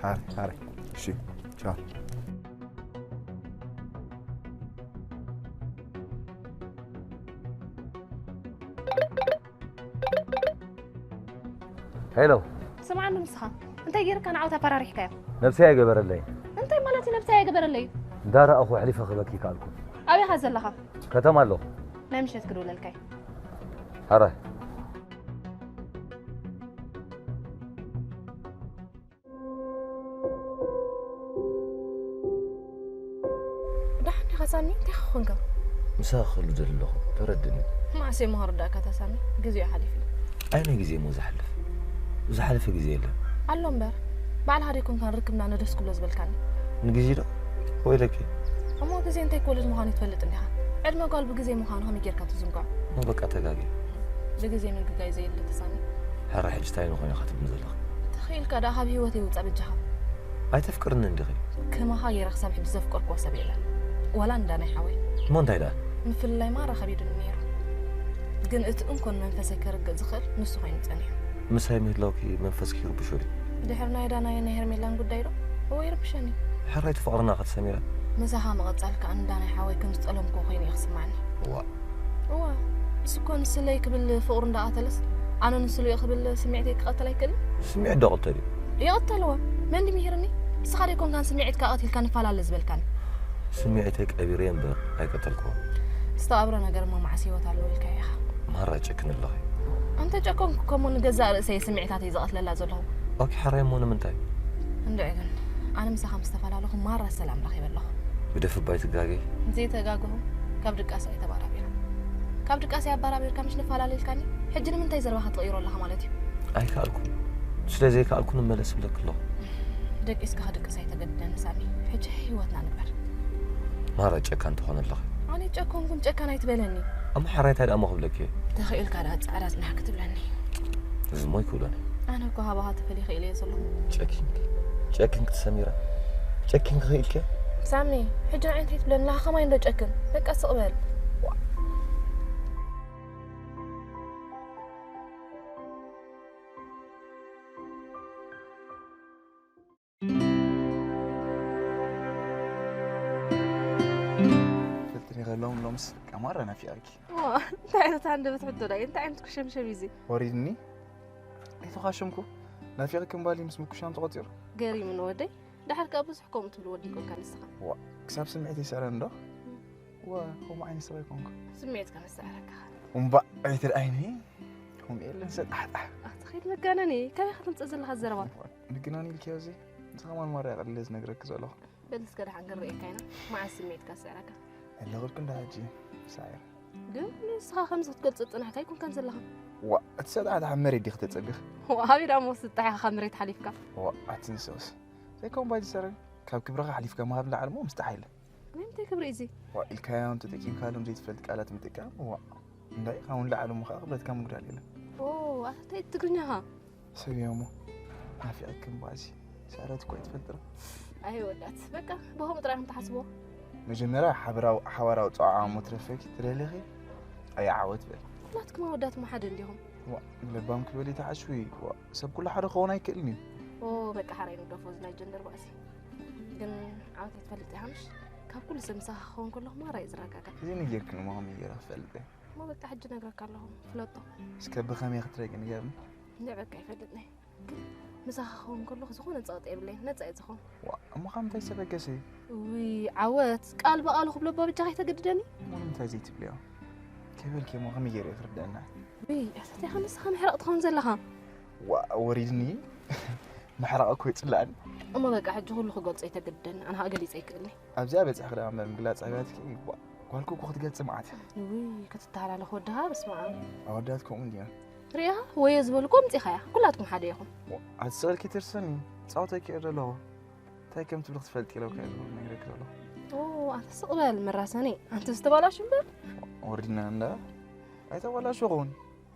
ሓረ፣ ሓረ። እሺ፣ ቻው። ሄሎ። ስምዓኒ ንስኻ፣ እንታይ ገይርካ ንዓወት ኣፈራሪሕካዮ? ነብሰይ ኣይገበረለይ። እንታይ ማለት እዩ ነብሰይ ኣይገበረለይ? እንዳረኣኹ ኣሕሊፈ ክበኪ ከኣልኩ። ኣበይ ኢኻ ዘለኻ? ከተማ ኣለኹ። ናይ ምሸት ክድውለልካይ። ሓረ። ሳሚ፣ እንታይ ኾንካ? ምሳኻ ክህሉ ደሊ ኣለኹ፣ ተረድእኒ። መዓስ እሞ ክርዳእካ እታ ሳሚ? ግዜኡ ሓሊፉ እዩ። ኣየናይ ግዜ እሞ ዝሓልፍ? ዝሓለፈ ግዜ የለን። ኣሎ እምበር፣ ባዕልኻ ዶ ኣይኮንካን ርክብና ነደስክሎ ዝበልካኒ? ንግዜ ዶ? ወይለኪ። እሞ ግዜ እንታይ ክወልድ ምዃኑ ትፈልጥ እንዲኻ? ዕድመ ጓል ብግዜ ምዃኑ ከመይ ጌርካ ትዝንግዖ? እሞ በቃ ተጋግየ። ብግዜ ምግጋይ ዘየለ ተሳሚ። ሕራይ ሕጂ እንታይ ንኾይኑ ኢኻ ትብልኒ ዘለኺ? ተኽኢልካ ደኣ ካብ ህይወተይ ውጻእ በጃኻ። ኣይተፍቅርንን ዲኺ? ከማኻ ገይረ ክሳብ ሕጂ ዘፍቀርክዎ ሰብ የለን። ዋላ እንዳ ናይ ሓወይ። እሞ እንታይ ደኣ? ምፍልላይ ማራ ከቢዱኒ ነይሩ። ግን እቲ እንኮን መንፈሰይ ከርግእ ዝኽእል ንሱ ኮይኑ ጸኒሑ። ምሳይ ምህላውኪ መንፈስኪ ይርብሾ ድዩ? ድሕሪ ናይ ዳናይን ናይ ሄርሜላን ጉዳይ ዶ? እወ ይርብሸኒ። ሕራይ እቲ ፍቕርና ከ ተሰሚራ? ምሳኻ ምቕጻል ከኣ እንዳ ናይ ሓወይ ከም ዝጠለምክዎ ኮይኑ እዩ ክስምዓኒ። እዋ። እዋ። ንሱ እኮ ንስለይ ክብል ፍቕሩ እንዳቐተለስ ኣነ ንስለይ ክብል ስምዒተይ ክቐትል ኣይክእልን? ስምዒት ዶ ቅተል እዩ? ይቕተልዎ። መን ድዩ ምሂርኒ? ንስኻ ዶ ኣይኮንካን ስምዒትካ ቀቲልካ ንፈላለ ዝበልካኒ? ስምዒተይ ቀቢረ እምበር ኣይቀተልክዎን። ዝተቐብረ ነገር እሞ መዓስ ህይወት ኣለዎ ኢልካዮ ኢኻ? ማራ ጨክኒ ኣለኺ። ኣንተ ጨከንኩ እኮ እሞ ንገዛእ ርእሰይ ስምዒታተይ ዝቐትለላ ዘለኹ። ኦኬ ሕራይ እሞ ንምንታይ? እንድዒ ግን ኣነ ምሳኻ ምስ ተፈላለኹ ማራ ሰላም ረኺበ ኣለኹ። ግደፊ እባ ኣይትጋገዪ። ዘይተጋገኹ ካብ ድቃስ እየ ተባራቢረ። ካብ ድቃስ እየ ኣባራቢርካ ምሽ ንፈላለ ኢልካኒ? ሕጂ ንምንታይ ዘረባኻ ትቕይሮ ኣለኻ ማለት እዩ? ኣይከኣልኩን። ስለ ዘይከኣልኩ ንመለስ እብለኪ ኣለኹ። ደቂስካ ክድቅስ ኣይተገድደኒ ሳሚ። ሕጂ ህይወትና ንግበር። ማራ ጨካን ትኾኒ ኣለኺ። ኣነ ኣይጨከንኩን ጨካን ኣይትበለኒ። እሞ ሕራይ እንታይ ደኣ እሞ ክብለኪ እየ? ተኽኢልካ ደኣ ጻዕዳ ጽንሓ ክትብለኒ። እዚ እሞ ኣይክእሎን እየ። ኣነ እኮ ሃባኻ ተፈሊኺ ኢለዮ ዘለኹ። ጨኪንኪ ጨኪንኪ ትሰሚራ ጨኪንኪ ክኢልኪ። ሳሚ ሕጂ ንዓይ እንታይ ትብለኒ ኣለኻ ከማይ እንዶ ጨክን በቃ ስቕ በል። ፈልጥኒ ከለዎም ሎምስ ቀማረ ናፊቐኪ። ዋ፣ እንታይ ዓይነት ሃንደበት ሕቶ ዳይ? እንታይ ዓይነት ኩሸምሸም እዩ እዚ? ወሪድኒ። ኣይተዃሸምኩ። ናፊቕኪ እምባሊ ምስ ምኩሻም ተቖጺሩ። ገሪምኒ ወደይ። ደሓር ከኣ ብዙሕ ከምኡ ትብል ወዲ ይኮንካ ንስኻ። ዋ፣ ክሳብ ስምዒት ይስዕረኒ ዶ? ዋ፣ ከምኡ ዓይነት ሰብ ኣይኮንኩ። ስምዒትካ መሳዕረካ። እምባእ ኣይትርኣይኒ። ከምኡ የለን ሰጣሕጣሕ። ኣቲ ኸይድ መጋነኒ፣ ካበይ ኢኻ ተምጽእ ዘለኻ ዘረባ? ምግናን ኢልክዮ እዚ? ንስኻ ማን ማርያ ቀሊለ ዝነግረኪ ዘለኹ። በል እስከ ደሓን ክንርእየካ ኢና። መዓስ ስምዒትካ ዝስዕረካ? ኣለኹልኪ እንዳ ሕጂ ሳዒር። ግን ንስኻ ከምዚ ክትገልጾ ዝጸናሕካ ኣይኮንካን ዘለኻ። ዋ፣ እቲ ሰጣሕጣሕ ኣብ መሬት ዲኺ ተጸቢኺ? ዋ፣ ኣበይ ደኣ እሞ ስጣሕ ኢኻ ካብ መሬት ሓሊፍካ? ዋ፣ ኣቲ ንስኽስ። ዘይከውን ባይ ዝሰረን። ካብ ክብርኻ ሓሊፍካ ምሃብ ንላዕሊ እሞ ምስጣሕ የለን። ናይ ምንታይ ክብሪ እዩ እዚ? ዋ፣ ኢልካዮም ተጠቂምካሎም ዘይትፈልጥ ቃላት ምጥቃም። ዋ፣ እንታይ ካብ ንላዕሊ እሞ ኸኣ ክብረትካ ምጉዳል የለን። ኦ፣ ኣታ እንታይ ትግርኛኻ? ሰብ እያ እሞ ናፊቐኪ እምበኣሲ ሰረት እኮ ኣይትፈልጥን። ኣይ ወዳት በቃ ብኸምኡ ጥራይ ኢኹም ትሓስብዎ። መጀመርያ ሓበራዊ ሓባራዊ ጸዋዕዋ እሞ ትረፈኪ ትደለኺ ኣይ ዓወት በል። ኩላትኩም ኣወዳት እሞ ሓደ እንዲኹም። ዋ ለባም ክትበሊ ተሓስቢ ዋ ሰብ ኩሉ ሓደ ክኸውን ኣይክእልን እዩ። ኦ በቃ ሓራይ ንግደፎ እዚ ናይ ጀንደር ባእሲ። ግን ዓወት ኣይትፈልጥ ኢኻ ምሽ? ካብ ኩሉ ሰብ ምሳኻ ክኸውን ከለኹ ማራ እዩ ዝረጋጋእ። እዚ ነጊርክኒ እሞ ከመይ ገይረ ክፈልጥ እየ? እሞ በቃ ሕጂ ነግረካ ኣለኹ ፍለጦ። እስከ ብኸመይ ክትረቂ ንገርኒ። ንዕበካ ይፈልጥኒ ግን ምሳኻ ክኸውን ከለኹ ዝኾነ ጸቕጢ የብለይን ነጻ እየ ዝኾን። ዋ እሞ ካብ ምንታይ ዝተበገሰ እዩ? ውይ ዓወት ቃል ብቓሉ ክብሎ እባ በጃኻ ኣይተገድደኒ። እሞ ንምንታይ ዘይትብልዮ? ከይበልኪ እሞ ከመይ ገይረ ክርደአና? ውይ ኣሰትያኻ ንስኻ ምሕራቕ ትኸውን ዘለኻ። ዋ ወሪድኒ። ምሕራቕ እኮ ይጽላእኒ። እሞ በቃ ሕጂ ኩሉ ክገልጾ ኣይተገድደኒ ኣነ ኸኣ ገሊጸ ኣይክእልኒ። ኣብዚኣ በጺሕኺ ደኣ እምበር ምግላጽ ኣብያትኪ ጓል ኮንኩ ክትገልጺ መዓት እያ። ውይ ክትተሃላለኽ ወድኻ በስመኣብ። ኣወዳት ከምኡ እንድዮም። ሪኢኻ ወዮ ዝበልኩ ኣምጺኻያ ኩላትኩም ሓደ ኢኹም። ኣቲ ስቕ ኢልኪ ትርስኒ ጻወተኪ እየ ዘለኹ። እንታይ ከም ትብሊ ክትፈልጢ ኢለ እኮ እየ ነግረኪ ዘለኹ። ኦ ኣታ ስቕ በል መራሰኒ ኣንቲ ዝተባላሹ እምበር። ወሪድና እንዳ ኣይተባላሸኹን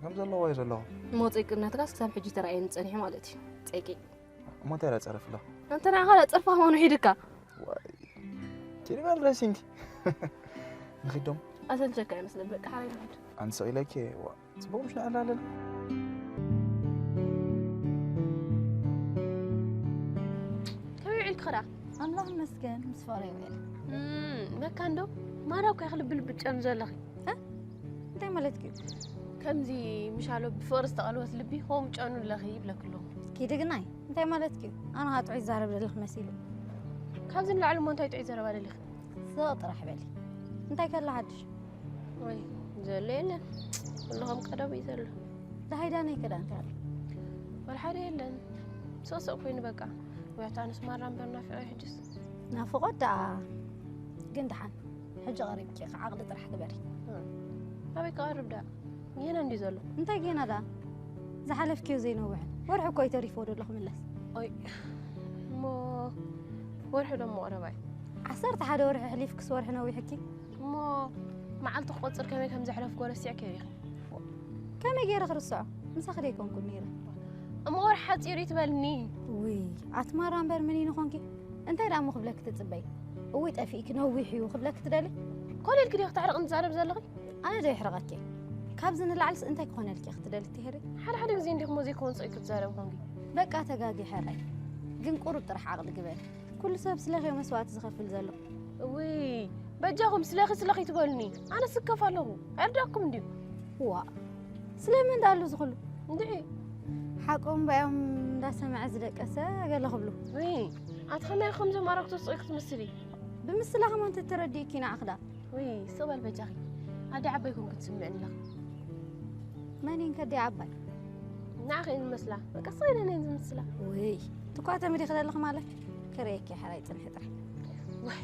ከም ዘለኹ እየ ዘለኹ። እሞ ጸይቅነትካስ ክሳብ ሕጂ ተራእየኒ ጸኒሑ ማለት እዩ። ጸይቂ። እሞ እንታይ ደኣ ጸረፊ ኣለኻ? ኣንተ ንዓኻ ደኣ ጸርፊ ከማን ውሒድካ። ዋይ ኪዲ በል ድረሲንኪ ንኺዶም። ኣሰልቸካ ኣይመስለን በቃ ሓራይ ንኺድ። ኣንስቕ ኢለኪ እየ ዋእ ጽቡቕ ምሽ ንዕላለን። ከመይ ውዒልኪ ኸ ደኣ? ኣምላኽ ይመስገን ምስ ፍቕረይ ውዒለ። እም፣ በቃ እንዶ ማራ እኮ ኢኺ ልቢ ልቢ ትጨኑ ዘለኺ። እ? እንታይ ማለትኪ እዩ? ከምዚ ምሻሎ ብፍቕሪ ዝተቐልወት ልቢ ከምኡ ትጨኑ ኣለኺ ይብለኪ ኣለኹ። ኪዲ ግናይ እንታይ ማለትኪ እዩ? ኣነ ኸኣ ጥዑይ ዝዛረብ ዘለኹ መሲሉ። ካብዚ ንላዕሊ እሞ እንታይ ጥዑይ ዘረባ ደሊኺ? ስቕ ጥራሕ በሊ። እንታይ ከ ኣሎ ሓድሽ? ወይ ዘሎ የለን። ኩሉ ከም ቀደሙ እዩ ዘሎ። ደሃይ ዳነይ ከ ደኣ እንታይ ኣሎ? ወላ ሓደ የለን። ስቕ ስቕ ኮይኑ በቃ። ወይ ኣታ ኣነስ ማራ እምበር ናፊቐዮ ሕጅስ። ናፍቖት ደኣ ግን ደሓን። ሕጂ ቀሪብኪ ኢኺ፣ ዓቕሊ ጥራሕ ግበሪ። ኣበይ ክቐርብ ደኣ? ጌና እንድዩ ዘሎ። እንታይ ጌና ደኣ? ዝሓለፍክዮ ዘይነውሕን ወርሒ እኮ እዩ ተሪፍዎ ዘሎ ክምለስ። ኦይ እሞ ወርሒ ደሞ ቀረባ እዩ። ዓሰርተ ሓደ ወርሒ ሕሊፍክስ ወርሒ ነዊሕኪ። እሞ መዓልቲ ክቆፅር ከመይ ከም ዘሕለፍክዎ ረሲዕክዮ ኢኺ። ከመይ ገይረ ክርስዖ? ምሳኺ ደይኮንኩን ነይረ። እሞ ወርሒ ሓፂሩ እዩ ትበልኒ። ውይ ኣቲ ማራ እምበር ምን ይንኾንኪ? እንታይ ደኣ እሞ ክብለኪ ትፅበይ? እውይ ጠፊእኪ ነዊሕ እዩ ክብለኪ ትደሊ? ኮነ ኢልኪ ዲኺ ክተሕርቕኒ ትዛረቢ ዘለኺ? ኣነ ዶ የሕርቐኪ? ካብዚ ንላዕልስ እንታይ ክኾነልኪ ክትደሊ ትሄሪ? ሓደ ሓደ ግዜ እንዲኹም ዘይኮን ፅእ ክትዛረቢ ኮንኪ። በቃ ተጋጊሐ ራይ። ግን ቁሩብ ጥራሕ ዓቕሊ ግበሪ። ኩሉ ሰብ ስለኺዮ መስዋእቲ ዝኸፍል ዘሎ። እውይ በጃኹም ስለኺ ስለኺ ትበሉኒ። ኣነ ስከፍ ኣለኹ። ኣይርዳኩም እንድዩ። ዋ ስለምን ዳሉ ዝኽሉ? እንድዒ ሓቆም ባዮም እንዳሰምዐ ዝደቀሰ ገለ ክብሉ። ውይ ኣቲ ከመይ ከምዞም ኣረግቶ ፅእ ክትምስሊ። ብምስላ ከማን ተተረዲእኪ ንዓኽዳ። ውይ ስቕ በል በጃኺ። ኣደ ዓባይ ኮንኩ ትስምዕኒ ኣለኺ። መን እየን ከዲ ዓባይ? ንዓኺ እየን ዝመስላ። በቃ ስቕ ኢለን እየን ዝምስላ። ውይ ትኳተሚ ዲኺ ዘለኺ ማለት? ክርእየኪ ሕራይ ፅንሒ ጥራሕ። ወይ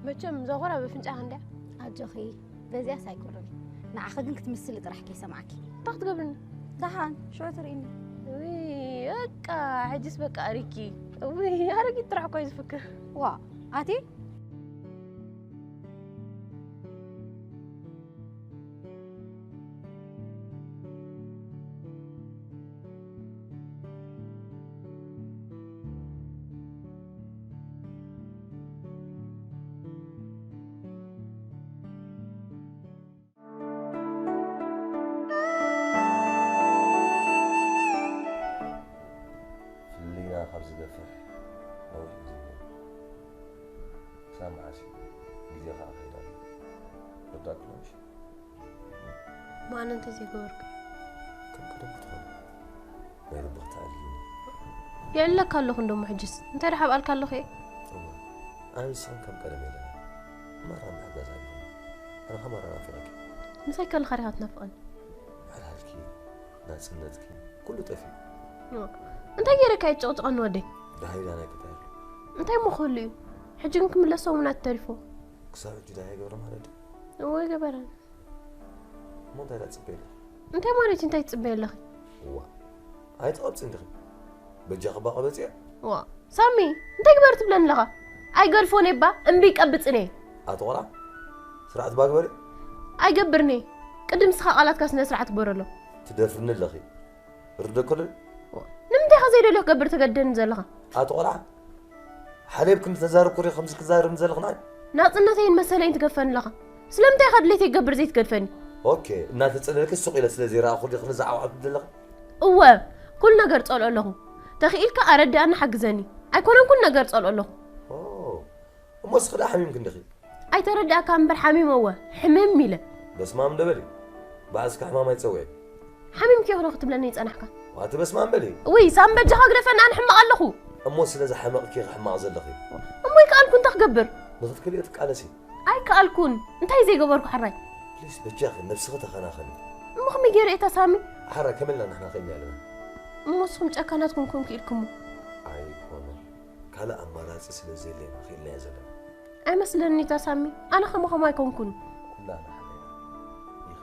መቸም ዘኾራ በፍንጫ ክንዲያ። ኣጆኺ በዚያስ ኣይቁርን። ንዓኺ ግን ክትምስሊ ጥራሕ ከይሰምዓኪ። እንታይ ክትገብርኒ? ደሓን ሽዑ ትርእኒ። ውይ በቃ ሕጅስ በቃ ኣሪኪ። ውይ ኣረጊት ጥራሕ እኮ እዩ ዝፍክር። ዋ ኣቲ ፍልልይና ካብ ዝገፍሕ ነዊሕ ግዜ ገይሩ። ክሳብ መዓስ እዩ? ግዜ ኸዓ ከይድ ኣሎ። ረዳእኩ ዶ ምሽ? ማነ እንተዘይገበርኩ ከም ቀደም ክትኾኑ ናይ ልብኺ ተኣልይኒ። የዕልለካ ኣለኹ እንደሞ ሕጅስ እንታይ ደሓብኣልካ ኣለኹ እየ? እወ፣ ኣነ ንስኽን ከም ቀደም የለና። ማራ ምሕጋዝ ኣይኮነ። ኣነ ኸማራ ናፊቐኪ። ምሳይ ከለኻ ዲኻ ትናፍቐኒ? ሓልሃልኪ፣ ናጽነትኪ፣ ኩሉ ጠፊኡ። ኖ፣ እንታይ ገይረካ እየ ትጭቕጭቐኒ ወደይ? ደሃይ ዳናይ ክታይ ኣሎ። እንታይ እሞ ክህሉ እዩ? ሕጂ ግን ክምለስ ሰሙናት ተሪፎ። ክሳብ ሕጂ ደሃይ ገብረ ማለት ድዩ? እወ ገበረን። እሞ እንታይ ደኣ ትጽበይ ኣለኺ? እንታይ ማለት እዩ እንታይ ትጽበይ ኣለኺ? እዋ፣ ኣይትቐብጽ እንዲኺ። በጃኺ ባቐ በጽያ። ዋ፣ ሳሚ፣ እንታይ ግበር ትብለኒ ኣለኻ? ኣይገድፎን እየ እባ፣ እምቢ ይቀብጽን እየ። ኣቲ ቆልዓ፣ ስርዓት ባግበሪ። ኣይገብርን እየ። ቅድም ንስኻ ቃላትካ ስነ ስርዓት ግበረሎ። ትደፍርኒ ኣለኺ። ርደኮ ዶ? ንምንታይ ኢኻ ዘይደልዮ ክገብር ተገደኒ ዘለኻ? ኣቲ ቆልዓ፣ ሓደብ ክንዲ ተዛረብ ኩሪ ከምዚ ክዛረብኒ ዘለኽና። ናጽነተይን መሰለይን ትገፈኒ ኣለኻ። ስለምንታይ ኢኻ ድሌተይ ክገብር ዘይትገድፈኒ? ኦኬ፣ እናተጸለልኪ ሱቕ ኢለ ስለ ዘይረኣኹ ዲኺ ንዛዕባ ዓብዱ ዘለኺ? እወ፣ ኩሉ ነገር ጸልኦ ኣለኹ። ተኽኢልካ ኣረድኣኒ ሓግዘኒ። ኣይኮነን ኩሉ ነገር ጸልኦ ኣለኹ። ኦ፣ እሞ እስኺ ደኣ ሓሚምኪ እንዲኺ? ኣይተረድኣካ እምበር ሓሚመ እወ፣ ሕምም ኢለ። በስማም ዶ በሊ። ባዕልስካ ሕማም ኣይትጸውዒ። ሓሚምኪ ኢኺ ዶ ክትብለኒ ይጸናሕካ? ዋቲ በስማም በሊ። ውይ፣ ሳም በጃኻ ግደፈኒ ኣነ ሕማቕ ኣለኹ። እሞ ስለ ዝሓመቕኪ ኢኺ ሕማቕ ዘለኺ። እሞ ኣይከኣልኩን እንታይ ክገብር? ንኽትክልዮ ትቃለሲ። ኣይከኣልኩን። እንታይ ዘይገበርኩ ሕራይ? ፕሊስ በጃኺ ነብስኺ ተኸናኸኒ። እሞ ከመይ ገይረ እየ ታሳሚ? ሓራ ከመልና ንሕና ኸይና ኣለና። እሞ ንስኹም ጨካናት ኮንኩም ክኢልኩሞ። ኣይኮነን። ካልእ ኣማራጺ ስለ ዘየለና ኽኢልናዮ ዘለና። ኣይመስለኒ ታሳሚ። ኣነ ከማኹም ኣይኮንኩን። ኩላና ሓደ ኢና። ይኸ።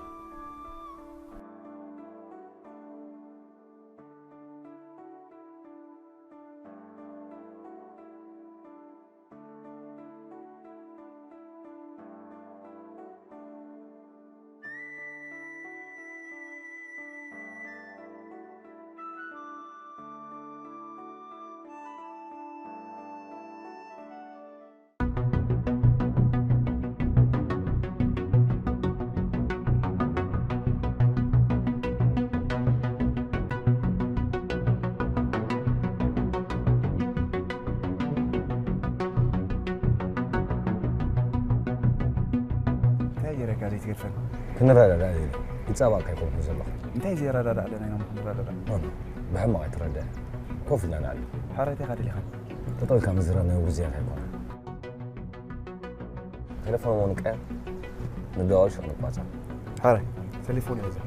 እንታይ ገይረካ ዘይትገድፈኒ? ክንረዳዳእ ኢለ ይጻባእካ ኣይኮንኩን ዘለኹ። እንታይ ዘይረዳዳእ ኣለና ኢና ክንረዳዳእ? ኖ፣ ኖ፣ ብሕማቕ ኣይትረዳእ። ኮፍ ኢልና ንዕልል። ሓራይ እንታይ ኢኻ ደሊኻ? ጠጠው ኢልካ ምዝራብ ናይ ውርዝያት ኣይኮነን። ቴሌፎን እውን ቀየር፣ ንደዋወል ሽዑ ንቋጸር። ሓራይ፣ ቴሌፎን እየ እዛ።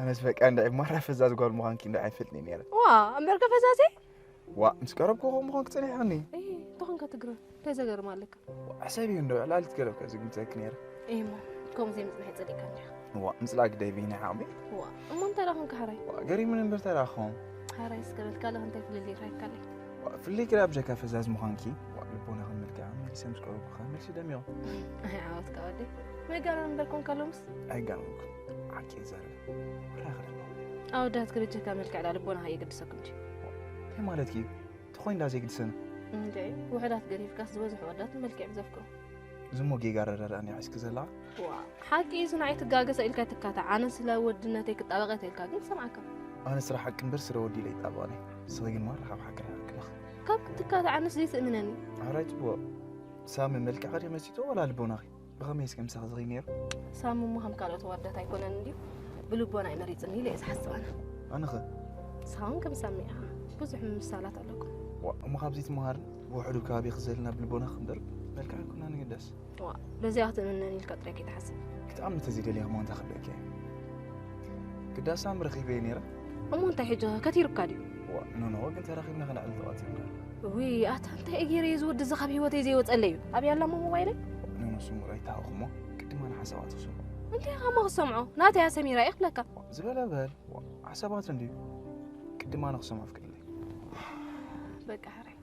ኣነስ በቃ እንደ ማራ ፈዛዝ ጓል ምዃንኪ እንደ ኣይፈልጥኒ ነይረ። ዋ እምበርከ ፈዛዘ ዋ ምስ ቀረብኩ ከምኡ ምዃንኪ ጸኒሕኒ። ተኾንካ ትግረም እንታይ ዘገርም ኣለካ? ሕሰብ እዩ እንደ ዕላሊት ገረብካ ዝግምተክ ነይረ። እሞ ከምኡ ዘይምጽናሕ ይጸሊእካ እንዲኻ። ዋ ምጽላእ ግደይ ብይና ዓቕሚ። ዋ እሞ እንታይ ደኣ ኮንካ ሓራይ? ዋ ገሪሙን እምበር እንታይ ደኣ ክኸውን? ሓራይ እስከ በል ካልእ እንታይ ፍልልይ ይረኣየካለይ? ዋ ፍልይ ግዳ ብጀካ ፈዛዝ ምዃንኪ ዋ ልቦና ከም መልክዓ መሊሰ ምስ ቀረብኩ ከኣ መልሲ ደሚቑ። ኣይ ዓወትካ ወደይ። መጋነን እምበር ኮንካ ሎምስ? ኣይጋነንኩን። ዓቂ ይዛረብ። ራኸ ደሞ። ኣወዳት ክብጀካ መልክዕ ዳ ልቦና ከየገድሰኩም እንጂ። እንታይ ማለትኪ እዩ? ተኾይንዳ ዘይግድሰና። እንዴ ውሕዳት ገዲፍካስ ዝበዝሑ ወዳት ንመልክዕ ዘፍቅሩ። ዝሞ ጌጋ ረዳዳእኒ ሒዝኪ ዘለኻ። ዋ ሓቂ እዩ ንዓይ ትጋገሰ ኢልካ ትካታ ኣነ ስለ ወድነተይ ክጣበቐ ተልካ ግን ክሰምዓካ። ኣነ ስራሕ ሓቂ እምበር ስለ ወዲ ኢለ ይጣበቐኒ። ንስኺ ግን ማራ ካብ ሓቂ ርሓቂ ኣለኺ። ካብ ክትካታ ኣነስ ዘይትእምነኒ። ኣራይ ጽቡቕ። ሳሚ መልክዕኺ ድዩ መሲጡ ወላ ልቦናኺ? ብኸመይ እስከ ምሳኺ ዝኺድ ነይሩ? ሳሚ እሞ ከም ካልኦት ኣወዳት ኣይኮነን እንድዩ ብልቦና እዩ መሪጽኒ ኢለ እየ ዝሓስብ ኣነ። ኣነኸ? ንስኻ እውን ከም ሳሚ ኢኻ። ብዙሕ ምምስሳላት ኣለኩም። ዋ እሞ ካብዚ ትመሃርን ብውሕዱ ከባቢኺ ዘልና ብልቦና ክንደርብ መልክዕ ኣይኮና ንግደስ። ዋ በዚኣ ክትእምነኒ ኢልካ ጥራይ ከይትሓስብ። ክትኣምኒ ተዘይደልየ ከማን እንታይ ክብለኪ እየ? ግዳ ሳሚ ረኺበዮ ነይረ። እሞ እንታይ ሕጂ ከቲሩካ ድዩ? ዋ ኖኖ ግን ተራኺብና ከነዕልል ተዋፂና። ውይ ኣታ እንታይ እየ ገይረ እዚ ወዲ እዚ ካብ ህይወተይ ዘይወፀለይ እዩ። ኣብያ ኣላ እሞ ሞባይለይ? ኖኖ ስሙር ኣይተሃውኽሞ ቅድማ ንሓሳባት ክሰሙ። እንታይ ኢኻ እሞ ክሰምዖ? ናተይ እያ ሰሚራ እየ ክብለካ። ዝበለ በል ሓሳባት እንድዩ ቅድማ ንክሰሙ ኣፍቅድለይ። በቃ ሕራይ።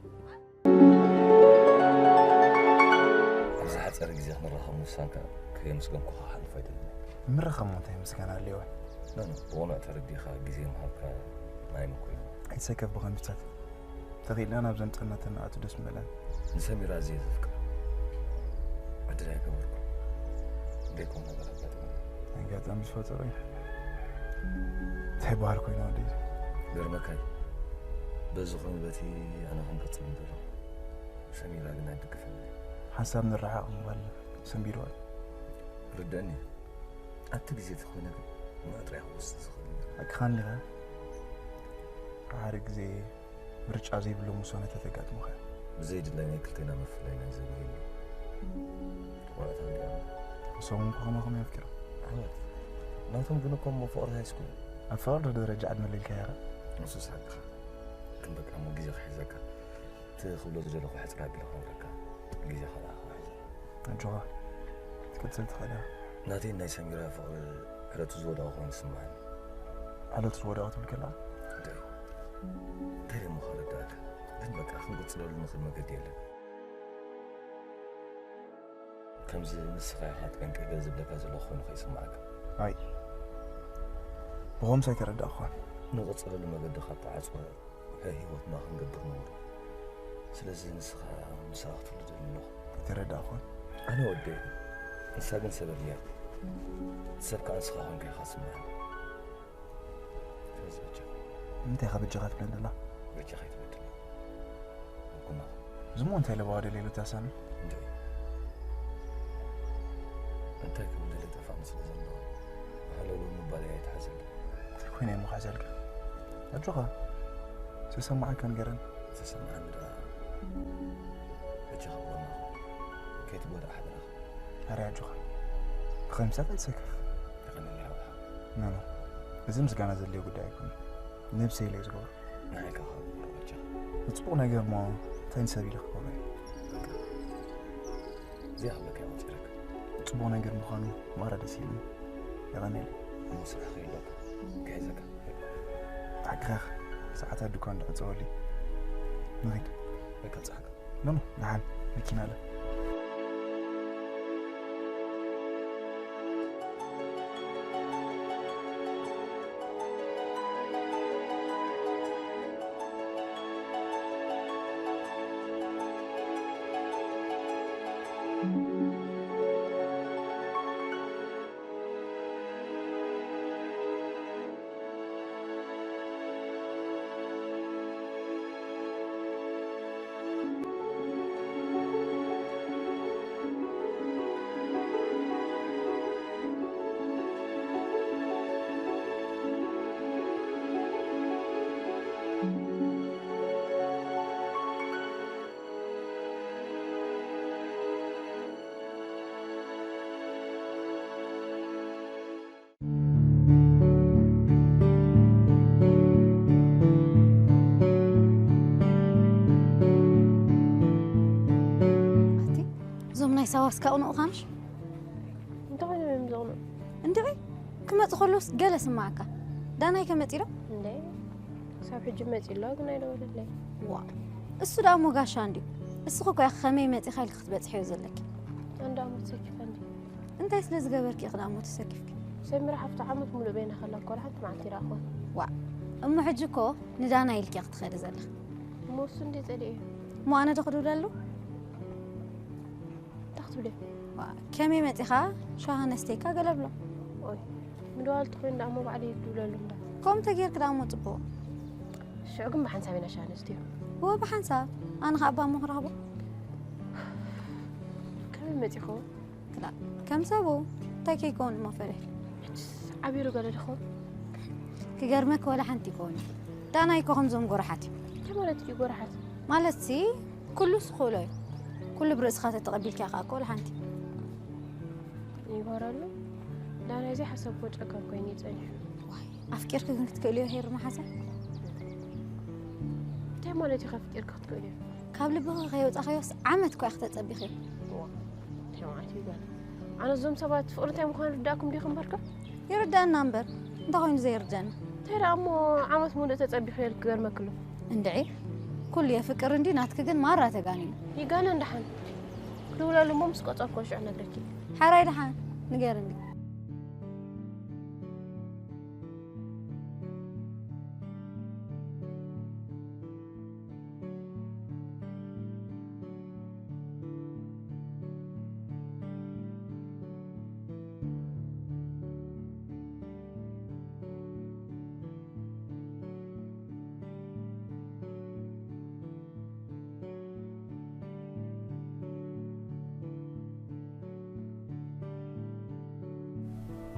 ኣብዚ ሓፂር ግዜ ክንራኸብ ምውሳንካ ከየመስገንኩኻ ክሓልፍ ኣይደልን። ምርኻብ እንታይ ምስጋና ኣለዎ? ኖኖ ብቕኑዕ ተረዲእኻ ግዜ ምሃብካ ናይ ምኩይ። ኣይትሰከፍ ብኸምስታት ተኺእልና ናብ ዘምፀናተን ኣቱ ደስ ምበለን። ንሰሚራ ኣዝየ ዘፍቅራ ዕድል ኣይገበርኩን። ዘይኮን ነገር ኣጋጥመኒ። ኣጋጣሚ ዝፈጠሮ እዩ። እንታይ በሃል ኮይኑ ወዲ? ገርመካ እዩ። በዚ ኮይኑ በቲ ኣነ ክንቅፅል እንደለኹ ሰሚራ ግን ኣይድግፈኒ። ሓንሳብ ንረሓቕ ምባል ሰንቢርዋ እዩ። ርደአኒ እዩ። ኣብቲ ግዜ እቲ ኮይነ ግን ንዕጥራይ ክወስድ ዝኽእል ነገር። ሓቅኻ እንዲኻ። ሓደ ግዜ ምርጫ ዘይብሎም ውሳነታት የጋጥሙኻ እዮም። ብዘይድላይ ናይ ክልቴና ምፍላይ ናይ ዘብህል እዩ። ቆልዑት ኣንዲኦም። ንሶም እውን ከማኹም እዮም ኣፍቂሮም። ዓወት። ናቶም ግን እኮ እሞ ፍቕሪ ሃይስኩል እዩ። ኣብ ፍቕሪ ዶ ደረጃ ዕድመ ኣልዒልካዮ ኢኻ? ንሱስ ሓቅኻ። ግን በቃ እሞ ግዜ ክሕዘካ። እቲ ክብሎ ዝደለኹ ሕጽር ኣቢለ ክነግረካ ግዜ ካልኣ ክውሕዝ። ኣጆኻ ክትቅጽል ትኽእል ኢኻ። ናተይን ናይ ሰሚራ ፍቕሪ ዕለቱ ዝወደቐ ኮይኑ ዝስምዓኒ። ዕለቱ ዝወደቐ ትብል ከለኻ? እንታይ እንታይ ደሞ ከረድኣካ? ግን በቃ ክንቅጽለሉ ንኽእል መገዲ የለን። ከምዚ ንስኻ ኢኻ ጠንቂቐ ዝብለካ ዘለኹ ኮይኑ ከይስምዓካ። ኣይ ብኸምስ ኣይተረዳእኳን። ንቕጽለሉ መገዲ ካብ ተዓጽወ እንታይ ህይወትና ክንገብር ንብሎ። ስለዚ ንስኻ ምሳኻ ክትህሉ ደሊ ኣለኹ። ኣይተረዳእኳን። ኣነ ወደይ ንሳ ግን ሰበብ እያ። ሰብ ከኣ ንስኻ ኮንካ ኢኻ ትስምዓኒ። ስለዚ በጃኻ። ንምንታይ ኢኻ በጃኻ ትብለኒ ዘለኻ? በጃኻ ኣይትበድለኒ። ኣብ ጎንኻ። ዝሞ እንታይ ለባዋ ደልየሉ እታ ሳሚ? እንታይ? እንታይ ከም ደልየ ጠፋእኒ ስለ ዘሎ ሃለውለው ምባለይ ኣይትሓዘለይ። እንታይ ኮይነ እየ እሞ ክሕዘልካ? ኣጆኻ ዝተሰማዓካ ንገረኒ። ዝተሰማዓኒ ደኣ በጃኻ ጎና ኩን። ከይትጎዳእ ሓደራኻ። ኣረ ኣጆኻ ብኸምስታት ኣይትሰከፍ። የቐንየለይ ሓውኻ። ኖኖ እዚ ምስጋና ዘድልዮ ጉዳይ ኣይኮነን። ነብሰይ ኢለ እየ ዝገብሮ። ንዓይ ከ ካብ ቁርባቻ። ንጽቡቕ ነገር እሞ እንታይ ንሰብ ኢለ ክገብሮ እየ? እዚኣ ክብለካ እየ ቆጺረካ። ጽቡቕ ነገር ምዃኑ ማራ ደስ ኢሉኒ። የቐንየለይ። እሞ ስራሕ ከይህልወካ ክሕዘካ። ሓቅኻ ኢኻ። ሰዓታት ድኳን እንዳዕጸወለይ። ንኺድ። በቃ ኣብጽሓካ። ኖኖ ደሓን መኪና ኣላ። ኢሳዋስ ከቕንኡ ካምሽ? እንታይ ኮይኖም እዮም ዘቕንኡ? እንድዒ ክመጽእ ከሎስ ገለ ስማዓካ። ዳናይ ከመጺ ዶ? እንደ ክሳብ ሕጂ መጺ ኣሎ ግን ኣይደወለለይ። ዋ እሱ ደኣ እሞ ጋሻ እንድዩ። እስኺ እኮ ኢኺ ከመይ መጺኻ ኢልኪ ክትበጽሕዮ ዘለኪ። ኣንዳ እሞ ተሰኪፈ እንዲ እንታይ ስለ ዝገበርኪ ኢኺ ደኣ እሞ ተሰኪፍኪ? ሰሚራ ሓፍቲ ዓመት ሙሉእ በይና ከላ እኮ ሓንቲ መዓልቲ ይረኣኹ። ዋ እሞ ሕጂ እኮ ንዳና ኢልኪ ኢኺ ትኸዲ ዘለኺ። እሞ እሱ እንደ ጸሊኡ እዩ። እሞ ኣነ ዶ ክድውለሉ? እንታይ ክትብልዮ? ዋ ከመይ መጺኻ ሻሂ ነስተይካ ገለ ብሎ። ኦይ ምድዋል ተኾይኑ ደኣ እሞ ባዕሉ ይድውለሉ እምበር። ከምኡ ተጌርኪ ደኣ እሞ ጽቡቕ። ሽዑ ግን ብሓንሳብ ኢና ሻሂ ነስትዮ። እወ ብሓንሳብ ኣነ ኸኣ ኣባ እሞ ክረኽቦ። ከመይ መጺኹ? ክላ ከም ሰቡ እንታይ ከይከውን እሞ ፈሪሕ። ዓቢሩ ገለ ድኹም? ክገርመኪ ወላ ሓንቲ ይከውን እዩ። ዳና ይኮ ከምዞም ጎረሓት እዩ። እንታይ ማለት እዩ ጎረሓት? ማለትሲ ኩሉ ስኽእሎ እዩ። ኩሉ ብርእስኻ ተተቐቢልኪ ኢኻ እኮ ወላ ሓንቲ። ይጎረሉ ዳና እዚ ሓሳብ እኮ ጨካን ኮይኑ እዩ ጸኒሑ። ዋይ ኣፍቂርኪ ግን ክትክእልዮ ሄሪ መሓዛ። እንታይ ማለት እዩ ከፍቂርኪ ክትክእልዮ? ካብ ልብኺ ከየውጻኽዮስ ዓመት እኮ ኢኺ ተጸቢኺ። እንታይ ማለት እዩ ጋል? ኣነ እዞም ሰባት ፍቕሪ እንታይ ምዃኑ ርዳእኩም ዲኹም በርካ? ይርዳና እምበር እንታይ ኮይኑ ዘይርዳና? እንታይ ደኣ እሞ ዓመት ሙሉእ ተጸቢኺ ኢልክ ክገርመክሉ። እንድዒ ኩሉ የፍቅር እንዲ ናትኪ ግን ማራ ተጋኒኑ። ይጋነ እንዳሓን ክድውለሉ እሞ ምስ ቆጸርኮ ሽዑ ነግረኪ። ሓራይ ደሓን ንገርኒ።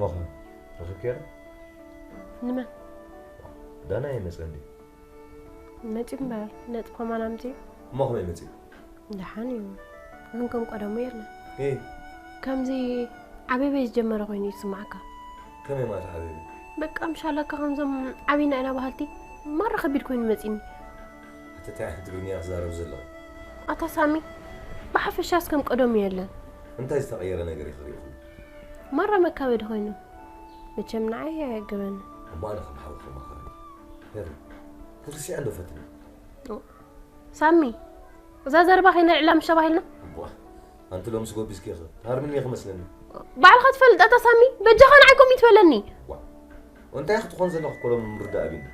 ሞኸ ረኺብክያ? ንመን? ዳና ይመጸ እንዲ መጺ እምበር ነጥብ ከማን ኣምጺኡ። እሞ ከመይ መጺኡ? ደሓን እዩ ግን ከም ቀደሙ የለን። እ ከምዚ ዓበበይ ዝጀመረ ኮይኑ ይስማዕካ። ከመይ ማለት ዓበበይ? በቃ ምሻለካ ከምዞም ዓብና ኢና በሃልቲ ማራ ከቢድ ኮይኑ መጺኒ። ኣተታይ ትግርኛ ክዛረብ ዘለኹ? ኣታ ሳሚ ብሓፈሻስ ከም ቀደሙ የለን። እንታይ ዝተቐየረ ነገር ኢኺ ርኢኹ? ማራ መካበዲ ኮይኑ መቸም ንዓይ ኣየግበኒ። እሞ ኣነ ከም ሓውኺ መኻሪ ሄሪ ክትርስዒ እንዶ ፈትኒ። ሳሚ እዛ ዘረባ ከይነልዕላ ምሽ ተባሂልና። ቧ ኣንቲ ሎምስ ጎቢዝኪ ኢኺ ትሃርምኒ ኢኺ መስለኒ። ባዕልኻ ትፈልጥ ኣታ ሳሚ በጃኻ ንዓይ ከምኡ ይትበለኒ። ዋ እንታይ ክትኾን ዘለኹ እኮ ሎም ምርዳእ ኣቢኒ።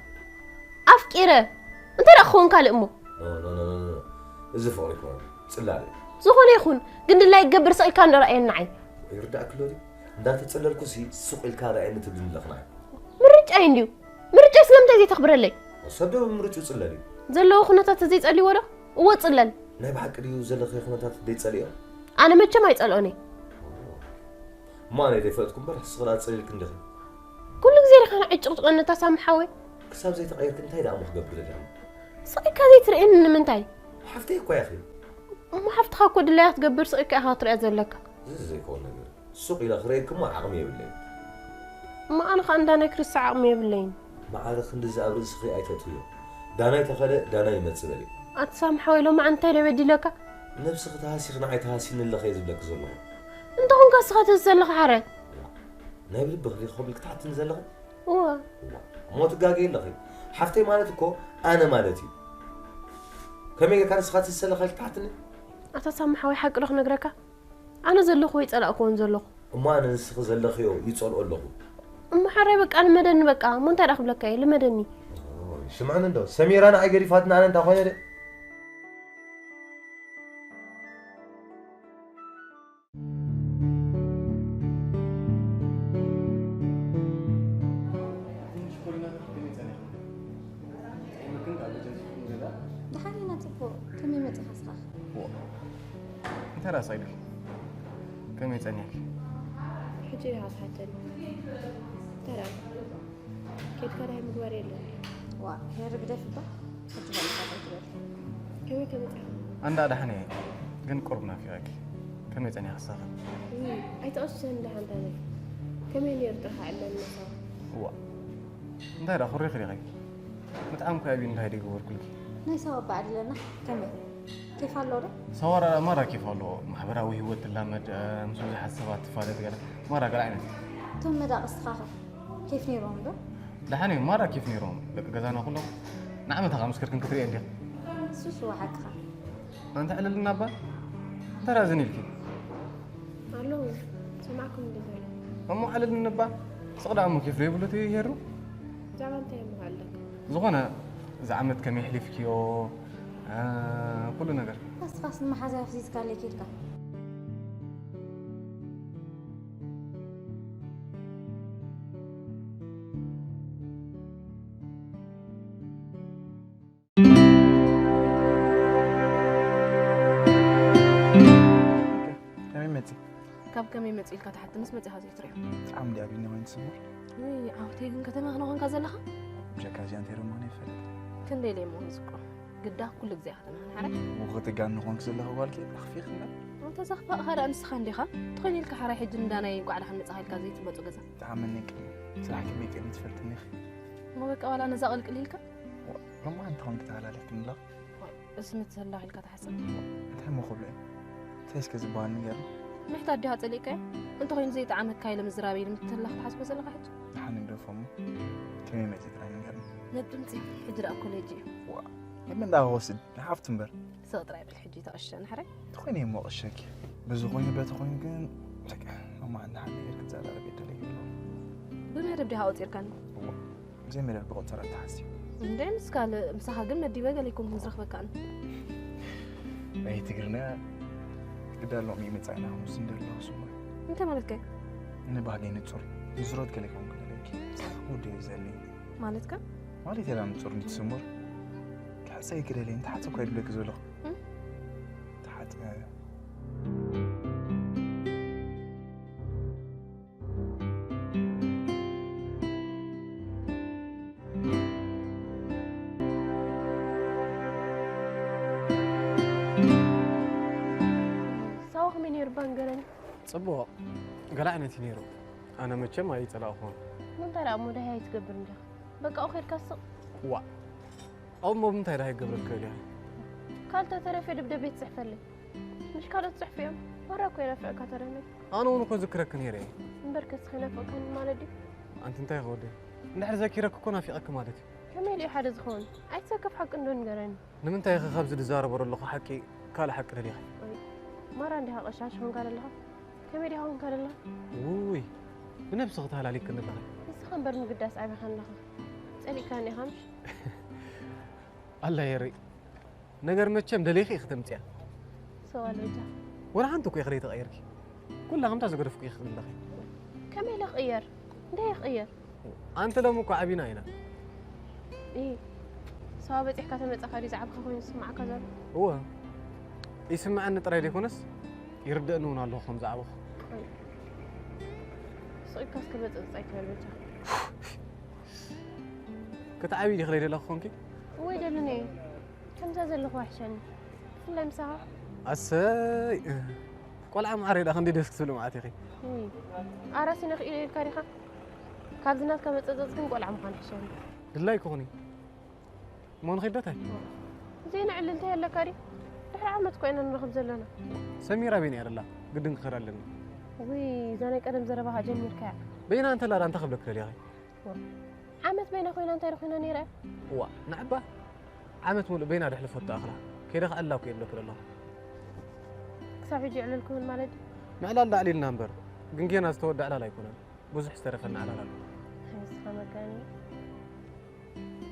ኣፍቂረ እንታይ ደኣ ክኸውን ካልእ እሞ። ኖ ኖ ኖ ኖ ኖ። እዚ ፍቕሪ ይኮነ ጽላል እዩ። ዝኾነ ይኹን ግን ድላይ ይገብር ስቕ ኢልካ እንዶ ረኣየኒ ንዓይ። ይርዳእኪ ኣሎ ድዩ? እንዳተጸለልኩ ሲ ሱቕ ኢልካ ረኣየኒ ትብልኒ ኣለኽ ንዓይ። ምርጫይ እንድዩ ምርጫይ ስለምንታይ ዘይተኽብረለይ? ሰብ ዶ ብምርጭኡ ጽለል እዩ? ዘለዎ ኩነታት ዘይጸልይዎ ዶ? እዎ ጽለል። ናይ ብሓቂ ድዩ ዘለኽዮ ኩነታት ዘይጸልዮ? ኣነ መቸም ኣይጸልኦን እየ። እሞ ኣነ ዘይፈለጥኩ እምበር ንስኺ ደኣ ጸሊልኪ እንዲኺ። ኩሉ ግዜ ዲኻ ንዓይ ትጭቕጭቐኒ ኣታ ሳሚ ሓወይ? ክሳብ ዘይተቐየርኪ እንታይ ደኣ እሞ ክገብር ደሊኻ? ስቕ ኢልካ ዘይትርእየኒ ንምንታይ? ሓፍተይ እኳ ኢኺ። እሞ ሓፍትኻ እኮ ድላያ ክትገብር ስቕ ኢልካ ኢኻ ክትርእያ ዘለካ። እዚ ዘይከውን ነገር ሱቕ ኢለ ክርእየኪ እሞ ዓቕሚ የብለይን። እሞ ኣነ ኸኣ እንዳ ናይ ክርስታ ዓቕሚ የብለይን። መዓረ ክንድዚ ኣብ ርእስኺ ኣይተእትውዮ። ዳናይ ተኸደ ዳናይ ይመጽእ በሊ። ኣቲ ሳሚ ሓወይ ሎማዓንቲ እንታይ ደይ በዲለካ? ነብስኺ ተሃሲኺ ንዓይ ተሃሲኒ ኣለኺ እየ ዝብለኪ ዘለኹ። እንተኾንካ ንስኻ ትህሲ ዘለኻ ሓራይ። ናይ ብልብኺ ዲኺ ከምኡ ኢልኪ ትሓትኒ ዘለኺ? እወ። እሞ ትጋገዪ ኣለኺ። ሓፍተይ ማለት እኮ ኣነ ማለት እዩ። ከመይ ጌርካ ንስኻ ትህሲ ኣለኻ ኢልኪ ትሓትኒ? ኣታ ሳሚ ሓወይ ሓቂ ዶ ክነግረካ? ኣነ ዘለኹ ኣይጸላእክዎን ዘለኹ። እሞ ኣነ ንስኺ ዘለኽዮ ይጸልኦ ኣለኹ። እሞ ሓራይ በቃ ልመደኒ በቃ። እሞ እንታይ ደኣ ክብለካ እየ? ልመደኒ። ኦይ፣ ስምዕኒ እንዶ ሰሚራ ንዓይ ገዲፋትና ኣነ እንታይ ኮይነ ድየ? ደሓን ኢና ጽቡቕ። ከመይ መጺኻ እስኻ? እንታይ ደኣ ሳይዱ ከመይ ጸኒሕኪ? ሕጂ ዲኻ ትሓተኒ? እንታይ ደኣ? ኬድካ ዳይ ምግባር የለን። ዋ ሄሪ ግደፍ እባ። ሕጂ ኸ እንታይ ትበል? ከመይ ከመይ ጸኒሕካ? ኣንዳ ደሓን እየ ግን ቁሩብ ናፊቐኪ። ከመይ ጸኒሓ ክሳኸ? ውይ ኣይትቐስን ደሓን ዳነ። ከመይ ነይሩ ጥራሕ ዕላል ምሳኻ? እዋ እንታይ ደኣ ኩሪኺ ዲኺ? ምጥዓም እኮ ኣብዩ እንታይ ደይገበርኩልኪ? ናይ ሰብ ኣባ ዕድለና ከመይ? ኬፍ ኣሎ ዶ? ሰዋራ ማራ ኬፍ ኣለዎ። ማሕበራዊ ህይወት ትላመድ፣ ምስ ብዙሓት ሰባት ትፋለጥ ገለ ማራ ገለ ዓይነት። እቶም መዳቕስትኻ ከ ኬፍ ነይሮም ዶ? ደሓን እዮም ማራ ኬፍ ነይሮም። ደቂ ገዛና ኩሎም ንዓመታ ካብ ምስክርክን ክትሪኦ እንዲኻ። እሱስ እዋ ሓቅኻ። ኣንተ ዕልልና እባ እንተ ራዝን ኢልኪ። ኣለዉ ሰማዕኩም እንደ ዘሎ እሞ ዕልልን እባ ስቕ ደኣ እሞ ኬፍ ዘይብሉ እቲ ሄሩ። ብዛዕባ እንታይ እሞ ኣለካ? ዝኾነ እዚ ዓመት ከመይ ኣሕሊፍክዮ፣ ኩሉ ነገር። ንስኻስ ንመሓዛይ ኣፍዚዝካለይ ኬድካ። ከመይ መፂ? ካብ ከመይ መፂ ኢልካ ትሓትንስ መፂኻ ዘይትሪኦ? ብጣዕሚ ድያ ቢኒ ኮይኑ ትስምር። ውይ ዓውተይ ግን ከተማ ክነኾንካ ዘለኻ? ብጀካ እዚኣ እንታይ ደሞ ይፈልጥ። ክንደይ ለይ መሆን ዝቆ ግዳ ኩሉ ግዜ ከተማ ንሓረ ምኽትጋን ንኾንክ ዘለኻ ጓልኪ ኣኽፊኽ እምበር። እንተ ዘኽፋእኻ ደኣ ንስኻ እንዲኻ? እንተኾይኑ ኢልካ ሓራይ ሕጂ ንዳናይ እንቋዕ ደሓን መፃኻ ኢልካ ዘይትመፁ ገዛ። ተኣመኒ ቅድሚ ስራሕ ከመይ ቅድሚ ትፈልጥኒ ኢኺ። እሞ በቃ ዋላ ነዛ ቅልቅል ኢልካ? ሎማ እንተኾን ክተሃላሊኽክኒ ኣለኻ። እስ ምትህላኽ ኢልካ ትሓስብ? እንታይ እሞ ክብሎ እዩ? እንታይ እስከ ዝበሃል ንገርኒ። ምሕታት ዲኻ ጸሊእካዮ? እንተኾይኑ ዘይጠዓመካ ኢለ ምዝራበይ ንምትህላኽ ትሓስቦ ዘለኻ ሕጂ? ደሓን ንግደፎ እሞ ከመይ መጺ ጥራይ ንገርኒ። ነድምጺ ሕጂ ደኣ ኮሌጅ እዩ። ዋ፣ ንመን ደኣ ክወስድ? ንሓፍቱ እምበር። ስቕ ጥራይ ብል ሕጂ ተቐሸ ንሕረይ። እንተኾይኑ እየ እሞ ቅሸኪ። በዚ ኮይኑ በቲ ኮይኑ ግን በቃ ሎማ እንድሓር ነገር ክዘራረብ እየ ደለየ። ብመደብ ዲኻ ኣውጺርካኒ? እዋ፣ ብዘይ መደብ ክቑጸር ኣተሓስዩ። እንደ ምስ ካልእ ምሳኻ ግን መዲበ ገለ ኣይኮንኩን ዝረኽበካ ኣነ። ናይ ትግርኛ ግዳ ሎሚ መጻኢና ሓሙስ እንደለኹ ስሙር። እንታይ ማለትካ እዩ? ንባህገይ ንጹር ንዝሮት ገለ ይኸውን ክደለኪ። ውድ እዩ ዘኒ። ማለትካ? ማለት የላ ንጹር ንትስሙር። ክሕጸይ ክደለይ እንተሓጸ እኳ ይድለኪ ዘለኹ። እም? ተሓጸ። ሳዋ ከመይ ነይሩ ባንገረን? ጽቡቕ ገለ ዓይነት እዩ ነይሩ። ኣነ መቸም ኣይጸላእኹን። ምንታይ ደኣ እሞ ደሃይ ትገብር እንዲኻ? በቃ ኸድካ ስቕ። ዋ ኣብ እሞ ብምንታይ ደሃይ ክገብረልካ ኢለ? ካልተ ተረፈ ደብዳቤ ትጽሕፈለይ። ምሽ ካልኦት ጽሑፍ እዮም። ማራ እኮ ይናፍዕካ ተረፈ። ኣነ እውን እኮ ዝክረክ ነይረ እየ። እምበር ከስኺ ናፍቕካኒ ማለት ድዩ? ኣንቲ እንታይ ኸወደ? እንድሕር ዘኪረክ እኮ ናፊቐክ ማለት እዩ። ከመይ ኢሉ ሓደ ዝኸውን? ኣይትሰከፍ ሓቂ እንዶ ንገረኒ። ንምንታይ ኢኺ ካብዚ ዝዛረቦ ዘለኹ ሓቂ ካልእ ሓቂ ደሊኺ? ማራ እንዲኻ ቀሻሽ ኾንካ ዘለኻ? ከመይ ዲኻ ኾንካ ዘለኻ? ውይ ብነብስኺ ተሃላሊክኒ ኣለኺ። ንስኻ እምበር ምግዳስ ኣቢኻ ኣለኻ። ጸሊእካኒ ኢኻ ምሽ? ኣላ የርኢ ነገር መቸም ደሊኺ ኢኺ ተምጽያ። ሰዋል በጃ። ወላ ሓንቲ እኮ ኢኺ ዘይተቐየርኪ። ኩላ ከምታ ዝገደፍኩ ኢኺ ዘለኺ። ከመይ ኢለ ክቕየር? እንታይ ክቕየር? ኣንቲ ሎሚ እኮ ዓቢና ኢና። ኢ ሰዋ በጺሕካ ተመጻኻ ድዩ ዝዓብኻ ኮይኑ ዝስምዓካ ዘሎ? እወ ይስምዐኒ ጥራይ ዘይኮነስ ይርደእኒ እውን ኣለኹ ከም ዝዓበኹ። ስቕ ኢልካ እስከ በጽብጽ ኣይትበል በጃ። ክትዓብዪ ዲኺ ዘይደለኺ ኮንኪ? እወ ይደልን እየ። ከምዛ ዘለኹ ዋሕሸኒ። ብፍላይ ምሳኻ። ኣሰይ ቆልዓ መዓረይ ደኣ ክንደይ ደስ ክትብሊ መዓት ኢኺ። ውይ ኣራሲ ነኽኢለ ኢልካ ዲኻ? ካብዚ ናትካ መጸጸጽ ግን ቆልዓ ምዃን ይሕሸኒ። ድላይ ክኹን እዩ። እሞ ንኺድ ዶ ታይ? ዘይንዕልል እንታይ ኣለካ ድዩ? ድሕሪ ዓመት እኮ ኢና ንረኽብ ዘለና። ሰሚራ ኣበይ ነይራ ኣላ? ግድን ክኸድ ኣለኒ። ውይ እዛ ናይ ቀደም ዘረባኻ ጀሚርካያ። በይና እንተላ ዳ እንታይ ክብለኪ ደሊኺ? ዓመት በይና ኮይና እንታይ ዶ ኮይና ነይራ እያ? እዋ ንዕባ ዓመት ሙሉእ በይና ደሕልፎ ተኣኽላ ከይደ ክዕላ እኮ እየ ብለኪ ዘለኹ። ክሳብ ሕጂ ይዕልል ክብል ማለት ድዩ? ምዕላል ዳዕሊልና እምበር ግን ጌና ዝተወድኣ ዕላል ኣይኮነን። ብዙሕ ዝተረፈና ዕላል ኣሎ። ንስኻ መጋኒ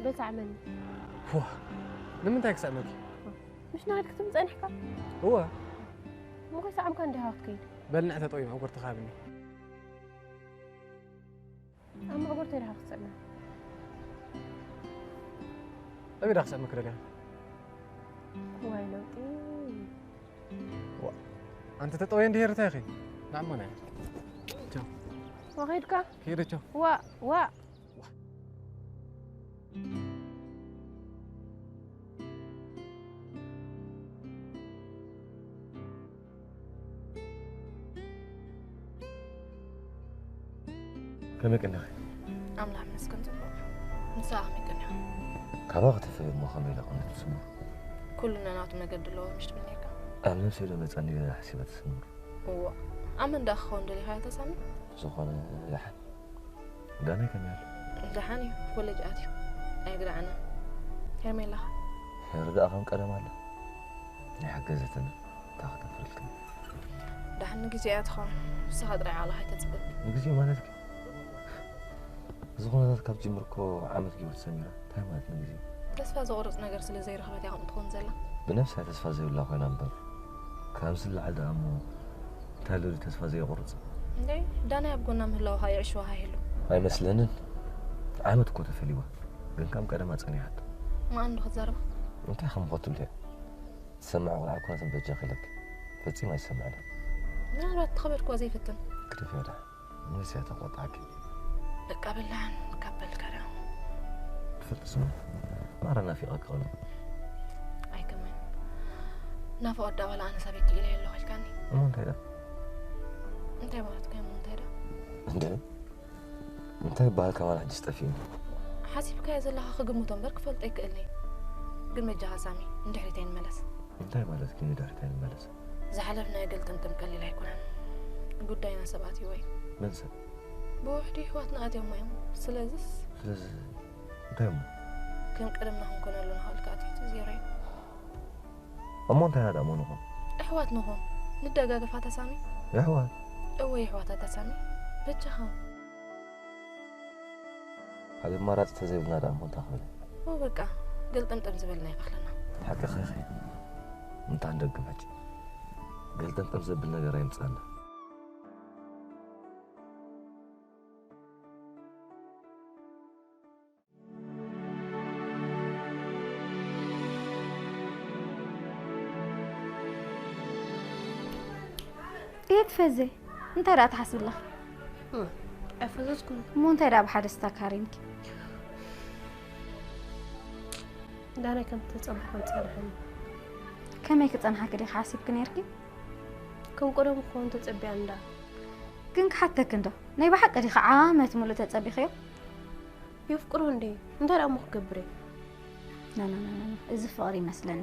በታዕመኒ። ዋ ንምንታይ ክስዕመኪ? ምሽ ንኸይድ ክትብል ጸኒሕካ? እወ እሞ ከይሰዓምካ እንዲኻ ክትከይድ? በልንዕ ተጠውዩ መዕጎር ተኻብኒ። ኣብ መዕጎር ተይድኻ ክትስዕመ? ኣበይ ዳ ክስዕመኪ ደሊኻ? ዋይ ለውጢ። ዋ ኣንቲ ተጠውየ እንድሄር እንታይ ኢኺ? ንዓሞና እያ። ቻው። ወኸይድካ? ከይደ ቻው። ዋ ዋ። ከመይ ቀኒኺ? ኣምላኽ ይመስገን ጽቡቕ። ንስኻ ከመይ ቀኒኻ? ካባኺ ተፈልየ እሞ ከመይ ኢለ ቅንት ስሙ? ኩሉ ነናቱ መገዲ ኣለዎ ምሽ ትብል ነርካ። ኣብ ነብሰይ ዶ መጻኒ ገለ ሓሲበ ተሰምር? እዋ፣ ኣብ መን ደኣ ክኸውን ደሊኻ ተሳሚ? ዝኾነ ደሓን። ዳናይ ከመይ ኣሎ? ደሓን እዩ፣ ኮሌጅ ኣትዩ። ኣይግዳዕና። ሄርሜላኻ? ሄር ደኣ ከም ቀደም ኣላ። ናይ ሓገዘትን እንታይ ከተፍርልክን? ደሓን ንግዜ እያ ትኸውን። ንስኻ ጥራይ ዓቕልኻ ኣይተጽብብ። ንግዜ ማለት ግን? እዚ ኩነታት ካብ ጅምር እኮ ዓመት ገይሩ ሰሚራ። እንታይ ማለት ንግዜ? ተስፋ ዘቑርጽ ነገር ስለ ዘይረኸበት እያ ከምኡ ትኸውን ዘላ። ብነብሳ ተስፋ ዘይብላ ኮይና እምበር። ካብ ዝለዓል ደኣ እሞ እንታይ ኣሎ ድዩ ተስፋ ዘየቑርጽ? እንዴ፣ ዳናይ ኣብ ጎና ምህላውኻ የዕሽዋኻ ይህሉ። ኣይመስለንን። ዓመት እኮ ተፈልይዋ። ግን ከም ቀደማ ጸኒሓቶ። መኣን ዶ ክትዛረባ? እንታይ ከም ኾትሉ እያ። ትሰምዐ ቆልዓ እኮ ነተን በጃ ኺለክ። ፈጺም ኣይሰምዐን። ምናልባት ተኸበድክዋ ዘይፍትን። ግደፍያ ደኣ። ንስያ ተቆጣዕኪ። በቃ በላን ካብ በልካ ደኣ። ትፈልጥስ እሞ ማራ ናፊቐኪ ኾነ። ኣይከመን። ናፍቖት ደኣ ዋላ ኣነስ ኣበይ ክኢለ ኣለኹ ኢልካኒ። እሞ እንታይ ደኣ? እንታይ ማለትካ እሞ እንታይ ደኣ? እንደ እንታይ ይበሃል ከማን ሕጅስ ጠፊእኒ። ሓሲብካዮ ዘለኻ ክግምቶ እምበር ክፈልጦ ኣይክእልን እየ። ግን በጃኻ ሳሚ ንድሕሪት ኣይንመለስ። እንታይ ማለት ግን ንድሕሪት ኣይንመለስ? ዝሓለፍናዮ ግልጥምጥም ቀሊል ኣይኮነን። ጉዳይና ሰባት እዩ ወይ? መን ሰብ? ብውሕዱ የሕዋትና ኣትዮም እዮም። ስለዝስ? ስለዚ እንታይ እሞ? ከም ቀደምና ክንኮነሉ ንኽእል ከዓ ትሕቲ ዜሮ እዩ። እሞ እንታይ ኢና ደኣ እሞ ንኹን? ኣሕዋት ንኹን። ንደጋገፍ ኣታ ሳሚ። ኣሕዋት? እወ ኣሕዋት ኣታ ሳሚ። በጃኻ። ካልእ ኣማራጺ ተዘይብልና ደኣ እሞ እንታይ ክብል? እወ በቃ ገልጠምጠም ዝበልና ይኣኽለና። ሓቅኺ ኢኺ። እንታይ ንደግም ሕጂ? ገልጠምጠም ዘብል ነገር ኣይምጻና። እየ ትፈዘ እንታይ ደኣ ትሓስቢ ኣለኺ? ኣይፈዘዝኩን። እሞ እንታይ ደኣ ብሓደ ስታካሪንኪ? ዳናይ ከም ተጸብሖ ጸንሐኒ። ከመይ ክጸንሓኪ ዲኺ ሓሲብኪ ነርኪ? ከም ቀደሙ ክኸውን ተጸቢያ እንዳ። ግን ክሓተኪ እንዶ ናይ ብሓቂ ዲኺ ዓመት ሙሉእ ተጸቢኽዮ? የፍቅሮ እንዴ እንታይ ደኣ እሞ ክገብር እየ? ናናናና እዚ ፍቕሪ ይመስለኒ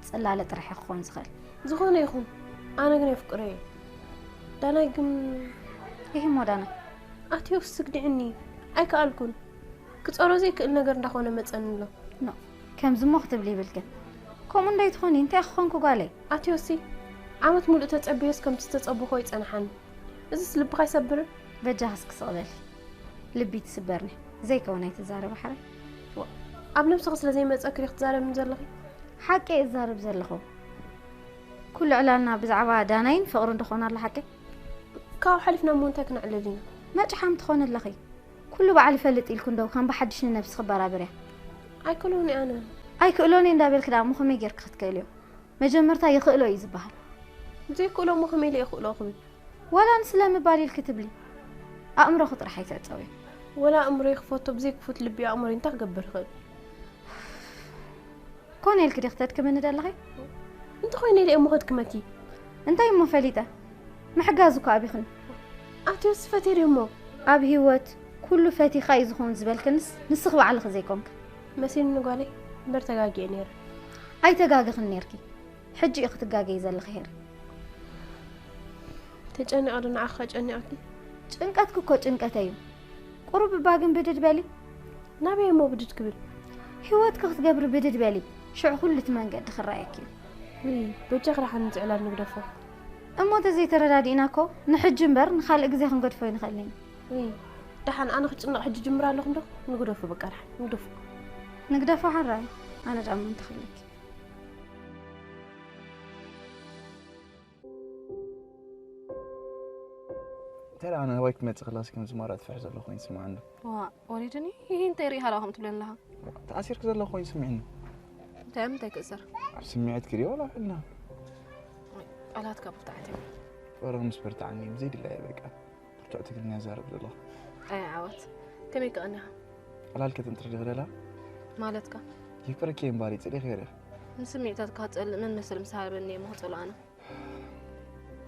ጽላለ ጥራሕ እዩ ክኾን ዝኽእል። ዝኾነ ይኹን ኣነ ግን የፍቅሮ እየ። ዳናይ ግን ይህ እሞ ዳናይ ኣትዮ ስግድዕኒ ኣይከኣልኩን። ክጸሮ ዘይክእል ነገር እንዳኾነ መጸኒ ኣሎ። ኖ ከምዚ እሞ ክትብሊ ይብልክን። ከምኡ እንዳይትኾኒ እንታይ ክኾንኩ ጓለይ? ኣትዮሲ ዓመት ሙሉእ ተጸብዮስ ከምቲ ዝተጸበኾ ይጸንሓኒ። እዝስ ልብኻ ኣይሰብርን? በጃኺ እስኪ ስቕ በሊ። ልቢ ትስበርኒ። ዘይከውን ኣይትዛረቢ ሓራይ። ኣብ ነብስኺ ስለ ዘይመጸኪ ዲኺ ትዛረብኒ ዘለኺ? ሓቂ እየ ዝዛረብ ዘለኹ። ኩሉ ዕላልና ብዛዕባ ዳናይን ፍቕሩን ዶ ክኾን ኣሎ ሓቀይ? ካብኡ ሓሊፍና እሞ እንታይ ክነዕልል ኢና? መጭሓም ትኾኒ ኣለኺ። ኩሉ ባዕሉ ይፈልጥ ኢልኩ እንዶ ከም ብሓድሽ ንነብስኺ በራብርያ። ኣይክእሎን እየ ኣነ። ኣይክእሎን እየ እንዳበልኪ ደኣ እሞ ከመይ ጌርኪ ክትክእልዮ? መጀመርታ ይኽእሎ እዩ ዝበሃል። ዘይክእሎ እሞ ከመይ ኢለ እየ ክእሎ ክብል? ዋላ ንስለ ምባል ኢልኪ ትብሊ? ኣእምሮኺ ጥራሕ ኣይትዕጸውዮ። ወላ ኣእምሮይ ክፈቶ ብዘይ ክፉት ልቢ ኣእምሮይ እንታይ ክገብር ይኽእል? ኮነ ኢልኪ ዲኺ ተድክምኒ ደለኺ? እንተኾይነ ኢለ እየ እሞ ከድክመኪ። እንታይ እሞ ፈሊጠ? ምሕጋዝ እኮ ኣቢኽኒ። ኣትዮ ዝፈትየ ድዩ እሞ? ኣብ ህይወት ኩሉ ፈቲኻ እዩ ዝኸውን ዝበልክንስ ንስኺ ባዕልኺ ዘይኮንኪ። መሲልኒ ጓለይ እምበር ተጋጊየ ነይረ። ኣይተጋገኽን ነይርኪ። ሕጂ እዩ ክትጋገይ ዘለኺ ሄሪ። ተጨኒቐ ዶ ንዓኺ ከጨኒቐኪ? ጭንቀትኪ እኮ ጭንቀተይ እዩ። ቁሩብ እባ ግን ብድድ በሊ። ናበይ እሞ ብድድ ክብል? ህይወትኪ ክትገብሪ ብድድ በሊ። ሽዑ ኩሉ እቲ መንገዲ ክረኣየኪ እዩ። ውይ በጃኺ ደሓን እዚ ዕላል ንግደፎ። እሞ እንተዘይተረዳዲእና እኮ ንሕጂ እምበር ንኻልእ ግዜ ክንገድፎ ኣይንኽእልን ኢና። ውይ ደሓን ኣነ ክጭነቕ ሕጂ ጅምር ኣለኹ እንዶ ንግደፎ በቃ ደሓን ንግደፎ። ንግደፎ ሓራይ ኣነ ደኣ ምእንቲ ክብለኪ። እንታይ ደኣ ናባይ ክትመጽእ ከላስ ከም ዝማራ ትፍሕ ዘሎ ኮይኑ ይስምዓኒ ኣሎ። ዋእ ወሪድኒ ሂሂ እንታይ ሪኢኻ ደኣ ከምኡ ትብለኒ ኣለኻ? ተኣሲርኪ ዘለኺ ኮይኑ ይስምዓኒ። እንታይ ኣብ ምንታይ ክእሰር? ኣብ ስምዒትኪ ድዩ ዋላ ኣብ ሕልና? ቃላትካ ብርቱዓት እዮም። ፍቕሪ ምስ በርትዓኒ ብዘይ ድላየ በቃ ብርቱዕ ትግርኛ እዛረብ ዘለኹ። ኣየ ዓወት ከመይ ከ ቀኒኻ? ዕላል ከተንጥሪ ዲኺ ደላ? ማለትካ? የፍቅረኪ እየ እምበኣር ይጽልኢኺ እየ ዲኺ? ንስምዒታትካ ክጸልእ መን መሰል ምስ ሃበኒ እየ እሞ ክጸልኦ ኣነ?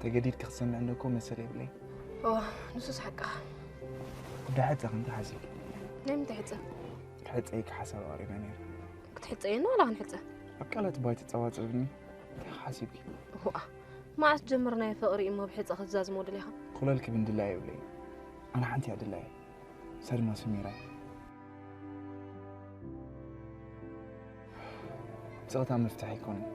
ተገዲድኪ ክትሰምዕኒ እኮ መሰል የብለይን። እዋ፣ ንሱስ ሓቅኻ። ጉዳይ ሕጸ ከምቲ ሓሲብኪ። ናይ ምንታይ ሕጸ? ክሕጸየኪ ሓሳብ ኣቕሪበ ነይረ። ክትሕጸየኒ ዋላ ክንሕጸ? ኣብ ቃላት ባይ ትጸባጸብኒ። እንታይ ሓሲብኪ? ዋእ፣ መዓስ ጀምርናዮ ፍቕሪ እሞ ብሕጸ ክትዛዝሞ ደሊኻ? ኮለል ክብል ድላይ የብለይ። ኣነ ሓንቲ እያ ድላይ። እሳ ድማ ሰሚራ እያ። ጸቕታ መፍትሒ ኣይኮነን።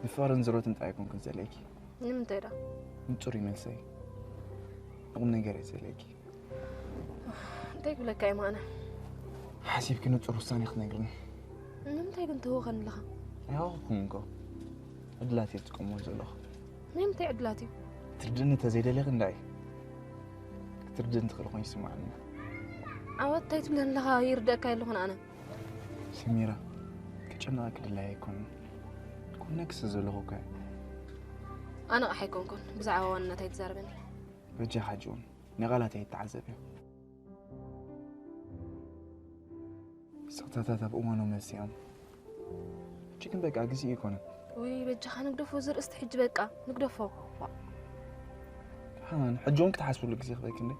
ንፍቕርን ዝሮትን ጥራይ ኣይኮንኩን ዘለኪ። ንምንታይ ዳ? ንጹር እዩ መልሰይ። ንቁም ነገር እየ ዘለኪ። እንታይ ክብለካ እየ ማነ? ሓሲብኪ ንጹር ውሳኔ ክትነግርኒ። ንምንታይ ግን ትህወኸኒ ኣለኻ? ኣይሃወኹን እኮ። ዕድላት እየ ዝጥቀመሉ ዘለኹ። ናይ ምንታይ ዕድላት እዩ? ትርድእኒ ተዘይደለኺ እንዳይ ክትርድእኒ ትኽእል ኮይኑ ይስምዓኒ። ዓወት እንታይ ትብለኒ ኣለኻ? ይርደእካ የለኹን ኣነ። ሰሚራ፣ ክጨነቐኪ ድላይ ኣይኮንን። ኩነክ ስለ ዘለኹ እኮ እየ። ኣነ ቕሕ ኣይኮንኩን ብዛዕባ ዋንነት ኣይትዛረበኒ። በጃኻ ጆን፣ ንቓላት ኣይተዓዘብዮ። ስቕታታት ኣብ እዋኖም መሲኦም። ሕጂ ግን በቃ ግዜ ኣይኮነን። ውይ በጃኻ ንግደፎ ዝርእስቲ ሕጂ በቃ ንግደፎ። ሃን፣ ሕጂ እውን ክትሓስብሉ ግዜ ክበኪ እንዴ?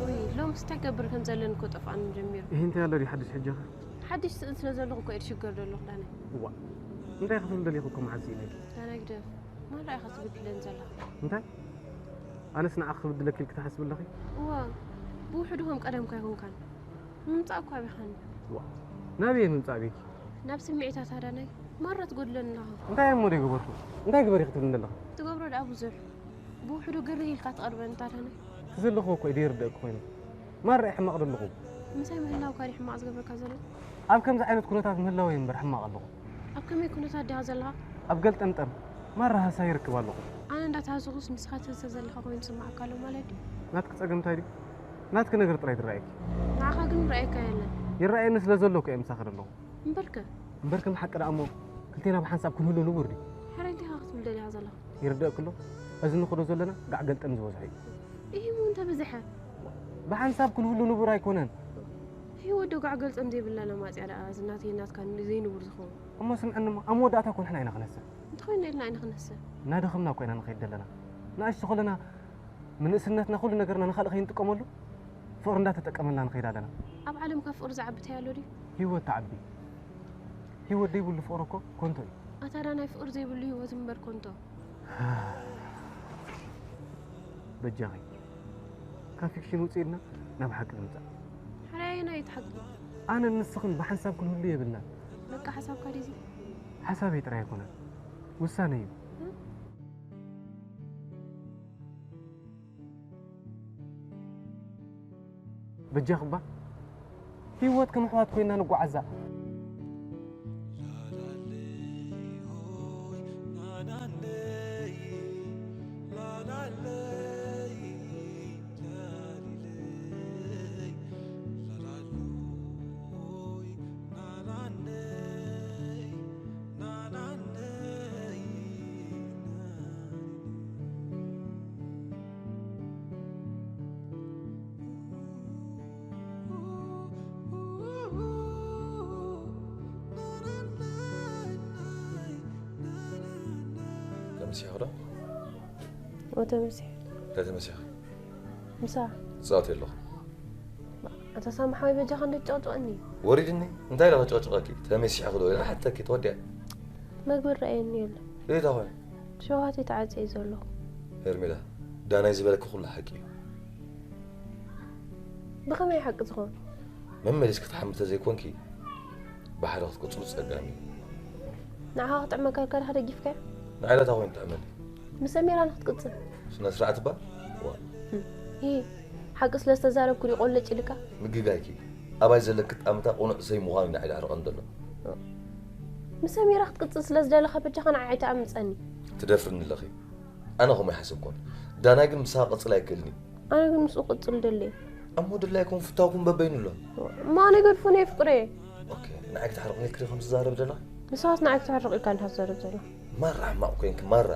ውይ ሎምስ እንታይ ገብር ከም ዘለኒ እኮ ጠፍኣኒ ጀሚሩ። ይህ እንታይ ኣሎ ድዩ ሓድሽ ሕጂ ኸ? ሓድሽ ስእሊ ስለ ዘለኹ እኮ እየ ዝሽገር ዘለኹ ዳነ። እዋ እንታይ ክፍል ደሊኹ እኮ መዓዝ ኢለኪ? ዳነ ግደፍ። ማራ ኢኻ ትብድለኒ ዘለኻ። እንታይ? ኣነስ ንዓኽ ክብድለኪ ኢልኪ ትሓስቢ ኣለኺ? እዋ ብውሕዱ ከም ቀደምካ ኣይኮንካን። ምምጻእ እኳ ኣቢኻኒ። ዋ ናበይ ምምጻእ ቤኪ? ናብ ስምዒታት ኣዳናይ ማራ ትጎድለኒ ኣለኻ። እንታይ እሞ ደይ ገበርኩ? እንታይ ግበሪ ክትብል እንደለኻ? ትገብሮ ደኣ ብዙሕ። ብውሕዱ ግርህ ኢልካ ትቐርበኒ ኣዳናይ። እቲ ዘለኹ እኮ ደይ ርደእኪ ኮይኑ። ማራ ሕማቕ ደለኹ። ምሳይ ምህላውካ ድዩ ሕማቕ ዝገብረካ ዘሎ? ኣብ ከምዚ ዓይነት ኩነታት ምህላወይ እምበር ሕማቕ ኣለኹ። ኣብ ከመይ ኩነታት ዲኻ ዘለኻ? ኣብ ገልጠምጠም ማራ ሃሳይ ይርክብ ኣለኹ። ኣነ እንዳተሃሰኹስ ንስኻ ትህሰ ዘለኻ ኮይኑ ዝስምዓካ ኣሎ ማለት ድዩ? ናትኪ ጸገም እንታይ ድዩ? ናትኪ ነገር ጥራይ ዝረኣየኪ። ንዓኻ ግን ይረኣየካ የለን። ይረኣየኒ ስለ ዘሎ እኮ እየ ምሳኺ ዘለኹ። እምበርከ? እምበርከ ንሓቂ ደኣ እሞ ክልቴና ብሓንሳብ ክንህሉ ንቡር ድዩ? ሕራይ እንዲኻ ክትብል ደሊኻ ዘለኻ? ይርደእኪ ኣሎ? እዚ ንኸዶ ዘለና ጋዕ ገልጠም ዝበዝሖ እዩ። እሂሙ እንተብዝሐ? ብሓንሳብ ክንህሉ ንቡር ኣይኮነን። ህይወት ዶ ጋዕ ገልጠም ዘይብላ ለማጽያ ደኣ እዚ ናተይ ናትካ ዘይንቡር ዝኸውን? እሞ ስምዐኒ እሞ ኣብ መወዳእታ እኮ ንሕና ኢና ክነስእ። እንተኾይኑ ኢልና ኢና ክንስእ። እናደኸምና እኮ ኢና ንኸይድ ዘለና። ንኣሽቱ ከለና ምንእስነትና ኩሉ ነገርና ንኻልእ ከይንጥቀመሉ ፍቕሪ እንዳተጠቀመልና ንኸይድ ኣለና። ኣብ ዓለም ካብ ፍቕሪ ዝዓቢ እንታይ ኣሎ ድዩ? ህይወት ትዓቢ። ህይወት ደይብሉ ፍቕሪ እኮ ኮንቶ እዩ። ኣታ ዳናይ ፍቕሪ ዘይብሉ ህይወት እምበር ኮንቶ። በጃኺ ካብ ፊክሽን ውፅእ ኢልና ናብ ሓቂ ንምፃእ። ሕራየና እዩ እቲ ሓቂ። ኣነን ንስኽን ብሓንሳብ ክንህሉ የብልናን። በቃ ሓሳብካ ድዩ እዚ? ሓሳበይ ጥራይ ኣይኮነን፣ ውሳነ እዩ። በጃኺ እባ ህይወት ከም ኣሕዋት ኮይና ንጓዓዛ። ተመሲሕኺ ዶ? ኦ ተመሲሐ። እንታይ ተመሲኺ? ምሳ ትጻወቲ ኣለኹ። ኣታ ሳሚ ሓወይ በጃኻ እንዳትጨቕጭቐኒ። ወሪድኒ። እንታይ ኢለ ክጨቕጭቐኪ? ተመሲሕኺ ዶ ኢለ ክሓተኪ ተወዲኣ። መግቢ ይረኣየኒ የሎ። እንታይ ኮነ? ሸውሃት እዩ ተዓጽየ ዘለኹ። ሄርሜላ ዳናይ ዝበለኪ ኩሉ ሓቂ እዩ። ብኸመይ ሓቂ ዝኾን? መመሊስኪ ትሓሚ ተዘይኮንኪ ብሓደ ክትቅጽሉ ጸጋም እዩ። ንዓኻ ክጥዕመካ ኢልካ ዲኻ ደጊፍካዮ? ንዓይ ዶ እንታይ ኮይኑ ይጥዕመኒ? ምስ ሰሚራ ንክትቅጽል። ስነ ስርዓት እባ። ዋ። ሂ፣ ሓቂ ስለ ዝተዛረብኩ ድዩ ቆለጭ ኢልካ? ምግጋይኪ። ኣባይ ዘለኪ ጣምታ ቅኑዕ ሰይ ምዃኑ እዩ ንዓይ ደሕርቐኒ ዘሎ። ምስ ሰሚራ ክትቅጽል ስለ ዝደለኻ በጃኻ ንዓይ ኣይትኣምጸኒ። ትደፍርኒ ኣለኺ። ኣነ ከምኡ ኣይሓሰብኩን። ዳናይ ግን ምሳኻ ክቕጽል ኣይክእልን እዩ። ኣነ ግን ምስኡ ክቕጽል ይደሊ እየ። እሞ ድላይኩም ፍታውኩም በበይኑ ኣሎ። እሞ ኣነ ገድፉኒ እየ ፍቅረየ። ኦኬ፣ ንዓይ ክተሕርቑኒ ኢልኪ ዲኺ ከምዚ ትዛረቢ ዘለኺ? ንስኻስ ንዓይ ክትሕርቕ ኢልካ እንድሕር ትዛረብ ዘለኻ። ማራ ሕማቕ ኮይንኪ ማራ።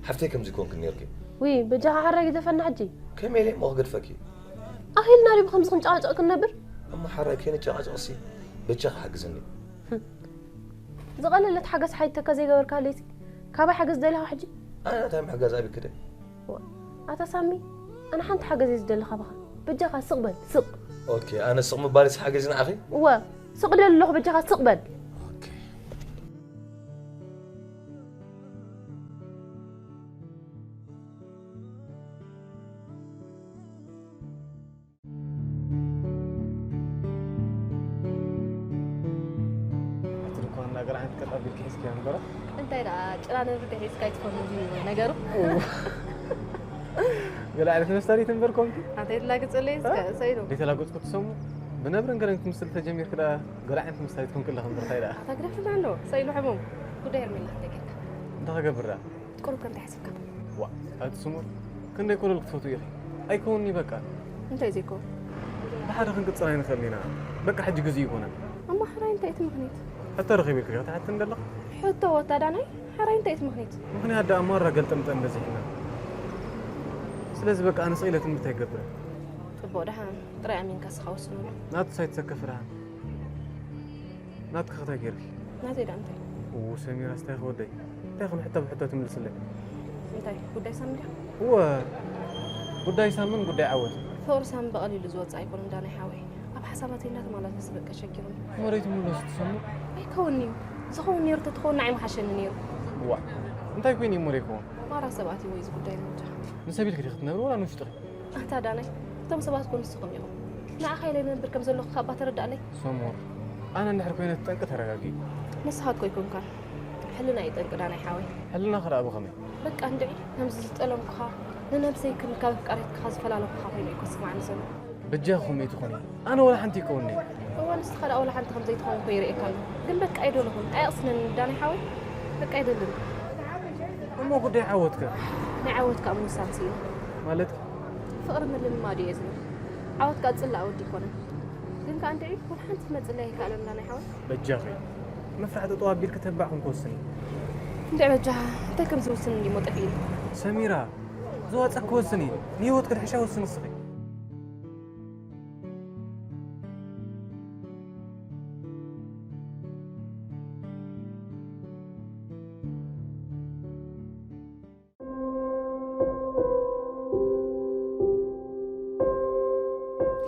ሓፍተይ ከምዚ ኣይኮንክን ኔርኪ። ውይ፣ በጃኻ ሓራይ ግደፈና ሕጂ። ከመይ ኢለ እሞ ክገድፈኪ? ኣኺልና ድዩ ብኸምዚ ክንጨቓጨቕ ክንነብር? እሞ ሓራይ ከይንጨቓጨቕሲ በጃኺ ሓግዝኒ። ዝቐለለት ሓገዝ ሓይተካ ዘይገበርካለይሲ ካባይ ሓገዝ ደለኻ ሕጂ? ኣነ እንታይ ምሕጋዝ ኣቢክደ? ዋ፣ ኣታ ሳሚ፣ ኣነ ሓንቲ ሓገዝ እየ ዝደሊ ካባኻ። በጃኻ ስቕ በል፣ ስቕ። ኦኬ፣ ኣነ ስቕ ምባልስ ሓገዝ ንዓኺ? እወ፣ ስቕ ደሊ ኣለኹ፣ በጃኻ ስቕ በል። ኦኬ። እቲ ድኳን እንዳ ገርዓን ክትቀጣ ቢልኪ ሒዝኪ እምበር። እንታይ ደኣ ጭራ ነብሪ ሒዝካ ኣይትኾን እዩ ነገሩ። ገለ ዓይነት መስታሪት እምበር ኮንኪ። ኣንተ የትላግጽለይ እስከ እ? ሰይዶ። ዘይተላገጽኩ ትሰሙ ብነብርን ገለን ክትምስል ተጀሚርክ ደኣ ገለ ዓይነት መስታሪት ኮንክ ኣለኽ እምበር እንታይ ደኣ። ኣታ ግደፍና ኣሎ ሰይሉ ሕሙም። ጉዳይ ሄርሜላ እንታይ ጌርካ? እንታይ ክገብር ደኣ? ቁሩብ ከምታይ ሓሲብካ? ዋ፣ ኣቲ ስሙር፣ ክንደይ ኮለል ክትፈትው ኢኺ። ኣይከውንኒ በቃ። እንታይ ዘይከውን? ብሓደ ክንቅጽል ኣይንኽእልን ኢና። በቃ ሕጂ ግዜ ይኮነን። እሞ ሕራይ እንታይ እቲ ምኽኒት? ሕቶ ረኺበ ኢልካ ክትሓትኒ ዘለኻ? ሕቶ ወታዳናይ? ሕራይ እንታይ እቲ ምኽኒት? ምኽንያት ደኣ ማራ ገልጠምጠም በዚሕና። ስለዚ በቃ ኣነ ስቕ ኢለ ትምህርቲ ኣይገብርን። ጽቡቕ ደሓን፣ ጥራይ ኣሚንካ ስኻ ወስነሉ። ናቱ ሳይት ሰከፍ ደሓን። ናትኪ ከ እንታይ ጌርኪ? ናተይ ደኣ እንታይ? ኡ፣ ሰሚራ፣ ስታይ ክወደይ። እንታይ ከም ሕቶ ብሕቶ ትምልስለይ? እንታይ? ጉዳይ ሳሚ ድያ? እወ፣ ጉዳይ ሳምን ጉዳይ ዓወትን። ፍቕሪ ሳሚ ብቐሊሉ ዝወጽእ ኣይኮነን ዳናይ ሓወይ። ኣብ ሓሳባተይ እንዳተመላለሰ በቃ ሸጊሩኒ። መሬት ሙሉ ስትሰሙ? ኣይከውን'ዩ። ዝኸውን ነይሩ ተትኸውን ንዓይ ምሓሸኒ ነይሩ። ዋእ፣ እንታይ ኮይኑ እዩ መሬት ክኸውን? ማራ ሰባት እዩ ወይ እዚ ጉዳይ ንምጃ። ንሰብ ኢልኪ ዲኺ ትነብሪ ወላ ንውሽጥኺ? ኣታ ዳናይ፣ እቶም ሰባት እኮ ንስኹም ኢኹም። ንዓኻ ኢለ ይነብር ከም ዘለኹ ካብ ተረዳእለይ። ሰሞር፣ ኣነ እንድሕር ኮይነ እቲ ጠንቂ ተረጋጊ። ንስኻ እኮ ኣይኮንካን። ሕልና እዩ ጠንቂ ዳናይ ሓወይ። ሕልና ከ ደኣ ብኸመይ? በቃ እንድዒ፣ ከምዚ ዝጠለምኩኻ፣ ንነብሰይ ክንካብ ኣፍቃሪትካ ዝፈላለኹኻ ኮይኑ እዩ እኮ ዝስማዓኒ ዘሎ። በጃኹም ኣይትኹኒ። ኣነ ወላ ሓንቲ ይከውኒ። እወ፣ ንስኻ ደኣ ወላ ሓንቲ ከም ዘይትኸውን እኮ ይርእየካ ኣሎ። ግን በቃ ኣይደለኹን፣ ኣየቕስነኒ ዳናይ ሓወይ። በቃ ኣይደልን። እሞ ጉዳይ ዓወትከ? ናይ ዓወትካ ምውሳን ስኢነ። ማለት? ፍቕሪ ምልምማድ እዩ ዝብል። ዓወትካ ዝጽላእ ወዲ ኣይኮነን። ግን ከኣ እንድዒ፣ ወላ ሓንቲ ክትመጽለይ ኣይከኣለን ዳናይ ሓወይ። በጃኺ። ምፍራሕ ጠጠው ኣቢልኪ ተባዕኹም ክወስን እዩ። እንድዒ በጃኻ፣ እንታይ ከም ዝውስን እንድሞ ጠፊእኒ። ሰሚራ፣ ዝዋጸ ክወስን እዩ። ንህይወት ክትሕሻ ወስን እስኺ።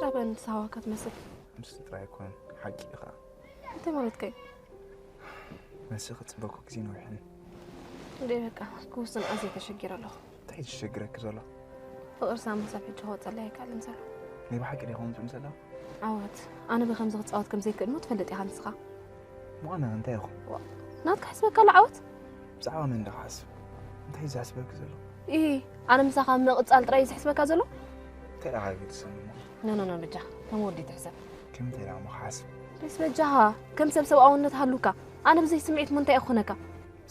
ራበን ሳዋ ክትመስል። ምስቲ ጥራይ ኣይኮነን፣ ሓቂ እዩ ኸኣ። እንታይ ማለትካ እዩ? መልሲ ክጽበኩ ግዜ ነዊሕኒ። እንደ በቃ ክውስን ኣዝየ ተሸጊረ ኣለኹ። እንታይ እዩ ዝሸግረኪ ዘሎ? ፍቕሪ ሳሚ ክሳብ ሕጂ ክወጸለይ ኣይከኣልን ዘሎ። ናይ ብሓቂ ድዩ ከምኡ ትብል ዘለኻ? ዓወት፣ ኣነ ብኸምዚ ክጻወት ከም ዘይክእል እሞ ትፈልጥ ኢኻ ንስኻ። እሞ ኣነ እንታይ ኢኹ? ዋ፣ ናትካ ሕስበካ ኣሎ ዓወት? ብዛዕባ መን ኢኻ ሓስብ? እንታይ እዩ ዘሕስበኪ ዘሎ? ኢ፣ ኣነ ምሳኻ ምቕጻል ጥራይ እዩ ዘሕስበካ ዘሎ? እንታይ ኢኻ ግዲ ሰሚዕሞ? ኖ፣ ኖ፣ ኖ፣ በጃ፣ ከም ወዲ ትሕሰብ። ከምንታይ ኢኻ እሞ ክሓስብ? ደስ በጃኻ፣ ከም ሰብ ሰብኣውነት ሃሉካ። ኣነ ብዘይ ስምዒት እሞ እንታይ ይኾነካ?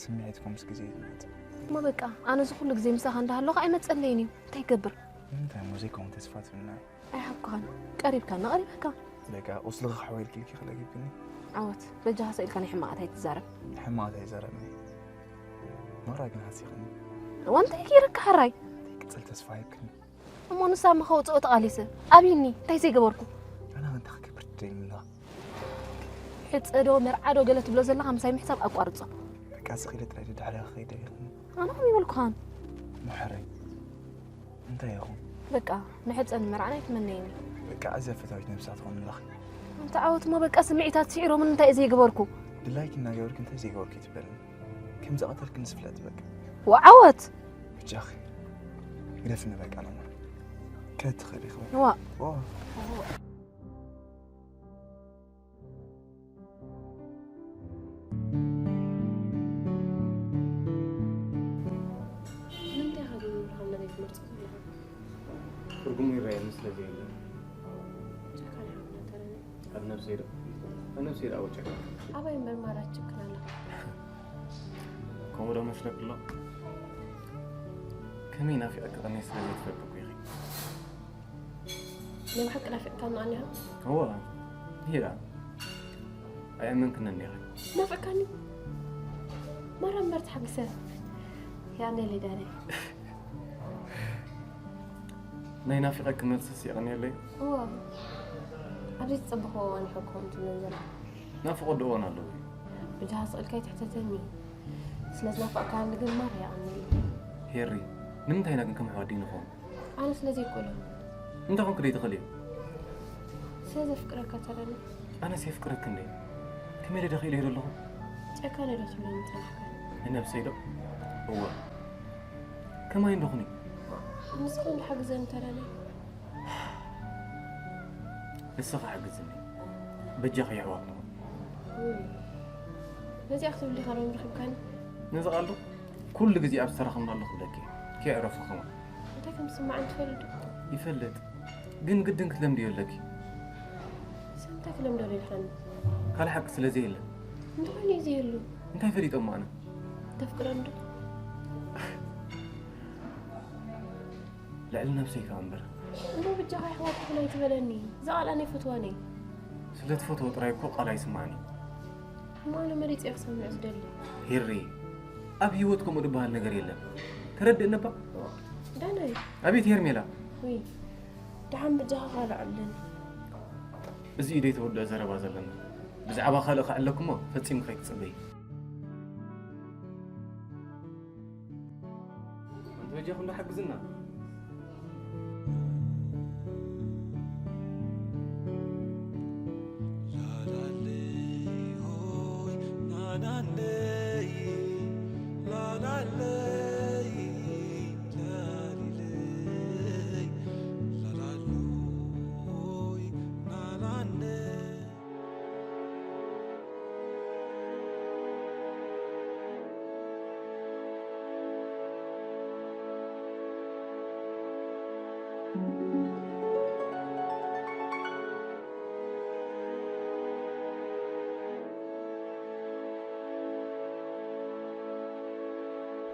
ስምዒት እኮ ምስ ግዜ እዩ ዝመጽእ። እሞ በቃ፣ ኣነ እዚ ኩሉ ግዜ ምሳኻ እንዳሃለኹ ኣይመጸለይን እዩ። እንታይ ይገብር? ንምንታይ እሞ ዘይከውን ተስፋ ትብልና? ኣይሓኩኻን። ቀሪብካኒ፣ ቀሪበካ። በቃ፣ ቁስልኺ ክሕወ ኢልኪ ኢልኪ ክለጊብኒ። ዓወት፣ በጃኻ ስቕ ኢልካ ናይ ሕማቓት ኣይትዛረብ። ሕማቓት ኣይዛረብን እየ። ማራ ግን ሃሲኽኒ። እዋ፣ እንታይ ገይረካ ሕራይ? ዘይቅጽል ተስፋ ሂብክኒ። እሞ ንሳ እሞ ከውጽኦ ተቓሊሰ። ኣብይኒ፣ እንታይ ዘይገበርኩ? ኣነ እንታይ ክገብር ትደልኒ ኣለኻ? ሕጸ ዶ መርዓ ዶ ገለ ትብሎ ዘለኻ ምሳይ ምሕሳብ ኣቋርጾ። በቃ ስቕ ኢለ ጥራይ ደድሕሪኻ ክኸይድ ኣይኽእልን። ኣነ ከምኡ ይበልኩኻን። ምሕረይ። እንታይ ይኹን? በቃ ንሕጸን መርዓን ኣይትመነይኒ። በቃ ኣዝያ ፈታዊት ነብሳ ትኾን ኣለኺ። ኣንታ ዓወት እሞ በቃ ስምዒታት ስዒሮምን እንታይ ዘይገበርኩ? ድላይኪ እናገበርኪ እንታይ ዘይገበርኩ ትብለኒ? ከም ዝቐተልክኒ ዝፍለጥ በቃ። ወዓወት! ብጃኺ ግደፍኒ በቃ ናማ። ከትኸዲ ኸ? ዋ። ዋ። ንምንታይ ኢኻ ግን ብርሃን ነደይ ትመርጾ ዘለኻ? ትርጉሙ ይረኣየኒ ስለ ዘየለ። ጨካን ሓውና ተረኒ። ኣብ ነብሰይ ዶ? ኣብ ነብሰይ ደኣ ወጨካ። ኣባይ እምበር ማራ ትጭክን ኣለኻ። ከምኡ ዶ መስለክ ኣሎ? ከመይ ናፊቐኪ ቀንየ ስለ ዘይትፈልጢ እኮ ኢኺ። ናይ ብሓቂ ናፊቕካኒ ኣኒኻ? እወ፣ ሂራ። ኣይኣመንክንን ኔረ። ናፊቕካኒ? ማራ እምበር ተሓጊሰ። ያኔ ሊዳነይ። ናይ ናፊቐኪ መልስስ የቐንየለይ። እወ። ኣብዚ ዝጸበኽዎ እዋን ኢኹም ትብለን ዘለኹም። ናፍቖት ዶ እዋን ኣለዎ? ብጃኻ ስቕ ኢልካ ኣይትሕተተኒ። ስለ ዝናፈቕካኒ ግን ማራ የቐንየለይ። ሄሪ፣ ንምንታይ ኢና ግን ከም ኣሕዋት ደይንኸውን? ኣነ ስለ ዘይክእሎ። እንታይ ኮንክ ደይትኽእል እዩ? ስለ ዘፍቅረካ ተረኒ። ኣነስ የፍቅረክ እንዴ? ከመይ ኢለ ደኽኢለ እየ ዘለኹ? ጨካነ ዶ ትብለኒ ጸናሕካ? ንነብሰይ ዶ? እወ። ከማይ እንዶ ኩኒ። ንስኻ እንዶ ሓግዘኒ ተረኒ። ንስኻ ሓግዝኒ። በጃኺ የሕዋት ንኹን። ውይ፣ ነዚኣ ክትብል ዲኻ ሎሚ ረኺብካኒ? ነዚ ቃል ዶ? ኩሉ ግዜ ኣብ ዝተራኸብናሉ ክብለኪ። ከየዕረፍኩ ከማን። እንታይ ከም ዝስምዓኒ ትፈልጥ ዶ? ይፈልጥ። ግን ግድን ክትለምድዮ ኣለኪ። ሰብ እንታይ ክለምዶ ደሊኻኒ? ካልእ ሓቂ ስለ ዘየለ። እንተኾይኑ እዩ ዘየሉ። እንታይ ፈሊጦ እሞ ኣነ? ተፍቅረኒ ዶ? ልዕሊ ነብሰይ ከኣ እምበር። እሞ ብጃኻ የሕዋት ንኹን ኣይትበለኒ። እዛ ቃል ኣነ ኣይፈትዋን እየ። ስለ ትፈትዎ ጥራይ እኮ ቃል ኣይስምዓን እዩ። እሞ ኣነ መሪጸ እየ ክሰምዕ ዝደሊ። ሄሪ፣ ኣብ ህይወት ከምኡ ዝበሃል ነገር የለን። ተረድእኒ እባ። ዳናይ። ኣቤት ሄርሜላ። ውይ፣ ደሓን ብጃኻ ካልእ ኣለኒ። እዚ እዩ ደይተወድኦ ዘረባ ዘለና። ብዛዕባ ካልእ ከዕለኩሞ ፈጺምኪ ኣይትጽበዪ። ኣንቲ በጃኹም ዶ ሓግዝና?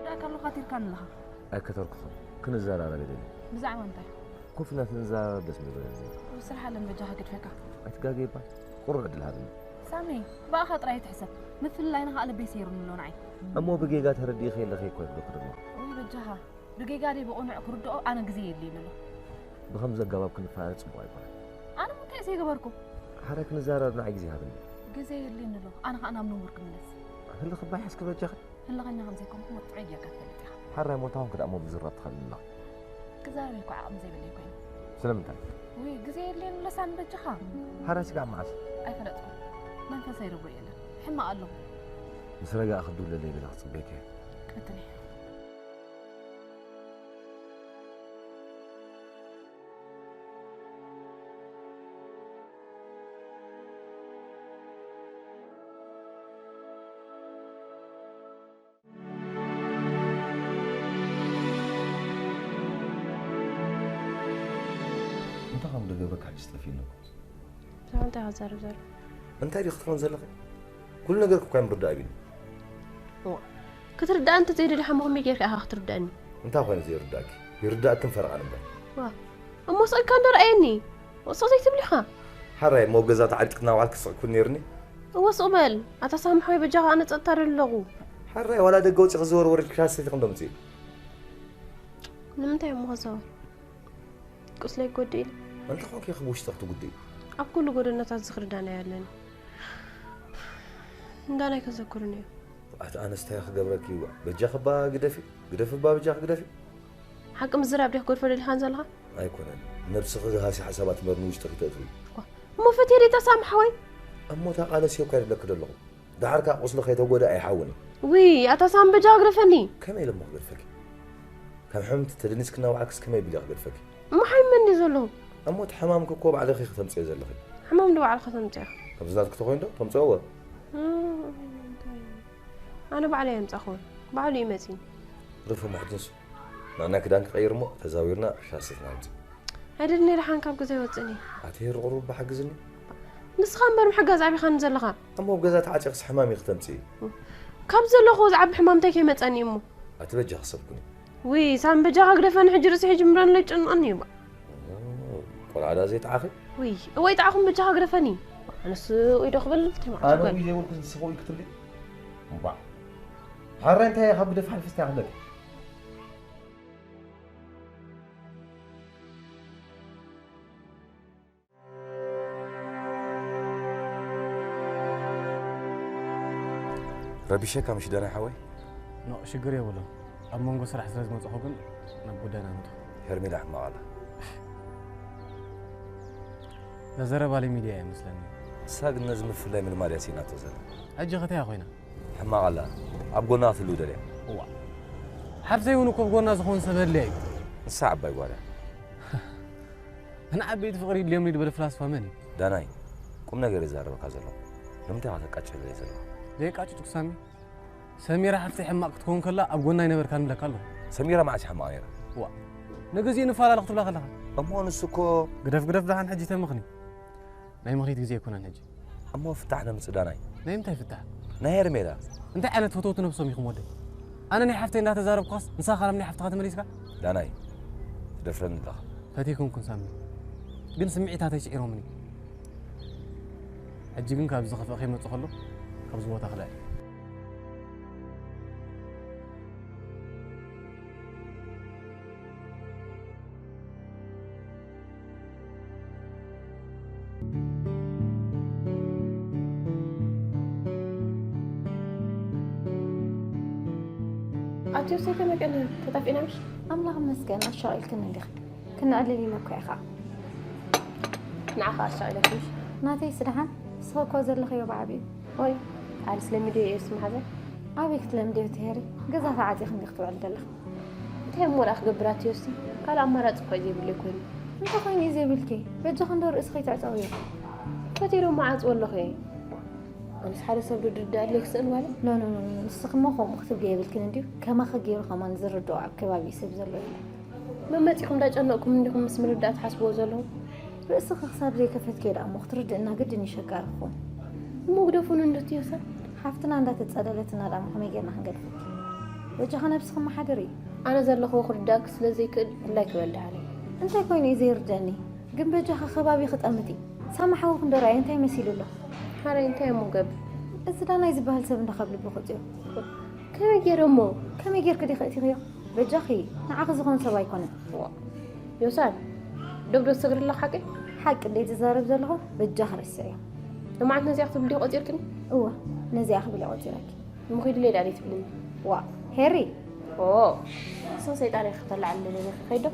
ደኣ ካሎኻ ቲርካኒ ኣለኻ። ኣይከተርኩኹን። ክንዘራረብ እየ ደልየ። ብዛዕባ እንታይ? ኮፍ ኢልና ክንዘራረብ ደስ ምበለኒ። ስራሕ ኣለን በጃኻ ግድፈካ። ኣይትጋገይባ። ቁሩብ ዕድል ሃብኒ። ሳሚ፣ ብኣኻ ጥራይ ኣይትሕሰብ። ምፍልላይና ኸኣ ልበይ ሰይሩኒ ኣሎ ንዓይ። እሞ ብጌጋ ተረዲእኺ ኣለኺ እኮ ይብለኩ ድማ። ውይ በጃኻ፣ ብጌጋ ድየ ብቕኑዕ ክርድኦ ኣነ ግዜ የድልየኒ ኣሎ። ብኸምዚ ኣገባብ ክንፈላለ ጽቡቕ ኣይኮነን። ኣነ እሞ እንታይ እየ ዘይገበርኩ? ሓራይ ክንዘራረብ ንዓይ ግዜ ሃብኒ። ግዜ የድልየኒ ኣሎ። ኣነ ኸኣ ናብ ንቡር ክምለስ። ህልኽ እባ ይሓዝኪ በጃኺ። ህልኸኛ ከም ዘይኮንኩ መጥዑይ ጌርካ ትፈልጥ ኢኻ። ሓራይ ሞታ ኹንክ ደኣ እሞ ምዝራብ ትኸልኒ ኣለኻ። ክዛረብ እኮ ዓቕሚ ዘይብለይ ኮይኑ። ስለምንታይ? ውይ፣ ግዜ የድልየኒ ኣሎ ሳሚ በጃኻ። ሓራይ ስጋዕ መዓስ? ኣይፈለጥኩን። መንፈሰይ ርጉእ የለን። ሕማቕ ኣለኹ። ምስ ረጋእኺ ክድውለለይ ገለ ክጽበየኪ እየ። ቅትኒ። እንታይ ከም ዝገብረካ ሕጂ ጠፊእኒ እኮ። ብዛዕባ እንታይ ኢኻ ትዛረብ ዘለኻ? እንታይ ዲኺ ክትኾን ዘለኺ? ኩሉ ነገርኪ እኮ ምርዳእ ኣቢኒ። እዋ፣ ክትርዳእ እንተ ዘይደሊኻ እሞ ከመይ ጌርካ ኢኻ ክትርዳእኒ? እንታይ ኮይነ ዘይርዳእኪ? ይርዳእክን ፈረቓን እምበር። ዋ፣ እሞ ስቕ ኢልካ እንዶ ረኣየኒ። ስቕ ዘይትብል ኢኻ። ሓራይ እሞ ኣብ ገዛ ተዓጢቕና ውዓል ክስቕ ክብል ነይርኒ። እወ ስቕ በል። ኣታ ሳሚ ሓወይ በጃኻ ኣነ ጸጥታ ደለኹ። ሓራይ ዋላ ደገ ወጺኺ ዘወርወር ኢልኪ ሻሰይትኺ እንዶ ምጺ። ንምንታይ እሞ ክዛወር? ቁስለይ ክጎድእ ኢለ። እንታይ ኮንኪ ኢኺ ብውሽጥኺ ትጉድኢ? ኣብ ኩሉ ጎደናታት ዝኽሪ ዳናይ ኣለኒ። ንዳናይ ከዘክሩኒ እዮም። ኣቲ ኣነስ እንታይ ክገብረኪ እዋ? በጃኺ እባ ግደፊ፣ ግደፊ እባ በጃኺ ግደፊ። ሓቂ ምዝራብ ዲኻ ክትገድፎ ደሊኻን ዘለኻ? ኣይኮነን። ነብስኺ ዝሃሲ ሓሳባት እምበር ንውሽጥኺ ተእትዊ። እሞ ፈትየ ደይ ተሳምሓ ወይ? እሞ እታ ቃለስ እየ እኮ ይብለኪ ዘለኹ። ደሓር ከኣ ቁስሊ ከይተጎድኣ ኣይሓውን እዩ። ውይ፣ ኣታ ሳም በጃ ግደፈኒ። ከመይ ኢለ እሞ ክገድፈኪ? ካብ ሕምምቲ ተደኒስኪ እናወዓልክስ ከመይ ቢለ ክገድፈኪ? እሞ ሓሚመ እንድየ ዘለኹ። እሞ እቲ ሕማምኪ እኮ ባዕልኺ ኢኺ ተምጽዮ ዘለኺ። ሕማም ዶ ባዕልኻ ተምጽዮ? ከምዚ ናትኪ ተኾይኑ ዶ ተምጽዮ? እወ። እም፣ እንታይ? ኣነ ባዕለይ ኣምጻኹዎ። ባዕሉ እዩ መጺኒ። ርፉ ማሕጅንሱ። ንኣና ክዳን ክቐይር እሞ ተዛዊርና ሻስትና ንምጽእ። ኣይደልን እየ ደሓን ካብ ገዛ ይወጽእን እየ። ኣቲ ሄሪ ቁሩብ እባ ሓግዝኒ። ንስኻ እምበር ምሕጋዝ ኣቢኻኒ ዘለኻ። እሞ ኣብ ገዛ ተዓጺኽስ ሕማም ኢኺ ተምጽኢ። ካብ ዘለኹ ዝዓቢ ሕማም እንታይ ከይመጸኒ እሞ። ኣቲ በጃኺ ሰብ ኩኒ። ውይ ሳም በጃኻ ግደፈኒ ሕጂ ርእሲ ሕጂ ምረን ለይጨንቐኒ እዩ። ቆልዓ ደኣ ዘይጠዓኺ? ውይ እወ ኣይጠዓኹን በጃኻ ግደፈኒ። ኣነስ ውይ ዶ ክብል እንታይ ማለት ኣነ እኮ እዩ? ውይ ዘይበልኩ ንስኺ ውይ ክትብሊ? እምባዕ። ሓራይ እንታይ እየ ካብ ግደፍ ሓልፊ ስታይ ክብለኪ? ብሸካ ምሽ ደና ሓወይ። ኖ ሽግር የብሉን። ኣብ መንጎ ስራሕ ስለ ዝመፅኹ ግን ናብ ጉዳይና ንእቶ። ሄርሜላ ሕማቕ ኣላ። እዛ ዘረባ ለይ ሚድያ እያ መስለኒ። ንሳ ግን ነዚ ምፍላይ ምልማድ እያ ስኢናቶ ዘላ። ሕጂ ኸ እንታይ ኮይና? ሕማቕ ኣላ። ኣብ ጎና ክትህልው ደልያ። እዋ ሓፍተይ እውን እኮ ኣብ ጎና ዝኾን ሰብ ኣድልያ እዩ። ንሳ ዓባይ ጓል እያ። ንዓበይቲ ፍቕሪ ይድልዮም ድዩ ዝበለ ፍላስፋ መን እዩ? ዳናይ ቁም ነገር ይዛረበካ ዘሎ ንምንታይ ኢኻ ተቃጭለለይ ዘለኻ? ዘይቃጭጭኩ ሳሚ። ሰሚራ ሓፍተይ ሕማቕ ክትከውን ከላ ኣብ ጎና ኣይነበርካን እብለካ ኣለኹ። ሰሚራ መዓስ እያ ሕማቕ ነይራ? ዋ ንግዚኡ ንፈላለ ክትብላ ከለኻ። እሞ ንሱ እኮ ግደፍ ግደፍ ደሓን ሕጂ ተምኽኒ። ናይ ምኽኒት ግዜ ኣይኮነን ሕጂ። እሞ ፍታሕ ነምጽእ ዳናይ። ናይ ምንታይ ፍታሕ? ናይ ሄርሜላ። እንታይ ዓይነት ፈተውቲ ነብሶም ኢኹም ወደይ? ኣነ ናይ ሓፍተይ እንዳተዛረብኳስ ንስኻ ካብ ናይ ሓፍትኻ ተመሊስካ? ዳናይ ትደፍረኒ ኣለኻ። ፈቲኹምኩን ሳሚ ግን ስምዒታተይ ስዒሮምኒ። ሕጂ ግን ካብ ዝኸፍአ ከይመጽእ ከሎ ካብዚ ቦታ ክልኣል። ኣቲ ዮሴፍ ከመይ ቀኒኺ? ተጣፊእና ምሽ? ኣምላኽ ይመስገን ኣሻቒልክኒ እንዲኺ። ክነዕልል ኢለ እኮ እየ ኸዓ። ንዓኻ ኣሻቒለኪ ምሽ? ናተይስ ደሓን፣ ንስኺ እኮ ዘለኽዮ ብዓቢኡ። ኦይ፣ ኣነስ ለሚደዮ እየ እሱ መሓዛይ። ኣበይ ክትለምድዮ ትሄሪ? ገዛ ተዓፂኺ እንዲኺ ትውዕሊ ዘለኺ። እንታይ እሞ ደኣ ክገብር ኣቲ ዮሲ? ካልእ ኣማራፂ እኮ እዩ ዘይብለይ ኮይኑ። እንታይ ኮይኑ እዩ ዘይብልኪ? በጃኺ እንዶ ርእስኺ ተዕፀውዮ። ፈትየ ዶ እሞ ዓፅዎ ኣለኹ እየ። ኣነስ ሓደ ሰብ ዶ ድርዳእ ኣድለይ ክስእን ጓለይ? ኖ ኖ ኖ ኖ፣ ንስኺ እሞ ከምኡ ክትብሊ የብልክን እንድዩ። ከማኺ ገይሩ ከማን ዝርድኦ ኣብ ከባቢኡ ሰብ ዘሎ የለን። መመፂኹም እንዳጨነቕኩም እንዲኹም ምስ ምርዳእ ትሓስብዎ ዘለኹም? ርእስኺ ክሳብ ዘይከፈትክዮ ደኣ እሞ ክትርድእና ግድን እዩ ሸጋሪ ክኾን። እሞ ግደፉኒ እንዶ እቲ ዮሳ። ሓፍትና እንዳተጸለለትና ደኣ እሞ ከመይ ጌርና ክንገድፈኪ? በጃኺ ነብስኺ ኣመሓድሪ። ኣነ ዘለኽዎ ክርድኣኪ ስለ ዘይክእል ድላይ ክበል ደሓነይ። እንታይ ኮይኑ እዩ ዘይርደኒ? ግን በጃኺ ከባቢኺ ጠምቲ። ሳሚ ሓውኺ እንዶ ረኣየ እንታይ መሲሉ ኣሎ? ሓራይ እንታይ እሞ ክገብር? እዚ ዳናይ ዝበሃል ሰብ እንዶ ካብ ልቢ ክውጽዮ። ከመይ ገይረ እሞ? ከመይ ጌርኪ ዲኺ ኣእቲኽዮ? በጃኺ ንዓኺ ዝኾን ሰብ ኣይኮነን። ዋ ዮሳን ዶብ ዶ ትሰግሪ ኣለኺ ሓቂ? ሓቂ እንደ ዝዛረብ ዘለኹ በጃኺ ረስዕዮ። ንመዓልቲ ነዚኣ ክትብሊ ድዩ ቆጺርክኒ? እወ ነዚኣ ክብል እየ ቆጺረኪ። እሞ ኺድለይ ደኣ ደይትብልኒ? ዋእ ሄሪ! ኦ ንስኺ ሰይጣን ኢኺ ከተላዕልለኒ ኢኺ ከይዶ።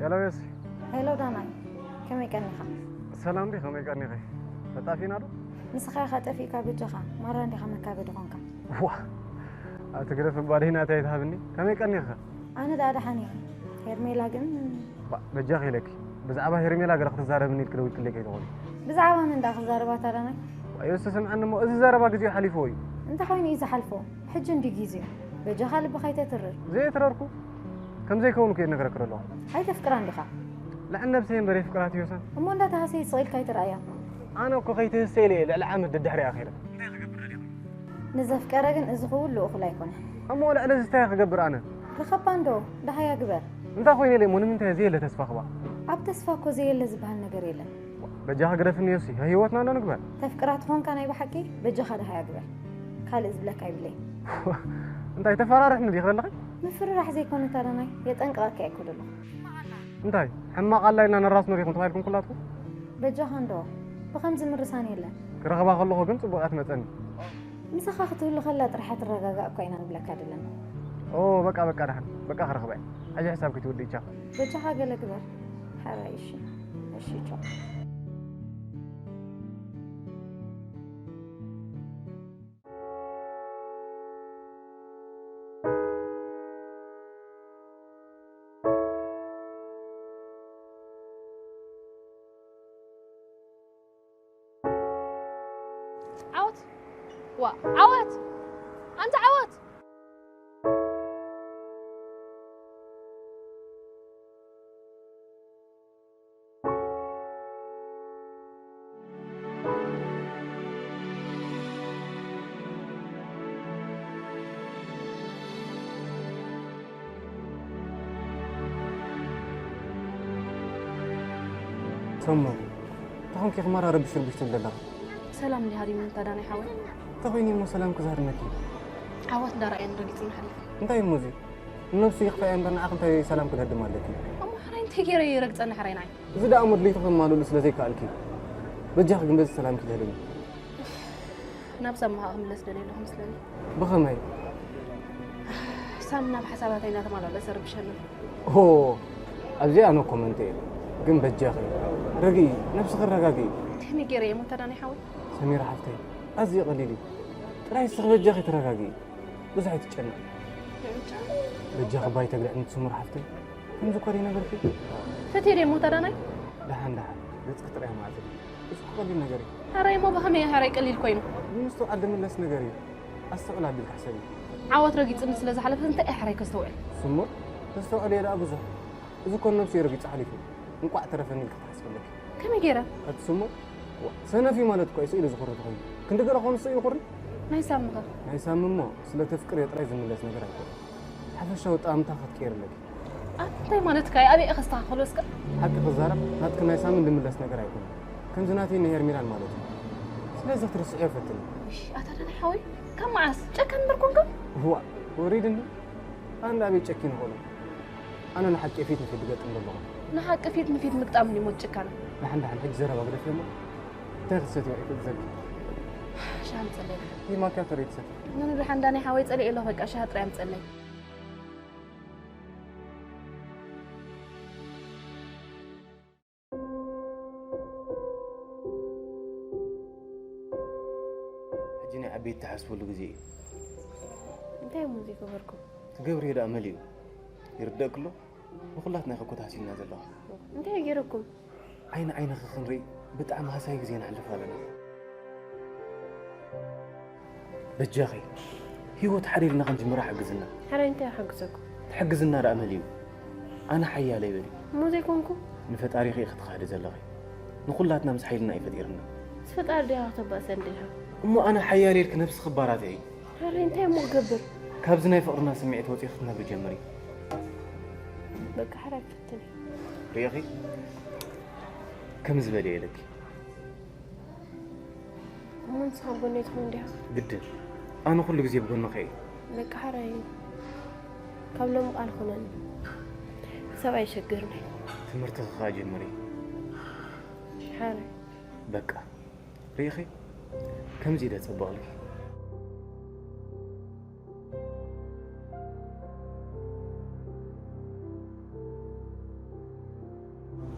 ሄሎ ዮሲ። ሄሎ ዳናይ፣ ከመይ ቀኒኻ? ሰላም ዲ ከመይ ቀኒኺ? ተጣፊእና ዶ? ንስኻ ኢኻ ጠፊእካ በጃኻ፣ ማራ እንዲኻ መካበዲ ኾንካ። ዋ፣ ኣቲ ግደፍ እባ ደይ ናተይ ኣይትሃብኒ። ከመይ ቀኒኺ? ኣነ ደኣ ደሓን እየ። ሄርሜላ ግን? ባ፣ በጃኺ ኢለኪ። ብዛዕባ ሄርሜላ ገለ ክትዛረብኒ ኢልኪ ደዊልክለይ ከይትኾኒ። ብዛዕባ መን ደኣ ክዛረብ ኣታ ዳናይ? ዋ ዮሲ ስምዓኒ እሞ፣ እዚ ዘረባ ግዜኡ ሓሊፍዎ እዩ። እንታይ ኮይኑ እዩ ዝሓልፎ? ሕጂ እንድዩ ጊዜኡ። በጃኻ ልብኻ ኣይተትርር። ዘየትረርኩ ከም ዘይከውንኩ እየ ዝነግረኪ ዘለኹ። ኣይተፍቅራን ዲኻ? ልዕሊ ነብሰይ እምበር የፍቅራ ኣቲ ዮሳን። እሞ እንዳተሃሰየት ስቕ ኢልካ ኣይትርኣያ። ኣነ እኮ ከይትህሰ ኢለ እየ ልዕሊ ዓመት ደድሕሪኣ ከይደ። ንዘፍቀረ ግን እዚ ኩሉ እኹል ኣይኮነን። እሞ ልዕሊ እዚ እንታይ እየ ክገብር ኣነ? ርኸባ እንዶ፣ ደሃያ ግበር። እንታይ ኮይነ ኢለ እሞ ንምንታይ እየ ዘየለ ተስፋ ክባ? ኣብ ተስፋ እኮ ዘየለ ዝበሃል ነገር የለን። በጃኺ ግደፍኒ ዮሲ፣ ህይወትና እንዶ ንግበር። ተፍቅራ ተኾንካ ናይ ብሓቂ በጃኻ ደሃያ ግበር። ካልእ ዝብለካ የብለይን። እንታይ ተፈራርሕኒ ዲኺ ዘለኺ? ምፍርራሕ ዘይኮነ ታዳናይ፣ የጠንቅቐካ እየ እኮ ዘለኹ። እንታይ ሕማቕ ኣላ ኢልና ነራስኖ ዲኹም ተባሂልኩም ኩላትኩም? በጃኻ እንዶ፣ ብኸምዚ ምርሳን የለን። ክረኽባ ከለኹ ግን ጽቡቕ እያ ትመጸኒ። ምሳኻ ክትህሉ ከላ ጥራሕ እያ ትረጋጋእ እኳ ኢና ንብለካ ዘለና። ኦ በቃ በቃ ደሓን በቃ ክረኽባ እየ። ሕጂ ሕሳብ ከይትውድእ ይቻ። በጃኻ ገለ ግበር። ሓራይ እሺ። እሺ ቻው። ዓወት ዋ ዓወት ኣንታ ዓወት። ሰሙ፣ እንታይ ኾንኪ ኽማራ ረብሽ ርብሽ ትብል ዘለኻ? ሰላም እንዲሃ ድዩ ምንታ ዳናይ ሓወይ? እንታይ ኾይኑ እሞ ሰላም ክዝሃር ነኪ? ዓወት እንዳረኣየን ረጊጽና ሓሊፉ። እንታይ እሞ እዚ? ንነብሱ ይኽፈያ እምበር ንዓኺ እንታይ ሰላም ክድህድም ኣለኪ? እሞ ሕራይ እንታይ ገይረ እዩ ረግጸኒ ሕራይ ንዓይ? እዚ ደኣ እሞ ድሌቱ ከማልእሉ ስለ ዘይከኣልኪ፣ በጃኺ ግን በዚ ሰላም ክድህድም። ናብ ሳሚ ኸኣ ክምለስ ደልየ ኣለኹ መስለኒ። ብኸመይ? ሳሚ ናብ ሓሳባተይ እናተመላለሰ ረብሸኒ። ኦ፣ ኣብዚ ኣነ ኮመንት እየ። ግን በጃኺ ረግኢ፣ ነብስኺ ኣረጋግኢ። ከመይ ገይረ እየ ሞታ ዳናይ ሓወይ? ሰሚራ ሓፍተይ፣ ኣዝዩ ቀሊል እዩ። ጥራይ እስኺ በጃኺ ተረጋግኢ። ብዙሕ ኣይትጨነቂ። በጃኺ ባይ ተግልዕኒ ትስሙር ሓፍተይ። ከምዚ እኳ ደይነበርኪ። ፈትየ ደየ ሞታ ዳናይ? ደሓን ደሓን፣ ገጽኪ ጥራይ ማዕዘ። እዚ እኮ ቀሊል ነገር እዩ። ሕራይ እሞ ብኸመይ እዩ ሕራይ ቀሊል ኮይኑ? ብምስትውዓል ዝምለስ ነገር እዩ። ኣስተውዕል ኣቢልኪ ሕሰቢ። ዓወት ረጊጽኒ ስለ ዝሓለፈ እንታይ እየ ሕራይ ከስተውዕል? ስሙር፣ ተስተውዕል እየ ደኣ ብዙሕ። እዚ እኮ ነብሱ እዩ ረጊጹ ሓሊፉ። እንቋዕ ተረፈኒ ኢልኪ ክትሓስቢ ኣለኪ። ከመይ ገይረ? ኣቲ ስሙር፣ ዋ፣ ሰነፍ እዩ ማለት እኮ እዩ ስኢሉ ዝኹሪ ተኾይኑ። ክንዲ ገለ ኾኑ ስኢሉ ይኹሪ? ናይ ሳሚ ኸ? ናይ ሳሚ እሞ ስለ ተፍቅርዮ ጥራይ ዝምለስ ነገር ኣይኮነን። ሓፈሻዊ ኣጠማምታ ክትቅይሪ ኣለኪ። ኣቲ እንታይ ማለትካ እዩ? ኣበይ እየ ከስተኻኽሎ እስከ? ሓቂ ክዛረብ፣ ናትኪ ናይ ሳሚ ዝምለስ ነገር ኣይኮነን። ከምዚ ናተይ ንሄርሜላን ማለት እዩ። ስለዚ ክትርስዕዮ ፈትኒ። እሺ፣ ኣታ ዳናይ ሓወይ፣ ካብ መዓስ ጨካን እምበር ኮንካ? እዋእ፣ ወሪድኒ። ኣነ ኣበይ ጨኪነ ኮነ? ኣነ ንሓቂ ፊት ንፊት ዝገጥም ዘለኹ። ንሓቂ ፊት ንፊት ምግጣም ድዩ ሞት ጭካነ? ደሓን ደሓን፣ ሕጂ ዘረባ ግደፍዮ እሞ። እንታይ ክትሰትዮ ኢኺ ትዘጊ? ሻሂ ኣምፀለይ። ይህ ማኪያቶ ዶ ይትሰቲ? ኖ፣ ኖ፣ ደሓን ዳናይ ሓወይ ፀሊኤ ኣለኹ፣ በቃ ሻሂ ጥራይ ኣምፀለይ። ሕጂ ናይ ዓበይቲ ትሓስበሉ ግዜ እዩ። እንታይ እሞ ዘይገበርኩም? ትገብርዮ ደኣ መሊኡ። ይርደእክሎ? ንኹላትና ኢኺ ኮታሲልና ዘለኹ። እንታይ ገይረኩም? ዓይኒ ዓይንኺ ክንርኢ ብጣዕሚ ሃሳይ ግዜ ነሕልፍ ኣለና። በጃኺ፣ ህይወት ሓደ ኢልና ክንጅምራ ሓግዝና። ሕራይ እንታይ ይሓግዘኩም? ትሕግዝና ደኣ መሊኡ። ኣነ ሓያለይ በሊ። እሞ ዘይኮንኩ? ንፈጣሪኺ ኢኺ ትኻህዲ ዘለኺ። ንኹላትና ምስ ሓይልና እዩ ፈጢርና። ምስ ፈጣሪ ዲኻ ክተባእሰን ደሊኻ? እሞ ኣነ ሓያል ኢልኪ ነብስኺ ባራትዒ። ሕራይ እንታይ እሞ ክገብር? ካብዚ ናይ ፍቕርና ስምዒት ወፂኺ ክትነብሪ ጀምሪ። በቃ ሕራይ ፈትኒ። ርኢኺ? ከምዚ በሊ ኢለኪ። እሞ ንስኻ ኣብ ጎነይ ትኸውን ዲኻ? ግድን። ኣነ ኩሉ ግዜ ብጎንኺ እየ። በቃ ሕራይ። ካብ ሎሚ ቃል ኩነኒ። ሰብኣይ ይሸግርኒ። ትምህርትኺ ኸኣ ጀምሪ። ሕራይ። በቃ። ርኢኺ? ከምዚ ኢለ ጸበቕልኪ።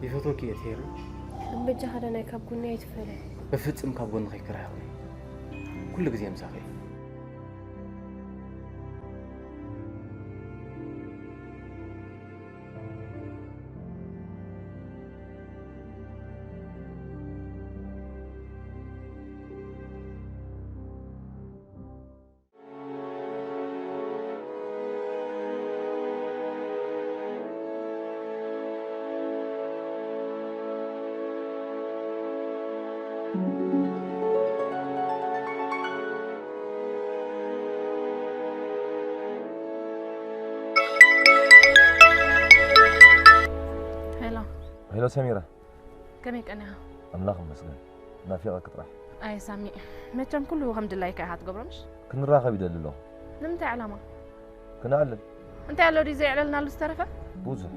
ይፈትወኪ እየ ቴሪ። በጃኻ ዳናይ ካብ ጎነይ ኣይትፈለ። በፍጽም ካብ ጎንኺ ክርሕቕ እየ። ኩሉ ግዜ ምሳኺ እየ። ሄሎ። ሄሎ ሰሚራ። ከመይ ቀኒኻ? ኣምላኽ ይመስገን። ናፊቐኪ ጥራሕ። ኣይ ሳሚ፣ መቸም ኩሉ ከም ድላይካ ኢኻ ትገብሮ ምሽ? ክንራኸብ ይደሊ ኣለኹ። ንምንታይ ዕላማ? ክነዕልል። እንታይ ኣሎ ድዩ ዘየዕለልናሉ ዝተረፈ? ብዙሕ፣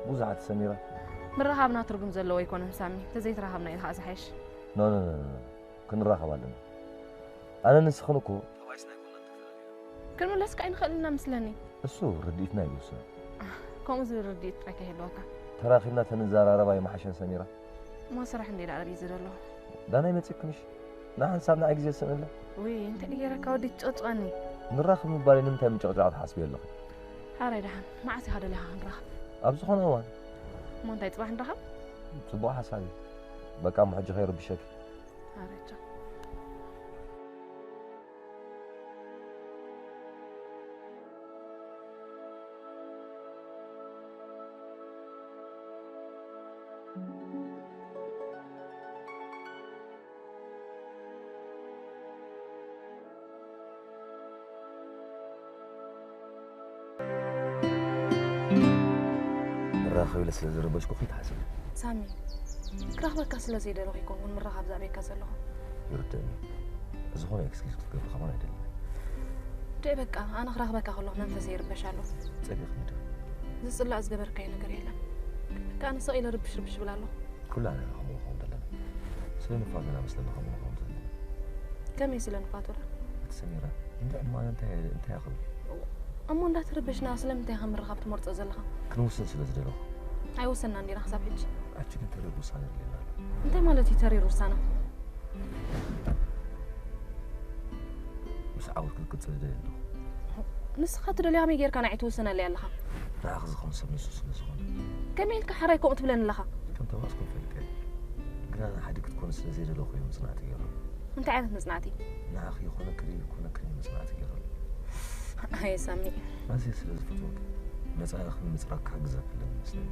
ብዙሓት ሰሚራ። ምርኻብና ትርጉም ዘለዎ ኣይኮነን ሳሚ፣ ተዘይተራኸብና እዩ ከዓ ዝሓይሽ። ኖ፣ ኖ፣ ኖ፣ ኖ፣ ኖ። ክንራኸብ ኣለና። ኣነ ንስኽን እኮ ተባኢስና ኣይኮናን ተፈላሊና። ክንምለስ ከዓ ኣይንኽእልን ኢና መስለኒ። እሱ ርድኢትና ይውስኖ። ከምኡ ዝብል ርድኢት ጥራይ ከይህልወካ። ተራኺብና ተንዘራረብ ኣይምሓሸን ሰሚራ? እሞ ስራሕ እንድየ ደኣ ኣብዩ ዝደሎ። ዳናይ መጺእክንሽ? ንሓንሳብ ንዓይ ግዜ ስእንለ። ውይ፣ እንታይ ገይረካ ወዲ ትጨቅጭቀኒ? ንራኸብ ምባለይ ንምንታይ ምጭቕጫቕ ትሓስብዮ ኣለኺ? ሓራይ ደሓን፣ መዓስ ኢኻ ደሊኻ ክንራኸብ? ኣብ ዝኾነ እዋን። እሞ እንታይ ጽባሕ ንራኸብ? ጽቡቕ ሓሳብ እዩ። በቃ እሞ ሕጂ ከይረብሸኪ። ሓራይ ቻው። ንራኸብ ኢለ ስለ ዝረበሽኩ ከይትሓስቢ። ሳሚ፣ ክረኽበካ ስለ ዘይደለኹ ኣይኮንኩን ምርኻብ ዝኣበየካ ዘለኹ። ይርደኒ። ዝኾነ ኤክስኪውዝ ክትገብሪ ከማን ኣይደልን። ደይ በቃ፣ ኣነ ክረኽበካ ከለኹ መንፈሰይ ይርበሽ ኣሎ። ጸሊእኽኒ ዶ? ዝጽላእ ዝገበርካዮ ነገር የለን። በቃ ኣነ ሰቕ ኢለ ርብሽ ርብሽ እብል ኣለኹ። ኩላና ኢና ከምኡ ንኸውን ዘለና። ስለ ንፋቶና ምስ ለመኸ ንኸውን ዘለና። ከመይ ስለ ንፋቶና? እቲ ሰሚራ፣ እንድዒ እሞ ኣነ እንታይ፣ እንታይ እያ ክብል? እሞ እንዳተረበሽና ስለምንታይ ኢኻ ምርኻብ ትመርጾ ዘለኻ? ክንውስን ስለ ዝደለኹ። ኣይወሰንና እንዲና ክሳብ ሕጂ። ኣቺ ግን ተሪር ውሳነ ኣድልየና ኣሎ። እንታይ ማለት እዩ ተሪር ውሳነ? ምስ ዓወት ክትቅጽል ይደሊ ኣለኹ። ንስኻ ትደልዮ ከመይ ጌርካ ንዓይ ትውስነለይ ኣለኻ? ንዓኺ ዝኸውን ሰብ ንሱ ስለ ዝኾነ። ከመይ ኢልካ ሕራይ ከምኡ ትብለኒ ኣለኻ? ከም ተባእስኩም ፈሊጠ እየ። ግና ንሓደ ክትኮኒ ስለ ዘይደለኹ እየ መጽናዕቲ ገይረ። እንታይ ዓይነት መጽናዕቲ? ንዓኺ ይኾነክን ይኮነክን እየ መጽናዕቲ ገይረ። ኣየ ሳሚ። ኣዝየ ስለ ዝፈትወኪ፣ መጻኢኺ ንምጽራግ ክሕግዘኪ ኣለኒ መስለኒ።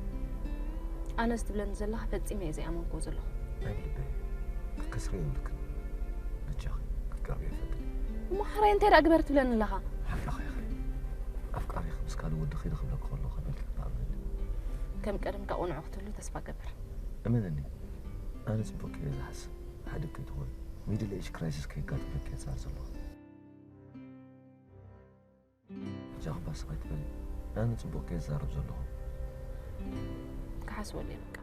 ኣነስ ትብለኒ ዘለኻ ፈጺመ እየ ዘይኣመንክዎ ዘለኹ። ናይ ብልበይ ክትከስርዮ የብልክን። በጃኺ ክትቀርብዮ ኣይፈትን። እሞ ሕራይ እንታይ ደኣ ግበር ትብለኒ ኣለኻ? ሓቃኺ ኢኺ። ኣፍቃሪኺ ምስ ካልእ ወዲ ኺደ ክብለኪ ከሎ ከመይ ኢልኪ ክትኣምንኒ? ከም ቀደምካ ቅኑዕ ክትህሉ ተስፋ እገብር። እመንኒ፣ ኣነ ጽቡቕ እየ ዝሓስብ። ሓዲግ ከይትኾኒ፣ ሚድል ኤጅ ክራይሲስ ከየጋጥመኪ እየ ዝዛረብ ዘለኹ። በጃኺ ባስቕ ኣይትበሊ። ኣነ ጽቡቕ እየ ዝዛረብ ዘለኹ። ክሓስበሉ እየ በቃ።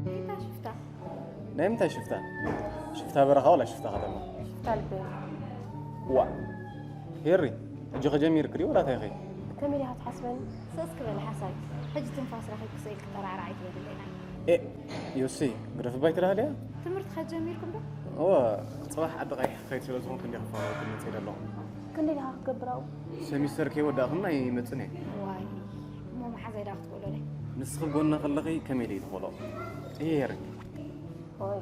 እንታይ ሽፍታ? ናይ ምንታይ ሽፍታ? ሽፍታ በረኻ ወላ ሽፍታ ከተማ? ሽፍታ ልበይ። ዋእ! ሄሪ፣ ሕጂ ከ ጀሚርኪ ድዩ ወላ እንታይ ኢኺ? ከመይ ዲኻ ትሓስበኒ? ስቕ እስኪ በል ሓሳይ። ሕጂ ትንፋስ ረኺብኪ ስቕ ኢልኪ ጠራዕራዕ ኣይትበሊ ደይናይ። ኤእ! ዮሲ፣ ግደፊ እባ ኣይትበሃሊ እያ? ትምህርቲ ከ ጀሚርኩም ዶ? እወ፣ ጽባሕ ዓዲ ቀይሕ ክኸይድ ስለ ዝኾንኩ እንድየ ክፋለወኩም መጺኤ ዘለኹ። ክንደይ ዲኻ ክትገብር ኣብኡ? ሰሚስተር ከይወዳእኩ ኣይመጽእን እየ። ዋይ፣ እሞ መሓዛይ ደኣ ክትክእሎ ዶ? ንስኺ ኣብ ጎና ከለኺ ከመይ ኢለ ክኽእሎ? እየ ሄሪ። ኦይ፣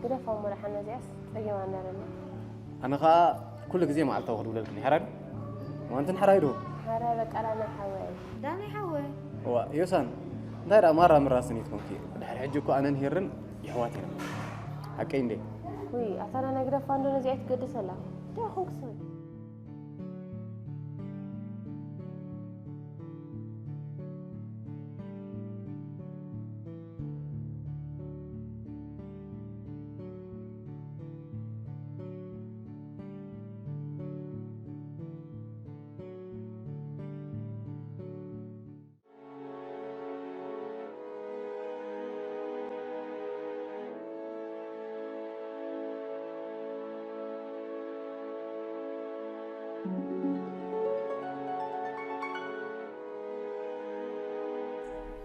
ግደፋ እሞ ደሓን ነዚኣስ ጸጊማና ደላ። ኣነ ኸኣ ኩሉ ግዜ መዓልታዊ ክድውለልክን እየ፣ ሕራይ ዶ? ዋንትን ሕራይ ዶ? ሕራይ በቃ ዳና ሓወይ። ዳና ሓወይ። እዋ፣ ዮሳን፣ እንታይ ደኣ ማራ ምራ ስኒት ኮንኪ? ድሕሪ ሕጂ እኮ ኣነን ሄርን የሕዋት ኢና። ሓቀይ እንዴ? ውይ፣ ኣታ ዳና ግደፋ እንዶ ነዚኣ ትገድሰላ። እንታይ ኮንክ ስኒ?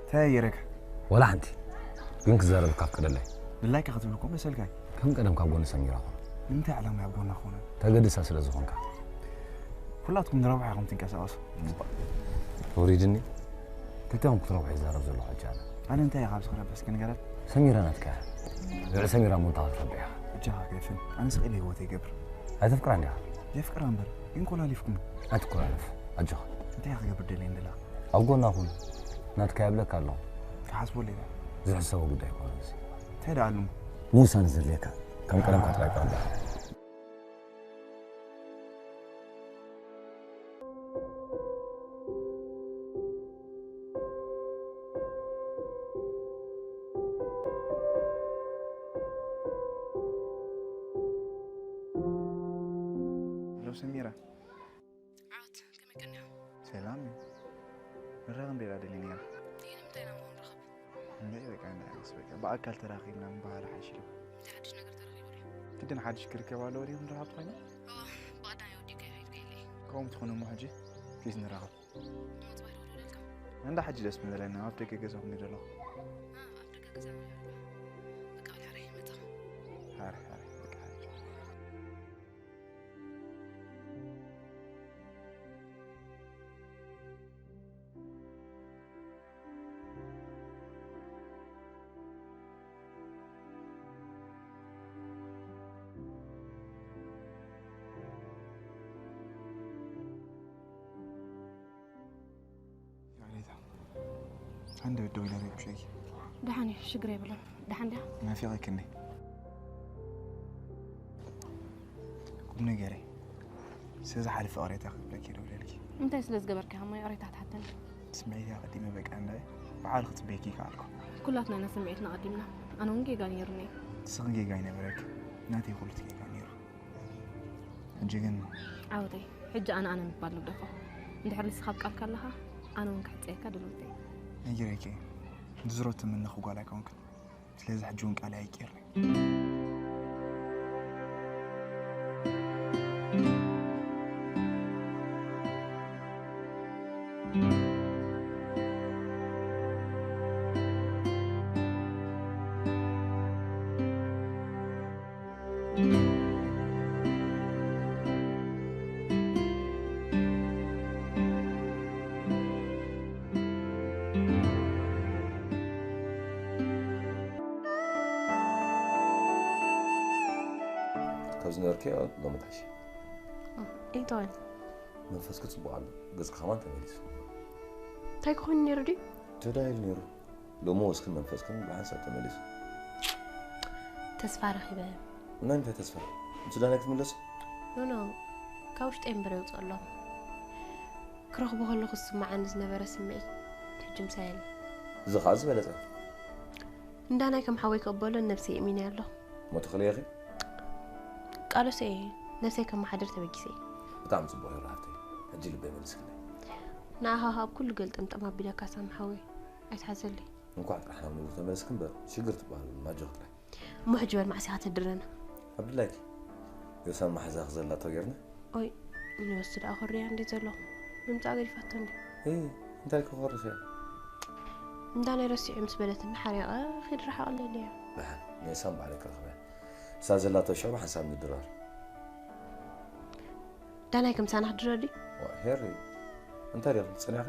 እንታይ ይረክ? ወላ ሓንቲ። ግን ክዛረበካ ፍቀደለይ። ድላይካ ክትብል እኮ መሰልካ እዩ። ከም ቀደም ካብ ጎኒ ሰሚራ ኹን። ንምንታይ ዕላማ ኣብ ጎና ክኾነ? ተገድሳ ስለ ዝኾንካ። ኩላትኩም ንረብሓ ኢኹም ትንቀሳቐሱ። ወሪድኒ። ክልቲኹም ክትረብሑ ይዛረብ ዘለኹ ሕጂ ኣነ። ኣነ እንታይ እየ ካብዚ ክረብሕ እስኪ ንገረኒ? ሰሚራ ናትካ እያ። ልዕሊ ሰሚራ እሞ እንታይ ክትረብሕ ኢኻ? እጃኻ ከይፍን። ኣነ ስቕ ኢለ ህይወተይ ይገብር። ኣይተፍቅራን ዲኻ? የፍቅራ እምበር፣ ግን ኮላሊፍኩም። ኣይትኮላልፍ። ኣጆኻ። እንታይ እየ ክገብር ደልየ እንደላ? ኣብ ጎና ኩን። ናትካ እየ እብለካ ኣለኹ። ክሓስበሉ ኢለ። ዝሕሰቦ ጉዳይ ኣይኮነን እዚ። እንታይ ደኣ ኣሉ? ምውሳን ዘድልየካ። ከም ቀደምካ ጥራይ ቀረብ። ሄሎ ሰሚራ። ዓወት፣ ከመይ ቀኒኻ? ሰላም እዩ። ንራኸብ እንዴ ደኣ ደሊ ነይራ? እየ፣ ንምንታይ ኢና እሞ ንራኸብ? እምበይ በቃ፣ እንዳያንስ በቃ፣ ብኣካል ተራኺብና ምባህል ሓይሽ ኢሉ። እንታይ ሓድሽ ነገር ተረኺቡ ድዩ? ግድን ሓድሽ ክርከብ ኣለዎ ድዩ ንራኸብ ትኾይና? እወ፣ ብቐዳማይ ወዲእካዮ ከይድካዮ ኢለ። ከምኡ ትኾነ እሞ ሕጂ፣ ፕሊዝ ንራኸብ። እሞ ጽባሕ ደውለልካ። እንዳ ሕጂ ደስ ምበለኒ፣ ኣብ ደገ ገዛኹም እየ ዘለኹ። እ፣ ኣብ ደገ ገዛ እየ ዘለኹ። በቃ፣ በል፣ ሕራይ ይመጽኻ። ሕራይ፣ ሕራይ፣ በቃ፣ ሕራይ። ያሬዳ፣ አንድ ብድው ይለሬ ብሸይ። ደሓን እዩ፣ ሽግር የብሉን። ደሓን ዲኻ? ናፊቐኪ እንዴ? ቁም ንገረይ፣ ስለ ዝሓለፈ ቅሬታ ክብለኪ ደውለልኪ። እንታይ ስለ ዝገበርካ እሞ ይቕሬታ ትሓተኒ? ስምዒት ኣቐዲመ በቃ እንዳ ባዕሉ ክፅበየኪ ይከኣልኩ። ኩላትና ኢና ስምዒትና ኣቐዲምና። ኣነ እውን ጌጋ ነይሩኒ። ንስኺ ጌጋ ኣይነበረክ፣ ናተይ ኩሉ እቲ ጌጋ ነይሩ። ሕጂ ግን ዓወተይ፣ ሕጂ ኣነ ኣነ ምባል ንግደፎ። እንድሕር ንስኻ ኣብ ቃልካ ኣለኻ፣ ኣነ እውን ክሕፀየካ ድልውተይ። ነጊረኪ፣ ንዝሮ ትምነኹ ጓል ኣይኮንክን። ስለዚ ሕጂ እውን ቃል ኣይቅይርን። ካብ ዝነበርክዮ ሎሚ ትሓሽ። እንታይ? መንፈስኪ ጽቡቕ ኣሎ፣ ገጽኪ ከማን ተመሊሱ። እንታይ ክኾን ነይሩ ድዩ? ተዳይሉ ነይሩ። ሎሚ ወስክን መንፈስክን ብሓንሳብ ተመሊሱ። ተስፋ ረኺበ። ናይ ምንታይ ተስፋ? ምስ ዳናይ ክትምለሱ? ኖኖ፣ ካብ ውሽጠይ እምበር የውፅኦ ኣለኹ። ክረኽቦ ከለኹ ዝስምዓኒ ዝነበረ ስምዒት ሕጂ ምሳይ የለ። እዚ ኸዓ ዝበለጸ። ንዳናይ ከም ሓወይ ክቕበሎ ነብሰይ እሚነ ኣለኹ። ሞት ኽልኤኺ? ቃሎሰይ ነብሰይ ከመሓድር ተበጊሰ። ብጣዕሚ ጽቡቕ ሄሮ ሓፍተይ። ሕጂ ልበይ መሊስክለይ። ንዓኻ ኣብ ኩሉ ገልጠምጠም ኣቢለካ ሳሚ ሓወይ ኣይትሓዘለይ። እንኳዕ ጥራሕ ናብ ንቡር ተመለስኪ እምበር ሽግር ትበሃል ማጆኽ ጥራሕ። እሞ ሕጂ በል መዓስ ኢኻ ተድረና? ኣብ ድላይኪ። ዮሳን መሓዛኺ ዘላቶ ጌርና። ኦይ ንዮስ ደኣ ኮርያ እንዴ ዘለኹ ምምጻእ ገዲፋቶ እንዴ? እ እንታይ ክኾርኽያ? እንዳ ናይ ረሲዑ ምስ በለትኒ ሓሪቐ ኺድ ረሓቕ ኣለልያ። ደሓን ንዮሳን ባዕለይ ክረኽበያ። እሳ ዘላቶ ሽዑ ሓንሳብ ንድራር። ዳናይ ከምሳና ክድረር ድዩ? ዋ ሄሪ እንታይ ዲኺ ትብል ጸኒሕኺ?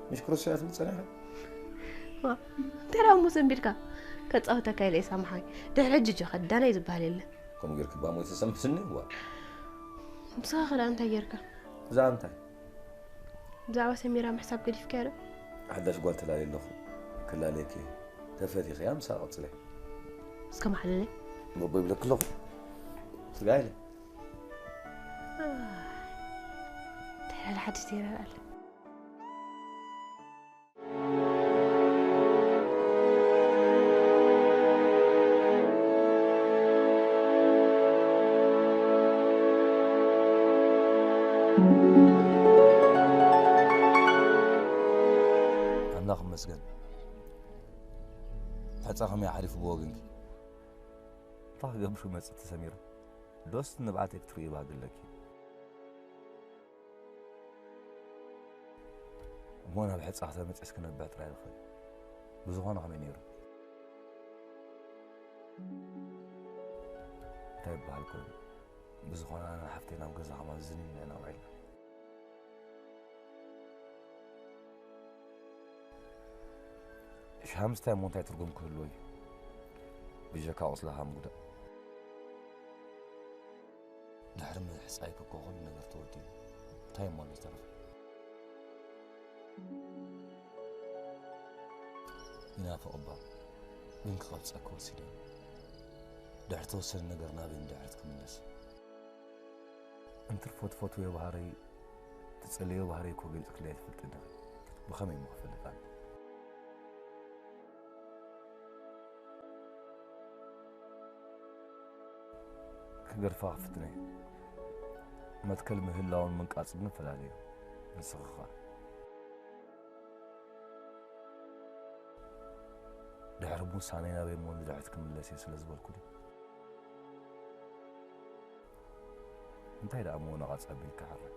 ምሽ ክርስቶስ ትብል ጸኒሕኺ? ዋ እንታይ ደኣ እሞ ሰንቢድካ? ከጻውተካ ኢለ እየ ሳምሓይ። ድሕሪ ሕጂ ጆኻ ዳናይ ዝበሃል የለ። ከምኡ ጌርኪ እባ ሞይተ ሰንብስኒ ዋ። ንስኻ ኸ ደኣ እንታይ ጌርካ? ብዛዕባ እንታይ? ብዛዕባ ሰሚራ ምሕሳብ ገዲፍካዮ ዶ? ሓዳሽ ጓል ተላልየ ኣለኹ። ክላለየኪ እየ። ተፈቲኽያ ምሳኣ ቀጽለያ። እስከ መሓለለይ። በቦ ይብለኪ ኣለኹ። ስጋ ኢለ። እንታይ ሓድሽ ዜና ኣሎ? ኣምላኽ ይመስገን። ሕጻ ከመይ ሓሊፉ ብወገንኪ? እንታይ ክገብር መጽእቲ ሰሚራ? ዶስ ንብዓተይ ክትርእዪ ባህጊ ኣለኪ? እሞ ናብ ሕጻ ከተምጽእስ ክነብዕ ጥራይ ዝኽእል። ብዝኾነ ከመይ ነይሩ? እንታይ ይበሃል ኮይኑ? ብዝኾነ ኣነ ሓፍተይ ናብ ገዛ ከማን ዝንና ኢና ውዒልና። ሻምስታይ እሞ እንታይ ትርጉም ክህልዎ እዩ? ብጀካ ቁስልኻ ምጉዳእ። ድሕሪ ምሕጻይ እኮ ኩሉ ነገር ተወዲኡ። እንታይ እሞ ኣሎ ዝተረፈ? ይናፍቕ እባ፣ ግን ክቐብጸኪ ወሲደ። ድሕሪ ተወሰነ ነገር ናበይ ንድሕሪት ክምለስ? እንትርፎ ትፈትውዮ ባህርይ፣ ትጸልእዮ ባህርይ እኮ ገሊጽክለይ ኣይትፈልጥን ኢኺ። ብኸመይ እሞ ክፈልጥ ኣነ? ክገድፋ ክፍትን እየ። መትከል ምህላውን ምንቃጽን ግን ፈላልዮ። ንስኺ ኸኣ? ድሕሪ ምውሳነይ ናበይ እሞ ንድሕሪት ክምለስ እየ ስለ ዝበልኩ ድዩ? እንታይ ደኣ እሞ ነቓጽ ኣቢልካ ሕራይ?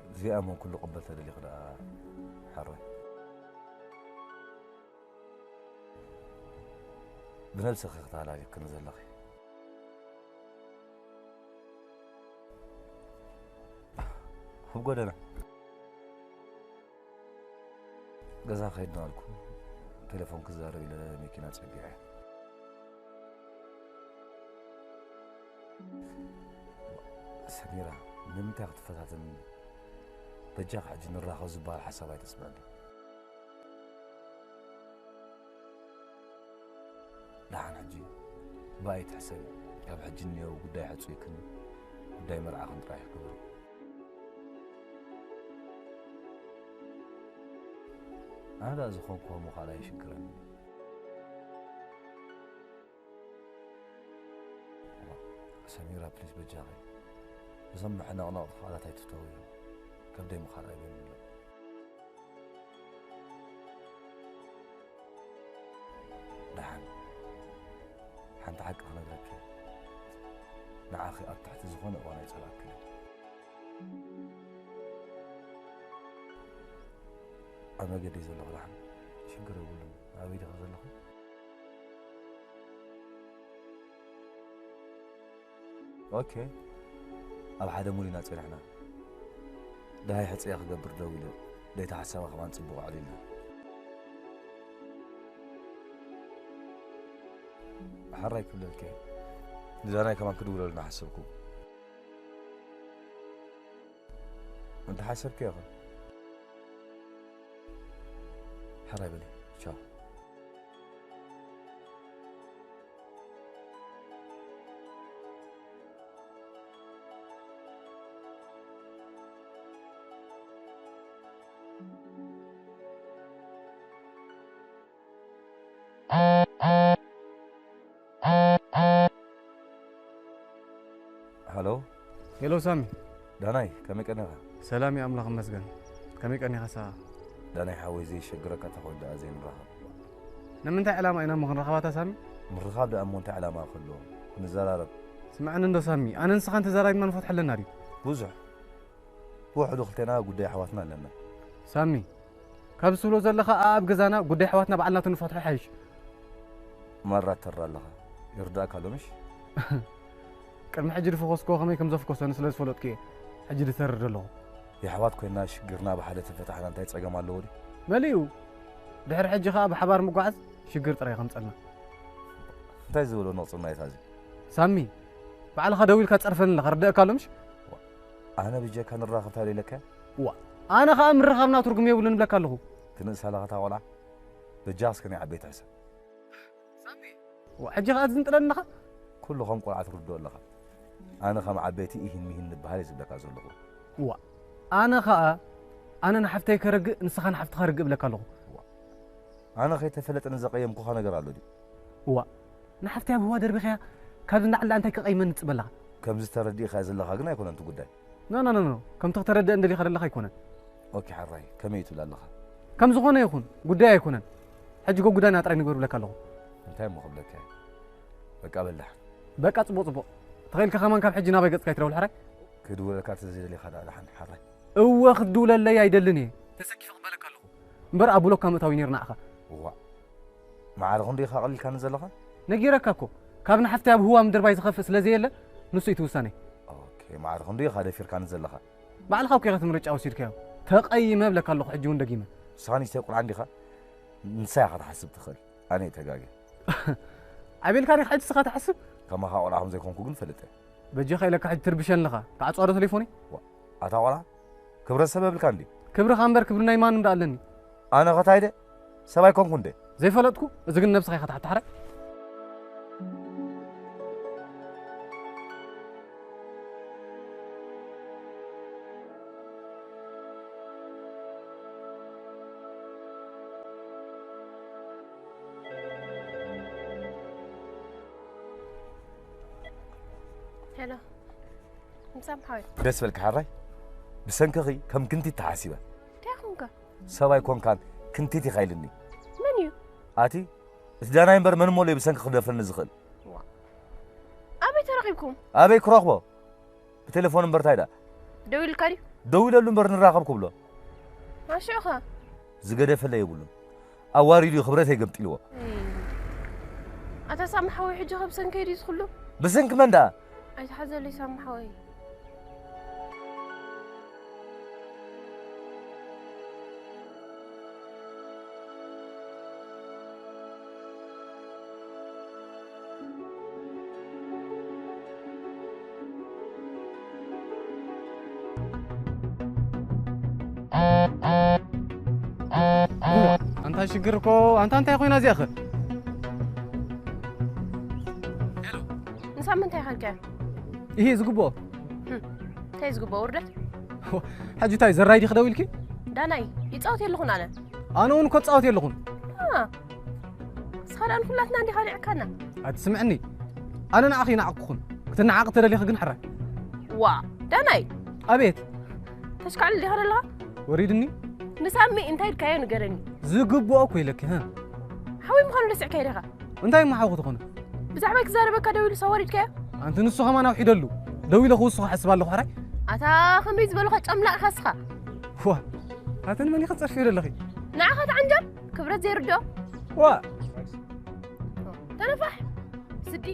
እዚኣ እሞ ኩሉ ቅበል ተደሊኺ ደኣ ሕራይ? ብነብስኺ ክተሃላልኽኒ ዘለኺ። ኣብ ጎደና ገዛ ክኸይድ እናበልኩ ቴሌፎን ክዛረብ ኢለ መኪና ጸጊዐ። ሰሚራ፣ ንምንታይ ክትፈታተኒ? በጃኻ ሕጂ ንራኸብ ዝበሃል ሓሳብ ኣይተስምዐኒ። ደሓን ሕጂ እባ ኣይትሕሰቢ፣ ካብ ሕጂ እኒኦ ጉዳይ ሕጹይክን ጉዳይ መርዓኽን ጥራሕ ክገብር። ኣነ ደኣ ዝኾንኩዎ ምዃን ኣይሽግረኒ። ሰሚራ፣ ፕሊስ፣ በጃኺ፣ እዞም መሕነቕነቕቲ ቃላት ኣይትፍተውዮም። ከብደይ ምኻድ ኣይበልንሎ። ደሓን፣ ሓንቲ ሓቂ ክነግረኪ። ንዓኺ ኣብ ትሕቲ ዝኾነ እዋን ኣይጸላእክን። ኣብ መገዲ ዘለኹ ደሓን ሽግር የብሉን። ኣበይ ዲኺ ዘለኺ? ኦኬ። ኣብ ሓደ ሙድ ኢና ጸኒሕና። ደሃይ ሕጽያ ክገብር ደው ኢለ። ደይታ ሓሳባ ከማን ጽቡቕ ኣዕሊልና። ሕራይ ክብለልከ። ንዳናይ ከማን ክድውለሉ እናሓሰብኩ። እንተ ሓሰብከ ይኹን። ሕራይ በሊ። ቻው። ሃሎ። ሄሎ ሳሚ። ዳናይ፣ ከመይ ቀኒኻ? ሰላም እዩ፣ ኣምላኽ ይመስገን። ከመይ ቀኒኻ ሰኣ? ዳናይ ሓወይ፣ ዘይሸግረካ ተኾይኑ ደኣ ዘይንራኸብ። ንምንታይ ዕላማ ኢና እሞ ክንራኸባታ ሳሚ? ምርኻብ ደኣ እሞ እንታይ ዕላማ ክህልዎ? ክንዘራረብ። ስምዐኒ እንዶ ሳሚ፣ ኣነ ንስኻን ተዘራሪብና ንፈትሖ ኣለና ድዩ? ብዙሕ። ብውሕዱ ክልቴና ጉዳይ ኣሕዋትና ኣለና። ሳሚ፣ ካብ ዝትብሎ ዘለኻ ኣብ ገዛና ጉዳይ ኣሕዋትና ባዕልና ንፈትሖ ይሓይሽ። ማራ ትተሪ ኣለኻ። ይርዳእካ ኣሎ ምሽ? ቅድሚ ሕጂ ዝፈኾስክዎ ከመይ ከም ዘፍኮሰኒ ስለ ዝፈለጥኩ እየ ሕጂ ዝተርር ዘለኹ። የሕዋት ኮይንና ሽግርና ብሓደ ተፈታሕና እንታይ ጸገም ኣለዎ ድዩ? መሊኡ። ድሕሪ ሕጂ ኸኣ ብሓባር ምጓዓዝ ሽግር ጥራይ ከምጸልና። እንታይ ዝበሎ ነቕጽና እዩ ታዚ? ሳሚ፣ ባዕልኻ ደው ኢልካ ትጸርፈኒ ኣለኻ፣ ርደአካ ኣሎ ምሽ? ኣነ ብጀካ ንራኸብ እንታይ ኢለካ? ዋ፣ ኣነ ኸኣ ምርኻብና ትርጉም የብሉን እብለካ ኣለኹ። ትንእስ ኣለኻ እታ ቆልዓ? በጃ እስከ ናይ ዓበይቲ ሕሰብ። ሳሚ፣ ዋ፣ ሕጂ ኸኣ ትዝንጥለኒ ኣለኻ? ኩሉ ከም ቆልዓ ትርድኦ ኣለኻ። ኣነ ከም ዓበይቲ ኢሂን ሚሂን ንበሃል እየ ዝብለካ ዘለኹ። ዋ፣ ኣነ ኸኣ፣ ኣነ ንሓፍተይ ከረግእ፣ ንስኻ ንሓፍትኻ ርግእ እብለካ ኣለኹ። ዋ፣ ኣነ ከይተፈለጠኒ ዘቐየምኩኻ ነገር ኣሎ ድዩ? ዋ፣ ንሓፍተይ ኣብ ህዋ ደርቢኻያ፣ ካብዚ ንላዕሊ እንታይ ክቐይመኒ ትጽበ ኣለኻ? ከምዚ ተረዲእካዮ ዘለኻ ግን ኣይኮነን እቲ ጉዳይ። ኖ፣ ኖ፣ ኖ፣ ኖ፣ ከምቲ ክተረድእ እንደሊኻ ዘለኻ ኣይኮነን። ኦኬ፣ ሓራይ፣ ከመይ እዩ ትብል ኣለኻ? ከም ዝኾነ ይኹን፣ ጉዳይ ኣይኮነን። ሕጂ ጎጉዳና ጥራይ ንግበር እብለካ ኣለኹ። እንታይ እሞ ክብለካ እየ? በቃ በል ደሓን። በቃ ጽቡቕ፣ ጽቡቕ። ተኸኢልካ ከማን ካብ ሕጂ ናባይ ገጽካ ኣይትረውል፣ ሓራይ። ክድውለልካ እንተዘይደሊኻ ደኣ ደሓን፣ ሓራይ። እወ፣ ክትድውለለይ ኣይደልን እየ። ተሰኪፈ ክበለካ ኣለኹ። እምበር ኣብ ብሎካ ምእታው እዩ ነይሩ ንዓኻ። እዋእ፣ ማዕረ ክንደይ ኢኻ ኣቕሊልካኒ ዘለኻ? ነጊረካ እኮ፣ ካብ ንሓፍተይ ኣብ ህዋ ምድርባይ ዝኸፍእ ስለ ዘየለ፣ ንሱ እዩ እቲ ውሳነይ። ኦኬ፣ ማዕረ ክንደይ ኢኻ ደፊርካኒ ዘለኻ? ባዕልኻ እኮ ኢኻ እቲ ምርጫ ወሲድካዮ። ተቐይመ እብለካ ኣለኹ ሕጂ እውን ደጊመ። ንስኻ ንእሽተይ ቁልዓ እንዲኻ፣ ንሳ ኢኻ ክትሓስብ ትኽእል። ኣነ እየ ተጋግየ። ዓብየልካ ዲኻ ሕጂ ንስኻ ትሓስብ? ከማኻ ቆልዓ ከም ዘይኮንኩ ግን ፈልጥ እየ። በጃኻ ኢለካ ሕጂ ትርብሸኒ ኣለኻ። ክዓጽዋ ዶ ተሌፎነይ? ዋ፣ ኣታ ቆልዓ፣ ክብረት ሰብ የብልካን ድዩ? ክብርኻ እምበር ክብሪ ናይ ማንም ደኣ ኣለኒ። ኣነ ኸታይ ደ? ሰብ ኣይኮንኩን ደ? ዘይፈለጥኩ፣ እዚ ግን ነብስኻ ኢኻ ትሓታ ሓራይ። ሄሎ፣ ምሳም ሓወይ። ደስ በልካ ሓራይ። ብሰንክኺ ከም ክንቲት ተሓሲበ። እንታይ ኾንካ? ሰብ ኣይኮንካን፣ ክንቲት ኢኻ ኢልኒ። መን እዩ? ኣቲ፣ እቲ ዳናይ እምበር መን እሞ ኣሎ ብሰንኪ ክደፍረኒ ዝኽእል? ዋ። ኣበይ ተራኺብኩም? ኣበይ ክረኽቦ? ብቴሌፎን እምበር እንታይ ደኣ? ደው ኢልካ ድዩ? ደው ኢለሉ እምበር ንራኸብ ክብሎ። ኣሽዑኻ? ዝገደፈለ የብሉን። ኣዋሪዱ እዩ ክብረተይ ገምጢልዎ። እይ። ኣታ ሳሚ ሓወይ፣ ሕጂ ከ ብሰንከይ ድዩ ዝኹሉ? ብሰንኪ መን ደኣ? ኣይትሓዘለይ ሳሚ ሓወይ። ኣንታ ሽግር እኮ፣ ኣንታ እንታይ ኮይና እዚኣ ኸ? ሄሎ፣ ንሳብ ምንታይ ከልካዮ? ይሄ ዝግብኦ እንታይ ዝግብኦ ውርደት? ሕጂ እንታይ ዘራይ ዲኺ ደው ኢልኪ? ዳናይ ይጻወት የለኹን ኣነ። ኣነ እውን እኮ ጻወት የለኹን። ስኻ ደኣ ንኹላትና እንዲኻ ኒዕካና። ኣትስምዕኒ፣ ኣነ ንዓኺ ይነዓቕኩኹን። ክትነዓቕ ተደሊኺ ግን ሕራይ። ዋ ዳናይ ኣቤት። ተሽካዕል ዲኻ ዘለኻ? ወሪድኒ። ንሳሚ እንታይ ኢልካዮ ንገረኒ። ዝግብኦ እኮ ኢለኪ። ህ ሓወይ ምዃኑ ረሲዕካዮ ዲኻ? እንታይ እሞ ሓውኺ ትኾኑ? ብዛዕባይ ክዛረበካ ደው ኢሉ ሰወር ኢልካዮ? ኣንቲ ንሱ ከማን ኣውሒደሉ። ደው ኢለ ክውስኹ ሓስብ ኣለኹ ሕራይ። ኣታ ከመይ ዝበልኻ ጨምላቕካ ስኻ? ዋ ኣተን መን ኢኺ ትጸርፍዮ ዘለኺ? ንዓኻ ትዓንጃል ክብረት ዘይርዶ? ዋ ተነፋሕ ስዲ